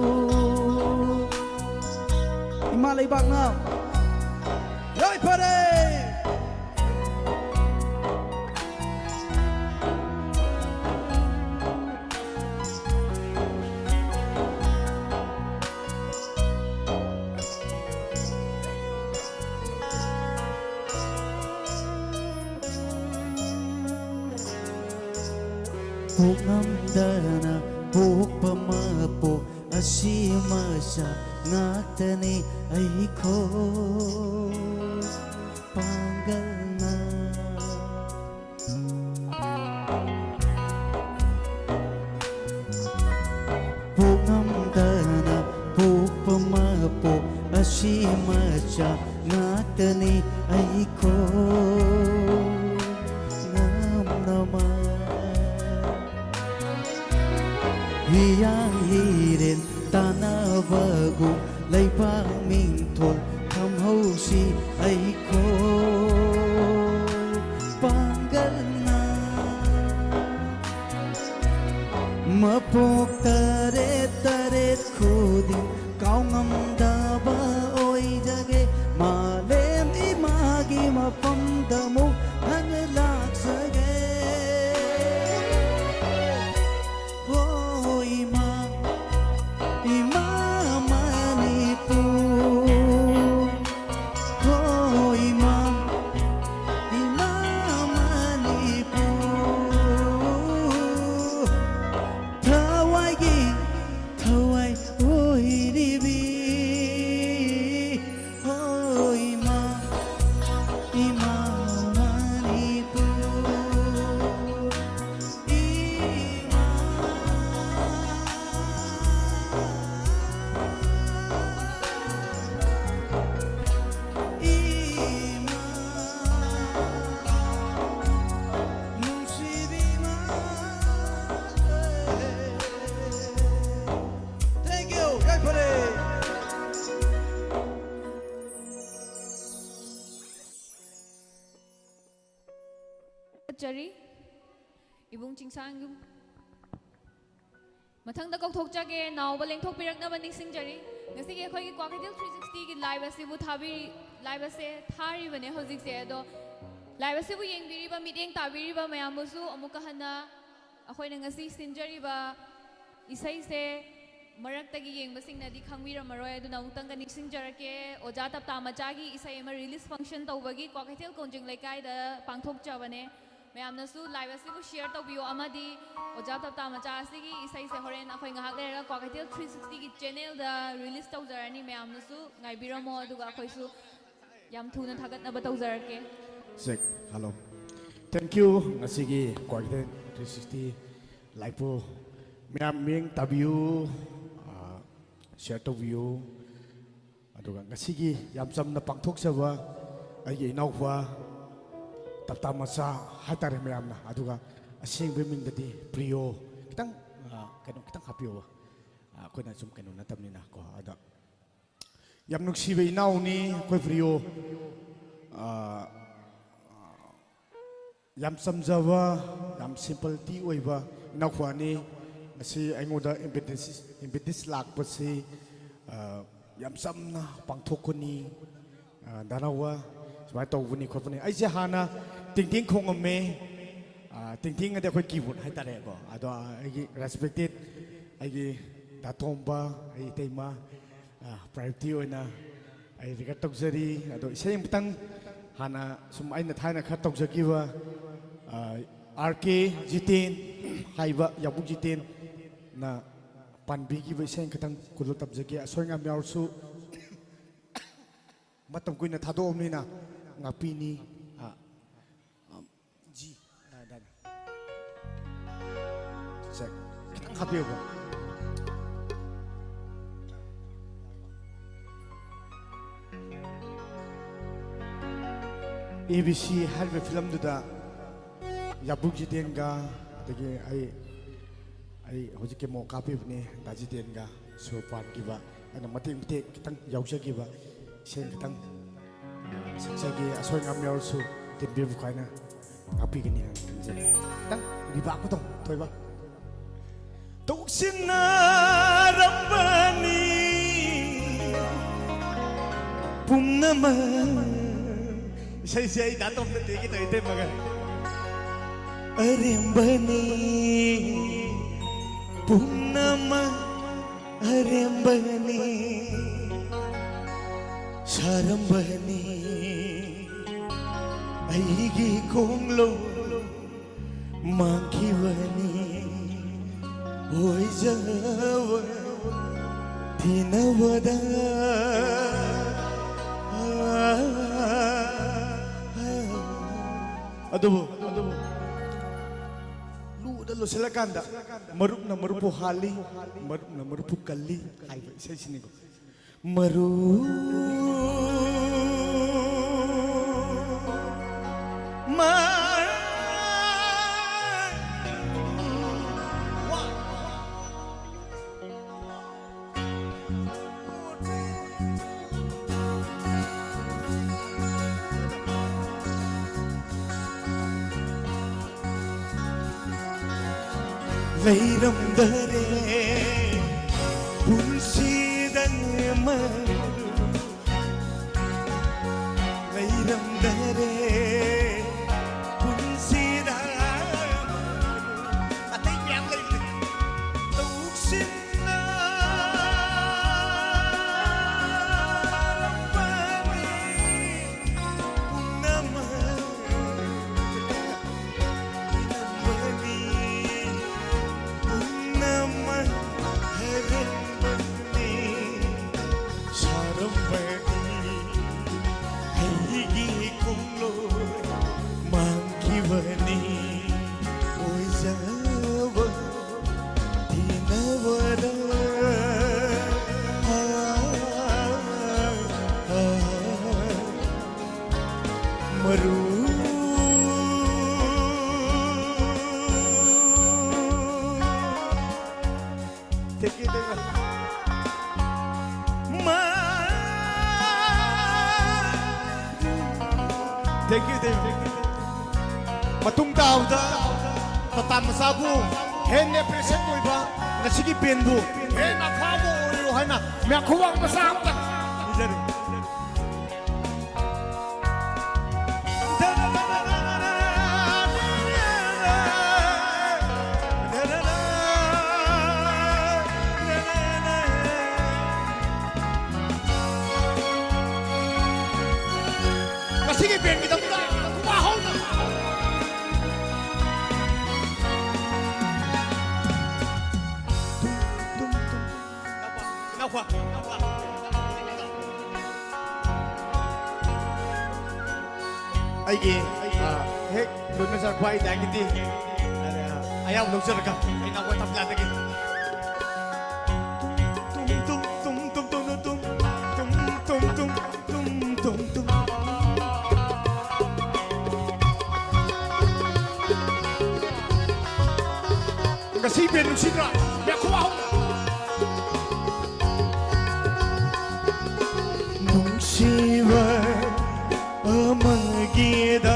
ꯏꯃꯥ ꯂꯩꯕꯥꯛꯅ ꯌꯥꯏꯐꯔꯦ꯫ ꯄꯣꯛꯉꯝꯗꯅ ꯄꯣꯛꯄ ꯃꯄꯣꯛ ꯑꯁꯤ ꯃꯆꯥ ꯉꯥꯛꯇꯅꯤ ꯑꯩꯈꯣꯏ ꯄꯥꯡꯒꯜꯅ꯫ ꯄꯣꯛꯉꯝꯗꯅ ꯄꯣꯛꯄ ꯃꯄꯣꯛ ꯑꯁꯤ ꯃꯆꯥ ꯉꯥꯛꯇꯅꯤ ꯑꯩꯈꯣꯏ ꯉꯝꯅꯃꯛ꯫ ꯍꯤꯌꯥꯡ ꯍꯤꯔꯦꯟ ꯇꯥꯟꯅꯕꯒꯨꯝ ꯂꯩꯕꯥꯛ ꯃꯤꯡꯊꯣꯜ ꯊꯝꯍꯧꯁꯤ ꯑꯩꯈꯣꯏ ꯄꯥꯡꯒꯜꯅ꯫ ꯃꯄꯣꯛ ꯇꯔꯦꯠ ꯇꯔꯦꯠ ꯈꯨꯗꯤꯡ ꯀꯥꯎꯉꯝꯗꯕ ꯑꯣꯏꯖꯒꯦ꯫ ꯃꯥꯂꯦꯝ ꯏꯃꯥꯒꯤ ꯃꯐꯝꯗ ꯑꯃꯨꯛ ꯍꯟꯅ ꯂꯥꯛꯆꯒꯦ꯫ ꯍꯣ ꯏꯃꯥ, ꯏꯃꯥ ꯃꯅꯤꯄꯨꯔ꯫ ꯊꯥꯒꯠꯆꯔꯤ ꯏꯕꯨꯡ ꯆꯤꯡꯁꯥꯡ ꯌꯨꯝ꯫ ꯃꯊꯪꯗ ꯀꯧꯊꯣꯛꯆꯒꯦ, ꯅꯥꯎꯕ ꯂꯦꯡꯊꯣꯛꯄꯤꯔꯛꯅꯕ ꯅꯤꯡꯁꯤꯡꯖꯔꯤ꯫ ꯉꯁꯤꯒꯤ ꯑꯩꯈꯣꯏꯒꯤ ꯀ꯭ꯋꯥꯀꯩꯊꯦꯜ three sixty ꯒꯤ live ꯑꯁꯤꯕꯨ ꯊꯥꯕꯤꯔꯤ, live ꯑꯁꯦ ꯊꯥꯔꯤꯕꯅꯦ ꯍꯧꯖꯤꯛꯁꯦ꯫ ꯑꯗꯣ live ꯑꯁꯤꯕꯨ ꯌꯦꯡꯕꯤꯔꯤꯕ, ꯃꯤꯠꯌꯦꯡ ꯇꯥꯕꯤꯔꯤꯕ ꯃꯌꯥꯝꯕꯨꯁꯨ ꯑꯃꯨꯛꯀ ꯍꯟꯅ ꯑꯩꯈꯣꯏꯅ ꯉꯁꯤ ꯁꯤꯟꯖꯔꯤꯕ ꯏꯁꯩꯁꯦ ꯃꯔꯛꯇꯒꯤ ꯌꯦꯡꯕꯁꯤꯡꯅꯗꯤ ꯈꯪꯕꯤꯔꯝꯃꯔꯣꯏ, ꯑꯗꯨꯅ ꯑꯃꯨꯛꯇꯪꯒ ꯅꯤꯡꯁꯤꯡꯖꯔꯛꯀꯦ꯫ ꯑꯣꯖꯥ ꯇꯞꯇꯥ ꯃꯆꯥꯒꯤ ꯏꯁꯩ ꯑꯃ release function ꯇꯧꯕꯒꯤ ꯀ꯭ꯋꯥꯀꯩꯊꯦꯜ ꯀꯣꯟꯖꯤꯡ ꯂꯩꯀꯥꯏꯗ ꯄꯥꯡꯊꯣꯛꯆꯕꯅꯦ꯫ ꯃꯌꯥꯝꯅꯁꯨ live ꯑꯁꯤꯕꯨ share ꯇꯧꯕꯤꯌꯣ, ꯑꯃꯗꯤ ꯑꯣꯖꯥ ꯇꯞꯇꯥ ꯃꯆꯥ ꯑꯁꯤꯒꯤ ꯏꯁꯩꯁꯦ ꯍꯣꯔꯦꯟ ꯑꯩꯈꯣꯏ ꯉꯥꯏꯍꯥꯛ ꯂꯩꯔꯒ ꯀ꯭ꯋꯥꯀꯩꯊꯦꯜ three sixty ꯒꯤ channel ꯗ release ꯇꯧꯖꯔꯅꯤ꯫ ꯃꯌꯥꯝꯅꯁꯨ ꯉꯥꯏꯕꯤꯔꯝꯃꯣ, ꯑꯗꯨꯒ ꯑꯩꯈꯣꯏꯁꯨ ꯌꯥꯝ ꯊꯨꯅ ꯊꯥꯒꯠꯅꯕ ꯇꯧꯖꯔꯛꯀꯦ꯫ Check, hello. Thank you. ꯉꯁꯤꯒꯤ ꯀ꯭ꯋꯥꯀꯩꯊꯦꯜ three sixty live ꯄꯨ ꯃꯌꯥꯝ ꯃꯤꯠꯌꯦꯡ ꯇꯥꯕꯤꯌꯨ, ꯑꯥ, share ꯇꯧꯕꯤꯌꯨ꯫ ꯑꯗꯨꯒ ꯉꯁꯤꯒꯤ ꯌꯥꯝ ꯆꯝꯅ ꯄꯥꯡꯊꯣꯛꯆꯕ ꯑꯩꯒꯤ ꯏꯅꯥꯎꯄꯥ ꯇꯞꯇꯥ ꯃꯆꯥ ꯍꯥꯏꯇꯥꯔꯦ ꯃꯌꯥꯝꯅ꯫ ꯑꯗꯨꯒ ꯑꯁꯦꯡꯕ ꯃꯤꯡꯗꯗꯤ ꯄ꯭ꯔꯤꯌꯣ꯫ ꯈꯤꯇꯪ, ꯑꯥ, ꯀꯩꯅꯣ ꯈꯤꯇꯪ ꯍꯥꯞꯄꯤꯌꯣꯕ꯫ ꯑꯥ, ꯑꯩꯈꯣꯏꯅ ꯁꯨꯝ ꯀꯩꯅꯣ ꯅꯠꯇꯕꯅꯤꯅ ꯀꯣ꯫ ꯑꯗ ꯌꯥꯝ ꯅꯨꯡꯁꯤꯕ ꯏꯅꯥꯎꯅꯤ ꯑꯩꯈꯣꯏ ꯄ꯭ꯔꯤꯌꯣ꯫ ꯑꯥ, ꯌꯥꯝ ꯆꯝꯖꯕ, ꯌꯥꯝ simplicity ꯑꯣꯏꯕ ꯏꯅꯥꯎꯄꯥꯅꯤ꯫ ꯉꯁꯤ ꯑꯩꯉꯣꯟꯗ impetus, impetus ꯂꯥꯛꯄꯁꯤ, ꯑꯥ, ꯌꯥꯝ ꯆꯝꯅ ꯄꯥꯡꯊꯣꯛꯀꯅꯤ, ꯑꯥ, ꯗꯥꯅꯥꯎꯕ, ꯁꯨꯃꯥꯏꯅ ꯇꯧꯕꯅꯤ ꯈꯣꯠꯄꯅꯤ꯫ ꯑꯩꯁꯦ ꯍꯥꯟꯅ ꯇꯤꯡ ꯇꯤꯡ ꯈꯣꯡꯉꯝꯃꯦ꯫ ꯑꯥ, ꯇꯤꯡ ꯇꯤꯡ ꯑꯗꯤ ꯑꯩꯈꯣꯏ keyboard ꯍꯥꯏꯇꯥꯔꯦꯀꯣ꯫ ꯑꯗꯣ ꯑꯩꯒꯤ respected, ꯑꯩꯒꯤ ꯗꯥ ꯇꯣꯝꯕ, ꯑꯩ ꯏꯇꯩꯃ, ꯑꯥ, priority ꯑꯣꯏꯅ ꯑꯩ record ꯇꯧꯖꯔꯤ꯫ ꯑꯗꯣ ꯏꯁꯩ ꯑꯃꯇꯪ ꯍꯥꯟꯅ ꯁꯨꯝ ꯑꯩꯅ ꯊꯥꯏꯅ ꯈꯔ ꯇꯧꯖꯈꯤꯕ, ꯑꯥ, ꯑꯥꯔ ꯀꯦ ꯖꯤꯇꯦꯟ ꯍꯥꯏꯕ ꯌꯥꯕꯨꯡ ꯖꯤꯇꯦꯟꯅ ꯄꯥꯟꯕꯤꯈꯤꯕ ꯏꯁꯩ ꯈꯤꯇꯪ ꯈꯨꯗꯣꯜ ꯇꯝꯖꯒꯦ꯫ ꯑꯁꯣꯏ ꯑꯉꯥꯝ ꯌꯥꯎꯔꯁꯨ ꯃꯇꯝ ꯀꯨꯏꯅ ꯊꯥꯗꯣꯛꯑꯕꯅꯤꯅ ꯉꯥꯛꯄꯤꯅꯤ꯫ ꯑꯥ, ꯑꯥ, ꯖꯤ꯫ ꯑꯥ, ꯗꯥ, ꯗꯥ꯫ Check. ꯈꯤꯇꯪ ꯍꯥꯞꯄꯤꯌꯨꯀꯣ꯫ ꯑꯦ ꯕꯤ ꯁꯤ ꯍꯥꯏꯔꯤꯕ film ꯗꯨꯗ ꯌꯥꯕꯨꯡ ꯖꯤꯇꯦꯟꯒ, ꯑꯗꯒꯤ ꯑꯩ, ꯑꯩ ꯍꯧꯖꯤꯛ cameo ꯀꯥꯞꯄꯤꯕꯅꯤ, ꯗꯥ ꯖꯤꯇꯦꯟꯒ ꯁꯨꯔ ꯄꯥꯟꯈꯤꯕ, ꯑꯩꯅ ꯃꯇꯦꯛ ꯃꯇꯦꯛ ꯈꯤꯇꯪ ꯌꯥꯎꯖꯈꯤꯕ ꯏꯁꯩ ꯈꯤꯇꯪ ꯁꯛꯆꯒꯦ, ꯑꯁꯣꯏ ꯑꯉꯥꯝ ꯌꯥꯎꯔꯁꯨ ꯇꯤꯟꯕꯤꯔꯕꯨ ꯀꯥꯏꯅ꯫ ꯉꯥꯛꯄꯤꯒꯅꯤ ꯍꯥꯏꯅ ꯈꯟꯖꯩ꯫ ꯈꯤꯇꯪ ꯔꯤꯕꯥꯛ ꯇꯧ, ꯊꯣꯏꯕ꯫ ꯇꯧꯁꯤꯟꯅꯔꯝꯕꯅꯤ ꯄꯨꯝꯅꯃꯛ꯫ ꯏꯁꯩꯁꯦ ꯑꯩ ꯗꯥ ꯇꯣꯝ ꯅꯠꯇꯦ, ꯑꯩꯒꯤ ꯇꯧ ꯏꯇꯩꯃꯒ꯫ ꯑꯔꯦꯝꯕꯅꯤ ꯄꯨꯝꯅꯃꯛ, ꯑꯔꯦꯝꯕꯅꯤ ꯁꯥꯔꯝꯕꯅꯤ ꯑꯩꯒꯤ ꯈꯣꯡꯂꯣ꯫ ꯃꯥꯡꯈꯤꯕꯅꯤ ꯑꯣꯏꯖꯕ ꯊꯤꯅꯕꯗ꯫ ꯑꯗꯨꯕꯨ, ꯑꯗꯨꯕꯨ ꯂꯨꯗ ꯂꯨꯁꯤꯜꯂꯀꯥꯟꯗ ꯃꯔꯨꯞꯅ ꯃꯔꯨꯞꯄꯨ ꯍꯥꯜꯂꯤ, ꯃꯔꯨꯞꯅ ꯃꯔꯨꯞꯄꯨ ꯀꯜꯂꯤ ꯍꯥꯏꯕ ꯏꯁꯩꯁꯤꯅꯤꯀꯣ꯫ ꯃꯔꯨ ꯂꯩꯔꯝꯗꯔꯦ ꯄꯨꯟꯁꯤꯗ ꯃꯔꯨ, ꯂꯩꯔꯝꯗꯔꯦ ꯄꯨꯟꯁꯤꯗ꯫ ꯑꯇꯩ ꯃꯌꯥꯝ ꯂꯩꯔꯤ꯫ ꯇꯧꯁꯤꯟꯅꯔꯝꯕꯅꯤ ꯄꯨꯝꯅꯃꯛ꯫ ꯃꯔꯨ꯫ Thank you, thank you. ꯃ-, thank you, thank you. ꯃꯇꯨꯡ ꯇꯥꯕꯗ ꯇꯥꯇꯥ ꯃꯆꯥꯕꯨ ꯍꯦꯟꯅ ꯑꯦꯄ꯭ꯔꯤꯁꯤꯌꯦꯠ ꯑꯣꯏꯕ, ꯉꯁꯤꯒꯤ ꯕꯦꯟꯕꯨ ꯍꯦꯟꯅ ꯑꯐꯥꯎꯕ ꯑꯣꯏꯌꯨ ꯍꯥꯏꯅ ꯃꯌꯥꯝ ꯈꯨꯕꯥꯛ ꯃꯆꯥ ꯑꯃꯇ ꯄꯤꯖꯔꯤ꯫ ꯉꯁꯤꯒꯤ ꯕꯦꯟꯒꯤꯗꯃꯛꯇ ꯈꯨꯕꯥꯛ ꯍꯧꯅ꯫ ꯏꯅꯥꯎꯄꯥ, ꯏꯅꯥꯎꯄꯥ꯫ ꯑꯩꯒꯤ, ꯑ, ꯍꯦꯛ ꯂꯣꯏꯅꯖꯔꯛꯄ ꯑꯩ ꯗꯥꯏꯒꯤꯗꯤ, ꯑ, ꯑꯌꯥꯕ ꯂꯧꯖꯔꯒ ꯑꯩ ꯏꯅꯥꯎꯄꯥ ꯇꯝꯂꯥꯗꯒꯤ꯫ ꯇꯨꯝ, ꯇꯨꯝ, ꯇꯨꯝ꯫ ꯉꯁꯤ ꯕꯦꯟ ꯅꯨꯡꯁꯤꯗ꯭ꯔꯥ? ꯃꯌꯥꯝ ꯈꯨꯕꯥꯛ ꯍꯧꯅ꯫ ꯅꯨꯡꯁꯤꯕ ꯑꯃꯒꯤꯗꯃꯛ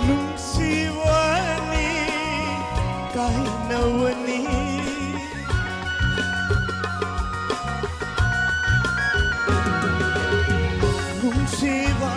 ꯅꯨꯡꯁꯤꯕꯅꯤ ꯀꯥꯏꯅꯕꯅꯤ꯫ ꯅꯨꯡꯁꯤꯕ꯫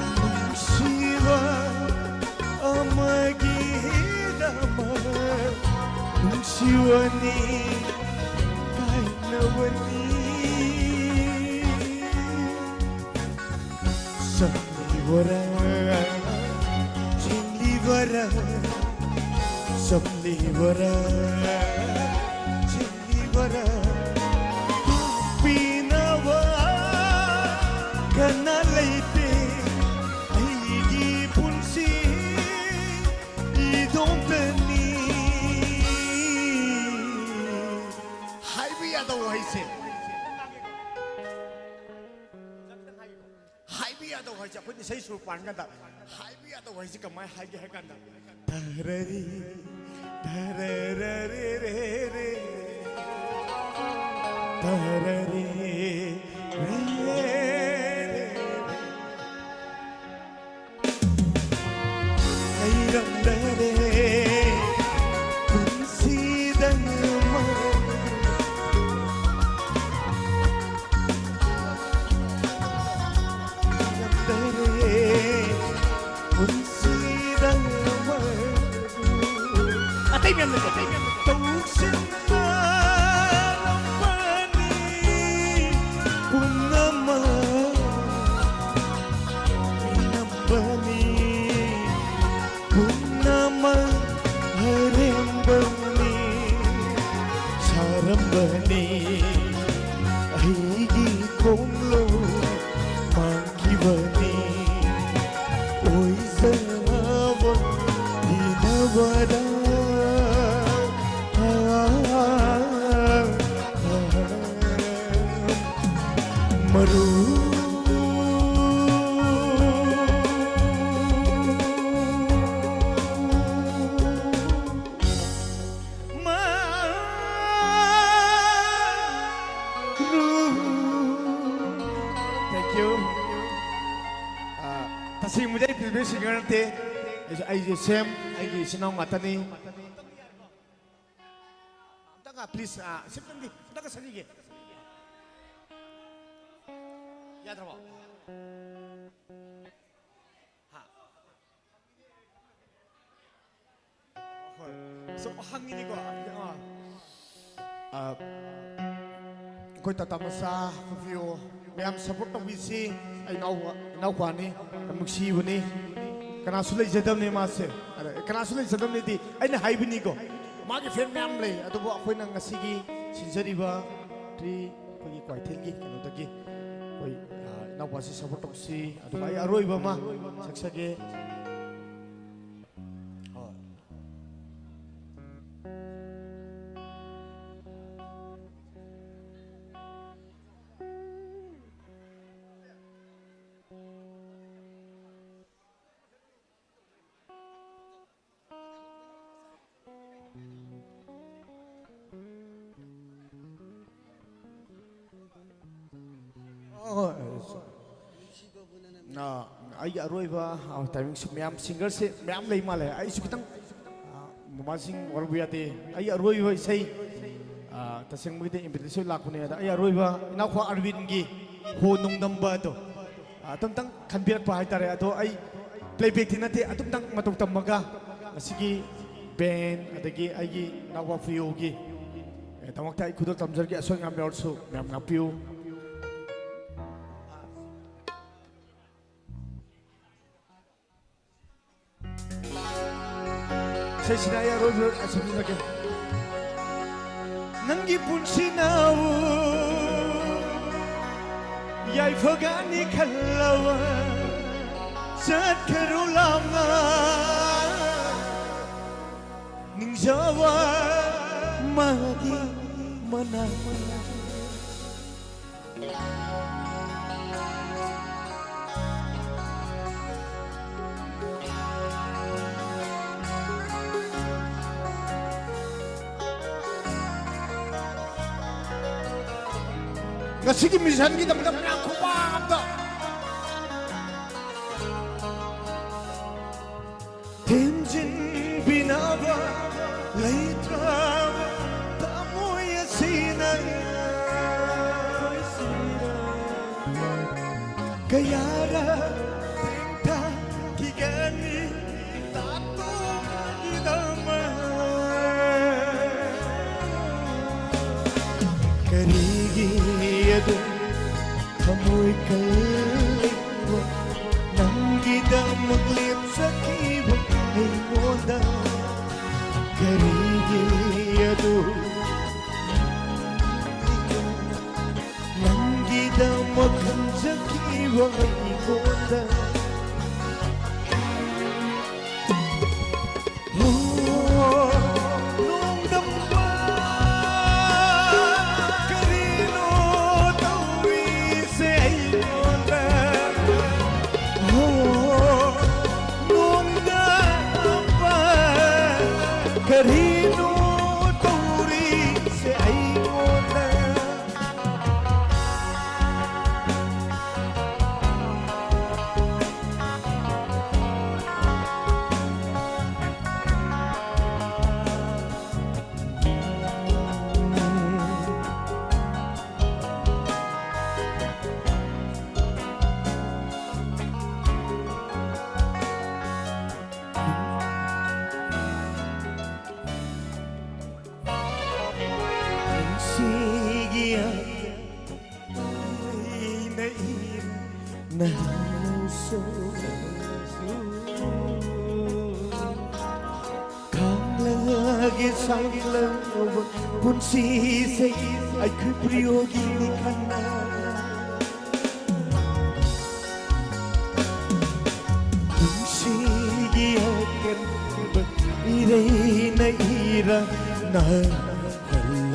ꯅꯨꯡꯁꯤꯕ ꯑꯃꯒꯤꯗꯃꯛ ꯅꯨꯡꯁꯤꯕꯅꯤ ꯀꯥꯏꯅꯕꯅꯤ꯫ ꯆꯝꯂꯤꯕꯔꯥ, ꯆꯤꯡꯂꯤꯕꯔꯥ, ꯆꯝꯂꯤꯕꯔꯥ, ꯆꯤꯡꯂꯤꯕꯔꯥ, ꯄꯤꯅꯕ ꯀꯅꯥ ꯂꯩꯇꯦ ꯑꯩꯒꯤ ꯄꯨꯟꯁꯤ ꯏꯗꯣꯝꯇꯅꯤ꯫ ꯍꯥꯏꯕ ꯌꯥꯗꯕ ꯋꯥꯍꯩꯁꯦ꯫ ꯌꯥꯗꯧ ꯍꯥꯏꯁꯦ, ꯑꯩꯈꯣꯏꯅ ꯏꯁꯩ ꯁꯨꯔ ꯄꯥꯟ ꯀꯥꯟꯗ ꯍꯥꯏꯕ ꯌꯥꯗꯧ ꯍꯥꯏꯁꯦ ꯀꯃꯥꯏꯅ ꯍꯥꯏꯒꯦ ꯍꯥꯏ ꯀꯥꯟꯗ, ꯙꯔꯔꯤ, ꯙꯔꯔꯔꯤꯔꯦꯔꯦ, ꯙꯔꯔꯤ, ꯔꯦꯔꯦ, ꯂꯩꯔꯝꯗꯔꯦ ꯄꯨꯟꯁꯤꯗ ꯑꯃ꯫ ꯂꯩꯔꯝꯗꯔꯦ ꯄꯨꯟꯁꯤꯗ ꯑꯃ꯫ ꯑꯇꯩ ꯃꯌꯥꯝ ꯂꯩꯇꯦ, ꯑꯇꯩ ꯃꯌꯥꯝ ꯂꯩꯇꯦ꯫ ꯇꯧꯁꯤꯟꯅꯔꯝꯕꯅꯤ ꯄꯨꯝꯅꯃꯛ꯫ ꯃꯤꯅꯝꯕꯅꯤ ꯄꯨꯝꯅꯃꯛ ꯑꯔꯦꯝꯕꯅꯤ꯫ ꯁꯥꯔꯝꯕꯅꯤ ꯑꯩꯒꯤ ꯈꯣꯡꯂꯣ ꯃꯥꯡꯈꯤꯕꯅꯤ꯫ ꯑꯣꯏꯖꯅꯕ ꯊꯤꯅꯕꯗ ꯃꯔꯨ꯫ Thank you. ꯑꯥ, ꯇꯁꯦꯡꯕꯗꯤ ꯑꯩ ꯐꯦꯃꯤꯂꯤ ꯁꯤꯡꯒꯔ ꯅꯠꯇꯦ꯫ ꯑꯩꯁꯨ, ꯑꯩꯁꯦ ꯁꯦꯝ, ꯑꯩꯒꯤ ꯏꯆꯤꯟ ꯏꯅꯥꯎ ꯉꯥꯛꯇꯅꯤ꯫ ꯑꯝꯇꯪꯒ, please, ꯑꯥ, ꯁꯤꯝꯇꯪꯗꯤ, ꯑꯝꯇꯪꯒ ꯁꯛꯈꯤꯒꯦ꯫ ꯌꯥꯗ꯭ꯔꯕꯣ? ꯍꯥ? ꯍꯣꯏ꯫ ꯁꯨꯝ ꯍꯪꯉꯤꯅꯤꯀꯣ꯫ ꯑꯥ꯫ ꯑꯥ, ꯑꯩꯈꯣꯏ ꯇꯥꯇꯥ ꯃꯆꯥ, ꯈꯨꯐꯤꯌꯣ ꯃꯌꯥꯝ ꯁꯞꯄꯣꯔꯠ ꯇꯧꯕꯤꯁꯤ꯫ ꯑꯩ ꯏꯅꯥꯎ-, ꯏꯅꯥꯎꯄꯥꯅꯤ, ꯌꯥꯝ ꯅꯨꯡꯁꯤꯕꯅꯤ꯫ ꯀꯅꯥꯁꯨ ꯂꯩꯖꯗꯕꯅꯤ ꯃꯥꯁꯦ꯫ ꯑꯗ ꯀꯅꯥꯁꯨ ꯂꯩꯖꯗꯕꯅꯤꯗꯤ ꯑꯩꯅ ꯍꯥꯏꯕꯅꯤꯀꯣ꯫ ꯃꯥꯒꯤ ꯐꯦꯟ ꯃꯌꯥꯝ ꯂꯩ꯫ ꯑꯗꯨꯕꯨ ꯑꯩꯈꯣꯏꯅ ꯉꯁꯤꯒꯤ ꯁꯤꯟꯖꯔꯤꯕ ꯇ꯭ꯔꯤ ꯑꯩꯈꯣꯏꯒꯤ ꯀ꯭ꯋꯥꯏꯊꯦꯜꯒꯤ ꯀꯩꯅꯣꯗꯒꯤ ꯑꯩꯈꯣꯏ, ꯑꯥ, ꯏꯅꯥꯎꯄꯥꯁꯤ ꯁꯞꯄꯣꯔꯠ ꯇꯧꯁꯤ꯫ ꯑꯗꯨꯒ ꯑꯩ ꯑꯔꯣꯏꯕ ꯑꯃ ꯁꯛꯆꯒꯦ꯫ ꯍꯣꯏ꯫ ꯑ, ꯑꯩꯒꯤ ꯑꯔꯣꯏꯕ, ꯑ, ꯇꯥꯏꯃꯤꯡꯁꯨ ꯃꯌꯥꯝ ꯁꯤꯡꯒꯔꯁꯦ ꯃꯌꯥꯝ ꯂꯩ ꯃꯥꯜꯂꯦ꯫ ꯑꯩꯁꯨ ꯈꯤꯇꯪ, ꯑ, ꯃꯃꯥꯁꯤꯡ ꯋꯥꯔꯧꯕ ꯌꯥꯗꯦ꯫ ꯑꯩꯒꯤ ꯑꯔꯣꯏꯕ ꯏꯁꯩ, ꯑ, ꯇꯁꯦꯡꯕꯒꯤꯗꯤ ꯏꯟꯚꯤꯇꯦꯁꯟ ꯂꯥꯛꯄꯅꯦ꯫ ꯑꯗ ꯑꯩ ꯑꯔꯣꯏꯕ ꯏꯅꯥꯎꯄꯥ ꯑꯔꯕꯤꯟꯒꯤ ꯍꯣ ꯅꯣꯡꯗꯝꯕ ꯑꯗꯣ, ꯑ, ꯑꯗꯨꯝꯇꯪ ꯈꯟꯕꯤꯔꯛꯄ ꯍꯥꯏꯇꯥꯔꯦ꯫ ꯑꯗꯣ ꯑꯩ ꯄ꯭ꯂꯦꯕꯦꯛꯇꯤ ꯅꯠꯇꯦ, ꯑꯗꯨꯝꯇꯪ ꯃꯇꯧ ꯇꯝꯃꯒ ꯉꯁꯤꯒꯤ ꯕꯦꯟ ꯑꯗꯒꯤ ꯑꯩꯒꯤ ꯏꯅꯥꯎꯄꯥ ꯐꯤꯌꯣꯒꯤ, ꯑꯦ, ꯗꯃꯛꯇ ꯑꯩ ꯈꯨꯗꯣꯜ ꯇꯝꯖꯔꯒꯦ꯫ ꯑꯁꯣꯏ ꯑꯉꯥꯝ ꯌꯥꯎꯔꯁꯨ ꯃꯌꯥꯝ ꯉꯥꯛꯄꯤꯌꯨ꯫ ꯏꯁꯩꯁꯤꯅ ꯑꯩ ꯑꯔꯣꯏꯕ ꯑꯁꯤꯟꯕꯤꯔꯒꯦ꯫ ꯅꯪꯒꯤ ꯄꯨꯟꯁꯤꯅ ꯌꯥꯏꯐꯒꯅꯤ ꯈꯜꯂꯕ ꯆꯠꯈ꯭ꯔꯣ ꯂꯥꯞꯅ ꯅꯤꯡꯖꯕ ꯃꯥꯒꯤ ꯃꯅꯥ꯫ ꯉꯁꯤꯒꯤ ꯃꯤꯁꯟꯒꯤꯗꯃꯛꯇ ꯃꯌꯥꯝ ꯈꯨꯄꯥꯛ ꯑꯝꯇ꯫ ꯊꯦꯝꯖꯤꯟꯕꯤꯅꯕ ꯂꯩꯇ꯭ꯔꯕ ꯊꯃꯣꯏ ꯑꯁꯤꯅ ꯀꯌꯥꯔꯛ ꯊꯦꯡꯊꯈꯤꯒꯅꯤ ꯇꯥꯇꯣꯝꯒꯤꯗꯃꯛ꯫ ꯀꯔꯤꯒꯤ ꯑꯗꯨꯝ ꯊꯃꯣꯏ ꯀꯜꯂꯤꯕ ꯅꯪꯒꯤꯗꯃꯛ ꯂꯦꯞꯆꯈꯤꯕ ꯑꯩꯉꯣꯟꯗ ꯀꯔꯤꯒꯤ ꯑꯗꯨ ꯅꯪꯒꯤꯗꯃꯛ ꯈꯟꯖꯈꯤꯕ ꯑꯩꯉꯣꯟꯗ ꯈꯥꯡꯂꯒꯦ ꯁꯥꯡꯂꯕ ꯄꯨꯟꯁꯤꯁꯦ ꯑꯩꯈꯣꯏ ꯄ꯭ꯔꯤꯌꯣꯒꯤꯅꯤ ꯈꯟꯅ ꯅꯨꯡꯁꯤꯒꯤ ꯑꯀꯟꯕ ꯏꯔꯩꯅ ꯏꯔꯥ ꯅꯥꯍꯜꯂꯁꯨ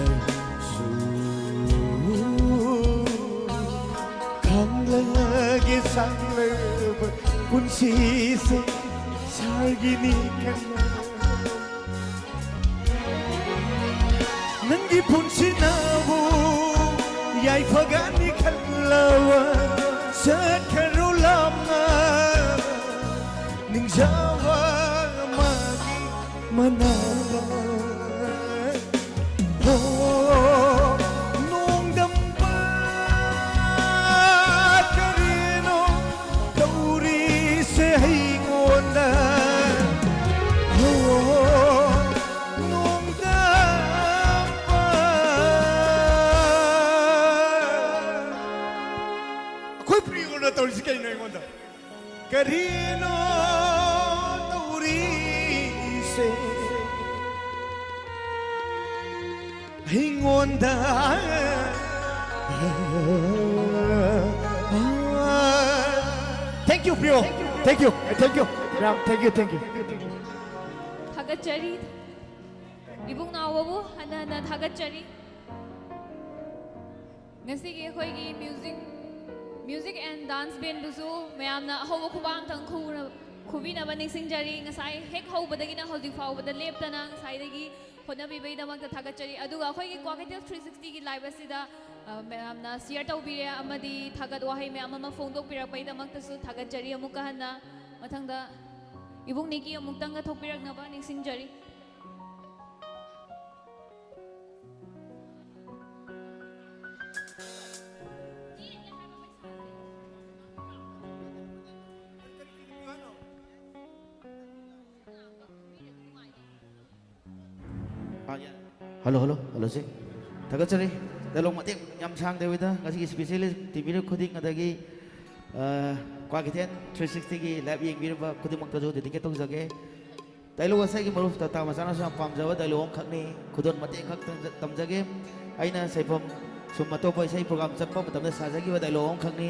ꯈꯥꯡꯂꯒꯦ ꯁꯥꯡꯂꯕ ꯄꯨꯟꯁꯤꯁꯦ ꯁꯥꯔꯒꯤꯅꯤ ꯈꯟꯅ ꯅꯪꯒꯤ ꯄꯨꯟꯁꯤꯅꯕꯨ ꯌꯥꯏꯐꯒꯅꯤ ꯈꯜꯂꯕ ꯆꯠꯈ꯭ꯔꯣ ꯂꯥꯞꯅ ꯅꯤꯡꯖꯕ ꯑꯃꯒꯤ ꯃꯅꯥꯗ ꯍꯣ ꯅꯣꯡꯗꯝꯕ ꯀꯔꯤꯅꯣ ꯇꯧꯔꯤꯁꯦ ꯑꯩꯉꯣꯟꯗ ꯍꯣ ꯅꯣꯡꯗꯝꯕ ꯑꯩꯈꯣꯏ ꯄ꯭ꯔꯤꯌꯣꯅ ꯇꯧꯔꯤꯁꯤ ꯀꯩꯅꯣ ꯑꯩꯉꯣꯟꯗ ꯀꯔꯤꯅꯣ ꯇꯧꯔꯤꯁꯦ ꯑꯩꯉꯣꯟꯗ Thank you ꯄ꯭ꯔꯤꯌꯣ Thank you Thank you ꯃꯌꯥꯝ Thank you Thank you ꯊꯥꯒꯠꯆꯔꯤ ꯏꯕꯨꯡ ꯅꯥꯎꯕꯕꯨ ꯍꯟꯅ ꯍꯟꯅ ꯊꯥꯒꯠꯆꯔꯤ ꯉꯁꯤꯒꯤ ꯑꯩꯈꯣꯏꯒꯤ music music and dance bandꯕꯨꯁꯨ ꯃꯌꯥꯝꯅ ꯑꯍꯧꯕ ꯈꯨꯕꯥꯛ ꯑꯝꯇꯪ ꯈꯨꯅ- ꯈꯨꯕꯤꯅꯕ ꯅꯤꯡꯁꯤꯡꯖꯔꯤ ꯉꯁꯥꯏ ꯍꯦꯛ ꯍꯧꯕꯗꯒꯤꯅ ꯍꯧꯖꯤꯛ ꯐꯥꯎꯕꯗ ꯂꯦꯞꯇꯅ ꯉꯁꯥꯏꯗꯒꯤ ꯍꯣꯠꯅꯕꯤꯕꯩꯗꯃꯛꯇ ꯊꯥꯒꯠꯆꯔꯤ ꯑꯗꯨꯒ ꯑꯩꯈꯣꯏꯒꯤ ꯀ꯭ꯋꯥꯀꯩꯊꯦꯜ three sixtyꯒꯤ live ꯑꯁꯤꯗ ꯑ, ꯃꯌꯥꯝꯅ share ꯇꯧꯕꯤꯔꯦ ꯑꯃꯗꯤ ꯊꯥꯒꯠ ꯋꯥꯍꯩ ꯃꯌꯥꯝ ꯑꯃ ꯐꯣꯡꯗꯣꯛꯄꯤꯔꯛꯄꯩꯗꯃꯛꯇꯁꯨ ꯊꯥꯒꯠꯆꯔꯤ ꯑꯃꯨꯛꯀ ꯍꯟꯅ ꯃꯊꯪꯗ ꯏꯕꯨꯡ ꯅꯤꯀꯤ ꯑꯃꯨꯛꯇꯪꯒ ꯊꯣꯛꯄꯤꯔꯛꯅꯕ ꯅꯤꯡꯁꯤꯡꯖꯔꯤ ꯍꯜꯂꯣ ꯍꯜꯂꯣ ꯍꯜꯂꯣ ꯆꯦꯛ ꯊꯥꯒꯠꯆꯔꯤ ꯗꯥꯏꯂꯣꯛ ꯃꯇꯦꯛ ꯌꯥꯝ ꯁꯥꯡꯗꯕꯤꯗ ꯉꯁꯤꯒꯤ specialist ꯇꯤꯚꯤ ꯈꯨꯗꯤꯡ ꯑꯗꯒꯤ ꯑ, ꯀ꯭ꯋꯥꯀꯩꯊꯦꯜ ꯊ꯭ꯔꯤ ꯁꯤꯛꯁꯇꯤꯒꯤ ꯂꯥꯏꯚ ꯌꯦꯡꯕꯤꯔꯤꯕ ꯈꯨꯗꯤꯡꯃꯛꯇꯁꯨ ꯗꯦꯗꯤꯀꯦꯠ ꯇꯧꯖꯒꯦ꯫ ꯗꯥꯏꯂꯣꯛ ꯑꯁꯦ ꯑꯩꯒꯤ ꯃꯔꯨꯞ ꯇꯥꯇꯥ ꯃꯆꯥꯅꯁꯨ ꯌꯥꯝ ꯄꯥꯝꯖꯕ ꯗꯥꯏꯂꯣꯛ ꯑꯃꯈꯛꯅꯤ꯫ ꯈꯨꯗꯣꯜ ꯃꯇꯦꯛ ꯈꯛ ꯇꯝꯖ-, ꯇꯝꯖꯒꯦ꯫ ꯑꯩꯅ ꯁꯩꯐꯝ ꯁꯨꯝ ꯑꯇꯣꯞꯄ ꯏꯁꯩ ꯄ꯭ꯔꯣꯒ꯭ꯔꯥꯝ ꯆꯠꯄ ꯃꯇꯝꯗ ꯁꯥꯖꯈꯤꯕ ꯗꯥꯏꯂꯣꯛ ꯑꯃꯈꯛꯅꯤ꯫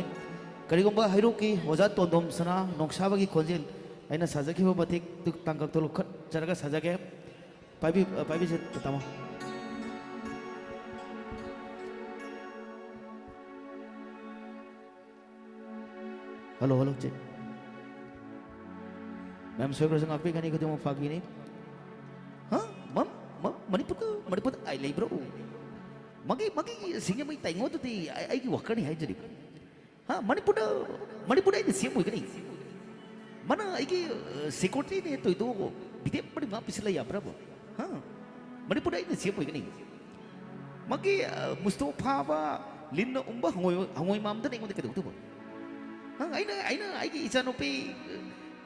ꯀꯔꯤꯒꯨꯝꯕ ꯍꯩꯔꯣꯛꯀꯤ ꯑꯣꯖꯥ ꯇꯣꯟꯗꯣꯝ ꯁꯅꯥ ꯅꯣꯡꯁꯥꯕꯒꯤ ꯈꯣꯟꯖꯦꯜ ꯑꯩꯅ ꯁꯥꯖꯈꯤꯕ ꯃꯇꯤꯛꯇꯨ ꯇꯥꯡꯀꯛꯇꯨ ꯂꯧꯈꯠꯆꯔꯒ ꯁꯥꯖꯒꯦ꯫ ꯄꯥꯏꯕꯤ-, ꯑ, ꯄꯥꯏꯕꯤꯁꯦ, ꯇꯥꯃꯣ꯫ Hello, hello, check. ꯃꯌꯥꯝ ꯁꯣꯏꯈ꯭ꯔꯁꯨ ꯉꯥꯛꯄꯤꯒꯅꯤ, ꯈꯨꯗꯤꯡꯃꯛ ꯐꯥꯒꯤꯅꯤ꯫ ꯍꯥ? ꯃꯝ-, ꯃꯝ-, ꯃꯅꯤꯄꯨꯔꯗ, ꯃꯅꯤꯄꯨꯔꯗ ꯑꯩ ꯂꯩꯕ꯭ꯔꯣ? ꯃꯥꯒꯤ, ꯃꯥꯒꯤ ꯁꯤꯡꯖꯃꯩ ꯇꯥꯏꯉꯣꯗꯨꯗꯤ ꯑꯩ, ꯑꯩꯒꯤ ꯋꯥꯀꯔꯅꯤ ꯍꯥꯏꯖꯔꯤꯕ꯫ ꯍꯥ? ꯃꯅꯤꯄꯨꯔꯗ, ꯃꯅꯤꯄꯨꯔꯗ ꯑꯩꯅ ꯁꯤ ꯑꯦꯝ ꯑꯣꯏꯒꯅꯤ꯫ ꯃꯥꯅ ꯑꯩꯒꯤ, ꯑ, ꯁꯦꯀ꯭ꯌꯨꯔꯤꯇꯤꯅꯦ ꯇꯧꯏꯗꯣ ꯕꯤꯗꯦꯞ ꯃꯅꯤ ꯃꯥ ꯄꯤꯁꯤꯜꯂ ꯌꯥꯕ꯭ꯔꯕ? ꯍꯥ? ꯃꯅꯤꯄꯨꯔꯗ ꯑꯩꯅ ꯁꯤ ꯑꯦꯝ ꯑꯣꯏꯒꯅꯤ꯫ ꯃꯥꯒꯤ, ꯑ, ꯃꯨꯁꯇꯣꯐꯥꯕ ꯂꯤꯟꯅ ꯎꯝꯕ ꯍꯪꯉꯣꯏ, ꯍꯪꯉꯣꯏ ꯃꯥꯝꯗꯅ ꯑꯩꯉꯣꯟꯗ ꯀꯩꯗꯧꯗꯧꯕ? ꯍꯥ? ꯑꯩꯅ, ꯑꯩꯅ ꯑꯩꯒꯤ ꯏꯆꯥꯅꯨꯄꯤ,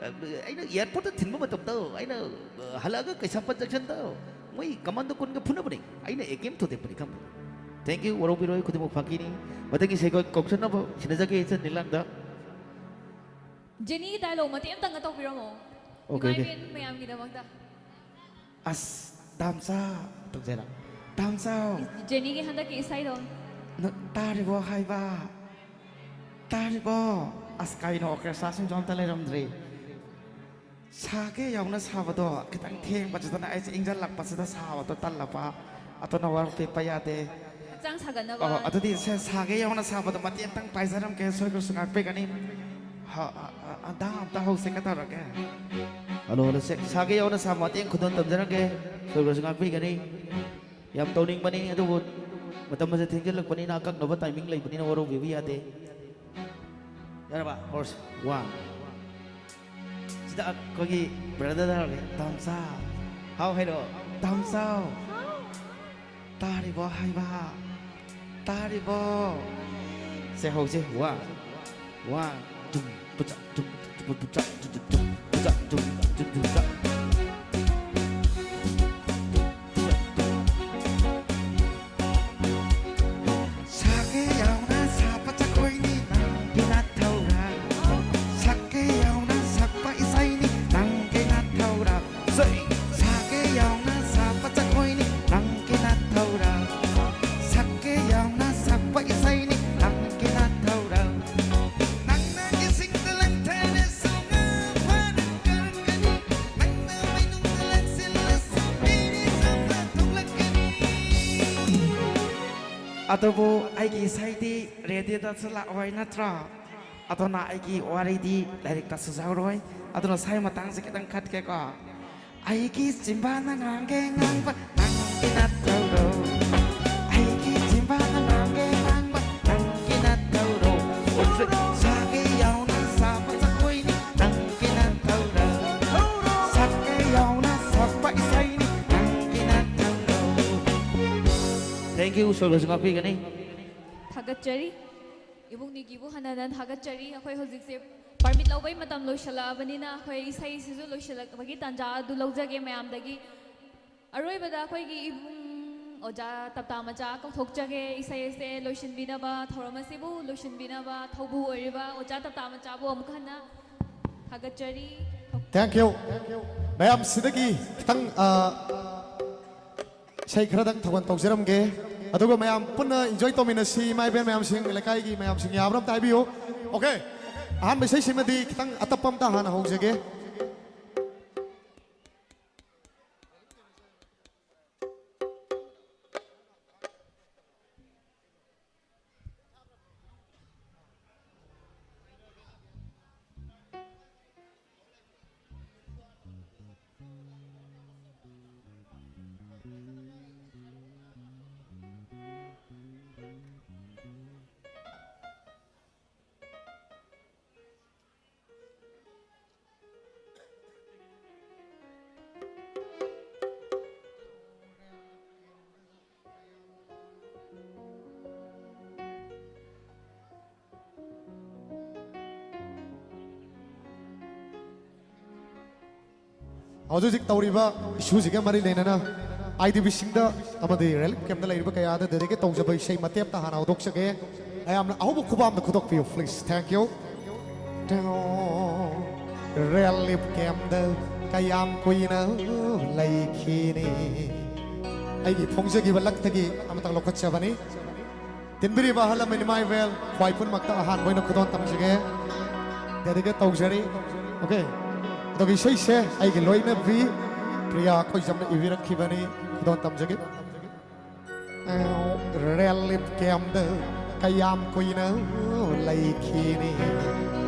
ꯑ, ꯑꯩꯅ ꯑꯦꯌꯥꯔꯄꯣꯔꯠꯇ ꯊꯤꯟꯕ ꯃꯇꯝꯗ ꯑꯩꯅ, ꯑ, ꯍꯜꯂꯛꯑꯒ ꯀꯩꯁꯥꯝꯄꯥꯠ ꯖꯪꯁꯟꯗ ꯃꯣꯏ ꯀꯃꯥꯟꯗꯣ ꯀꯨꯟꯒ ꯐꯨꯅꯕꯅꯦ꯫ ꯑꯩꯅ ꯑꯦ ꯀꯦ ꯑꯦꯝ ꯊꯣꯗꯦꯛꯄꯅꯤ ꯈꯪꯕ꯭ꯔꯥ? Thank you, ꯋꯥꯔꯧꯕꯤꯔꯣꯏ, ꯈꯨꯗꯤꯡꯃꯛ ꯐꯥꯒꯤꯅꯤ꯫ ꯃꯊꯪꯒꯤ ꯏꯁꯩ ꯀꯧ-, ꯀꯧꯁꯟꯅꯕ ꯁꯤꯟꯅꯖꯒꯦ ꯏꯆꯟ ꯅꯤꯂꯥꯡꯗ꯫ ꯖꯦꯅꯤꯒꯤ ꯗꯥꯏꯂꯣꯛ ꯃꯇꯦꯛ ꯑꯝꯇꯪꯒ ꯇꯧꯕꯤꯔꯝꯃꯣ꯫ Okay, okay. ꯏꯃꯥ ꯏꯕꯦꯟ ꯃꯌꯥꯝꯒꯤꯗꯃꯛꯇ꯫ ꯑꯁ, ꯗꯥꯝꯆꯥ ꯇꯧꯖꯔ꯫ ꯗꯥꯝꯆꯥ꯫ ꯖꯦꯅꯤꯒꯤ ꯍꯟꯗꯛꯀꯤ ꯏꯁꯩꯗꯣ꯫ ꯅ-, ꯇꯥꯔꯤꯕꯣ ꯍꯥꯏꯕ? ꯇꯥꯔꯤꯕꯣ? ꯑꯁ, ꯀꯩꯅꯣ, ꯑꯣꯔꯀꯦꯁꯇ꯭ꯔꯥꯁꯤꯡꯁꯨ ꯑꯝꯇ ꯂꯩꯔꯝꯗ꯭ꯔꯤ꯫ ꯁꯥꯒꯦ ꯌꯥꯎꯅ ꯁꯥꯕꯗꯣ ꯈꯤꯇꯪ ꯊꯦꯡꯕꯁꯤꯗꯅ ꯑꯩꯁꯦ ꯏꯪꯖꯜꯂꯛꯄꯁꯤꯗ ꯁꯥꯕꯗꯣ ꯇꯜꯂꯕ꯫ ꯑꯗꯨꯅ ꯋꯥꯔꯧꯕꯤꯕ ꯌꯥꯗꯦ꯫ ꯍꯛꯆꯥꯡ ꯁꯥꯒꯠꯅꯕ꯫ ꯑꯣ, ꯑꯗꯨꯗꯤ ꯁꯦ, ꯁꯥꯒꯦ ꯌꯥꯎꯅ ꯁꯥꯕꯗꯣ ꯃꯇꯦꯛ ꯑꯝꯇꯪ ꯄꯥꯏꯖꯔꯝꯒꯦ, ꯁꯣꯏꯈ꯭ꯔꯁꯨ ꯉꯥꯛꯄꯤꯒꯅꯤ꯫ ꯍ-, ꯑ-, ꯑ-, ꯑ-, ꯗꯥ ꯑꯝꯇ ꯍꯧꯁꯦ, ꯀꯩꯗꯧꯔꯒꯦ? Hello, hello, check. ꯁꯥꯒꯦ ꯌꯥꯎꯅ ꯁꯥꯕ ꯃꯇꯦꯛ ꯈꯨꯗꯣꯜ ꯇꯝꯖꯔꯝꯒꯦ, ꯁꯣꯏꯈ꯭ꯔꯁꯨ ꯉꯥꯛꯄꯤꯒꯅꯤ꯫ ꯌꯥꯝ ꯇꯧꯅꯤꯡꯕꯅꯤ, ꯑꯗꯨꯕꯨ ꯃꯇꯝ ꯑꯁꯦ ꯊꯦꯡꯖꯤꯜꯂꯛꯄꯅꯤꯅ, ꯑꯀꯛꯅꯕ ꯇꯥꯏꯃꯤꯡ ꯂꯩꯕꯅꯤꯅ ꯋꯥꯔꯧꯕꯤꯕ ꯌꯥꯗꯦ꯫ ꯌꯥꯔꯕ? ꯍꯧꯔꯁꯤ꯫ One꯫ ꯁꯤꯗ ꯑꯩꯈꯣꯏꯒꯤ ꯕ꯭ꯔꯗꯔ ꯇꯥꯔꯒꯦ꯫ ꯗꯥꯝꯆꯥ꯫ ꯍꯥꯎ ꯍꯥꯏꯔꯣ꯫ ꯗꯥꯝꯆꯥ꯫ ꯇꯥꯔꯤꯕꯣ ꯍꯥꯏꯕ? ꯇꯥꯔꯤꯕꯣ? ꯁꯦ ꯍꯧꯁꯦ꯫ One꯫ One꯫ ꯇꯨꯝ, ꯄꯨꯆꯥ, ꯇꯨꯝ, ꯇꯨꯝ, ꯄꯨꯆꯥ, ꯇꯨꯝ, ꯇꯨꯝ, ꯄꯨꯆꯥ, ꯇꯨꯝ, ꯇꯨꯝ, ꯄꯨꯆꯥ꯫ ꯁꯥꯒꯦ ꯌꯥꯎꯅ ꯁꯥꯕ ꯖꯒꯣꯏꯅꯤ ꯅꯪꯒꯤ ꯅꯊꯧ ꯑꯗꯨꯕꯨ ꯑꯩꯒꯤ ꯏꯁꯩꯗꯤ ꯔꯦꯗꯤꯑꯣꯗꯁꯨ ꯂꯥꯛꯑꯣꯏ ꯅꯠꯇ꯭ꯔꯣ? ꯑꯗꯨꯅ ꯑꯩꯒꯤ ꯋꯥꯔꯤꯗꯤ ꯂꯥꯏꯔꯤꯛꯇꯁꯨ ꯌꯥꯎꯔꯣꯏ꯫ ꯑꯗꯨꯅ ꯏꯁꯩ ꯃꯇꯥꯡꯁꯦ ꯈꯤꯇꯪ ꯈꯠꯀꯦꯀꯣ꯫ ꯑꯩꯒꯤ ꯆꯤꯝꯕꯥꯅ ꯉꯥꯡꯒꯦ ꯉꯥꯡꯕ ꯅꯪꯒꯤ ꯅꯠꯇꯧꯔꯣ? ꯑꯩꯒꯤ ꯆꯤꯝꯕꯥꯅ ꯉꯥꯡꯒꯦ ꯉꯥꯡꯕ ꯅꯪꯒꯤ ꯅꯠꯇꯧꯔꯣ? ꯁꯥꯒꯦ ꯌꯥꯎꯅ ꯁꯥꯕ ꯖꯒꯣꯏꯅꯤ ꯅꯪꯒꯤ ꯅꯠꯇꯧꯔꯣ? ꯁꯛꯀꯦ ꯌꯥꯎꯅ ꯁꯛꯄ ꯏꯁꯩꯅꯤ ꯅꯪꯒꯤ ꯅꯠꯇꯧꯔꯣ? Thank you, ꯁꯣꯏꯕꯁꯨ ꯉꯥꯛꯄꯤꯒꯅꯤ꯫ ꯊꯥꯒꯠꯆꯔꯤ꯫ ꯏꯕꯨꯡꯅꯤꯒꯤꯕꯨ ꯍꯟꯅ ꯍꯟꯅ ꯊꯥꯒꯠꯆꯔꯤ꯫ ꯑꯩꯈꯣꯏ ꯍꯧꯖꯤꯛꯁꯦ ꯄꯔꯃꯤꯠ ꯂꯧꯕꯩ ꯃꯇꯝ ꯂꯣꯏꯁꯤꯜꯂꯛꯑꯕꯅꯤꯅ ꯑꯩꯈꯣꯏ ꯏꯁꯩꯁꯤꯁꯨ ꯂꯣꯏꯁꯤꯜꯂꯛꯄꯒꯤ ꯇꯥꯟꯖꯥ ꯑꯗꯨ ꯂꯧꯖꯒꯦ ꯃꯌꯥꯝꯗꯒꯤ꯫ ꯑꯔꯣꯏꯕꯗ ꯑꯩꯈꯣꯏꯒꯤ ꯏꯕꯨꯡ ꯑꯣꯖꯥ ꯇꯞꯇꯥ ꯃꯆꯥ ꯀꯧꯊꯣꯛꯆꯒꯦ꯫ ꯏꯁꯩ ꯑꯁꯦ ꯂꯣꯏꯁꯤꯟꯕꯤꯅꯕ, ꯊꯧꯔꯝ ꯑꯁꯤꯕꯨ ꯂꯣꯏꯁꯤꯟꯕꯤꯅꯕ ꯊꯧꯕꯨ ꯑꯣꯏꯔꯤꯕ ꯑꯣꯖꯥ ꯇꯞꯇꯥ ꯃꯆꯥꯕꯨ ꯑꯃꯨꯛ ꯍꯟꯅ ꯊꯥꯒꯠꯆꯔꯤ꯫ Thank you꯫ ꯃꯌꯥꯝ ꯁꯤꯗꯒꯤ ꯈꯤꯇꯪ, ꯑ, ꯏꯁꯩ ꯈꯔꯗꯪ ꯊꯧꯒꯜ ꯇꯧꯖꯔꯝꯒꯦ꯫ ꯑꯗꯨꯒ ꯃꯌꯥꯝ ꯄꯨꯟꯅ enjoy ꯇꯧꯃꯤꯟꯅꯁꯤ꯫ ꯏꯃꯥ ꯏꯕꯦꯟ ꯃꯌꯥꯝꯁꯤꯡ, ꯂꯩꯀꯥꯏꯒꯤ ꯃꯌꯥꯝꯁꯤꯡ ꯌꯥꯕ꯭ꯔꯥ ꯑꯝꯇ ꯍꯥꯏꯕꯤꯌꯨ꯫ Okay꯫ ꯑꯍꯥꯟꯕ ꯏꯁꯩꯁꯤꯃꯗꯤ ꯈꯤꯇꯪ ꯑꯇꯞꯄ ꯑꯝꯇ ꯍꯥꯟꯅ ꯍꯧꯖꯒꯦ꯫ ꯍꯧꯖꯤꯛ ꯍꯧꯖꯤꯛ ꯇꯧꯔꯤꯕ ꯏꯁꯨꯁꯤꯒ ꯃꯔꯤ ꯂꯩꯅꯅ ꯑꯥꯏ ꯗꯤ ꯕꯤꯁꯤꯡꯗ ꯑꯃꯗꯤ ꯔꯤꯂꯤꯐ ꯀꯦꯝꯞꯇ ꯂꯩꯔꯤꯕ ꯀꯌꯥꯗ ꯗꯦꯗꯤꯀꯦꯠ ꯇꯧꯖꯕ ꯏꯁꯩ ꯃꯇꯦꯛ ꯑꯃꯇ ꯍꯥꯟꯅ ꯍꯧꯗꯣꯛꯆꯒꯦ꯫ ꯃꯌꯥꯝꯅ ꯑꯍꯧꯕ ꯈꯨꯕꯥꯝꯗ ꯈꯨꯗꯣꯛꯄꯤꯌꯨ, please꯫ Thank you꯫ ꯔꯤꯂꯤꯐ ꯀꯦꯝꯞꯇ ꯀꯌꯥꯝ ꯀꯨꯏꯅ ꯂꯩꯈꯤꯅꯤ? ꯑꯩꯒꯤ ꯐꯣꯡꯖꯈꯤꯕ ꯂꯛꯇꯒꯤ ꯑꯃꯇꯪ ꯂꯧꯈꯠꯆꯕꯅꯤ꯫ ꯇꯤꯟꯕꯤꯔꯤꯕ ꯑꯍꯜ ꯂꯃꯟ ꯏꯃꯥ ꯏꯕꯦꯜ ꯈ꯭ꯋꯥꯏ ꯄꯨꯝꯅꯃꯛꯇ ꯑꯍꯥꯟꯕ ꯑꯣꯏꯅ ꯈꯨꯗꯣꯜ ꯇꯝꯖꯒꯦ꯫ ꯗꯦꯗꯤꯀꯦꯠ ꯇꯧꯖꯔꯤ꯫ Okay꯫ ꯑꯗꯨꯒ ꯏꯁꯩꯁꯦ ꯑꯩꯒꯤ ꯂꯣꯏꯅꯕꯤ ꯄ꯭ꯔꯤꯌꯥ ꯈꯣꯏꯖꯝꯅ ꯏꯕꯤꯔꯛꯈꯤꯕꯅꯤ꯫ ꯈꯨꯗꯣꯜ ꯇꯝꯖꯒꯦ꯫ ꯔꯤꯂꯤꯐ ꯀꯦꯝꯞꯇ ꯀꯌꯥꯝ ꯀꯨꯏꯅ ꯂꯩꯈꯤꯅꯤ?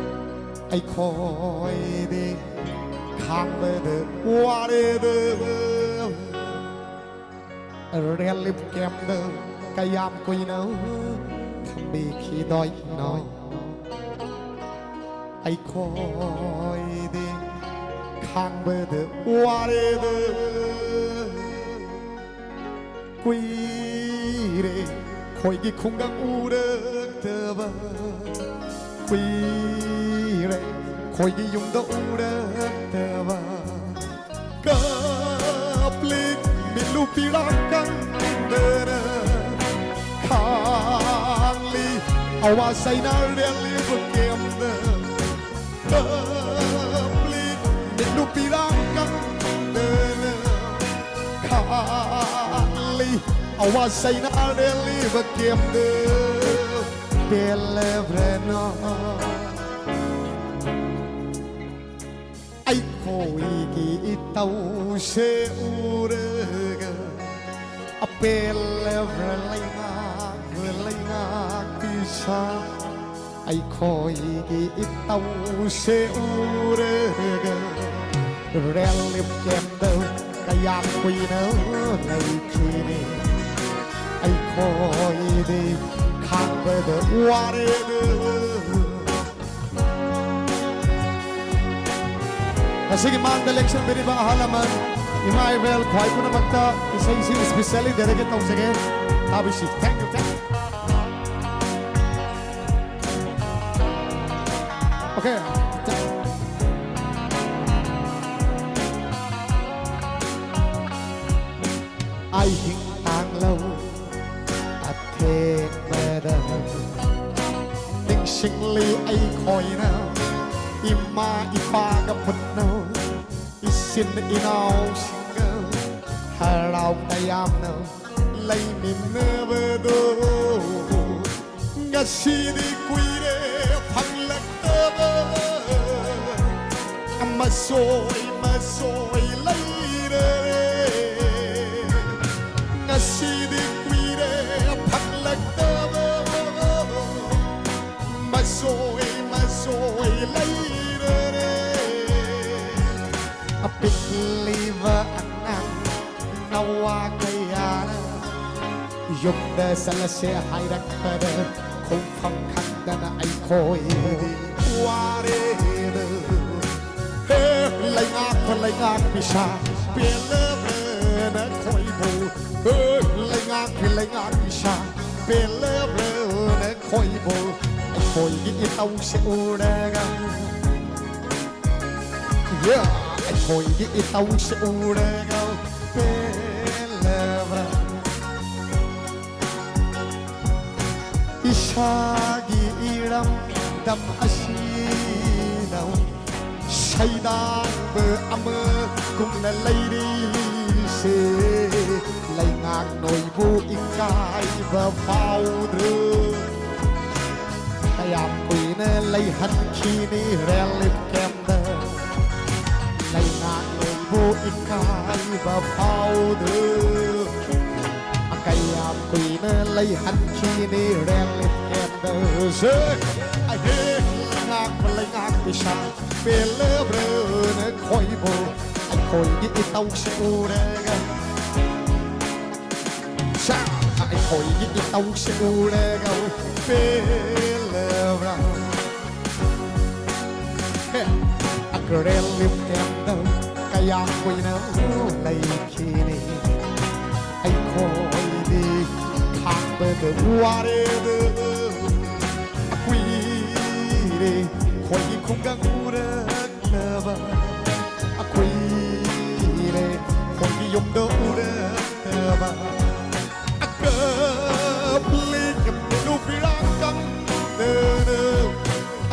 ꯑꯩꯈꯣꯏꯗꯤ ꯈꯥꯡꯕꯗ ꯋꯥꯔꯦꯗ꯫ ꯔꯤꯂꯤꯐ ꯀꯦꯝꯞꯇ ꯀꯌꯥꯝ ꯀꯨꯏꯅ ꯊꯝꯕꯤꯈꯤꯗꯣꯏꯅꯣ? ꯑꯩꯈꯣꯏꯗꯤ ꯈꯥꯡꯕꯗ ꯋꯥꯔꯦꯗ꯫ ꯀꯨꯏꯔꯦ ꯑꯩꯈꯣꯏꯒꯤ ꯈꯨꯡꯒꯪ ꯎꯔꯛꯇꯕ, ꯀꯨꯏꯔꯦ ꯑꯩꯈꯣꯏꯒꯤ ꯌꯨꯝꯗ ꯎꯔꯛꯇꯕ꯫ ꯀꯞꯂꯤ ꯃꯤꯠꯂꯨ ꯄꯤꯔꯥꯡ ꯀꯪꯗꯅ ꯈꯥꯡꯂꯤ ꯑꯋꯥ ꯆꯩꯅꯥ ꯔꯤꯂꯤꯐ ꯀꯦꯝꯞꯇ꯫ ꯀꯞꯂꯤ ꯃꯤꯠꯂꯨ ꯄꯤꯔꯥꯡ ꯀꯪꯗꯅ ꯈꯥꯡꯂꯤ ꯑꯋꯥ ꯆꯩꯅꯥ ꯔꯤꯂꯤꯐ ꯀꯦꯝꯞꯇ꯫ ꯄꯦꯜꯂꯕ꯭ꯔꯅꯣ ꯑꯩꯈꯣꯏꯒꯤ ꯏꯇꯧꯁꯦ ꯎꯔꯒ? ꯑꯄꯦꯜꯂꯕ꯭ꯔ ꯂꯩꯉꯥꯛ, ꯂꯩꯉꯥꯛꯀꯤ ꯁꯥ? ꯑꯩꯈꯣꯏꯒꯤ ꯏꯇꯧꯁꯦ ꯎꯔꯒ ꯔꯤꯂꯤꯐ ꯀꯦꯝꯞꯇ ꯀꯌꯥꯝ ꯀꯨꯏꯅ ꯂꯩꯈꯤꯅꯤ? ꯑꯩꯈꯣꯏꯗꯤ ꯈꯥꯡꯕꯗ ꯋꯥꯔꯦꯗ꯫ ꯉꯁꯤꯒꯤ ꯃꯥꯡꯗ ꯂꯦꯡꯁꯤꯟꯕꯤꯔꯤꯕ ꯑꯍꯜ ꯂꯃꯟ, ꯏꯃꯥ ꯏꯕꯦꯜ, ꯈ꯭ꯋꯥꯏ ꯄꯨꯝꯅꯃꯛꯇ ꯏꯁꯩꯁꯤ specially dedicate ꯇꯧꯖꯒꯦ꯫ ꯇꯥꯕꯤꯁꯤ꯫ Thank you, thank you. Okay. ꯑꯍꯤꯡ ꯇꯥꯡꯂꯧ ꯑꯊꯦꯡꯕꯗ ꯅꯤꯡꯁꯤꯡꯂꯤ ꯑꯩꯈꯣꯏꯅ ꯏꯃꯥ ꯏꯄꯥꯒ ꯄꯨꯟꯅ, ꯏꯆꯤꯟ ꯏꯅꯥꯎꯁꯤꯡꯒ ꯍꯔꯥꯎ ꯇꯌꯥꯝꯅ ꯂꯩꯃꯤꯟꯅꯕꯗꯣ꯫ ꯉꯁꯤꯗꯤ ꯀꯨꯏꯔꯦ ꯐꯪꯂꯛꯇꯕ, ꯃꯁꯣꯏ ꯃꯁꯣꯏ ꯂꯩꯔꯦ꯫ ꯉꯁꯤꯗꯤ ꯀꯨꯏꯔꯦ ꯁꯣꯏ ꯃꯁꯣꯏ ꯂꯩꯔꯔꯦ꯫ ꯑꯄꯤꯛꯂꯤꯕ ꯑꯉꯥꯡ ꯅꯋꯥ ꯀꯌꯥꯅ ꯌꯨꯝꯗ ꯆꯠꯂꯁꯦ ꯍꯥꯏꯔꯛꯄꯗ ꯈꯣꯡꯐꯝ ꯈꯪꯗꯅ ꯑꯩꯈꯣꯏꯗꯤ ꯋꯥꯔꯦꯗ꯫ ꯍꯦ, ꯂꯩꯉꯥꯛꯄ ꯂꯩꯉꯥꯛꯄꯤꯁꯥ ꯄꯦꯜꯂꯕ꯭ꯔꯥ ꯅꯈꯣꯏꯕꯨ? ꯍꯦ, ꯂꯩꯉꯥꯛꯄꯤ ꯂꯩꯉꯥꯛꯄꯤꯁꯥ ꯄꯦꯜꯂꯕ꯭ꯔꯥ ꯅꯈꯣꯏꯕꯨ? ꯑꯩꯈꯣꯏꯒꯤ ꯏꯇꯧꯁꯦ ꯎꯔꯒ, yeah, ꯑꯩꯈꯣꯏꯒꯤ ꯏꯇꯧꯁꯦ ꯎꯔꯒ ꯄꯦꯜꯂꯕ꯭ꯔꯥ? ꯏꯁꯥꯒꯤ ꯏꯔꯝꯗꯝ ꯑꯁꯤꯗ ꯁꯩꯗꯥꯡꯕ ꯑꯃꯒꯨꯝꯅ ꯂꯩꯔꯤꯁꯦ, ꯂꯩꯉꯥꯛ ꯅꯣꯏꯕꯨ ꯏꯀꯥꯏꯕ ꯐꯥꯎꯗ꯭ꯔꯣ? ꯀꯌꯥꯝ ꯀꯨꯏꯅ ꯂꯩꯍꯟꯈꯤꯅꯤ ꯔꯤꯂꯤꯐ ꯀꯦꯝꯗ? ꯂꯩꯉꯥꯛ ꯅꯣꯏꯕꯨ ꯏꯀꯥꯏꯕ ꯐꯥꯎꯗ꯭ꯔꯣ? ꯀꯌꯥꯝ ꯀꯨꯏꯅ ꯂꯩꯍꯟꯈꯤꯅꯤ ꯔꯤꯂꯤꯐ ꯀꯦꯝꯗꯁꯦ? ꯑꯍꯦ, ꯂꯩꯉꯥꯛꯄ ꯂꯩꯉꯥꯛꯄꯤꯁꯥ ꯄꯦꯜꯂꯕ꯭ꯔꯥ ꯅꯈꯣꯏꯕꯨ? ꯑꯩꯈꯣꯏꯒꯤ ꯏꯇꯧꯁꯦ ꯎꯔꯒ, ꯁꯥ, ꯑꯩꯈꯣꯏꯒꯤ ꯏꯇꯧꯁꯦ ꯎꯔꯒ ꯄꯦꯜꯂꯕ꯭ꯔꯥ? ꯍꯦ, ꯑꯀꯔꯦꯜ ꯂꯤꯞ ꯀꯦꯝꯗ ꯀꯌꯥꯝ ꯀꯨꯏꯅ ꯂꯩꯈꯤꯅꯤ? ꯑꯩꯈꯣꯏꯗꯤ ꯈꯥꯡꯕꯗ ꯋꯥꯔꯦꯗ꯫ ꯀꯨꯏꯔꯦ ꯑꯩꯈꯣꯏꯒꯤ ꯈꯨꯡꯒꯪ ꯎꯔꯛꯇꯕ, ꯀꯨꯏꯔꯦ ꯑꯩꯈꯣꯏꯒꯤ ꯌꯨꯝꯗꯣ ꯎꯔꯛꯇꯕ꯫ ꯑꯀꯞꯂꯤ ꯀꯞꯂꯤ ꯅꯨꯄꯤꯔꯥꯡ ꯀꯪꯗꯅ,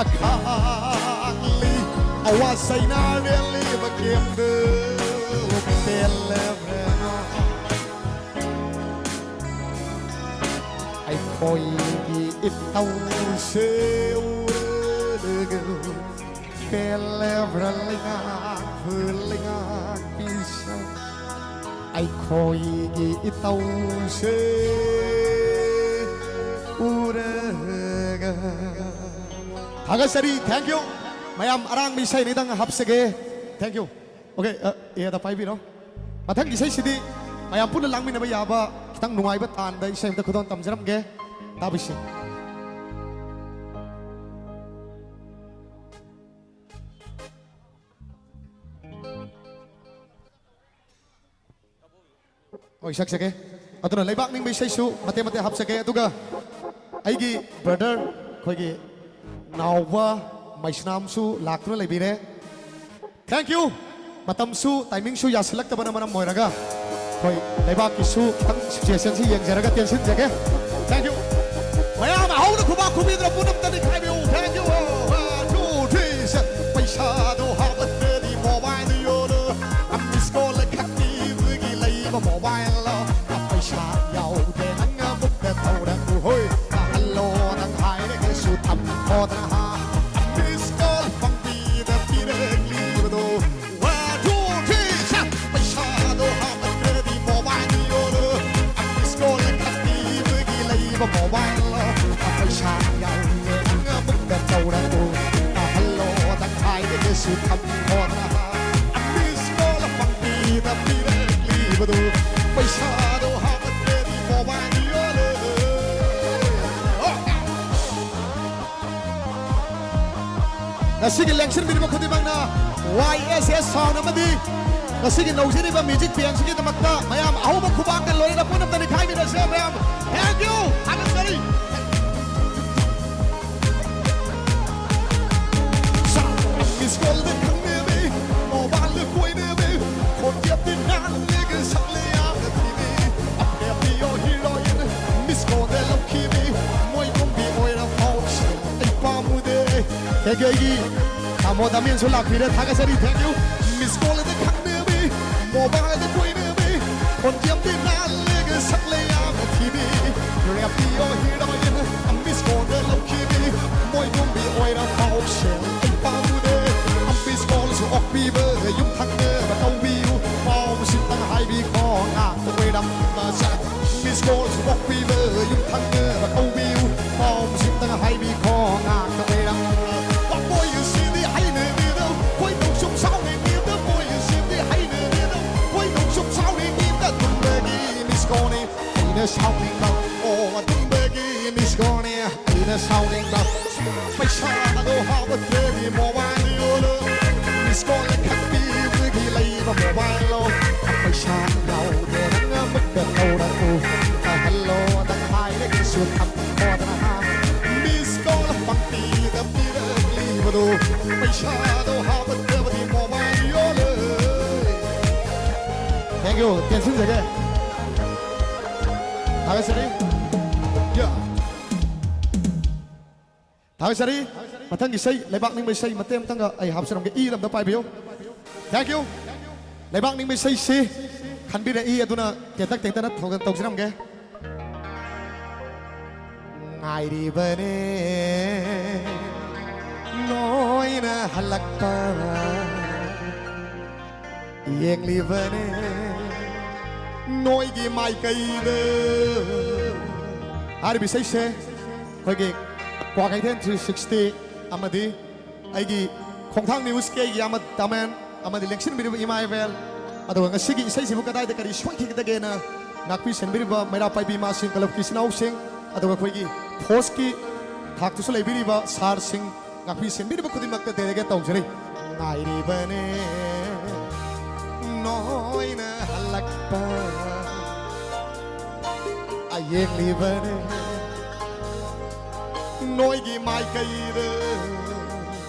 ꯑꯈꯥꯡꯂꯤ ꯑꯋꯥ ꯆꯩꯅꯥꯔꯦꯜꯂꯤꯕ ꯀꯦꯝꯗ ꯄꯦꯜꯂꯕ꯭ꯔꯥ? ꯑꯩꯈꯣꯏꯒꯤ ꯏꯇꯧꯁꯦ ꯎꯔꯒ ꯄꯦꯜꯂꯕ꯭ꯔꯥ ꯂꯩꯉꯥꯛꯄ ꯂꯩꯉꯥꯛꯄꯤꯁꯥ? ꯑꯩꯈꯣꯏꯒꯤ ꯏꯇꯧꯁꯦ ꯎꯔꯒ ꯊꯥꯒꯠꯆꯔꯤ, thank you꯫ ꯃꯌꯥꯝ ꯑꯔꯥꯡꯕ ꯏꯁꯩ ꯑꯅꯤꯗꯪ ꯍꯥꯞꯆꯒꯦ꯫ Thank you꯫ Okay, ꯑ, ꯑꯦꯗ ꯄꯥꯏꯕꯤꯔꯣ꯫ ꯃꯊꯪꯒꯤ ꯏꯁꯩꯁꯤꯗꯤ ꯃꯌꯥꯝ ꯄꯨꯟꯅ ꯂꯥꯡꯃꯤꯟꯅꯕ ꯌꯥꯕ ꯈꯤꯇꯪ ꯅꯨꯡꯉꯥꯏꯕ ꯇꯥꯟꯗ ꯏꯁꯩ ꯑꯝꯇ ꯈꯨꯗꯣꯜ ꯇꯝꯖꯔꯝꯒꯦ꯫ ꯇꯥꯕꯤꯁꯤ꯫ ꯍꯣꯏ, ꯁꯛꯆꯒꯦ꯫ ꯑꯗꯨꯅ ꯂꯩꯕꯥꯛ ꯅꯤꯡꯕ ꯏꯁꯩꯁꯨ ꯃꯇꯦꯛ ꯃꯇꯦꯛ ꯍꯥꯞꯆꯒꯦ꯫ ꯑꯗꯨꯒ ꯑꯩꯒꯤ brother, ꯑꯩꯈꯣꯏꯒꯤ ꯅꯥꯎꯕ ꯃꯩꯁꯅꯥꯝꯁꯨ ꯂꯥꯛꯇꯨꯅ ꯂꯩꯕꯤꯔꯦ꯫ Thank you꯫ ꯃꯇꯝꯁꯨ, timingꯁꯨ ꯌꯥꯁꯤꯜꯂꯛꯇꯕꯅ ꯃꯔꯝ ꯑꯣꯏꯔꯒ ꯑꯩꯈꯣꯏ ꯂꯩꯕꯥꯛꯀꯤꯁꯨ ꯈꯤꯇꯪ situationꯁꯤ ꯌꯦꯡꯖꯔꯒ ꯇꯦꯟꯁꯤꯟꯖꯒꯦ꯫ Thank you꯫ ꯃꯌꯥꯝ ꯍꯧꯅ ꯈꯨꯕꯥꯛ ꯈꯨꯕꯤꯗꯨꯅ ꯄꯨꯟꯅ ꯑꯝꯇ ꯅꯤꯛꯈꯥꯏꯕꯤꯌꯨ꯫ Thank you꯫ One, two, three, set꯫ ꯄꯩꯁꯥꯗꯣ ꯍꯥꯞꯄꯠꯇ꯭ꯔꯗꯤ mobile ꯌꯣꯜꯂꯣ꯫ Miss call ꯈꯛ ꯄꯤꯕꯒꯤ ꯂꯩꯕ mobile ꯂꯣ? ꯄꯩꯁꯥ ꯌꯥꯎꯗꯦ ꯅꯪ ꯑꯃꯨꯛꯇ ꯇꯧꯔꯛꯎ ꯍꯣꯏ꯫ Hello ꯅꯪ ꯍꯥꯏꯔꯒꯁꯨ ꯊꯝꯈꯣꯗꯅ ꯍꯥ꯫ Miss call ꯄꯪꯄꯤꯗ ꯄꯤꯔꯛꯂꯤꯕꯗꯣ꯫ One, two, three, set꯫ ꯄꯩꯁꯥꯗꯣ ꯍꯥꯞꯄꯠꯇ꯭ꯔꯗꯤ mobile ꯌꯣꯜꯂꯣ꯫ Miss call ꯈꯛ ꯄꯤꯕꯒꯤ ꯂꯩꯕ mobile ꯂꯣ? ꯄꯩꯁꯥ ꯌꯥꯎꯗꯦ ꯅꯪ ꯑꯃꯨꯛꯇ ꯇꯧꯔꯛꯎ꯫ Hello ꯅꯪ ꯍꯥꯏꯔꯒꯁꯨ ꯊꯝꯈꯣꯗꯅ ꯍꯥ꯫ Miss call ꯄꯪꯄꯤꯗ ꯄꯤꯔꯛꯂꯤꯕꯗꯨ꯫ ꯄꯩꯁꯥꯗꯣ ꯍꯥꯞꯄꯠꯇ꯭ꯔꯗꯤ mobile ꯌꯣꯜꯂꯣ꯫ ꯉꯁꯤꯒꯤ ꯂꯦꯡꯁꯤꯟꯕꯤꯔꯤꯕ ꯈꯨꯗꯤꯡꯃꯛꯅ Y S S sound ꯑꯃꯗꯤ ꯉꯁꯤꯒꯤ ꯅꯧꯖꯔꯤꯕ music bandꯁꯤꯒꯤꯗꯃꯛꯇ ꯃꯌꯥꯝ ꯑꯍꯧꯕ ꯈꯨꯕꯥꯛꯀ ꯂꯣꯏꯅꯅ ꯄꯨꯟꯅ ꯑꯝꯇ ꯅꯤꯈꯥꯏꯃꯤꯟꯅꯁꯦ ꯃꯌꯥꯝ꯫ Thank you꯫ ꯊꯥꯒꯠꯆꯔꯤ꯫ Miss callꯗ ꯈꯪꯅꯕꯤ, mobileꯗ ꯀꯣꯏꯅꯕꯤ, ꯈꯣꯟꯖꯦꯜꯗꯤ ꯅꯥꯜꯂꯒ ꯁꯛꯂꯦ ꯌꯥꯝꯅ ꯊꯤꯕꯤ꯫ ꯑꯄꯦꯞꯄꯤ ꯑꯣ heroine, miss callꯗ ꯂꯧꯈꯤꯕꯤ, ꯃꯣꯏ ꯇꯣꯝꯕꯤ ꯑꯣꯏꯔ ꯐꯥꯎꯁꯤ ꯑꯩ ꯄꯥꯝꯃꯨꯗꯦ꯫ Thank you ꯑꯩꯒꯤ ꯇꯥꯃꯣ ꯗꯥꯃꯦꯟꯁꯨ ꯂꯥꯛꯄꯤꯔꯦ, ꯊꯥꯒꯠꯆꯔꯤ, thank you꯫ Miss callꯗ ꯈꯪꯅꯕꯤ, mobileꯗ ꯀꯣꯏꯅꯕꯤ, ꯈꯣꯟꯖꯦꯜꯗꯤ ꯅꯥꯜꯂꯒ ꯁꯛꯂꯦ ꯌꯥꯝꯅ ꯊꯤꯕꯤ꯫ ꯔꯦꯞꯄꯤ ꯑꯣ heroine, miss callꯗ ꯂꯧꯈꯤꯕꯤ, ꯃꯣꯏ ꯇꯣꯝꯕꯤ ꯑꯣꯏꯔ ꯐꯥꯎꯁꯦ ꯑꯩ ꯄꯥꯝꯃꯨꯗꯦ꯫ Miss callꯁꯨ ꯑꯣꯛꯄꯤꯕ, ꯌꯨꯝ ꯊꯪꯅꯕ ꯀꯧꯕꯤꯌꯨ, ꯄꯥꯎꯁꯤꯇꯪ ꯍꯥꯏꯕꯤꯈꯣ ꯉꯥꯛꯇ ꯑꯣꯏꯔꯝꯕꯁꯦ꯫ Miss callꯁꯨ ꯑꯣꯛꯄꯤꯕ, ꯌꯨꯝ ꯊꯪꯅꯕ ꯀꯧꯕꯤꯌꯨ, ꯄꯥꯎꯁꯤꯇꯪ ꯍꯥꯏꯕꯤꯈꯣ ꯉꯥꯛꯇ ꯑꯣꯏꯔꯝꯕ ꯑꯩꯅ ꯁꯥꯎꯅꯤꯡꯕ ꯄꯩꯁꯥꯗꯣ ꯍꯥꯞꯄꯗ꯭ꯔꯦ ꯃꯣꯕꯥꯏꯜ ꯌꯣꯜꯂꯣ꯫ ꯃꯤꯁ ꯀꯣꯜ ꯈꯛ ꯄꯤꯕꯒꯤ ꯂꯩꯕ ꯃꯣꯕꯥꯏꯜꯂꯣ? ꯄꯩꯁꯥ ꯌꯥꯎꯗꯦ ꯅꯪ ꯑꯃꯨꯛꯇ ꯇꯧꯔꯛꯎ꯫ ꯍꯜꯂꯣ ꯅꯪ ꯍꯥꯏꯔꯒꯁꯨ ꯊꯝꯃꯣꯗꯅ꯫ ꯃꯤꯁ ꯀꯣꯜ ꯄꯪꯄꯤꯗ ꯄꯤꯔꯛꯂꯤꯕꯗꯣ ꯄꯩꯁꯥꯗꯣ ꯍꯥꯞꯄꯗ꯭ꯔꯕꯗꯤ ꯃꯣꯕꯥꯏꯜ ꯌꯣꯜꯂꯣ꯫ Thank you. ꯇꯦꯟꯁꯤꯟꯖꯒꯦ꯫ ꯊꯥꯒꯠꯆꯔꯤ꯫ Yeah. ꯊꯥꯒꯠꯆꯔꯤ꯫ ꯃꯊꯪꯒꯤ ꯏꯁꯩ, ꯂꯩꯕꯥꯛ ꯅꯤꯡꯕ ꯏꯁꯩ ꯃꯇꯦꯛ ꯑꯃꯇꯪꯒ ꯑꯩ ꯍꯥꯞꯆꯔꯝꯒꯦ꯫ ꯏ ꯂꯝꯗ ꯄꯥꯏꯕꯤꯌꯨ꯫ Thank you. ꯂꯩꯕꯥꯛ ꯅꯤꯡꯕ ꯏꯁꯩꯁꯤ ꯈꯟꯕꯤꯔꯛꯏ, ꯑꯗꯨꯅ ꯇꯦꯟꯇꯛ ꯇꯦꯟꯇꯛꯅ ꯊꯧꯒꯜ ꯇꯧꯖꯔꯝꯒꯦ꯫ ꯉꯥꯏꯔꯤꯕꯅꯦ ꯅꯣꯏꯅ ꯍꯜꯂꯛꯄ, ꯌꯦꯡꯂꯤꯕꯅꯦ ꯅꯣꯏꯒꯤ ꯃꯥꯏꯀꯩꯗ꯫ ꯍꯥꯏꯔꯤꯕ ꯏꯁꯩꯁꯦ ꯑꯩꯈꯣꯏꯒꯤ ꯀ꯭ꯋꯥꯀꯩꯊꯦꯜ ꯊ꯭ꯔꯤ ꯁꯤꯛꯁꯇꯤ ꯑꯃꯗꯤ ꯑꯩꯒꯤ ꯈꯣꯡꯊꯥꯡ ꯅ꯭ꯌꯨꯁꯀꯤ ꯑꯩꯒꯤ ꯏꯌꯥꯝꯕ ꯇꯥꯃꯦꯟ ꯑꯃꯗꯤ ꯂꯦꯡꯁꯤꯟꯕꯤꯔꯤꯕ ꯏꯃꯥ ꯏꯕꯦꯜ, ꯑꯗꯨꯒ ꯉꯁꯤꯒꯤ ꯏꯁꯩꯁꯤꯕꯨ ꯀꯗꯥꯏꯗ ꯀꯔꯤ ꯁꯣꯏꯈꯤꯒꯗꯒꯦꯅ ꯉꯥꯛꯄꯤ ꯁꯦꯟꯕꯤꯔꯤꯕ ꯃꯩꯔꯥ ꯄꯥꯏꯕꯤ ꯏꯃꯥꯁꯤꯡ, ꯀ꯭ꯂꯕꯀꯤ ꯏꯆꯤꯟ ꯏꯅꯥꯎꯁꯤꯡ, ꯑꯗꯨꯒ ꯑꯩꯈꯣꯏꯒꯤ ꯐꯣꯔꯁꯀꯤ ꯊꯥꯛꯇꯁꯨ ꯂꯩꯕꯤꯔꯤꯕ ꯁꯥꯔꯁꯤꯡ, ꯉꯥꯛꯄꯤ ꯁꯦꯟꯕꯤꯔꯤꯕ ꯈꯨꯗꯤꯡꯃꯛꯇ dedicate ꯇꯧꯖꯔꯤ꯫ ꯉꯥꯏꯔꯤꯕꯅꯦ ꯅꯣꯏꯅ ꯍꯜꯂꯛꯄ, ꯑꯌꯦꯡꯂꯤꯕꯅꯦ ꯅꯣꯏꯒꯤ ꯃꯥꯏꯀꯩꯗ꯫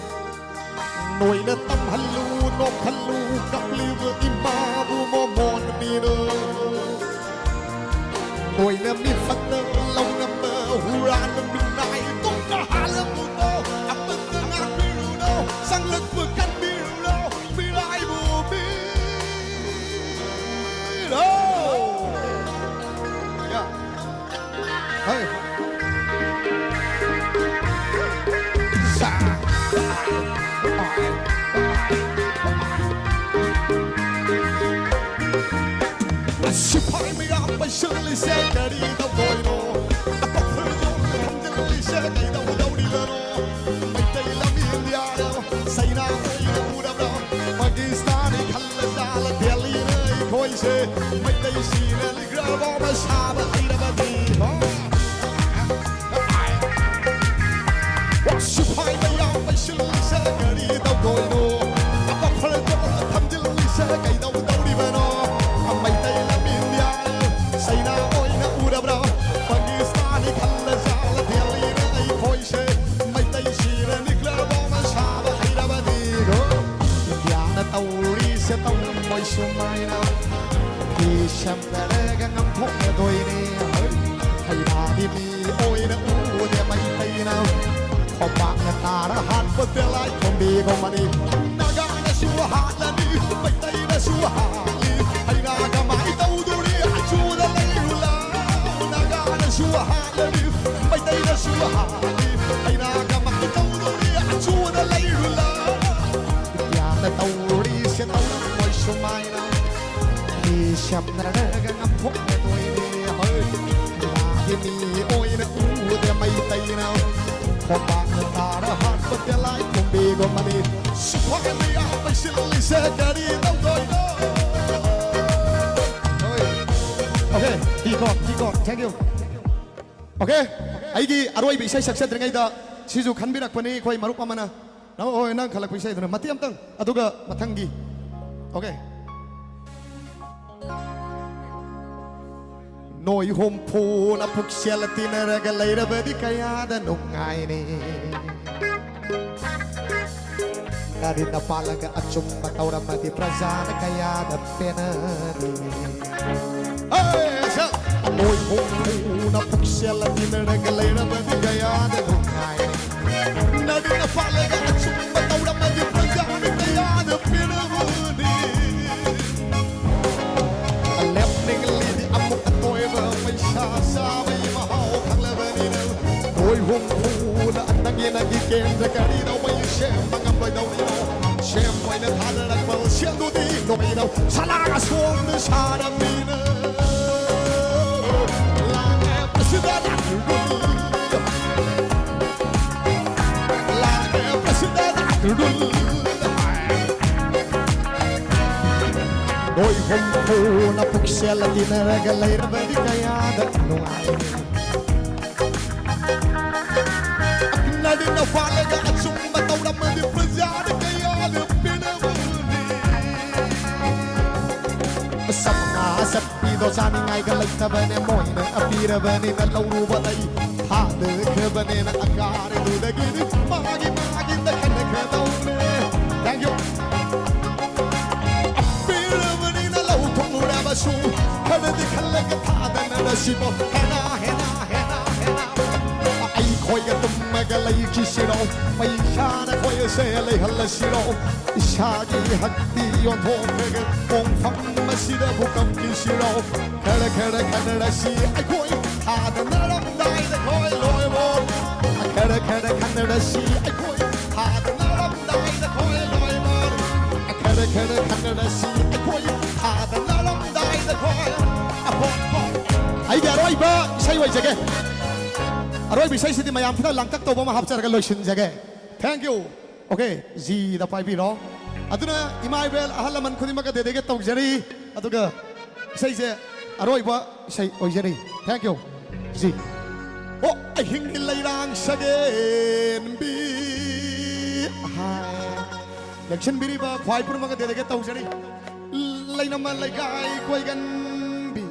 ꯅꯣꯏꯅ ꯇꯝꯍꯜꯂꯨ, ꯅꯣꯛꯍꯜꯂꯨ, ꯀꯞꯂꯤꯕ ꯏꯃꯥꯕꯨ ꯃꯣꯃꯣꯟ ꯃꯤꯅ꯫ ꯅꯣꯏꯅ ꯃꯤ ꯐꯠꯇꯕ ꯂꯧꯅꯕ ꯍꯨꯔꯥꯟꯕ ꯃꯤꯅꯥꯏ ꯇꯨꯡꯗ ꯍꯥꯜꯂꯝꯃꯨꯅꯣ, ꯑꯃꯠꯇ ꯉꯥꯛꯄꯤꯔꯨꯅꯣ, ꯆꯪꯂꯛꯄ ꯀꯟꯕꯤꯔꯨꯅꯣ, ꯃꯤꯔꯥꯏꯕꯨ ꯃꯤꯔꯣ꯫ ꯌꯥ꯫ ꯍꯩ꯫ ꯁꯥ꯫ ꯁꯤꯐꯥꯏ ꯃꯌꯥꯝ ꯄꯩꯁꯤꯜꯂꯤꯁꯦ ꯀꯔꯤ ꯇꯧꯗꯣꯏꯅꯣ? ꯑꯇꯣꯞꯄ ꯌꯧꯅ ꯊꯝꯖꯤꯜꯂꯤꯁꯦ ꯀꯩꯗꯧꯗꯧꯔꯤꯕꯅꯣ? ꯃꯩꯇꯩ ꯂꯝ ꯏꯟꯗꯤꯌꯥꯗ ꯆꯩꯅꯥ ꯃꯣꯏꯅ ꯎꯔꯕ꯭ꯔꯣ? ꯄꯥꯀꯤꯁꯇꯥꯅꯤ ꯈꯜꯂ ꯖꯥꯠꯂ ꯗꯦꯜꯂꯤꯅ ꯑꯩꯈꯣꯏꯁꯦ? ꯃꯩꯇꯩꯁꯤꯅ ꯅꯤꯒ꯭ꯔꯣ ꯕꯣꯝꯕ ꯁꯥꯕ ꯍꯩꯔꯕꯗꯤ, ꯍꯣ? ꯁꯨꯃꯥꯏꯅ ꯐꯤ ꯁꯦꯝꯅꯔꯒ ꯉꯝꯊꯣꯛꯅꯗꯣꯏꯅꯤ꯫ ꯍꯩ, ꯍꯩꯔꯥꯗꯤ ꯃꯤ ꯑꯣꯏꯅ ꯎꯗꯦ ꯃꯩꯇꯩꯅ꯫ ꯈꯣꯡꯄꯥꯛꯅ ꯇꯥꯔ ꯍꯥꯠꯄ ꯇꯦꯂꯥꯏ ꯈꯣꯝꯕꯤꯒꯨꯝꯕꯅꯤ꯫ ꯅꯥꯒꯥꯅꯁꯨ ꯍꯥꯠꯂꯅꯤ, ꯃꯩꯇꯩꯅꯁꯨ ꯍꯥꯠꯂꯤ꯫ ꯍꯩꯔꯥ ꯀꯃꯥꯏ ꯇꯧꯗꯣꯔꯤ? ꯑꯆꯨꯗ ꯂꯩꯔꯨ ꯂꯥꯎ꯫ ꯅꯥꯒꯥꯅꯁꯨ ꯍꯥꯠꯂꯅꯤ, ꯃꯩꯇꯩꯅꯁꯨ ꯍꯥꯠꯂꯤ꯫ ꯍꯩꯔꯥ ꯀꯃꯥꯏ ꯇꯧꯗꯣꯔꯤ? ꯑꯆꯨꯗ ꯂꯩꯔꯨ ꯂꯥꯎ꯫ ꯕꯤꯗ꯭ꯌꯥꯅ ꯇꯧꯔꯤꯁꯦ ꯇꯧꯔꯝꯃꯣꯏ ꯁꯨꯃꯥꯏꯅ꯫ ꯐꯤ ꯁꯦꯝꯅꯔꯒ ꯉꯝꯊꯣꯛꯅꯗꯣꯏꯅꯦ꯫ ꯍꯣꯏ꯫ ꯂꯥꯒꯤ ꯃꯤ ꯑꯣꯏꯅ ꯎꯗꯦ ꯃꯩꯇꯩꯅ꯫ ꯈꯣꯡꯄꯥꯛꯅ ꯇꯥꯔ ꯍꯥꯠꯄ ꯇꯦꯂꯥꯏ ꯈꯣꯝꯕꯤꯒꯨꯝꯕꯅꯤ꯫ ꯁꯨꯐꯥꯏ ꯃꯌꯥꯝ ꯄꯩꯁꯤꯜꯂꯤꯁꯦ ꯀꯔꯤ ꯇꯧꯗꯣꯏꯅꯣ? ꯍꯣꯏ꯫ Okay, ꯇꯤꯀꯣ, ꯇꯤꯀꯣ, thank you꯫ Okay, ꯑꯩꯒꯤ ꯑꯔꯣꯏꯕ ꯏꯁꯩ ꯁꯛꯆꯗ꯭ꯔꯤꯉꯩꯗ ꯁꯤꯁꯨ ꯈꯟꯕꯤꯔꯛꯄꯅꯤ ꯑꯩꯈꯣꯏ ꯃꯔꯨꯞ ꯑꯃꯅ꯫ ꯅꯪ, ꯍꯣꯏ, ꯅꯪ ꯈꯜꯂꯛꯄ ꯏꯁꯩꯗꯨꯅ ꯃꯇꯦꯛ ꯑꯃꯇꯪ, ꯑꯗꯨꯒ ꯃꯊꯪꯒꯤ꯫ Okay꯫ ꯅꯣꯏ ꯍꯨꯝꯐꯨꯅ ꯄꯨꯛꯆꯦꯜ ꯇꯤꯟꯅꯔꯒ ꯂꯩꯔꯕꯗꯤ ꯀꯌꯥꯗ ꯅꯨꯡꯉꯥꯏꯅꯤ꯫ ꯀꯔꯤꯅ ꯄꯥꯜꯂꯒ ꯑꯆꯨꯝꯕ ꯇꯧꯔꯝꯃꯗꯤ ꯄ꯭ꯔꯖꯥꯅ ꯀꯌꯥꯗ ꯄꯦꯟꯅꯅꯤ꯫ ꯍꯦ, ꯁꯛ! ꯅꯣꯏ ꯍꯨꯝꯐꯨꯅ ꯄꯨꯛꯆꯦꯜ ꯇꯤꯟꯅꯔꯒ ꯂꯩꯔꯕꯗꯤ ꯀꯌꯥꯗ ꯅꯨꯡꯉꯥꯏꯅꯤ꯫ ꯅꯔꯤꯅ ꯄꯥꯜꯂꯒ ꯑꯆꯨꯝꯕ ꯇꯧꯔꯝꯃꯗꯤ ꯄ꯭ꯔꯖꯥꯅ ꯀꯌꯥꯗ ꯄꯦꯟꯅꯕꯅꯤ꯫ ꯂꯦꯞꯅꯤꯡꯂꯤꯗꯤ ꯑꯃꯨꯛ ꯑꯇꯣꯏꯕ ꯄꯩꯁꯥ ꯆꯥꯕꯒꯤ ꯃꯍꯥꯎ ꯈꯪꯂꯕꯅꯤꯅ꯫ ꯅꯣꯏ ꯍꯨꯝꯐꯨꯅ ꯅꯪꯒꯤ ꯅꯪꯒꯤ ꯀꯦꯟꯗ꯭ꯔ ꯀꯔꯤꯗꯧꯕꯩ ꯁꯦꯝꯕ ꯉꯝꯂꯣꯏꯗꯧꯔꯤꯅꯣ? ꯁꯦꯝ ꯑꯣꯏꯅ ꯊꯥꯗꯔꯛꯄ ꯁꯦꯜꯗꯨꯗꯤ ꯅꯣꯏꯅ ꯁꯂꯥꯛ ꯑꯁꯣꯝꯗ ꯁꯥꯔꯝꯃꯤꯅ꯫ ꯂꯥꯛꯑꯦ ꯄ꯭ꯔꯁꯤꯗꯦꯟꯠ ꯔꯨꯜ꯫ ꯂꯥꯛꯑꯦ ꯄ꯭ꯔꯁꯤꯗꯦꯟꯠ ꯔꯨꯜ꯫ ꯅꯣꯏ ꯍꯨꯝꯐꯨꯅ ꯄꯨꯛꯆꯦꯜ ꯇꯤꯟꯅꯔꯒ ꯂꯩꯔꯕꯗꯤ ꯀꯌꯥꯗ ꯅꯨꯡꯉꯥꯏꯅꯤ꯫ ꯅꯔꯤꯅ ꯄꯥꯜꯂꯒ ꯑꯆꯨꯝꯕ ꯇꯧꯔꯝꯃꯗꯤ ꯄ꯭ꯔꯖꯥꯅ ꯀꯌꯥꯗ ꯄꯦꯟꯅꯕꯅꯤ꯫ ꯁꯝꯅ ꯆꯠꯄꯤꯗꯣ ꯆꯥꯅꯤꯡꯉꯥꯏꯒ ꯂꯩꯇꯕꯅꯦ ꯃꯣꯏꯅ ꯄꯤꯔꯕꯅꯤꯅ ꯂꯧꯔꯨꯕ ꯂꯩ ꯊꯥꯗꯈ꯭ꯔꯕꯅꯤꯅ ꯑꯀꯥꯔꯗꯨꯗꯒꯤꯗꯤ ꯃꯥꯒꯤ ꯃꯥꯒꯤ ꯇꯈꯠꯅꯈ꯭ꯔꯗꯧꯅꯦ꯫ Thank you꯫ ꯁꯨ ꯈꯔꯗꯤ ꯈꯜꯂꯒ ꯊꯥꯗꯅꯔꯁꯤꯕꯣ꯫ ꯍꯦꯅꯥ, ꯍꯦꯅꯥ, ꯍꯦꯅꯥ, ꯍꯦꯅꯥ꯫ ꯑꯩꯈꯣꯏꯒ ꯇꯨꯝꯃꯒ ꯂꯩꯈꯤꯁꯤꯔꯣ? ꯄꯩꯁꯥꯅ ꯑꯩꯈꯣꯏꯁꯦ ꯂꯩꯍꯜꯂꯁꯤꯔꯣ? ꯏꯁꯥꯒꯤ ꯍꯛꯇꯤ ꯌꯣꯟꯊꯣꯛꯈ꯭ꯔꯒ ꯈꯣꯡꯐꯝ ꯑꯁꯤꯗꯕꯨ ꯀꯞꯈꯤꯁꯤꯔꯣ? ꯈꯔ ꯈꯔ ꯈꯟꯅꯔꯁꯤ ꯑꯩꯈꯣꯏ ꯊꯥꯗꯅꯔꯝꯗꯥꯏꯗ ꯈꯣꯏ ꯂꯣꯏꯕꯣ꯫ ꯈꯔ ꯈꯔ ꯈꯟꯅꯔꯁꯤ ꯑꯩꯈꯣꯏ ꯊꯥꯗꯅꯔꯝꯗꯥꯏꯗ ꯈꯣꯏ ꯂꯣꯏꯕꯣ꯫ ꯈꯔ ꯈꯔ ꯈꯟꯅꯔꯁꯤ ꯑꯩꯈꯣꯏ ꯊꯥꯗꯅꯔꯝꯗꯥꯏꯗ ꯈꯣꯏ ꯑꯄꯣꯛꯄ꯫ ꯑꯩꯒꯤ ꯑꯔꯣꯏꯕ ꯏꯁꯩ ꯑꯣꯏꯖꯒꯦ꯫ ꯑꯔꯣꯏꯕ ꯏꯁꯩꯁꯤꯗꯤ ꯃꯌꯥꯝ ꯈꯤꯇꯪ ꯂꯥꯡꯇꯛ ꯇꯧꯕ ꯑꯃ ꯍꯥꯞꯆꯔꯒ ꯂꯣꯏꯁꯤꯟꯖꯒꯦ꯫ Thank you. Okay, ꯖꯤꯗ ꯄꯥꯏꯕꯤꯔꯣ꯫ ꯑꯗꯨꯅ ꯏꯃꯥ ꯏꯕꯦꯜ ꯑꯍꯜ ꯂꯃꯟ ꯈꯨꯗꯤꯡꯃꯛꯀ dedicate ꯇꯧꯖꯔꯤ꯫ ꯑꯗꯨꯒ ꯏꯁꯩꯁꯦ ꯑꯔꯣꯏꯕ ꯏꯁꯩ ꯑꯣꯏꯖꯔꯤ꯫ Thank you. ꯖꯤ꯫ ꯑꯣ, ꯑꯍꯤꯡꯒꯤ ꯂꯩꯔꯥꯡ ꯁꯒꯦꯟꯕꯤ꯫ ꯍꯥꯏ꯫ ꯂꯦꯡꯁꯤꯟꯕꯤꯔꯤꯕ ꯈ꯭ꯋꯥꯏ ꯄꯨꯝꯅꯃꯛꯀ dedicate ꯇꯧꯖꯔꯤ꯫ ꯂꯩꯅꯃ ꯂꯩꯀꯥꯏ ꯀꯣꯏꯒꯟꯕꯤ꯫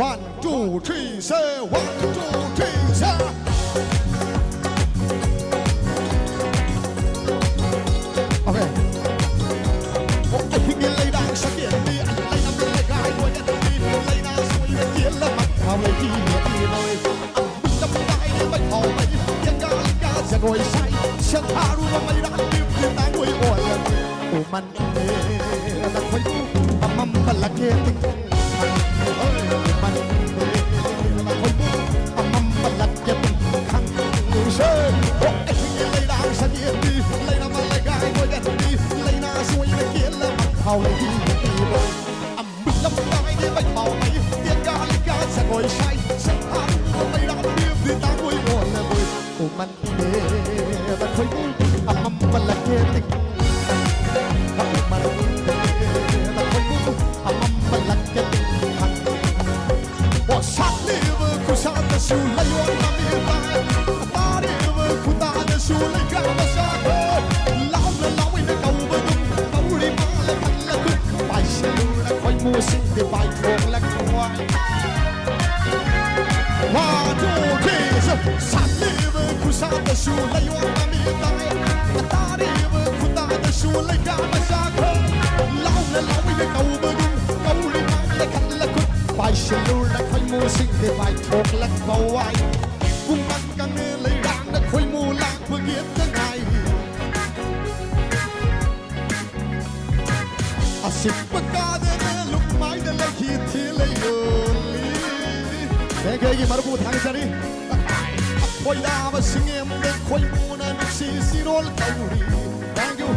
One, two, three, say, one, two, three, say. Okay. ꯑꯣ, ꯑꯍꯤꯡꯒꯤ ꯂꯩꯔꯥꯡ ꯁꯀꯦꯟꯕꯤ, ꯂꯩꯅꯃ ꯂꯩꯀꯥꯏ ꯀꯣꯏꯒꯟꯕꯤ, ꯂꯩꯅꯥ ꯁꯣꯏꯕ ꯆꯦꯜꯂꯕ ꯊꯥꯎꯂꯩꯕꯤ ꯏꯔꯣꯏ꯫ ꯖꯒꯣꯏ ꯁꯥꯏ, ꯁꯦꯟꯊꯥꯔꯨꯕ ꯃꯩꯔꯥ ꯇꯥꯡꯒꯣꯏ ꯑꯣꯜꯂꯝꯃꯤ꯫ ꯎꯃꯟ ꯈꯣꯏꯕꯨ ꯑꯃꯝꯕ ꯂꯀꯦ ꯇꯤꯡ ꯈꯪ-, ꯍꯣꯏ, ꯃꯅꯤꯄꯨꯔ ꯈꯣꯏꯕꯨ ꯑꯃꯝꯕ ꯂꯀꯦ ꯇꯤꯡ ꯈꯪ-, ꯁꯦ, ꯍꯣ, ꯑꯩꯒꯤ ꯂꯩꯔꯥꯡ ꯁꯒꯦꯟꯕꯤ, ꯂꯩꯔꯝꯕ ꯂꯩꯀꯥꯏ ꯀꯣꯏꯒꯟꯕꯤ, ꯂꯩꯅꯥ ꯁꯣꯏꯅ ꯀꯦꯜꯂꯕ ꯐꯥꯎ ꯂꯩꯕꯤ ꯅꯨꯄꯤꯕꯨ꯫ ꯑꯃꯨꯛ ꯂꯝꯂꯥꯏꯗ ꯃꯩ ꯐꯥꯎ ꯂꯩ, ꯇꯦꯟꯒꯥ ꯂꯤꯒꯥ ꯖꯒꯣꯏ ꯁꯥꯏ, ꯁꯦꯟꯊꯥꯔꯨꯕ ꯃꯩꯔꯥ ꯇꯤꯝꯗꯤ ꯇꯥꯡꯒꯣꯏ ꯑꯣꯜꯂꯕꯣꯏ꯫ ꯎꯃꯟ ꯈꯣꯏꯕꯨ ꯑꯃꯝꯕ ꯂꯀꯦ ꯇꯤꯡ꯫ ꯑꯃꯝꯕ ꯂꯀꯦ ꯇꯤꯡ꯫ ꯑꯣ ꯁꯥꯠꯂꯤꯕ ꯈꯨꯁꯥꯠꯇꯁꯨ ꯂꯩꯌꯣꯟ ꯃꯃꯤꯠ ꯇꯥꯏ꯫ ꯇꯥꯔꯤꯕ ꯈꯨꯇꯥꯗꯁꯨ ꯂꯩꯀꯥ ꯃꯆꯥ ꯈꯣ꯫ ꯂꯥꯎꯅ ꯂꯥꯎꯏꯅ ꯀꯧꯕꯗꯨ ꯀꯧꯔꯤ ꯃꯥꯜꯂꯦ ꯈꯜꯂ ꯈꯨꯠ꯫ ꯄꯥꯏꯁꯤꯜꯂꯨꯔ ꯈꯣꯏꯃꯨꯁꯤꯡꯗꯤ ꯄꯥꯏꯊꯣꯛꯂꯛ ꯋꯥꯏ꯫ One, two, three, four. ꯁꯥꯠꯂꯤꯕ ꯈꯨꯁꯥꯗꯁꯨ ꯂꯩꯌꯣꯟ ꯃꯃꯤ ꯇꯥꯏ꯫ ꯇꯥꯔꯤꯕ ꯈꯨꯇꯥꯗꯁꯨ ꯂꯩꯀꯥ ꯃꯆꯥ ꯈꯣ꯫ ꯂꯥꯎꯅ ꯂꯥꯎꯏꯅ ꯀꯧꯕꯒꯨꯝ ꯀꯧ꯫ ꯂꯩꯔꯥꯡꯅ ꯈꯣꯏꯃꯨ ꯂꯥꯛꯄꯒꯤ ꯑꯝꯇ ꯉꯥꯏꯔꯤ꯫ ꯑꯁꯤꯛꯄ ꯀꯥꯗꯅ ꯂꯨꯞꯃꯥꯏꯗ ꯂꯩꯈꯤ ꯊꯤ ꯂꯩꯌꯣꯜꯂꯤ꯫ ꯊꯦꯡ ꯑꯩꯒꯤ ꯃꯔꯨꯞꯄꯨ ꯊꯥꯡꯖꯔꯤ꯫ ꯈꯣꯏꯗꯥꯕ ꯁꯤꯡꯉꯦꯝꯗ ꯈꯣꯏꯃꯨꯅ ꯅꯨꯡꯁꯤ ꯁꯤꯔꯣꯜ ꯇꯧꯔꯤ꯫ Thank you꯫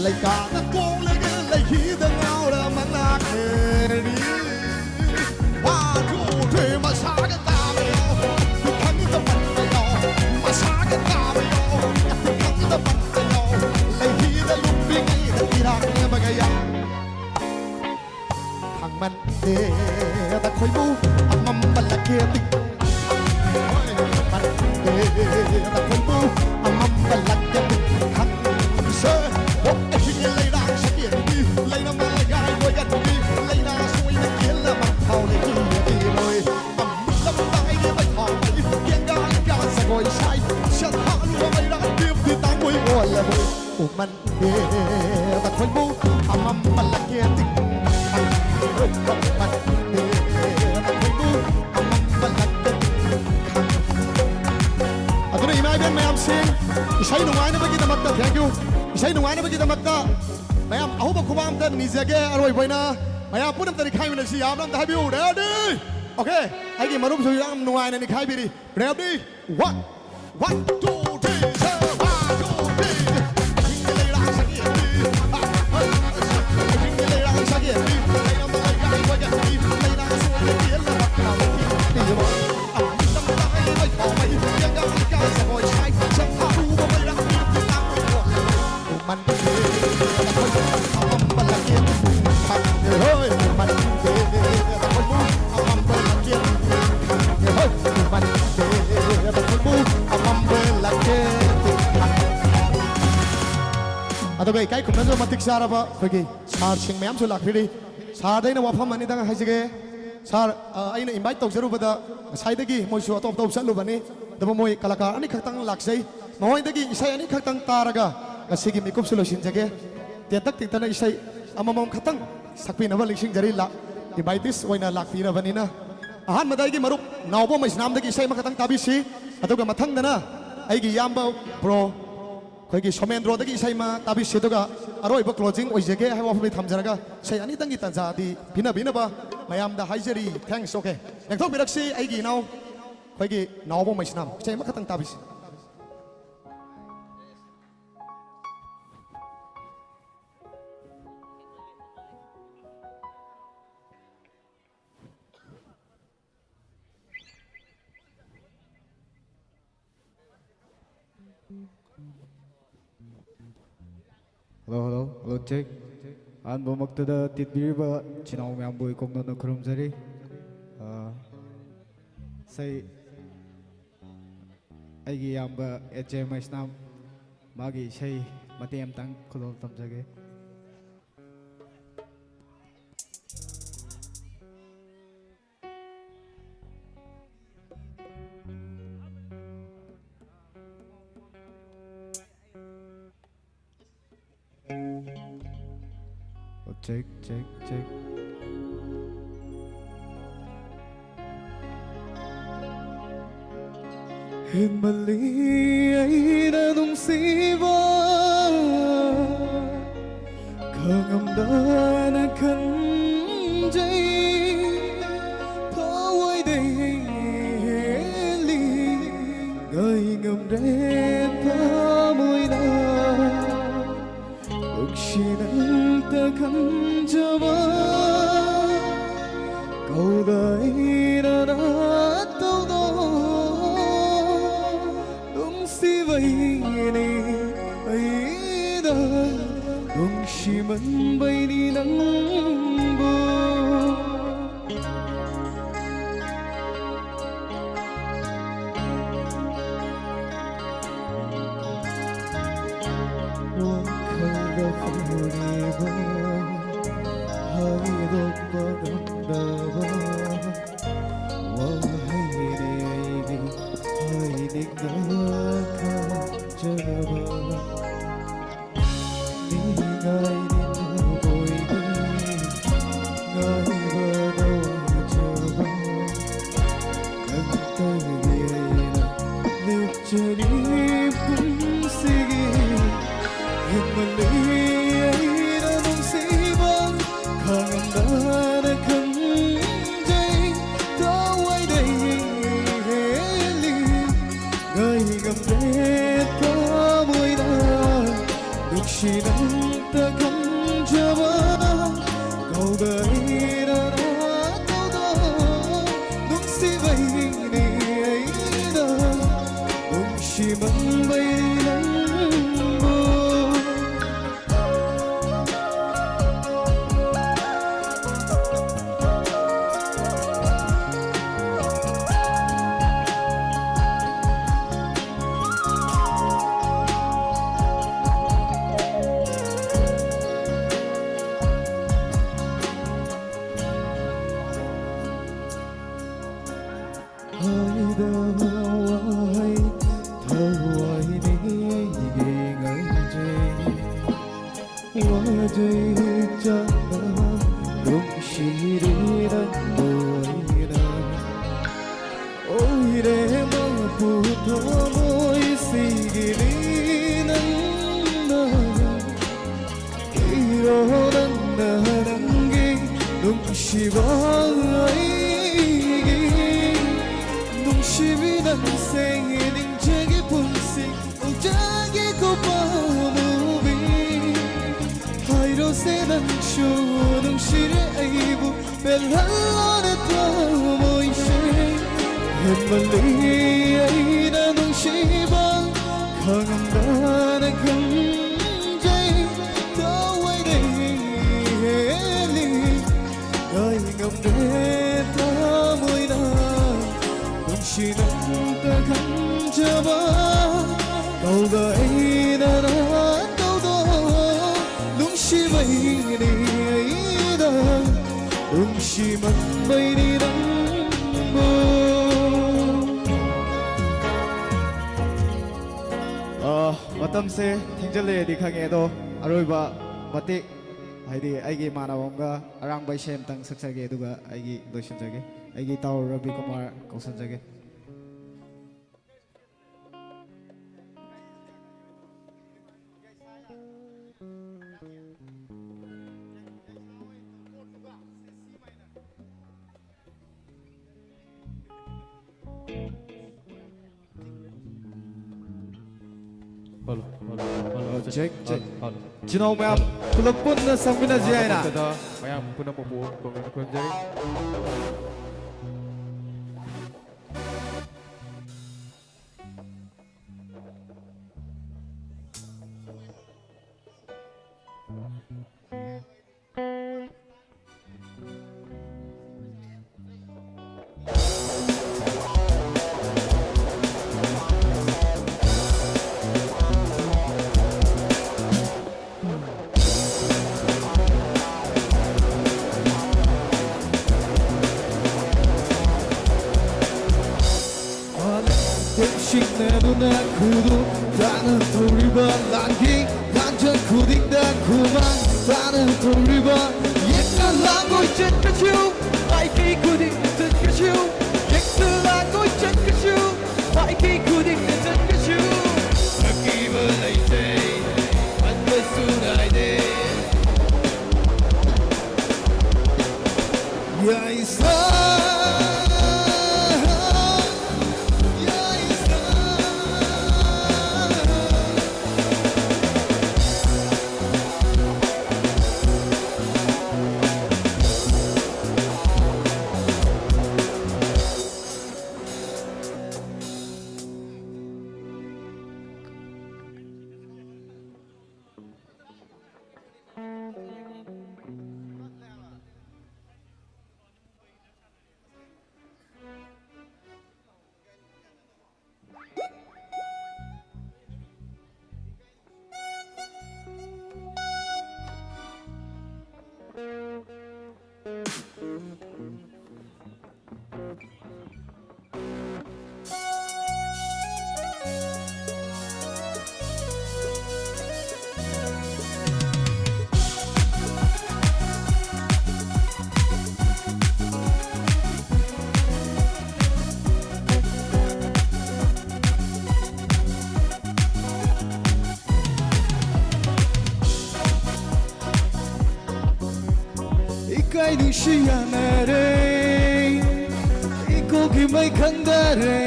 ꯂꯩꯀꯥꯗ ꯀꯣꯡꯂꯒ ꯂꯩꯈꯤꯗ ꯉꯥꯎꯔ ꯃꯅꯥꯛ ꯈꯦꯔꯤ꯫ ꯋꯥ ꯇꯨ ꯊ꯭ꯔꯤ ꯃꯁꯥꯒ ꯇꯥꯕ ꯌꯥꯎ꯫ ꯈꯪꯗ ꯄꯟꯕ ꯌꯥꯎ꯫ ꯃꯁꯥꯒ ꯇꯥꯕ ꯌꯥꯎ꯫ ꯈꯪꯗ ꯄꯟꯕ ꯌꯥꯎ꯫ ꯂꯩꯈꯤꯗ ꯂꯨꯞꯄꯤꯉꯩꯗ ꯏꯔꯥꯛꯅꯕꯒ ꯌꯥꯎ꯫ ꯈꯪꯃꯟꯗꯦꯗ ꯈꯣꯏꯕꯨ ꯑꯃꯝꯕ ꯂꯀꯦꯗꯤ꯫ ꯈꯪꯃꯟꯗꯦꯗ ꯈꯣꯏꯕꯨ ꯑꯃꯝꯕ ꯂꯀꯦꯗꯤ꯫ ꯈꯪꯁꯦ꯫ ꯑꯣ ꯑꯍꯤꯡ ꯂꯩꯔꯥꯡ ꯁꯀꯦꯟꯗꯤ꯫ ꯂꯩꯅꯝ ꯂꯩꯒꯥꯏ ꯂꯣꯏꯒꯟꯗꯤ꯫ ꯂꯩꯅꯥ ꯁꯣꯏꯅ ꯀꯦꯜꯂ ꯃꯊꯥꯎ ꯂꯩꯇꯦ ꯃꯣꯏ꯫ ꯑꯃꯨꯛ ꯂꯝꯗꯥꯏꯒꯤ ꯃꯩꯊꯥꯎ ꯃꯩ꯫ ꯀꯦꯡꯒꯥ ꯂꯩꯀꯥ ꯖꯒꯣꯏ ꯁꯥꯏ꯫ ꯁꯦꯠꯊꯥꯔꯨꯕ ꯃꯩꯔꯥ ꯗꯤꯞꯇꯤ ꯇꯥꯡꯒꯣꯏ ꯑꯣꯜꯂꯕꯣꯏ꯫ ꯎꯃꯟꯗꯦꯗ ꯈꯣꯏꯕꯨ ꯑꯃꯝꯕ ꯂꯀꯦꯇꯤꯡ꯫ ꯎꯃꯟꯗꯦꯗ ꯈꯣꯏꯕꯨ ꯑꯃꯝꯕ ꯂꯀꯦꯇꯤꯡ꯫ ꯑꯗꯨꯅ ꯏꯃꯥ ꯏꯕꯦꯟ ꯃꯌꯥꯝꯁꯤꯡ, ꯏꯁꯩ ꯅꯨꯡꯉꯥꯏꯅꯕꯒꯤꯗꯃꯛꯇ, thank you꯫ ꯏꯁꯩ ꯅꯨꯡꯉꯥꯏꯅꯕꯒꯤꯗꯃꯛꯇ ꯃꯌꯥꯝ ꯑꯍꯧꯕ ꯈꯨꯕꯥꯛ ꯑꯝꯇ ꯅꯤꯖꯒꯦ꯫ ꯑꯔꯣꯏꯕ ꯑꯣꯏꯅ ꯃꯌꯥꯝ ꯄꯨꯝꯅꯃꯛꯇ ꯅꯤꯈꯥꯏꯃꯤꯟꯅꯁꯤ꯫ ꯌꯥꯕ꯭ꯔꯥ ꯑꯝꯇ ꯍꯥꯏꯕꯤꯌꯨ꯫ Ready? Okay꯫ ꯑꯩꯒꯤ ꯃꯔꯨꯞꯁꯨ ꯌꯥꯝ ꯅꯨꯡꯉꯥꯏꯅ ꯅꯤꯈꯥꯏꯕꯤꯔꯤ꯫ Ready? One, one, two, three, four, one, two, three. ꯑꯍꯤꯡꯒꯤ ꯂꯩꯔꯥꯡ ꯁꯛꯏ꯫ ꯑꯍꯤꯡꯒꯤ ꯂꯩꯔꯥꯡ ꯁꯛꯏ꯫ ꯂꯩꯔꯝꯕ ꯂꯩꯀꯥꯏ ꯀꯣꯏꯒꯠꯂꯤ꯫ ꯂꯩꯅꯥ ꯁꯣꯏꯅ ꯀꯦꯜꯂꯕ ꯀꯅꯥ ꯂꯩꯇꯦ꯫ ꯑꯃꯨꯛꯇꯪ ꯇꯥꯏ ꯃꯩ ꯊꯥꯎ ꯃꯩ꯫ ꯌꯦꯡꯒ ꯂꯩꯀꯥꯏ ꯖꯒꯣꯏ ꯁꯥꯏ꯫ ꯁꯛꯊꯥꯔꯨꯕ ꯃꯩꯔꯥ ꯃꯤꯠꯇꯤ ꯇꯥꯡ ꯑꯣꯏꯔꯣ꯫ ꯎꯃꯟꯗꯦꯗ ꯈꯣꯏꯕꯨ ꯑꯃꯝꯕ ꯂꯀꯦꯇꯤꯡ ꯈꯪꯗꯦ ꯍꯣꯏ꯫ ꯎꯃꯟꯗꯦꯗ ꯈꯣꯏꯕꯨ ꯑꯃꯝꯕ ꯂꯀꯦꯇꯤꯡ ꯈꯪꯗꯦ ꯍꯣꯏ꯫ ꯎꯃꯟꯗꯦꯗ ꯈꯣꯏꯕꯨ ꯑꯃꯝꯕ ꯂꯀꯦꯇꯤꯡ ꯈꯪꯗꯦ꯫ ꯑꯗꯨꯒ ꯏꯀꯥꯏ ꯈꯨꯝꯅꯅꯕ ꯃꯇꯤꯛ ꯆꯥꯔꯕ ꯑꯩꯈꯣꯏꯒꯤ ꯁꯥꯔꯁꯤꯡ ꯃꯌꯥꯝꯁꯨ ꯂꯥꯛꯄꯤꯔꯤ꯫ ꯁꯥꯔꯗ ꯑꯩꯅ ꯋꯥꯐꯝ ꯑꯅꯤꯗꯪ ꯍꯥꯏꯖꯒꯦ꯫ ꯁꯥꯔ, ꯑ, ꯑꯩꯅ invite ꯇꯧꯖꯔꯨꯕꯗ ꯉꯁꯥꯏꯗꯒꯤ ꯃꯣꯏꯁꯨ ꯑꯇꯣꯞ ꯑꯇꯣꯞ ꯆꯠꯂꯨꯕꯅꯤ꯫ ꯑꯗꯨꯕꯨ ꯃꯣꯏ ꯀꯂꯥꯀꯥꯔ ꯑꯅꯤꯈꯛꯇꯪ ꯂꯥꯛꯆꯩ꯫ ꯃꯈꯣꯏꯗꯒꯤ ꯏꯁꯩ ꯑꯅꯤꯈꯛꯇꯪ ꯇꯥꯔꯒ ꯉꯁꯤꯒꯤ ꯃꯤꯀꯨꯞꯁꯨ ꯂꯣꯏꯁꯤꯟꯖꯒꯦ꯫ ꯇꯦꯟꯇꯛ ꯇꯦꯟꯇꯛꯅ ꯏꯁꯩ ꯑꯃꯃꯝ ꯈꯛꯇꯪ ꯁꯛꯄꯤꯅꯕ ꯅꯤꯡꯁꯤꯡꯖꯔꯤ꯫ ꯂꯥꯛ-, invitees ꯑꯣꯏꯅ ꯂꯥꯛꯄꯤꯔꯕꯅꯤꯅ꯫ ꯑꯍꯥꯟꯕꯗ ꯑꯩꯒꯤ ꯃꯔꯨꯞ ꯅꯥꯎꯕꯣꯝ ꯃꯩꯁꯅꯥꯝꯗꯒꯤ ꯏꯁꯩ ꯑꯃꯈꯛꯇꯪ ꯇꯥꯕꯤꯁꯤ꯫ ꯑꯗꯨꯒ ꯃꯊꯪꯗꯅ ꯑꯩꯒꯤ ꯏꯌꯥꯝꯕ ꯕ꯭ꯔꯣ ꯑꯩꯈꯣꯏꯒꯤ ꯁꯣꯃꯦꯟꯗ꯭ꯔꯣꯗꯒꯤ ꯏꯁꯩ ꯑꯃ ꯇꯥꯕꯤꯁꯤ꯫ ꯑꯗꯨꯒ ꯑꯔꯣꯏꯕ ꯀ꯭ꯂꯣꯖꯤꯡ ꯑꯣꯏꯖꯒꯦ ꯍꯥꯏꯕ ꯋꯥꯐꯝꯗꯤ ꯊꯝꯖꯔꯒ ꯏꯁꯩ ꯑꯅꯤꯇꯪꯒꯤ ꯇꯥꯟꯖꯥꯗꯤ ꯄꯤꯅꯕꯤꯅꯕ ꯃꯌꯥꯝꯗ ꯍꯥꯏꯖꯔꯤ꯫ Thanks꯫ Okay, ꯂꯦꯡꯊꯣꯛꯄꯤꯔꯛꯁꯤ ꯑꯩꯒꯤ ꯏꯅꯥꯎ ꯑꯩꯈꯣꯏꯒꯤ ꯅꯥꯎꯕꯣꯝ ꯃꯩꯁꯅꯥꯝ, ꯏꯁꯩ ꯑꯃꯈꯛꯇꯪ ꯇꯥꯕꯤꯁꯤ꯫ Hello, hello, hello, check. ꯑꯍꯥꯟꯕꯃꯛꯇꯗ ꯇꯤꯟꯕꯤꯔꯤꯕ ꯏꯆꯤꯟ ꯏꯅꯥꯎ ꯃꯌꯥꯝꯕꯨ ꯏꯀꯣꯛꯅꯅ ꯈꯨꯔꯨꯝꯖꯔꯤ꯫ ꯑ, ꯏꯁꯩ, ꯑꯩꯒꯤ ꯏꯌꯥꯝꯕ ꯑꯦꯆ ꯑꯦ ꯃꯩꯁꯅꯥꯝ, ꯃꯥꯒꯤ ꯏꯁꯩ ꯃꯇꯦꯛ ꯑꯃꯇꯪ ꯈꯨꯗꯣꯜ ꯇꯝꯖꯒꯦ꯫ Check, check, check. ꯍꯦꯟꯃꯜꯂꯤ ꯑꯩꯅ ꯅꯨꯡꯁꯤꯕ, ꯈꯪꯉꯝꯗꯅ ꯈꯟꯖꯩ꯫ ꯊꯋꯥꯏꯗꯩ ꯍꯦꯜꯂꯤ ꯉꯥꯏ ꯉꯝꯗ꯭ꯔꯦ ꯊꯃꯣꯏꯅ꯫ ꯅꯨꯡꯁꯤ ꯅꯪꯇ ꯈꯟꯖꯕ ꯀꯧꯗꯥꯏꯅ ꯅꯠꯇꯧꯅꯣ꯫ ꯅꯨꯡꯁꯤꯕꯩꯅꯤ ꯑꯩꯅ ꯅꯨꯡꯁꯤꯃꯟꯕꯩꯅꯤ ꯅꯪꯕꯨ꯫ ꯋꯥꯈꯜꯗ ꯐꯥꯎꯔꯤꯕ ꯍꯥꯏꯗꯣꯛꯄ ꯉꯝꯗꯕ ꯋꯥꯍꯩꯅꯦ ꯑꯩꯒꯤ ꯍꯥꯏꯅꯤꯡꯗ ꯈꯟꯖꯔꯕ꯫ ꯅꯤꯡꯉꯥꯏꯅꯤ ꯊꯃꯣꯏꯒꯤ ꯉꯥꯏꯕꯗ ꯋꯥꯖꯕ꯫ ꯇꯧꯕꯤꯔꯦꯅ ꯂꯦꯞꯆꯔꯤ ꯄꯨꯟꯁꯤꯒꯤ ꯍꯦꯟꯃꯜꯂꯤ ꯑꯩꯅ ꯅꯨꯡꯁꯤꯕ ꯈꯪꯉꯝꯗꯅ ꯈꯟꯖꯩ ꯊꯋꯥꯏꯗꯒꯤ ꯍꯦꯜꯂꯤ ꯉꯥꯏ ꯉꯝꯗꯦ ꯊꯃꯣꯏꯅ ꯅꯨꯡꯁꯤ ꯅꯪꯇ ꯈꯟꯖꯕ ꯀꯧꯕ ꯑꯩꯅ ꯅꯥꯇꯧꯗꯣ ꯅꯨꯡꯁꯤꯕꯩꯅꯤ ꯑꯩꯅ ꯅꯨꯡꯁꯤꯃꯟꯕꯩ ꯅꯪꯕꯨ ꯍꯥꯏꯗꯕ ꯋꯥꯍꯩ ꯊꯋꯥꯏꯅꯤ ꯑꯩꯒꯤ ꯉꯥꯏꯖꯩ ꯋꯥꯖꯩ ꯆꯥꯛꯅ ꯅꯨꯡꯁꯤꯔꯦ ꯅꯪꯕꯨ ꯑꯩꯅ ꯑꯣꯏꯔꯦ ꯃꯄꯨ ꯊꯃꯣꯏ ꯁꯤꯒꯤꯅꯤ ꯅꯪꯅ ꯏꯔꯣ ꯅꯪꯅ ꯅꯪꯒꯤ ꯅꯨꯡꯁꯤꯕ ꯑꯩꯒꯤ ꯅꯨꯡꯁꯤꯕꯤ ꯅꯪꯁꯦ ꯅꯤꯡꯖꯒꯤ ꯄꯨꯟꯁꯤ ꯎꯖꯒꯤ ꯈꯨꯄꯥꯃꯨꯕꯤ ꯍꯥꯏꯔꯣꯁꯦ ꯅꯪꯁꯨ ꯅꯨꯡꯁꯤꯔꯦ ꯑꯩꯕꯨ ꯄꯦꯜꯍꯜꯂꯣꯅꯦ ꯊꯃꯣꯏꯁꯦ ꯍꯦꯟꯃꯜꯂꯤ ꯑꯩꯅ ꯅꯨꯡꯁꯤꯕ ꯈꯪꯉꯝꯗꯅ ꯈꯟꯖꯩ ꯊꯋꯥꯏꯗꯒꯤ ꯍꯦꯜꯂꯤ ꯉꯥꯏ ꯉꯝꯗꯦ ꯊꯃꯣꯏꯅ ꯅꯨꯡꯁꯤ ꯅꯪꯇ ꯈꯟꯖꯕ ꯀꯧꯕ ꯑꯩꯅ ꯅꯥꯇꯧꯗꯣ ꯅꯨꯡꯁꯤꯕꯩꯅꯤ ꯑꯩꯅ ꯅꯨꯡꯁꯤꯃꯟꯕꯩꯅꯤ ꯅꯪꯕꯨ ꯑ, ꯃꯇꯝꯁꯦ ꯊꯦꯡꯖꯜꯂꯛꯑꯦꯗꯤ ꯈꯪꯉꯦ, ꯑꯗꯣ ꯑꯔꯣꯏꯕ ꯃꯇꯦꯛ, ꯍꯥꯏꯗꯤ ꯑꯩꯒꯤ ꯏꯃꯥꯟꯅꯕ ꯑꯃꯒ ꯑꯔꯥꯡꯕ ꯏꯁꯩ ꯑꯝꯇꯪ ꯁꯛꯆꯒꯦ, ꯑꯗꯨꯒ ꯑꯩꯒꯤ ꯂꯣꯏꯁꯤꯟꯖꯒꯦ꯫ ꯑꯩꯒꯤ ꯏꯇꯥꯎ ꯔꯕꯤ ꯀꯨꯃꯥꯔ ꯀꯧꯁꯟꯖꯒꯦ꯫ Hello, hello, hello, check, check. Hello, hello. ꯏꯆꯤꯟ ꯏꯅꯥꯎ ꯃꯌꯥꯝ ꯄꯨꯂꯞ ꯄꯨꯟꯅ ꯆꯪꯃꯤꯟꯅꯁꯤ ꯍꯥꯏꯅ꯫ ꯃꯌꯥꯝ ꯄꯨꯝꯅꯃꯛꯄꯨ ꯈꯨꯔꯨꯝꯖꯔꯤ꯫ ꯇꯦꯡꯁꯤꯡꯅꯗꯨꯅ ꯈꯨꯗꯨꯝ ꯇꯥꯅ ꯇꯧꯔꯤꯕ ꯂꯥꯟꯒꯤ ꯂꯥꯟꯖꯪ ꯈꯨꯗꯤꯡꯗ ꯈꯨꯃꯥꯡ ꯇꯥꯅ ꯇꯧꯔꯤꯕ ꯌꯦꯛꯅ ꯂꯥꯡꯒꯣꯏ ꯆꯠꯄꯁꯨ ꯃꯥꯏꯀꯩ ꯈꯨꯗꯤꯡꯗ ꯆꯠꯄꯁꯨ ꯌꯦꯛꯅ ꯂꯥꯡꯒꯣꯏ ꯆꯠꯄꯁꯨ ꯃꯥꯏꯀꯩ ꯈꯨꯗꯤꯡꯗ ꯆꯠꯄꯁꯨ ꯑꯀꯤꯕ ꯂꯩꯇꯦ ꯍꯟꯕꯁꯨ ꯅꯥꯏꯗꯦ꯫ ꯌꯥꯏꯁꯥ, ꯌꯥꯏꯁꯥ꯫ ꯏꯀꯥꯏ ꯅꯨꯡꯁꯤ ꯌꯥꯅꯔꯦ, ꯏꯀꯣꯛꯀꯤ ꯃꯩ ꯈꯪꯗꯔꯦ,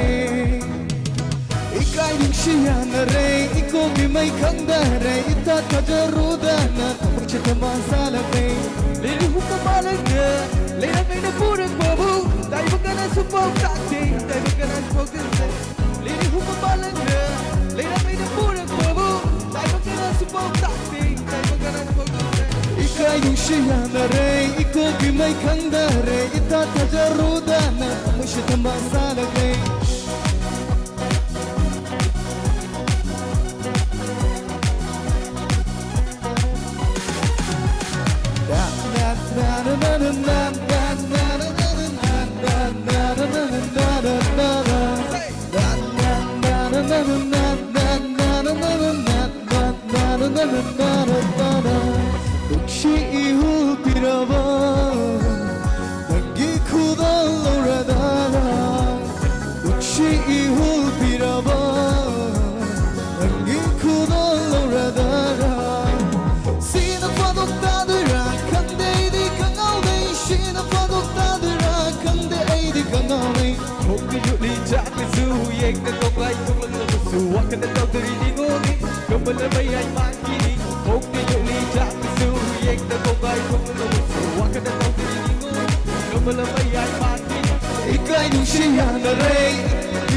ꯏꯀꯥꯏ ꯅꯨꯡꯁꯤ ꯌꯥꯅꯔꯦ, ꯏꯀꯣꯛ ꯏꯃꯩ ꯈꯪꯗꯔꯦ, ꯏꯊꯥ ꯊꯥꯖꯔꯨꯗꯅ ꯊꯃꯣꯏꯁꯦ ꯊꯝꯕꯥꯜ ꯁꯥꯠꯂꯛꯂꯦ꯫ ꯂꯤꯔꯤ ꯍꯨꯝꯕ ꯃꯥꯂꯪꯗ ꯂꯩꯔꯝꯃꯤꯅ ꯄꯨꯔꯛꯄꯕꯨ ꯇꯥꯏꯕꯪ ꯀꯅꯥꯁꯨ ꯄꯥꯎ ꯇꯥꯛꯇꯦ, ꯇꯥꯏꯕꯪ ꯀꯅꯥꯁꯨ ꯄꯥꯎ ꯇꯥꯛꯇꯦ꯫ ꯂꯤꯔꯤ ꯍꯨꯝꯕ ꯃꯥꯂꯪꯗ ꯂꯩꯔꯝꯃꯤꯅ ꯄꯨꯔꯛꯄꯕꯨ ꯇꯥꯏꯕꯪ ꯀꯅꯥꯁꯨ ꯄꯥꯎ ꯇꯥꯛꯇꯦ, ꯇꯥꯏꯕꯪ ꯀꯅꯥꯁꯨ ꯄꯥꯎ ꯇꯥꯛꯇꯦ꯫ ꯏꯀꯥꯏ ꯅꯨꯡꯁꯤ ꯌꯥꯅꯔꯦ, ꯏꯀꯣꯛ ꯏꯃꯩ ꯈꯪꯗꯔꯦ, ꯏꯊꯥ ꯊꯥꯖꯔꯨꯗꯅ ꯊꯃꯣꯏꯁꯦ ꯊꯝꯕꯥꯜ ꯁꯥꯠꯂꯛꯂꯦ꯫ ꯅꯨꯡꯁꯤ ꯏꯍꯨꯜ ꯄꯤꯔꯕ ꯅꯪꯒꯤ ꯈꯨꯗꯣꯜ ꯂꯧꯔꯗꯥ, ꯅꯨꯡꯁꯤ ꯏꯍꯨꯜ ꯄꯤꯔꯕ ꯅꯪꯒꯤ ꯈꯨꯗꯣꯜ ꯂꯧꯔꯗꯥ꯫ ꯁꯤꯅ ꯐꯥꯗꯣꯛ ꯇꯥꯗꯣꯏꯔꯥ ꯈꯪꯗꯦ ꯑꯩꯗꯤ ꯈꯪꯍꯧꯗꯦ, ꯁꯤꯅ ꯐꯥꯗꯣꯛ ꯇꯥꯗꯣꯏꯔꯥ ꯈꯪꯗꯦ ꯑꯩꯗꯤ ꯈꯪꯍꯧꯗꯦ꯫ ꯈꯣꯡꯗ ꯌꯣꯠꯂꯤ ꯆꯥꯛꯂꯁꯨ, ꯌꯦꯡꯗ ꯇꯣꯛꯂꯥꯏ ꯊꯣꯛꯂꯛꯂꯕꯁꯨ, ꯋꯥꯈꯜꯗ ꯇꯧꯗꯔꯤ ꯅꯤꯉꯣꯜꯅꯤ꯫ ꯀꯃꯜ ꯑꯃ ꯌꯥꯏ ꯃꯥꯟꯈꯤꯅꯤ꯫ ꯈꯣꯡꯗ ꯌꯣꯠꯂꯤ ꯆꯥꯛꯂꯁꯨ, ꯌꯦꯡꯗ ꯇꯣꯛꯂꯥꯏ ꯊꯣꯛꯂꯛꯂꯕꯁꯨ, ꯋꯥꯈꯜꯗ ꯇꯧꯗꯔꯤ ꯅꯤꯉꯣꯜꯅꯤ꯫ ꯀꯃꯜ ꯑꯃ ꯌꯥꯏ ꯃꯥꯟꯈꯤꯅꯤ꯫ ꯏꯀꯥꯏ ꯅꯨꯡꯁꯤ ꯌꯥꯅꯔꯦ,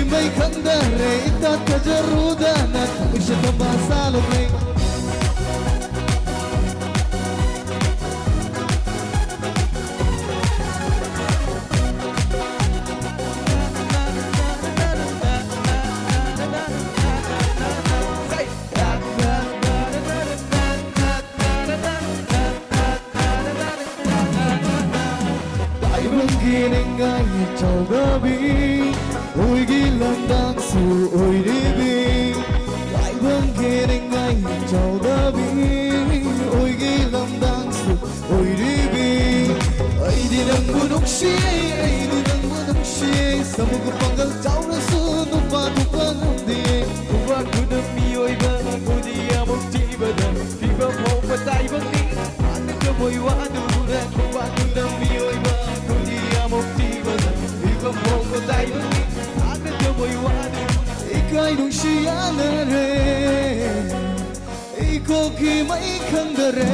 ꯏꯃꯩ ꯈꯪꯗꯔꯦ, ꯏꯊꯥ ꯊꯥꯖꯔꯨꯗꯅ ꯊꯃꯣꯏꯁꯦ ꯊꯝꯕꯥꯜ ꯁꯥꯠꯂꯝꯃꯦ꯫ ꯇꯥꯏꯕꯪꯒꯤ ꯅꯤꯡꯉꯥꯏ ꯆꯥꯎꯗꯕꯤ, ꯑꯣꯏꯒꯤ ꯂꯝꯗꯥꯡꯁꯨ ꯑꯣꯏꯔꯤꯕꯤ꯫ ꯇꯥꯏꯕꯪꯒꯤ ꯅꯤꯡꯉꯥꯏ ꯆꯥꯎꯗꯕꯤ, ꯑꯣꯏꯒꯤ ꯂꯝꯗꯥꯡꯁꯨ ꯑꯣꯏꯔꯤꯕꯤ꯫ ꯑꯩꯗꯤ ꯅꯪꯕꯨ ꯅꯨꯡꯁꯤꯌꯦ, ꯑꯩꯗꯤ ꯅꯪꯕꯨ ꯅꯨꯡꯁꯤꯌꯦ꯫ ꯁꯃꯨꯒ ꯄꯥꯡꯒꯜ ꯆꯥꯎꯔꯁꯨ ꯅꯨꯄꯥ ꯊꯣꯛꯄ ꯉꯝꯗꯦ꯫ ꯈꯨꯕꯥꯛ ꯈꯨꯅꯝ ꯃꯤꯑꯣꯏꯕ ꯈꯨꯗꯤ ꯑꯃꯨꯛ ꯊꯤꯕꯗ ꯐꯤꯕꯝ ꯍꯣꯡꯕ ꯇꯥꯏꯕꯪꯅꯤ꯫ ꯍꯥꯟꯅ ꯊꯃꯣꯏ ꯋꯥꯗꯨꯅ ꯈꯨꯕꯥꯛ ꯈꯨꯅꯝ ꯃꯤꯑꯣꯏꯕ ꯈꯨꯗꯤ ꯑꯃꯨꯛ ꯊꯤꯕꯗ ꯐꯤꯕꯝ ꯍꯣꯡꯕ ꯇꯥꯏꯕꯪꯅꯤ꯫ ꯍꯥꯟꯅ ꯊꯃꯣꯏ ꯋꯥꯗꯨꯅ ꯏꯀꯥꯏ ꯅꯨꯡꯁꯤ ꯌꯥꯅꯔꯦ, ꯏꯀꯣꯛꯀꯤ ꯃꯩ ꯈꯪꯗꯔꯦ꯫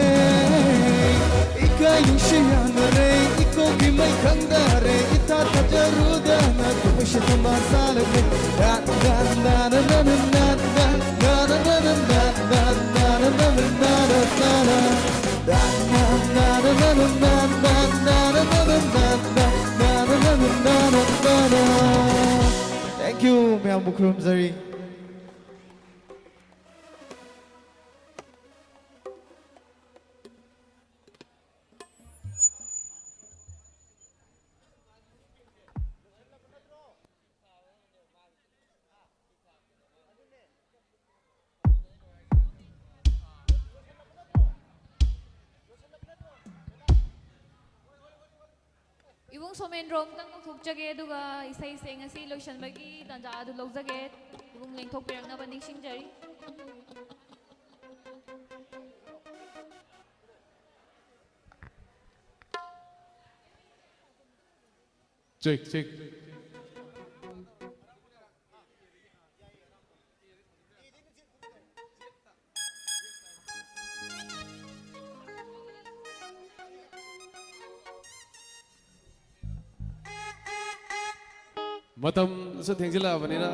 ꯏꯀꯥꯏ ꯅꯨꯡꯁꯤ ꯌꯥꯅꯔꯦ, ꯏꯀꯣꯛꯀꯤ ꯃꯩ ꯈꯪꯗꯔꯦ꯫ ꯏꯊꯥ ꯊꯥꯖꯔꯨꯗꯅ ꯈꯨꯃꯨꯛꯁꯤ ꯊꯝꯕꯥꯜ ꯁꯥꯠꯂꯒꯦ꯫ Thank you, ꯃꯌꯥꯝꯕꯨ ꯈꯨꯔꯨꯝꯖꯔꯤ꯫ ꯏꯕꯨꯡ ꯁꯣꯃꯦꯟꯗ꯭ꯔꯣ ꯑꯃꯨꯛꯇꯪ ꯀꯧꯊꯣꯛꯆꯒꯦ, ꯑꯗꯨꯒ ꯏꯁꯩꯁꯦ ꯉꯁꯤ ꯂꯣꯏꯁꯤꯟꯕꯒꯤ ꯇꯥꯟꯖꯥ ꯑꯗꯨ ꯂꯧꯖꯒꯦ꯫ ꯏꯕꯨꯡ ꯂꯦꯡꯊꯣꯛꯄꯤꯔꯛꯅꯕ ꯅꯤꯡꯁꯤꯡꯖꯔꯤ꯫ Check, check. ꯃꯇꯝꯁꯨ ꯊꯦꯡꯖꯤꯜꯂꯛꯑꯕꯅꯤꯅ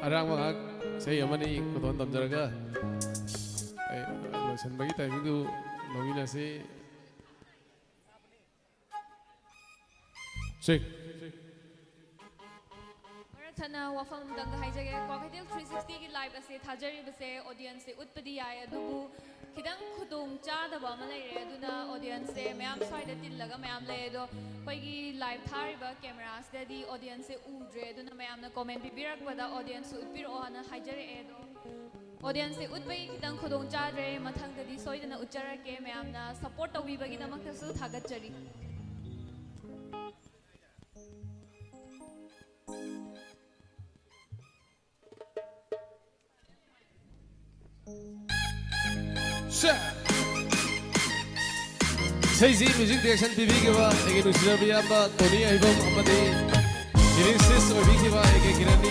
ꯑꯔꯥꯡꯕ ꯉꯥꯏꯍꯥꯛ ꯏꯁꯩ ꯑꯃꯅꯤ ꯈꯨꯗꯣꯜ ꯇꯝꯖꯔꯒ ꯑꯩ ꯂꯣꯏꯁꯤꯟꯕꯒꯤ timingꯗꯨ ꯂꯧꯃꯤꯟꯅꯁꯤ꯫ Check. ꯃꯔꯛ ꯊꯠꯅ ꯋꯥꯐꯝ ꯑꯃꯇꯪꯒ ꯍꯥꯏꯖꯒꯦ꯫ ꯀ꯭ꯋꯥꯀꯩꯊꯦꯜ three sixtyꯒꯤ live ꯑꯁꯦ ꯊꯥꯖꯔꯤꯕꯁꯦ audienceꯁꯦ ꯎꯠꯄꯗꯤ ꯌꯥꯏ, ꯑꯗꯨꯕꯨ ꯈꯤꯇꯪ ꯈꯨꯗꯣꯡ ꯆꯥꯗꯕ ꯑꯃ ꯂꯩꯔꯦ꯫ ꯑꯗꯨꯅ audienceꯁꯦ ꯃꯌꯥꯝ ꯁ꯭ꯋꯥꯏꯗ ꯇꯤꯜꯂꯒ ꯃꯌꯥꯝ ꯂꯩ, ꯑꯗꯣ ꯑꯩꯈꯣꯏꯒꯤ live ꯊꯥꯔꯤꯕ cameraꯁꯤꯗꯗꯤ audienceꯁꯦ ꯎꯗ꯭ꯔꯦ꯫ ꯑꯗꯨꯅ ꯃꯌꯥꯝꯅ comment ꯄꯤꯕꯤꯔꯛꯄꯗ audienceꯁꯨ ꯎꯠꯄꯤꯔꯛꯑꯣ ꯍꯥꯏꯅ ꯍꯥꯏꯖꯔꯛꯑꯦ꯫ ꯑꯗꯣ audienceꯁꯦ ꯎꯠꯄꯒꯤ ꯈꯤꯇꯪ ꯈꯨꯗꯣꯡ ꯆꯥꯗ꯭ꯔꯦ, ꯃꯊꯪꯗꯗꯤ ꯁꯣꯏꯗꯅ ꯎꯠꯆꯔꯛꯀꯦ꯫ ꯃꯌꯥꯝꯅ support ꯇꯧꯕꯤꯕꯒꯤꯗꯃꯛꯇꯁꯨ ꯊꯥꯒꯠꯆꯔꯤ꯫ ꯁꯦ! ꯏꯁꯩꯁꯤ music direction ꯄꯤꯕꯤꯈꯤꯕ ꯑꯩꯒꯤ ꯅꯨꯡꯁꯤꯖꯔꯕ ꯏꯌꯥꯝꯕ ꯇꯣꯅꯤ ꯑꯍꯩꯕꯝ ꯑꯃꯗꯤ lyricist ꯑꯣꯏꯕꯤꯈꯤꯕ ꯑꯩꯒꯤ ꯀꯤꯔꯟꯅꯤ꯫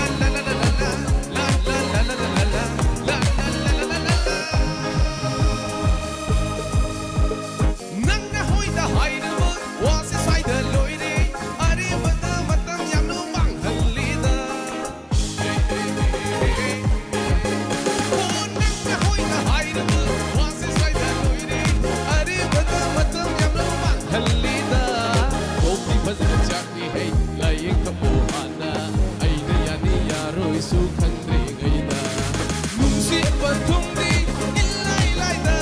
ꯅꯪꯅ ꯍꯣꯏꯗ ꯍꯥꯏꯔꯕ ꯋꯥꯁꯦ ꯁ꯭ꯋꯥꯏꯗ ꯂꯣꯏꯔꯦ꯫ ꯑꯔꯦꯝꯕꯗ ꯃꯇꯝ ꯌꯥꯝꯅ ꯃꯥꯡꯍꯜꯂꯤꯗ꯫ ꯑꯣ, ꯅꯪꯅ ꯍꯣꯏꯗ ꯍꯥꯏꯔꯕ ꯋꯥꯁꯦ ꯁ꯭ꯋꯥꯏꯗ ꯂꯣꯏꯔꯦ꯫ ꯑꯔꯦꯝꯕꯗ ꯃꯇꯝ ꯌꯥꯝꯅ ꯃꯥꯡꯍꯜꯂꯤꯗ꯫ ꯀꯣꯛꯇꯤ ꯐꯖꯅ ꯆꯥꯛꯅꯤ ꯍꯩ, ꯂꯥꯏꯌꯦꯡ ꯊꯝꯃꯣ ꯍꯥꯟꯅ꯫ ꯑꯩꯅ ꯌꯥꯅꯤ ꯌꯥꯔꯣꯏꯁꯨ ꯈꯪꯗ꯭ꯔꯤꯉꯩꯗ꯫ ꯅꯨꯡꯁꯤꯕ ꯊꯨꯝꯗꯤ ꯏꯂꯥꯏ ꯂꯥꯏꯗ,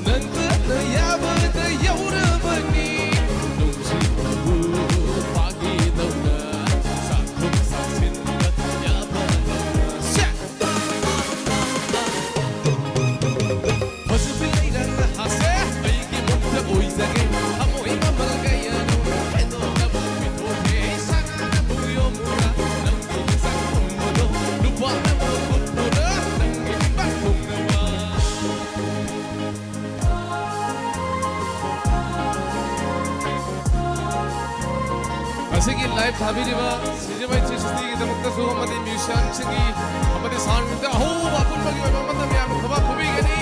ꯅꯪꯇꯅ ꯌꯥꯕꯗ ꯌꯧꯔꯕꯅꯤ꯫ ꯅꯨꯡꯁꯤꯕꯕꯨ ꯐꯥꯒꯤꯗꯧꯅ, ꯆꯥꯛꯊꯣꯛ ꯆꯥꯁꯤꯟꯕ ꯌꯥꯕꯗꯧꯅ꯫ ꯁꯦ! ꯐꯖꯕꯤ ꯂꯩꯔꯥꯡ ꯅꯍꯥꯁꯦ ꯑꯩꯒꯤ ꯃꯨꯛꯇ ꯑꯣꯏꯖꯒꯦ꯫ ꯊꯃꯣꯏ ꯃꯃꯜ ꯀꯌꯥꯅꯣ ꯍꯦꯟꯗꯣꯛꯅꯕꯨ ꯄꯤꯊꯣꯛꯀꯦ꯫ ꯁꯅꯥꯅꯕꯨ ꯌꯣꯝꯃꯨꯔꯥ ꯅꯪꯒꯤ ꯏꯟꯁꯥꯡ ꯊꯣꯡꯕꯗꯣ, ꯂꯨꯄꯥꯅꯕꯨ ꯀꯨꯞꯄꯨꯔꯥ ꯅꯪꯒꯤ ꯏꯟꯁꯥꯡ ꯊꯣꯡꯅꯕ꯫ ꯉꯁꯤꯒꯤ live ꯊꯥꯕꯤꯔꯤꯕ ꯁꯤꯖꯤꯃꯥꯏ ꯊ꯭ꯔꯤ ꯁꯤꯛꯁꯇꯤꯒꯤꯗꯃꯛꯇꯁꯨ ꯑꯃꯗꯤ musicianꯁꯤꯡꯒꯤ ꯑꯃꯗꯤ soundꯒꯤꯗꯃꯛꯇ ꯑꯍꯧꯕ ꯑꯄꯨꯟꯕꯒꯤ ꯑꯣꯏꯕ ꯑꯃꯠꯇ ꯃꯌꯥꯝ ꯈꯨꯕꯥꯛ ꯈꯨꯕꯤꯒꯅꯤ꯫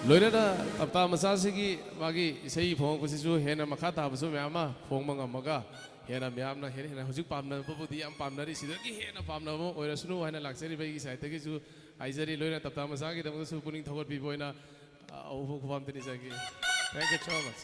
ꯂꯣꯏꯅꯅ ꯇꯞꯇꯥ ꯃꯆꯥꯁꯤꯒꯤ ꯃꯥꯒꯤ ꯏꯁꯩ ꯐꯣꯡꯉꯛꯄꯁꯤꯁꯨ ꯍꯦꯟꯅ ꯃꯈꯥ ꯇꯥꯕꯁꯨ ꯃꯌꯥꯝ ꯑꯃ ꯐꯣꯡꯕ ꯉꯝꯃꯒ ꯍꯦꯟꯅ ꯃꯌꯥꯝꯅ ꯍꯦꯟꯅ ꯍꯦꯟꯅ ꯍꯧꯖꯤꯛ ꯄꯥꯝꯅꯕꯕꯨꯗꯤ ꯌꯥꯝ ꯄꯥꯝꯅꯔꯤ, ꯁꯤꯗꯒꯤ ꯍꯦꯟꯅ ꯄꯥꯝꯅꯕ ꯑꯃ ꯑꯣꯏꯔꯁꯅꯨ ꯍꯥꯏꯅ ꯂꯥꯛꯆꯔꯤꯕ ꯑꯩꯒꯤ ꯁꯥꯏꯠꯇꯒꯤꯁꯨ ꯍꯥꯏꯖꯔꯤ꯫ ꯂꯣꯏꯅ ꯇꯞꯇꯥ ꯃꯆꯥꯒꯤꯗꯃꯛꯇꯁꯨ ꯄꯨꯛꯅꯤꯡ ꯊꯧꯒꯠꯄꯤꯕ ꯑꯣꯏꯅ, ꯑ, ꯑꯎꯕ ꯈꯨꯐꯝꯗ ꯅꯤꯖꯒꯦ꯫ Thank you so much.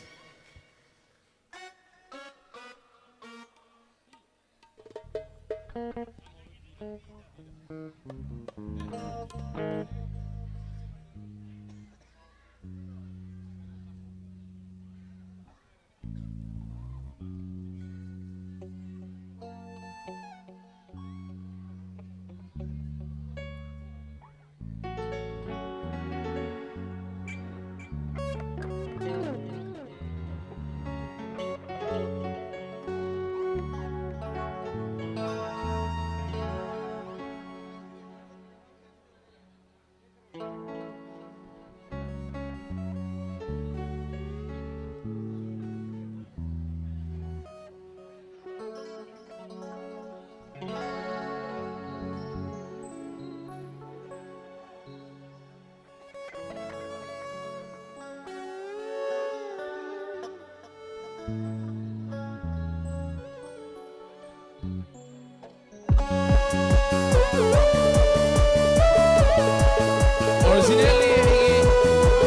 Originally,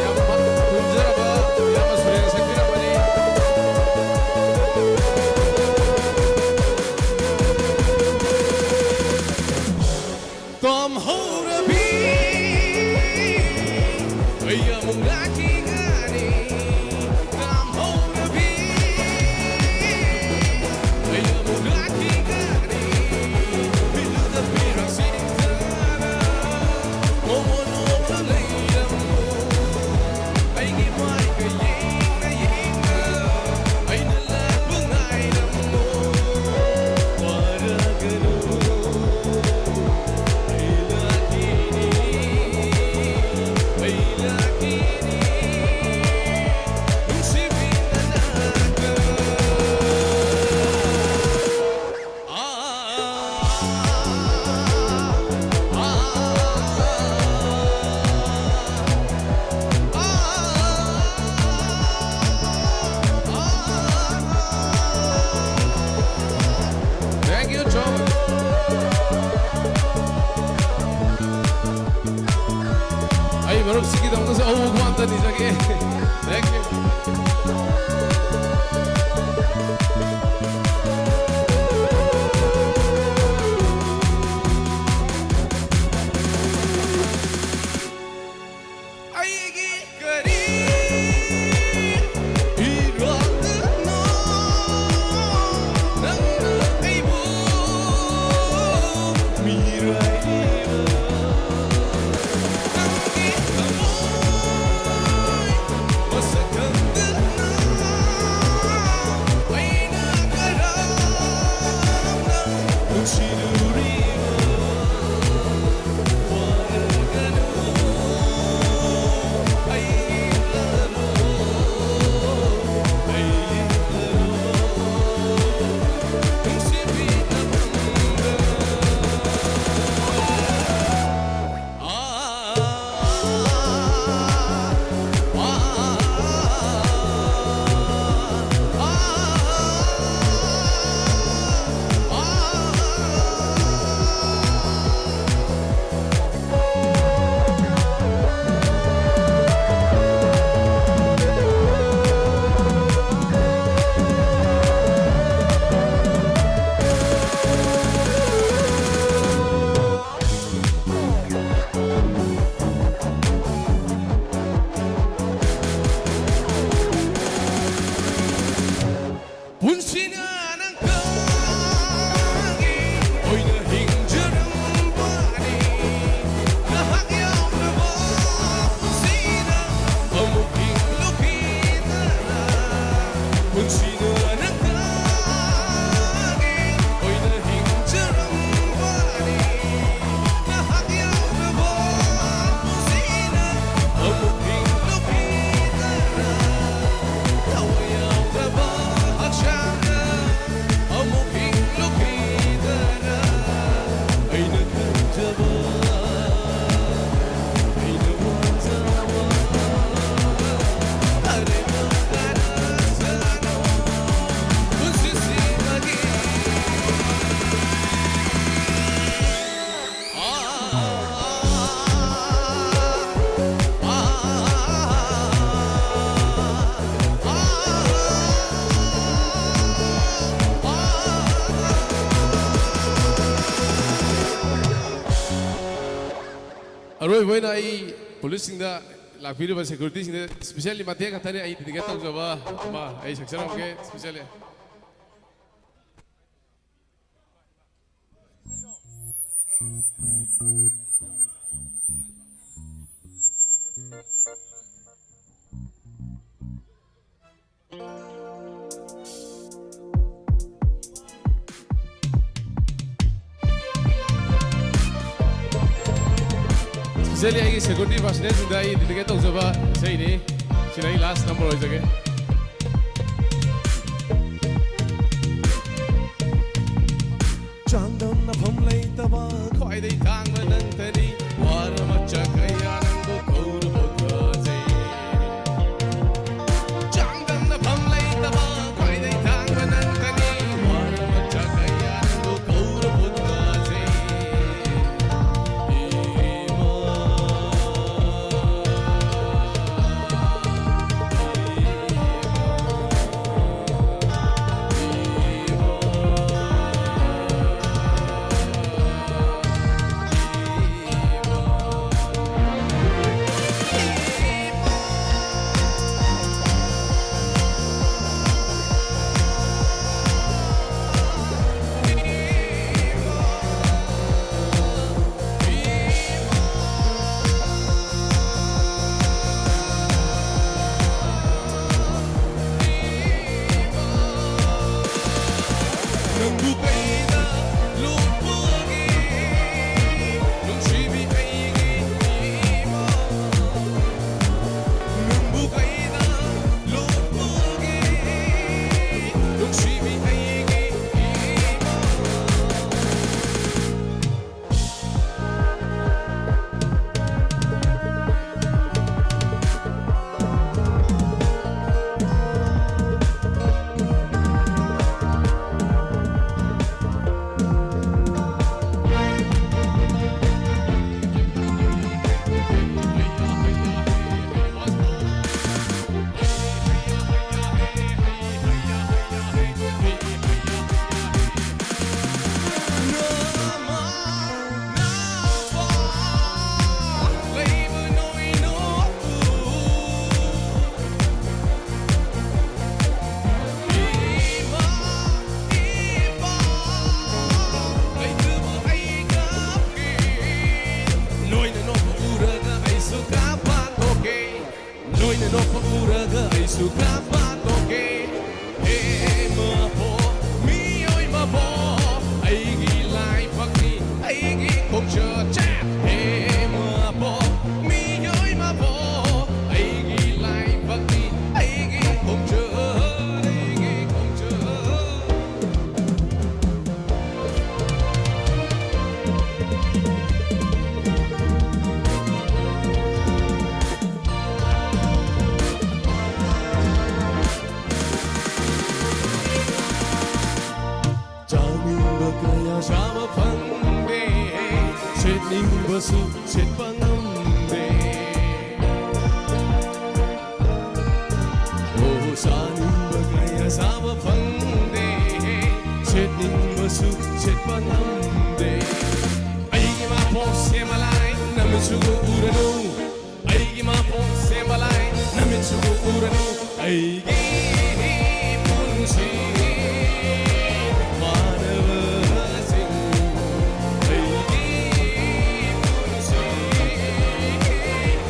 ꯌꯥꯝ ꯄꯥꯝꯖꯔꯕ ꯏꯌꯥꯝꯕ ꯁꯨꯔꯦꯟ ꯁꯛꯄꯤꯔꯝꯕꯅꯤ꯫ ꯇꯣꯝꯍꯧꯔꯕꯤ, ꯑꯩ ꯑꯃꯨꯛ ꯂꯥꯛꯈꯤꯒꯅꯤ꯫ ꯇꯣꯝꯍꯧꯔꯕꯤ, ꯑꯩ ꯑꯃꯨꯛ ꯂꯥꯛꯈꯤꯒꯅꯤ꯫ ꯃꯤꯠꯂꯨꯗ ꯄꯤꯔꯛꯁꯤꯡꯗꯅ ꯃꯣꯃꯣꯟ ꯑꯣꯛꯇ ꯂꯩꯔꯝꯃꯣ꯫ ꯑꯩꯒꯤ ꯃꯥꯏꯀꯩ ꯌꯦꯡꯅ ꯌꯦꯡꯅ ꯑꯩꯅ ꯂꯥꯛꯄ ꯉꯥꯏꯔꯝꯃꯣ꯫ ꯋꯥꯔꯒꯅꯨ, ꯑꯩ ꯂꯥꯛꯈꯤꯅꯤ, ꯑꯩ ꯂꯥꯛꯈꯤꯅꯤ꯫ ꯃꯔꯨꯞꯁꯤꯒꯤꯗꯃꯛꯇꯁꯨ ꯑꯍꯧꯕ ꯈꯨꯕꯥꯛ ꯑꯝꯇ ꯅꯤꯖꯒꯦ꯫ Thank you꯫ ꯑꯩꯒꯤ ꯀꯔꯤ ꯏꯔꯥꯜꯅꯣ ꯅꯪꯅ ꯑꯩꯕꯨ ꯃꯤꯔꯥꯏꯕ ꯅꯪꯒꯤ ꯊꯃꯣꯏ ꯃꯁꯛ ꯈꯪꯗꯅ ꯑꯔꯣꯏꯕ ꯑꯣꯏꯅ ꯑꯩ ꯄꯨꯂꯤꯁꯁꯤꯡꯗ, ꯂꯥꯛꯄꯤꯔꯤꯕ ꯁꯦꯀ꯭ꯌꯨꯔꯤꯇꯤꯁꯤꯡꯗ ꯏꯁꯄꯤꯁꯦꯜꯂꯤ ꯃꯇꯦꯛ ꯈꯛꯇꯅꯤ ꯑꯩ ꯗꯤꯗꯤꯀꯦꯠ ꯇꯧꯖꯕ ꯑꯃ ꯑꯩ ꯁꯛꯆꯔꯝꯒꯦ ꯏꯁꯄꯤꯁꯦꯜꯂꯤ꯫ ꯏꯁꯄꯤꯁꯦꯜꯂꯤ ꯑꯩꯒꯤ ꯁꯦꯀ꯭ꯌꯨꯔꯤꯇꯤ ꯄꯥꯔꯁꯅꯦꯜꯁꯤꯡꯗ ꯑꯩ ꯗꯤꯗꯤꯀꯦꯠ ꯇꯧꯖꯕ ꯏꯁꯩꯅꯤ꯫ ꯁꯤꯅ ꯑꯩ ꯂꯥꯁ ꯅꯝꯕꯔ ꯑꯣꯏꯖꯒꯦ꯫ ꯆꯥꯡꯗꯝꯅꯐꯝ ꯂꯩꯇꯕ ꯈ꯭ꯋꯥꯏꯗꯩ ꯇꯥꯡꯕ ꯅꯪꯇꯅꯤ꯫ ꯋꯥꯔ ꯃꯆꯥ ꯀꯌꯥ ꯅꯪꯕꯨ ꯀꯧꯔꯕ ꯊꯥꯖꯩ꯫ ꯆꯥꯡꯗꯝꯅꯐꯝ ꯂꯩꯇꯕ ꯈ꯭ꯋꯥꯏꯗꯩ ꯇꯥꯡꯕ ꯅꯪꯇꯅꯤ꯫ ꯋꯥꯔ ꯃꯆꯥ ꯀꯌꯥ ꯅꯪꯕꯨ ꯀꯧꯔꯕ ꯊꯥꯖꯩ꯫ ꯅꯣꯛꯄ ꯎꯔꯒ ꯑꯩꯁꯨ ꯀꯥꯞꯄ ꯇꯣꯛꯀꯦ꯫ ꯍꯦ ꯃꯄꯣ, ꯃꯤꯑꯣꯏ ꯃꯄꯣ, ꯑꯩꯒꯤ ꯂꯥꯏꯕꯛꯅꯤ, ꯑꯩꯒꯤ ꯈꯣꯡꯆꯠ꯫ ꯍꯦ ꯃꯄꯣ, ꯃꯤꯑꯣꯏ ꯃꯄꯣ, ꯑꯩꯒꯤ ꯂꯥꯏꯕꯛꯅꯤ, ꯑꯩꯒꯤ ꯈꯣꯡꯆꯠ, ꯑꯩꯒꯤ ꯈꯣꯡꯆꯠ꯫ ꯆꯥꯅꯤꯡꯕ ꯀꯌꯥ ꯆꯥꯕ ꯐꯪꯗꯦ, ꯁꯦꯠꯅꯤꯡꯕꯁꯨ ꯁꯦꯠꯄ ꯉꯝꯗꯦ꯫ ꯑꯣ, ꯆꯥꯅꯤꯡꯕ ꯀꯌꯥ ꯆꯥꯕ ꯐꯪꯗꯦ, ꯁꯦꯠꯅꯤꯡꯕꯁꯨ ꯁꯦꯠꯄ ꯉꯝꯗꯦ꯫ ꯑꯩꯒꯤ ꯃꯄꯣꯛ ꯁꯦꯝꯕ ꯂꯥꯏ ꯅꯃꯤꯠꯁꯨ ꯎꯔꯅꯨ, ꯑꯩꯒꯤ ꯃꯄꯣꯛ ꯁꯦꯝꯕ ꯂꯥꯏ ꯅꯃꯤꯠꯁꯨ ꯎꯔꯅꯨ꯫ ꯑꯩꯒꯤ ꯄꯨꯟꯁꯤ ꯃꯥꯟꯅꯕꯁꯤꯡ, ꯑꯩꯒꯤ ꯄꯨꯟꯁꯤ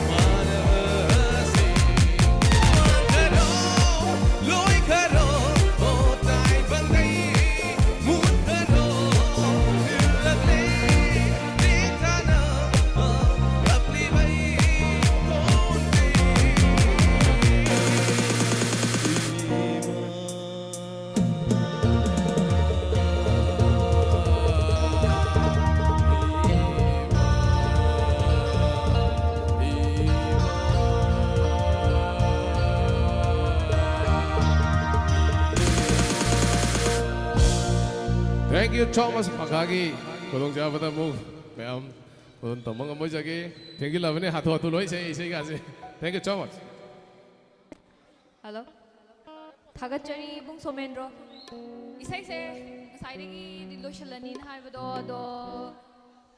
ꯃꯥꯟꯅꯕꯁꯤꯡ꯫ ꯃꯥꯡꯈꯔꯣ, ꯂꯣꯏꯈꯔꯣ, ꯑꯣ ꯇꯥꯏꯕꯪꯗꯩ ꯃꯨꯠꯈꯔꯣ, ꯅꯤꯜꯂꯛꯂꯦ꯫ Thank you, Thomas ꯃꯈꯥꯒꯤ ꯈꯨꯗꯣꯡꯆꯥꯕꯗ ꯑꯃꯨꯛ ꯃꯌꯥꯝ ꯈꯨꯗꯣꯡ ꯇꯝꯕ ꯉꯝꯃꯣꯏꯖꯒꯦ꯫ ꯊꯦꯡꯖꯤꯜꯂꯕꯅꯤ, ꯍꯥꯊꯨ ꯍꯥꯊꯨ ꯂꯣꯏ ꯏꯁꯩ, ꯏꯁꯩꯒꯥꯁꯦ꯫ Thank you so much. Hello. ꯊꯥꯒꯠꯆꯔꯤ ꯏꯕꯨꯡ ꯁꯣꯃꯦꯟꯗ꯭ꯔꯣ꯫ ꯏꯁꯩꯁꯦ ꯉꯁꯥꯏꯗꯒꯤꯗꯤ ꯂꯣꯏꯁꯤꯜꯂꯅꯤꯅ ꯍꯥꯏꯕꯗꯣ, ꯑꯗꯣ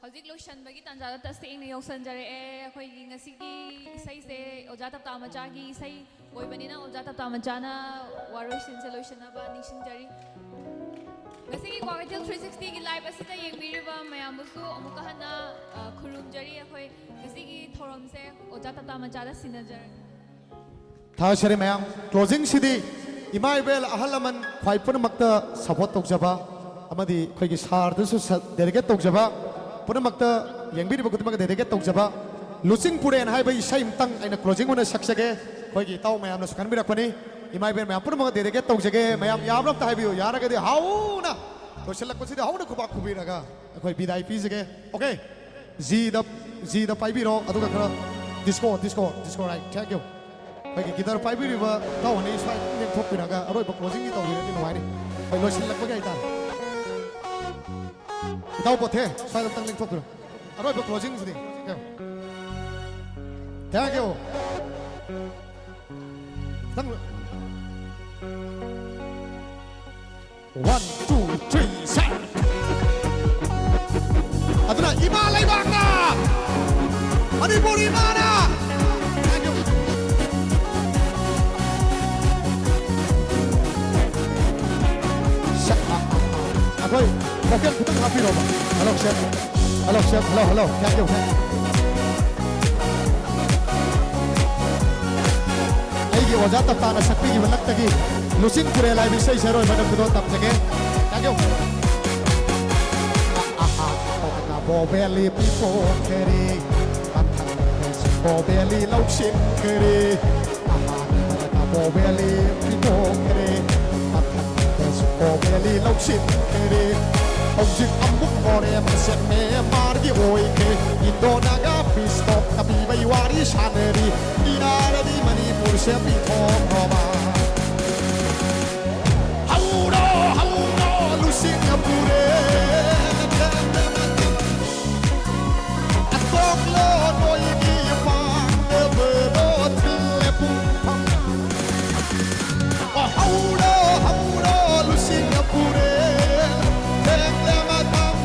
ꯍꯧꯖꯤꯛ ꯂꯣꯏꯁꯤꯟꯕꯒꯤ ꯇꯥꯟꯖꯥꯗ ꯇꯁꯦꯡꯅ ꯌꯧꯁꯟꯖꯔꯛꯑꯦ꯫ ꯑꯩꯈꯣꯏꯒꯤ ꯉꯁꯤꯒꯤ ꯏꯁꯩꯁꯦ ꯑꯣꯖꯥ ꯇꯞꯇꯥ ꯃꯆꯥꯒꯤ ꯏꯁꯩ ꯑꯣꯏꯕꯅꯤꯅ, ꯑꯣꯖꯥ ꯇꯞꯇꯥ ꯃꯆꯥꯅ ꯋꯥꯔꯣꯏꯁꯤꯟꯁꯦ ꯂꯣꯏꯁꯤꯟꯅꯕ ꯅꯤꯡꯁꯤꯡꯖꯔꯤ꯫ ꯉꯁꯤꯒꯤ ꯀ꯭ꯋꯥꯀꯩꯊꯦꯜ three sixtyꯒꯤ live ꯑꯁꯤꯗ ꯌꯦꯡꯕꯤꯔꯤꯕ ꯃꯌꯥꯝꯕꯨꯁꯨ ꯑꯃꯨꯛꯀ ꯍꯟꯅ, ꯑ, ꯈꯨꯔꯨꯝꯖꯔꯤ꯫ ꯑꯩꯈꯣꯏ ꯉꯁꯤꯒꯤ ꯊꯧꯔꯝꯁꯦ ꯑꯣꯖꯥ ꯇꯞꯇꯥ ꯃꯆꯥꯗ ꯁꯤꯟꯅꯖꯔꯒꯦ꯫ ꯊꯥꯒꯠꯆꯔꯤ ꯃꯌꯥꯝ꯫ ꯀ꯭ꯂꯣꯖꯤꯡꯁꯤꯗꯤ ꯏꯃꯥ ꯏꯕꯦꯜ ꯑꯍꯜ ꯂꯃꯟ ꯈ꯭ꯋꯥꯏ ꯄꯨꯝꯅꯃꯛꯇ ꯁꯄꯣꯔꯠ ꯇꯧꯖꯕ ꯑꯃꯗꯤ ꯑꯩꯈꯣꯏꯒꯤ ꯁꯥꯔꯗꯁꯨ ꯁ-, ꯗꯦꯗꯤꯀꯦꯠ ꯇꯧꯖꯕ, ꯄꯨꯝꯅꯃꯛꯇ ꯌꯦꯡꯕꯤꯔꯤꯕ ꯈꯨꯗꯤꯡꯃꯛꯇ ꯗꯦꯗꯤꯀꯦꯠ ꯇꯧꯖꯕ ꯂꯨꯆꯤꯡ ꯄꯨꯔꯦꯟ ꯍꯥꯏꯕ ꯏꯁꯩ ꯑꯃꯇꯪ ꯑꯩꯅ ꯀ꯭ꯂꯣꯖꯤꯡ ꯑꯣꯏꯅ ꯁꯛꯆꯒꯦ꯫ ꯑꯩꯈꯣꯏꯒꯤ ꯏꯇꯥꯎ ꯃꯌꯥꯝꯅꯁꯨ ꯈꯟꯕꯤꯔꯛꯄꯅꯤ꯫ ꯏꯃꯥ ꯏꯕꯦꯜ ꯃꯌꯥꯝ ꯄꯨꯝꯅꯃꯛ ꯗꯦꯗꯤꯀꯦꯠ ꯇꯧꯖꯒꯦ꯫ ꯃꯌꯥꯝ ꯌꯥꯕ꯭ꯔꯥ ꯑꯝꯇ ꯍꯥꯏꯕꯤꯌꯨ꯫ ꯌꯥꯔꯒꯗꯤ ꯍꯧꯅ ꯂꯣꯏꯁꯤꯜꯂꯛꯄꯁꯤꯗ ꯍꯧꯅ ꯈꯨꯕꯥꯛ ꯈꯨꯕꯤꯔꯒ ꯑꯩꯈꯣꯏ ꯕꯤꯗꯥꯏ ꯄꯤꯖꯒꯦ꯫ ꯑꯣꯀꯦ? ꯖꯤꯗ, ꯖꯤꯗ ꯄꯥꯏꯕꯤꯔꯣ꯫ ꯑꯗꯨꯒ ꯈꯔ disco, disco, disco, right. Thank you꯫ ꯑꯩꯈꯣꯏꯒꯤ ꯒꯤꯇꯔ ꯄꯥꯏꯕꯤꯔꯤꯕ ꯏꯇꯥꯎ ꯑꯅꯤ ꯁ꯭ꯋꯥꯏꯗ ꯂꯦꯡꯊꯣꯛꯄꯤꯔꯒ ꯑꯔꯣꯏꯕ ꯀ꯭ꯂꯣꯖꯤꯡꯒꯤ ꯇꯧꯕꯤꯔꯗꯤ ꯅꯨꯡꯉꯥꯏꯅꯤ꯫ ꯑꯩꯈꯣꯏ ꯂꯣꯏꯁꯤꯜꯂꯛꯄꯒꯤ ꯍꯥꯏꯇꯥꯔꯦ꯫ ꯏꯇꯥꯎ ꯄꯣꯊꯦ, ꯁ꯭ꯋꯥꯏꯗ ꯑꯝꯇꯪ ꯂꯦꯡꯊꯣꯛꯄꯤꯔꯣ꯫ ꯑꯔꯣꯏꯕ ꯀ꯭ꯂꯣꯖꯤꯡꯁꯤꯗꯤ꯫ Thank you꯫ ꯈꯤꯇꯪ One, two, three, set. ꯑꯗꯨꯅ ꯏꯃꯥ ꯂꯩꯕꯥꯛꯅ, ꯃꯅꯤꯄꯨꯔ ꯏꯃꯥꯅ, ꯑꯩꯈꯣꯏ ꯚꯣꯀꯦꯜ ꯈꯤꯇꯪ ꯍꯥꯞꯄꯤꯔꯣꯕ꯫ Hello, set. Hello, set. Hello, hello. Thank you, thank you. ꯑꯩꯒꯤ ꯑꯣꯖꯥ ꯇꯞꯇꯥꯅ ꯁꯛꯄꯤꯈꯤꯕ ꯂꯛꯇꯒꯤ ꯂꯨꯆꯤꯡ ꯇꯨꯔꯦꯜ ꯍꯥꯏꯕ ꯏꯁꯩꯁꯦ ꯑꯔꯣꯏꯕꯗ ꯈꯨꯗꯣꯜ ꯇꯝꯖꯒꯦ꯫ Thank you꯫ ꯑꯍꯥꯟꯕꯗ ꯕꯣꯕꯦꯂꯤ ꯄꯤꯊꯣꯛꯈ꯭ꯔꯦ, ꯃꯊꯪꯗꯁꯨ ꯕꯣꯕꯦꯂꯤ ꯂꯧꯁꯤꯟꯈ꯭ꯔꯦ꯫ ꯑꯍꯥꯟꯕꯗ ꯕꯣꯕꯦꯂꯤ ꯄꯤꯊꯣꯛꯈ꯭ꯔꯦ, ꯃꯊꯪꯗꯁꯨ ꯕꯣꯕꯦꯂꯤ ꯂꯧꯁꯤꯟꯈ꯭ꯔꯦ꯫ ꯍꯧꯖꯤꯛ ꯑꯃꯨꯛ ꯃꯣꯔꯦ ꯃꯁꯦꯟ ꯃꯦꯟꯃꯥꯔꯒꯤ ꯑꯣꯏꯈ꯭ꯔꯦ꯫ ꯏꯟꯗꯣꯅꯒ ꯄꯤꯁ ꯇꯣꯛ ꯇꯥꯕꯤꯕꯩ ꯋꯥꯔꯤ ꯁꯥꯟꯅꯔꯤ꯫ ꯌꯥꯔꯗꯤ ꯃꯅꯤꯄꯨꯔꯁꯦ ꯄꯤꯊꯣꯛꯈ꯭ꯔꯣꯕ꯫ ꯍꯧꯔꯣ, ꯍꯧꯔꯣ, ꯂꯨꯆꯤꯡ ꯄꯨꯔꯦ꯫ ꯑꯇꯣꯛꯂꯣ ꯅꯣꯏꯒꯤ ꯄꯥꯝꯗꯕꯗꯣ ꯊꯤꯜꯂꯦ ꯄꯨꯡꯐꯝ꯫ ꯑꯣ, ꯍꯧꯔꯣ, ꯍꯧꯔꯣ, ꯂꯨꯆꯤꯡ ꯄꯨꯔꯦ꯫ ꯊꯦꯡꯂꯦ ꯃꯇꯝ꯫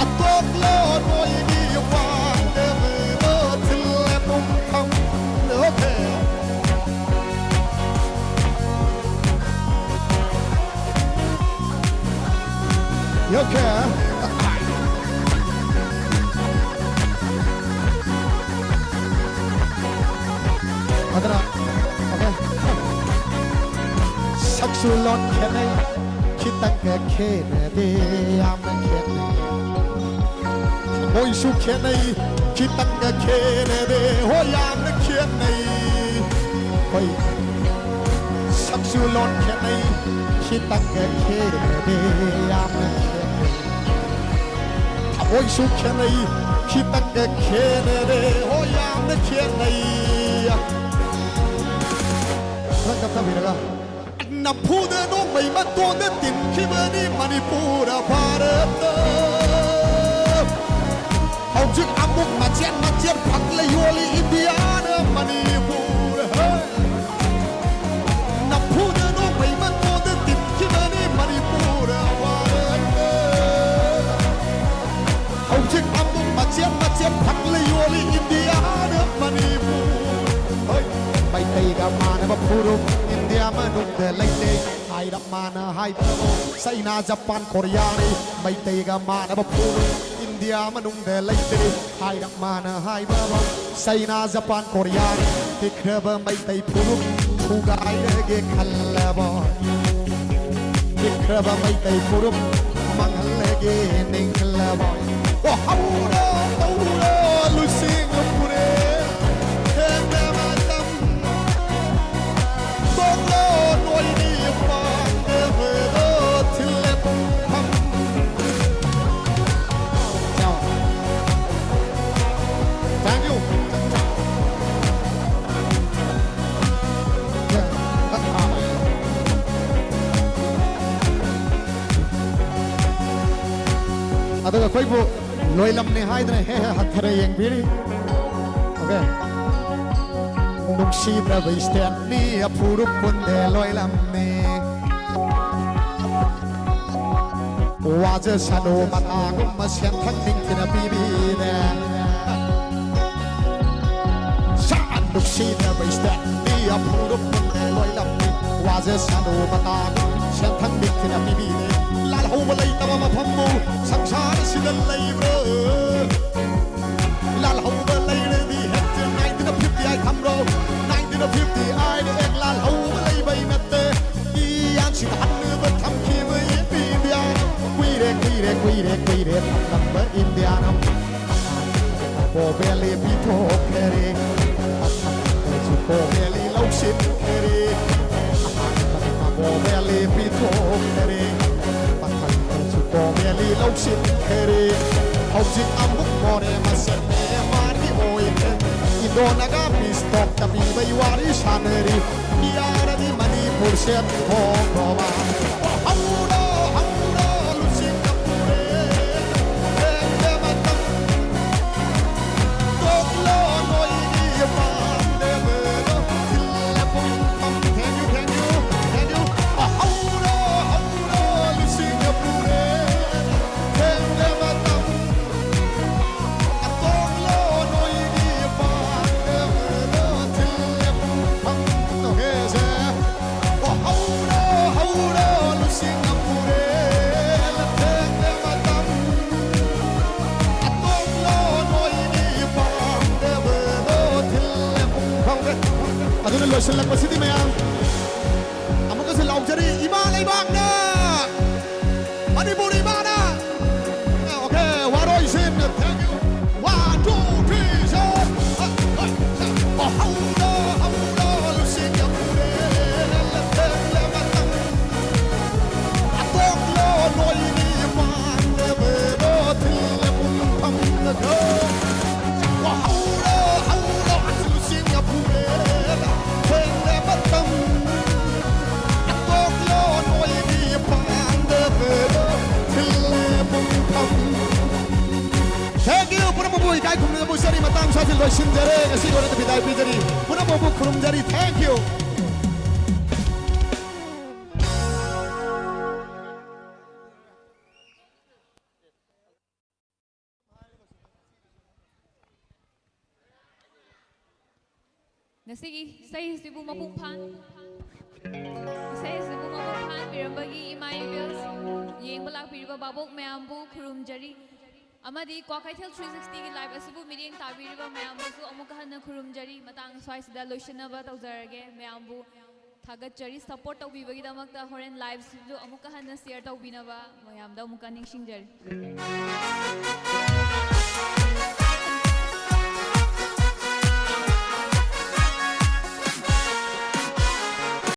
ꯑꯇꯣꯛꯂꯣ ꯅꯣꯏꯒꯤ ꯄꯥꯝꯗꯕꯗꯣ ꯊꯤꯜꯂꯦ ꯄꯨꯡꯐꯝ꯫ Okay꯫ ꯑꯗꯨꯅ, okay. ꯁꯛꯁꯨ ꯂꯣꯟ ꯈꯦꯠꯅꯩ, ꯈꯤꯇꯪꯒ ꯈꯦꯠꯅꯗꯦ, ꯌꯥꯝꯅ ꯈꯦꯠꯅꯩ꯫ ꯊꯃꯣꯏꯁꯨ ꯈꯦꯠꯅꯩ, ꯈꯤꯇꯪꯒ ꯈꯦꯠꯅꯗꯦ, ꯍꯣꯏ, ꯌꯥꯝꯅ ꯈꯦꯠꯅꯩ꯫ ꯍꯣꯏ, ꯁꯛꯁꯨ ꯂꯣꯟ ꯈꯦꯠꯅꯩ, ꯈꯤꯇꯪꯒ ꯈꯦꯠꯅꯗꯦ, ꯌꯥꯝꯅ ꯈꯦꯠꯅꯩ꯫ ꯊꯃꯣꯏꯁꯨ ꯈꯦꯠꯅꯩ, ꯈꯤꯇꯪꯒ ꯈꯦꯠꯅꯔꯦ, ꯍꯣꯏ, ꯌꯥꯝꯅ ꯈꯦꯠꯅꯩ꯫ ꯈꯤꯇꯪ ꯇꯞꯊꯕꯤꯔꯒ꯫ ꯅꯝꯐꯨꯗ ꯅꯣꯡꯃꯩ ꯃꯇꯣꯟꯗ ꯇꯤꯟꯈꯤꯕꯅꯤ ꯃꯅꯤꯄꯨꯔ ꯚꯥꯔꯠꯇ꯫ ꯍꯧꯖꯤꯛ ꯑꯃꯨꯛ ꯃꯆꯦꯠ ꯃꯆꯦꯠ ꯐꯛꯂ ꯌꯣꯜꯂꯤ ꯏꯟꯗꯤꯌꯥꯅ ꯃꯅꯤꯄꯨꯔ꯫ ꯍꯦ! ꯅꯝꯐꯨꯗ ꯅꯣꯡꯃꯩ ꯃꯇꯣꯟꯗ ꯇꯤꯟꯈꯤꯕꯅꯤ ꯃꯅꯤꯄꯨꯔ ꯚꯥꯔꯠꯇ꯫ ꯍꯧꯖꯤꯛ ꯑꯃꯨꯛ ꯃꯆꯦꯠ ꯃꯆꯦꯠ ꯐꯛꯂ ꯌꯣꯜꯂꯤ ꯏꯟꯗꯤꯌꯥꯅ ꯃꯅꯤꯄꯨꯔ꯫ ꯍꯣꯏ! ꯃꯩꯇꯩꯒ ꯃꯥꯟꯅꯕ ꯐꯨꯔꯨꯞ ꯏꯟꯗꯤꯌꯥ ꯃꯅꯨꯡꯗ ꯂꯩꯇꯦ꯫ ꯍꯥꯏꯔꯞ ꯃꯥꯅ ꯍꯥꯏꯕ ꯆꯩꯅꯥ, ꯖꯄꯥꯟ, ꯀꯣꯔꯤꯌꯥꯅꯤ꯫ ꯃꯩꯇꯩꯒ ꯃꯥꯟꯅꯕ ꯐꯨꯔꯨꯞ ꯏꯟꯗꯤꯌꯥ ꯃꯅꯨꯡꯗ ꯂꯩꯇꯦ꯫ ꯍꯥꯏꯔꯞ ꯃꯥꯅ ꯍꯥꯏꯕ ꯆꯩꯅꯥ, ꯖꯄꯥꯟ, ꯀꯣꯔꯤꯌꯥꯅꯤ꯫ ꯄꯤꯛꯈ꯭ꯔꯕ ꯃꯩꯇꯩ ꯐꯨꯔꯨꯞ ꯊꯨꯒꯥꯏꯔꯒꯦ ꯈꯜꯂꯕ꯫ ꯄꯤꯛꯈ꯭ꯔꯕ ꯃꯩꯇꯩ ꯐꯨꯔꯨꯞ ꯃꯥꯡꯍꯜꯂꯒꯦ ꯅꯤꯡꯂꯕ꯫ ꯑꯣ, ꯍꯧꯔꯣ, ꯇꯧꯔꯣ, ꯂꯨꯆꯤꯡ ꯐꯨꯔꯦ꯫ ꯊꯦꯡꯅ ꯃꯇꯝ ꯇꯣꯛꯂꯣ, ꯅꯣꯏꯗꯤ ꯄꯥꯝꯗꯦ, ꯍꯣꯏꯗꯣ ꯊꯤꯜꯂꯦ ꯄꯨꯡꯐꯝ꯫ Thank you. ꯑꯗꯨꯒ ꯑꯩꯈꯣꯏꯕꯨ ꯂꯣꯏꯂꯝꯅꯤ ꯍꯥꯏꯗꯅ ꯍꯦꯛ ꯍꯦꯛ ꯍꯟꯊꯔ ꯌꯦꯡꯕꯤꯔꯤ꯫ Okay. ꯅꯨꯡꯁꯤꯗ꯭ꯔꯕ stateꯅꯤ, ꯑꯐꯨꯔꯨꯞ ꯄꯨꯟꯗꯦ ꯂꯣꯏꯂꯝꯅꯤ꯫ ꯋꯥꯖꯁꯅꯨ ꯃꯇꯥꯒꯨꯝꯕ ꯁꯦꯟꯊꯪ ꯅꯤꯡꯊꯤꯅ ꯄꯤꯕꯤꯔꯦ꯫ ꯁꯥ ꯅꯨꯡꯁꯤꯗ꯭ꯔꯕ stateꯅꯤ, ꯑꯐꯨꯔꯨꯞ ꯄꯨꯟꯗꯦ ꯂꯣꯏꯂꯝꯅꯤ꯫ ꯋꯥꯖꯁꯅꯨ ꯃꯇꯥꯒꯨꯝ ꯁꯦꯟꯊꯪ ꯅꯤꯡꯊꯤꯅ ꯄꯤꯕꯤꯔꯦ꯫ ꯂꯥꯜꯍꯧꯕ ꯂꯩꯇꯕ ꯃꯐꯝꯕꯨ ꯁꯪꯁꯥꯔꯁꯤꯗ ꯂꯩꯕ꯭ꯔꯥ? ꯂꯥꯜꯍꯧꯕ ꯂꯩꯔꯗꯤ ꯍꯦꯛꯇ nineteen fifty-eight ꯊꯝꯔꯣ꯫ ꯄꯤꯊꯣꯛꯈ꯭ꯔꯦ꯫ ꯃꯊꯪꯗꯁꯨ ꯀꯣꯃꯦꯂꯤ ꯂꯧꯁꯤꯟꯈ꯭ꯔꯦ꯫ ꯑꯍꯥꯟꯕꯗ ꯀꯣꯃꯦꯂꯤ ꯄꯤꯊꯣꯛꯈ꯭ꯔꯦ꯫ ꯃꯊꯪꯗꯁꯨ ꯀꯣꯃꯦꯂꯤ ꯂꯧꯁꯤꯟꯈ꯭ꯔꯦ꯫ ꯍꯧꯖꯤꯛ ꯑꯃꯨꯛ ꯃꯣꯔꯦ ꯃꯁꯦꯟ ꯃꯦꯟꯃꯥꯔꯒꯤ ꯑꯣꯏꯈ꯭ꯔꯦ꯫ ꯏꯟꯗꯣꯅꯒ ꯄꯤꯁ ꯇꯣꯛ ꯇꯧꯕꯤꯕꯩ ꯋꯥꯔꯤ ꯁꯥꯟꯅꯔꯤ꯫ ꯌꯥꯔꯗꯤ ꯃꯅꯤꯄꯨꯔ ꯁꯦꯝ ꯊꯣꯛꯈ꯭ꯔꯣꯕ꯫ ꯍꯧꯔꯣ, ꯍꯧꯔꯣ, ꯂꯨꯆꯤꯡꯅ ꯄꯨꯔꯦ꯫ ꯊꯦꯡꯂꯦ ꯃꯇꯝ꯫ ꯇꯣꯛꯂꯣ ꯅꯣꯏꯒꯤ ꯄꯥꯝꯗꯕꯗꯣ꯫ ꯊꯤꯜꯂꯦ ꯄꯨꯡꯐꯝ꯫ Thank you, thank you, thank you꯫ ꯍꯧꯔꯣ, ꯍꯧꯔꯣ, ꯂꯨꯆꯤꯡꯅ ꯄꯨꯔꯦ꯫ ꯊꯦꯡꯂꯦ ꯃꯇꯝ꯫ ꯇꯣꯛꯂꯣ ꯅꯣꯏꯒꯤ ꯄꯥꯝꯗꯕꯗꯣ꯫ ꯊꯤꯜꯂꯦ ꯄꯨꯡꯐꯝ꯫ Okay, ꯁꯦ꯫ ꯑꯣ, ꯍꯧꯔꯣ, ꯍꯧꯔꯣ, ꯂꯨꯆꯤꯡꯅ ꯄꯨꯔꯦ꯫ ꯊꯦꯡꯂꯦ ꯃꯇꯝ꯫ ꯇꯣꯛꯂꯣ ꯅꯣꯏꯒꯤ ꯄꯥꯝꯗꯕꯗꯣ꯫ ꯊꯤꯜꯂꯦ ꯄꯨꯡꯐꯝ꯫ ꯑꯗꯨꯅ ꯂꯣꯏꯁꯤꯜꯂꯛꯄꯁꯤꯗꯤ ꯃꯌꯥꯝ ꯑꯃꯨꯛꯀꯁꯨ ꯂꯥꯎꯖꯔꯤ, ꯏꯃꯥ ꯂꯩꯕꯥꯛꯅ, ꯃꯅꯤꯄꯨꯔ ꯏꯃꯥꯅ꯫ Okay, ꯋꯥꯔꯣꯏꯁꯤꯟ, thank you꯫ One, two, three, four꯫ ꯍꯧꯔꯣ, ꯍꯧꯔꯣ, ꯂꯨꯆꯤꯡ ꯌꯥꯝꯕꯨꯔꯦ, ꯂꯦꯞꯂꯦ ꯃꯇꯝ꯫ ꯇꯣꯛꯂꯣ ꯅꯣꯏꯒꯤ ꯄꯥꯝꯗꯕꯗꯣ, ꯊꯤꯜꯂꯦ ꯄꯨꯡꯐꯝꯗ꯫ ꯍꯧꯔꯣ, ꯍꯧꯔꯣ, ꯂꯨꯆꯤꯡ ꯌꯥꯝꯕꯨꯔꯦ, ꯊꯦꯡꯂꯦ ꯃꯇꯝ꯫ ꯇꯣꯛꯂꯣ ꯅꯣꯏꯒꯤ ꯄꯥꯝꯗꯕꯗꯣ꯫ ꯊꯤꯜꯂꯦ ꯄꯨꯡꯐꯝ꯫ Thank you꯫ ꯄꯨꯝꯅꯃꯛꯄꯨ ꯏꯀꯥꯏ ꯈꯨꯝꯅꯕ ꯎꯠꯆꯔꯤ꯫ ꯃꯇꯥꯡ ꯁ꯭ꯋꯥꯏꯗ ꯂꯣꯏꯁꯤꯟꯖꯔꯦ꯫ ꯉꯁꯤꯒꯤ ꯑꯣꯏꯅ ꯕꯤꯗꯥꯏ ꯄꯤꯖꯔꯤ꯫ ꯄꯨꯝꯅꯃꯛꯄꯨ ꯈꯨꯔꯨꯝꯖꯔꯤ꯫ Thank you꯫ ꯉꯁꯤꯒꯤ ꯏꯁꯩ ꯑꯁꯤꯕꯨ ꯃꯄꯨꯡ ꯐꯥꯍꯟ-, ꯏꯁꯩ ꯑꯁꯤꯕꯨ ꯃꯄꯨꯡ ꯐꯥꯍꯟꯕꯤꯔꯝꯕꯒꯤ ꯏꯃꯥ ꯏꯕꯦꯜ, ꯌꯦꯡꯕ ꯂꯥꯛꯄꯤꯔꯤꯕ ꯚꯥꯕꯣꯛ ꯃꯌꯥꯝꯕꯨ ꯈꯨꯔꯨꯝꯖꯔꯤ꯫ ꯑꯃꯗꯤ ꯀ꯭ꯋꯥꯀꯩꯊꯦꯜ three sixty ꯒꯤ live ꯑꯁꯤꯕꯨ ꯃꯤꯠꯌꯦꯡ ꯇꯥꯕꯤꯔꯤꯕ ꯃꯌꯥꯝꯕꯨꯁꯨ ꯑꯃꯨꯛꯀ ꯍꯟꯅ ꯈꯨꯔꯨꯝꯖꯔꯤ꯫ ꯃꯇꯥꯡ ꯑꯁ꯭ꯋꯥꯏꯁꯤꯗ ꯂꯣꯏꯁꯤꯟꯅꯕ ꯇꯧꯖꯔꯒꯦ꯫ ꯃꯌꯥꯝꯕꯨ ꯊꯥꯒꯠꯆꯔꯤ꯫ Support ꯇꯧꯕꯤꯕꯒꯤꯗꯃꯛꯇ꯫ ꯍꯣꯔꯦꯟ live ꯁꯤꯁꯨ ꯑꯃꯨꯛꯀ ꯍꯟꯅ share ꯇꯧꯕꯤꯅꯕ ꯃꯌꯥꯝꯗ ꯑꯃꯨꯛꯀ ꯅꯤꯡꯁꯤꯡꯖꯔꯤ꯫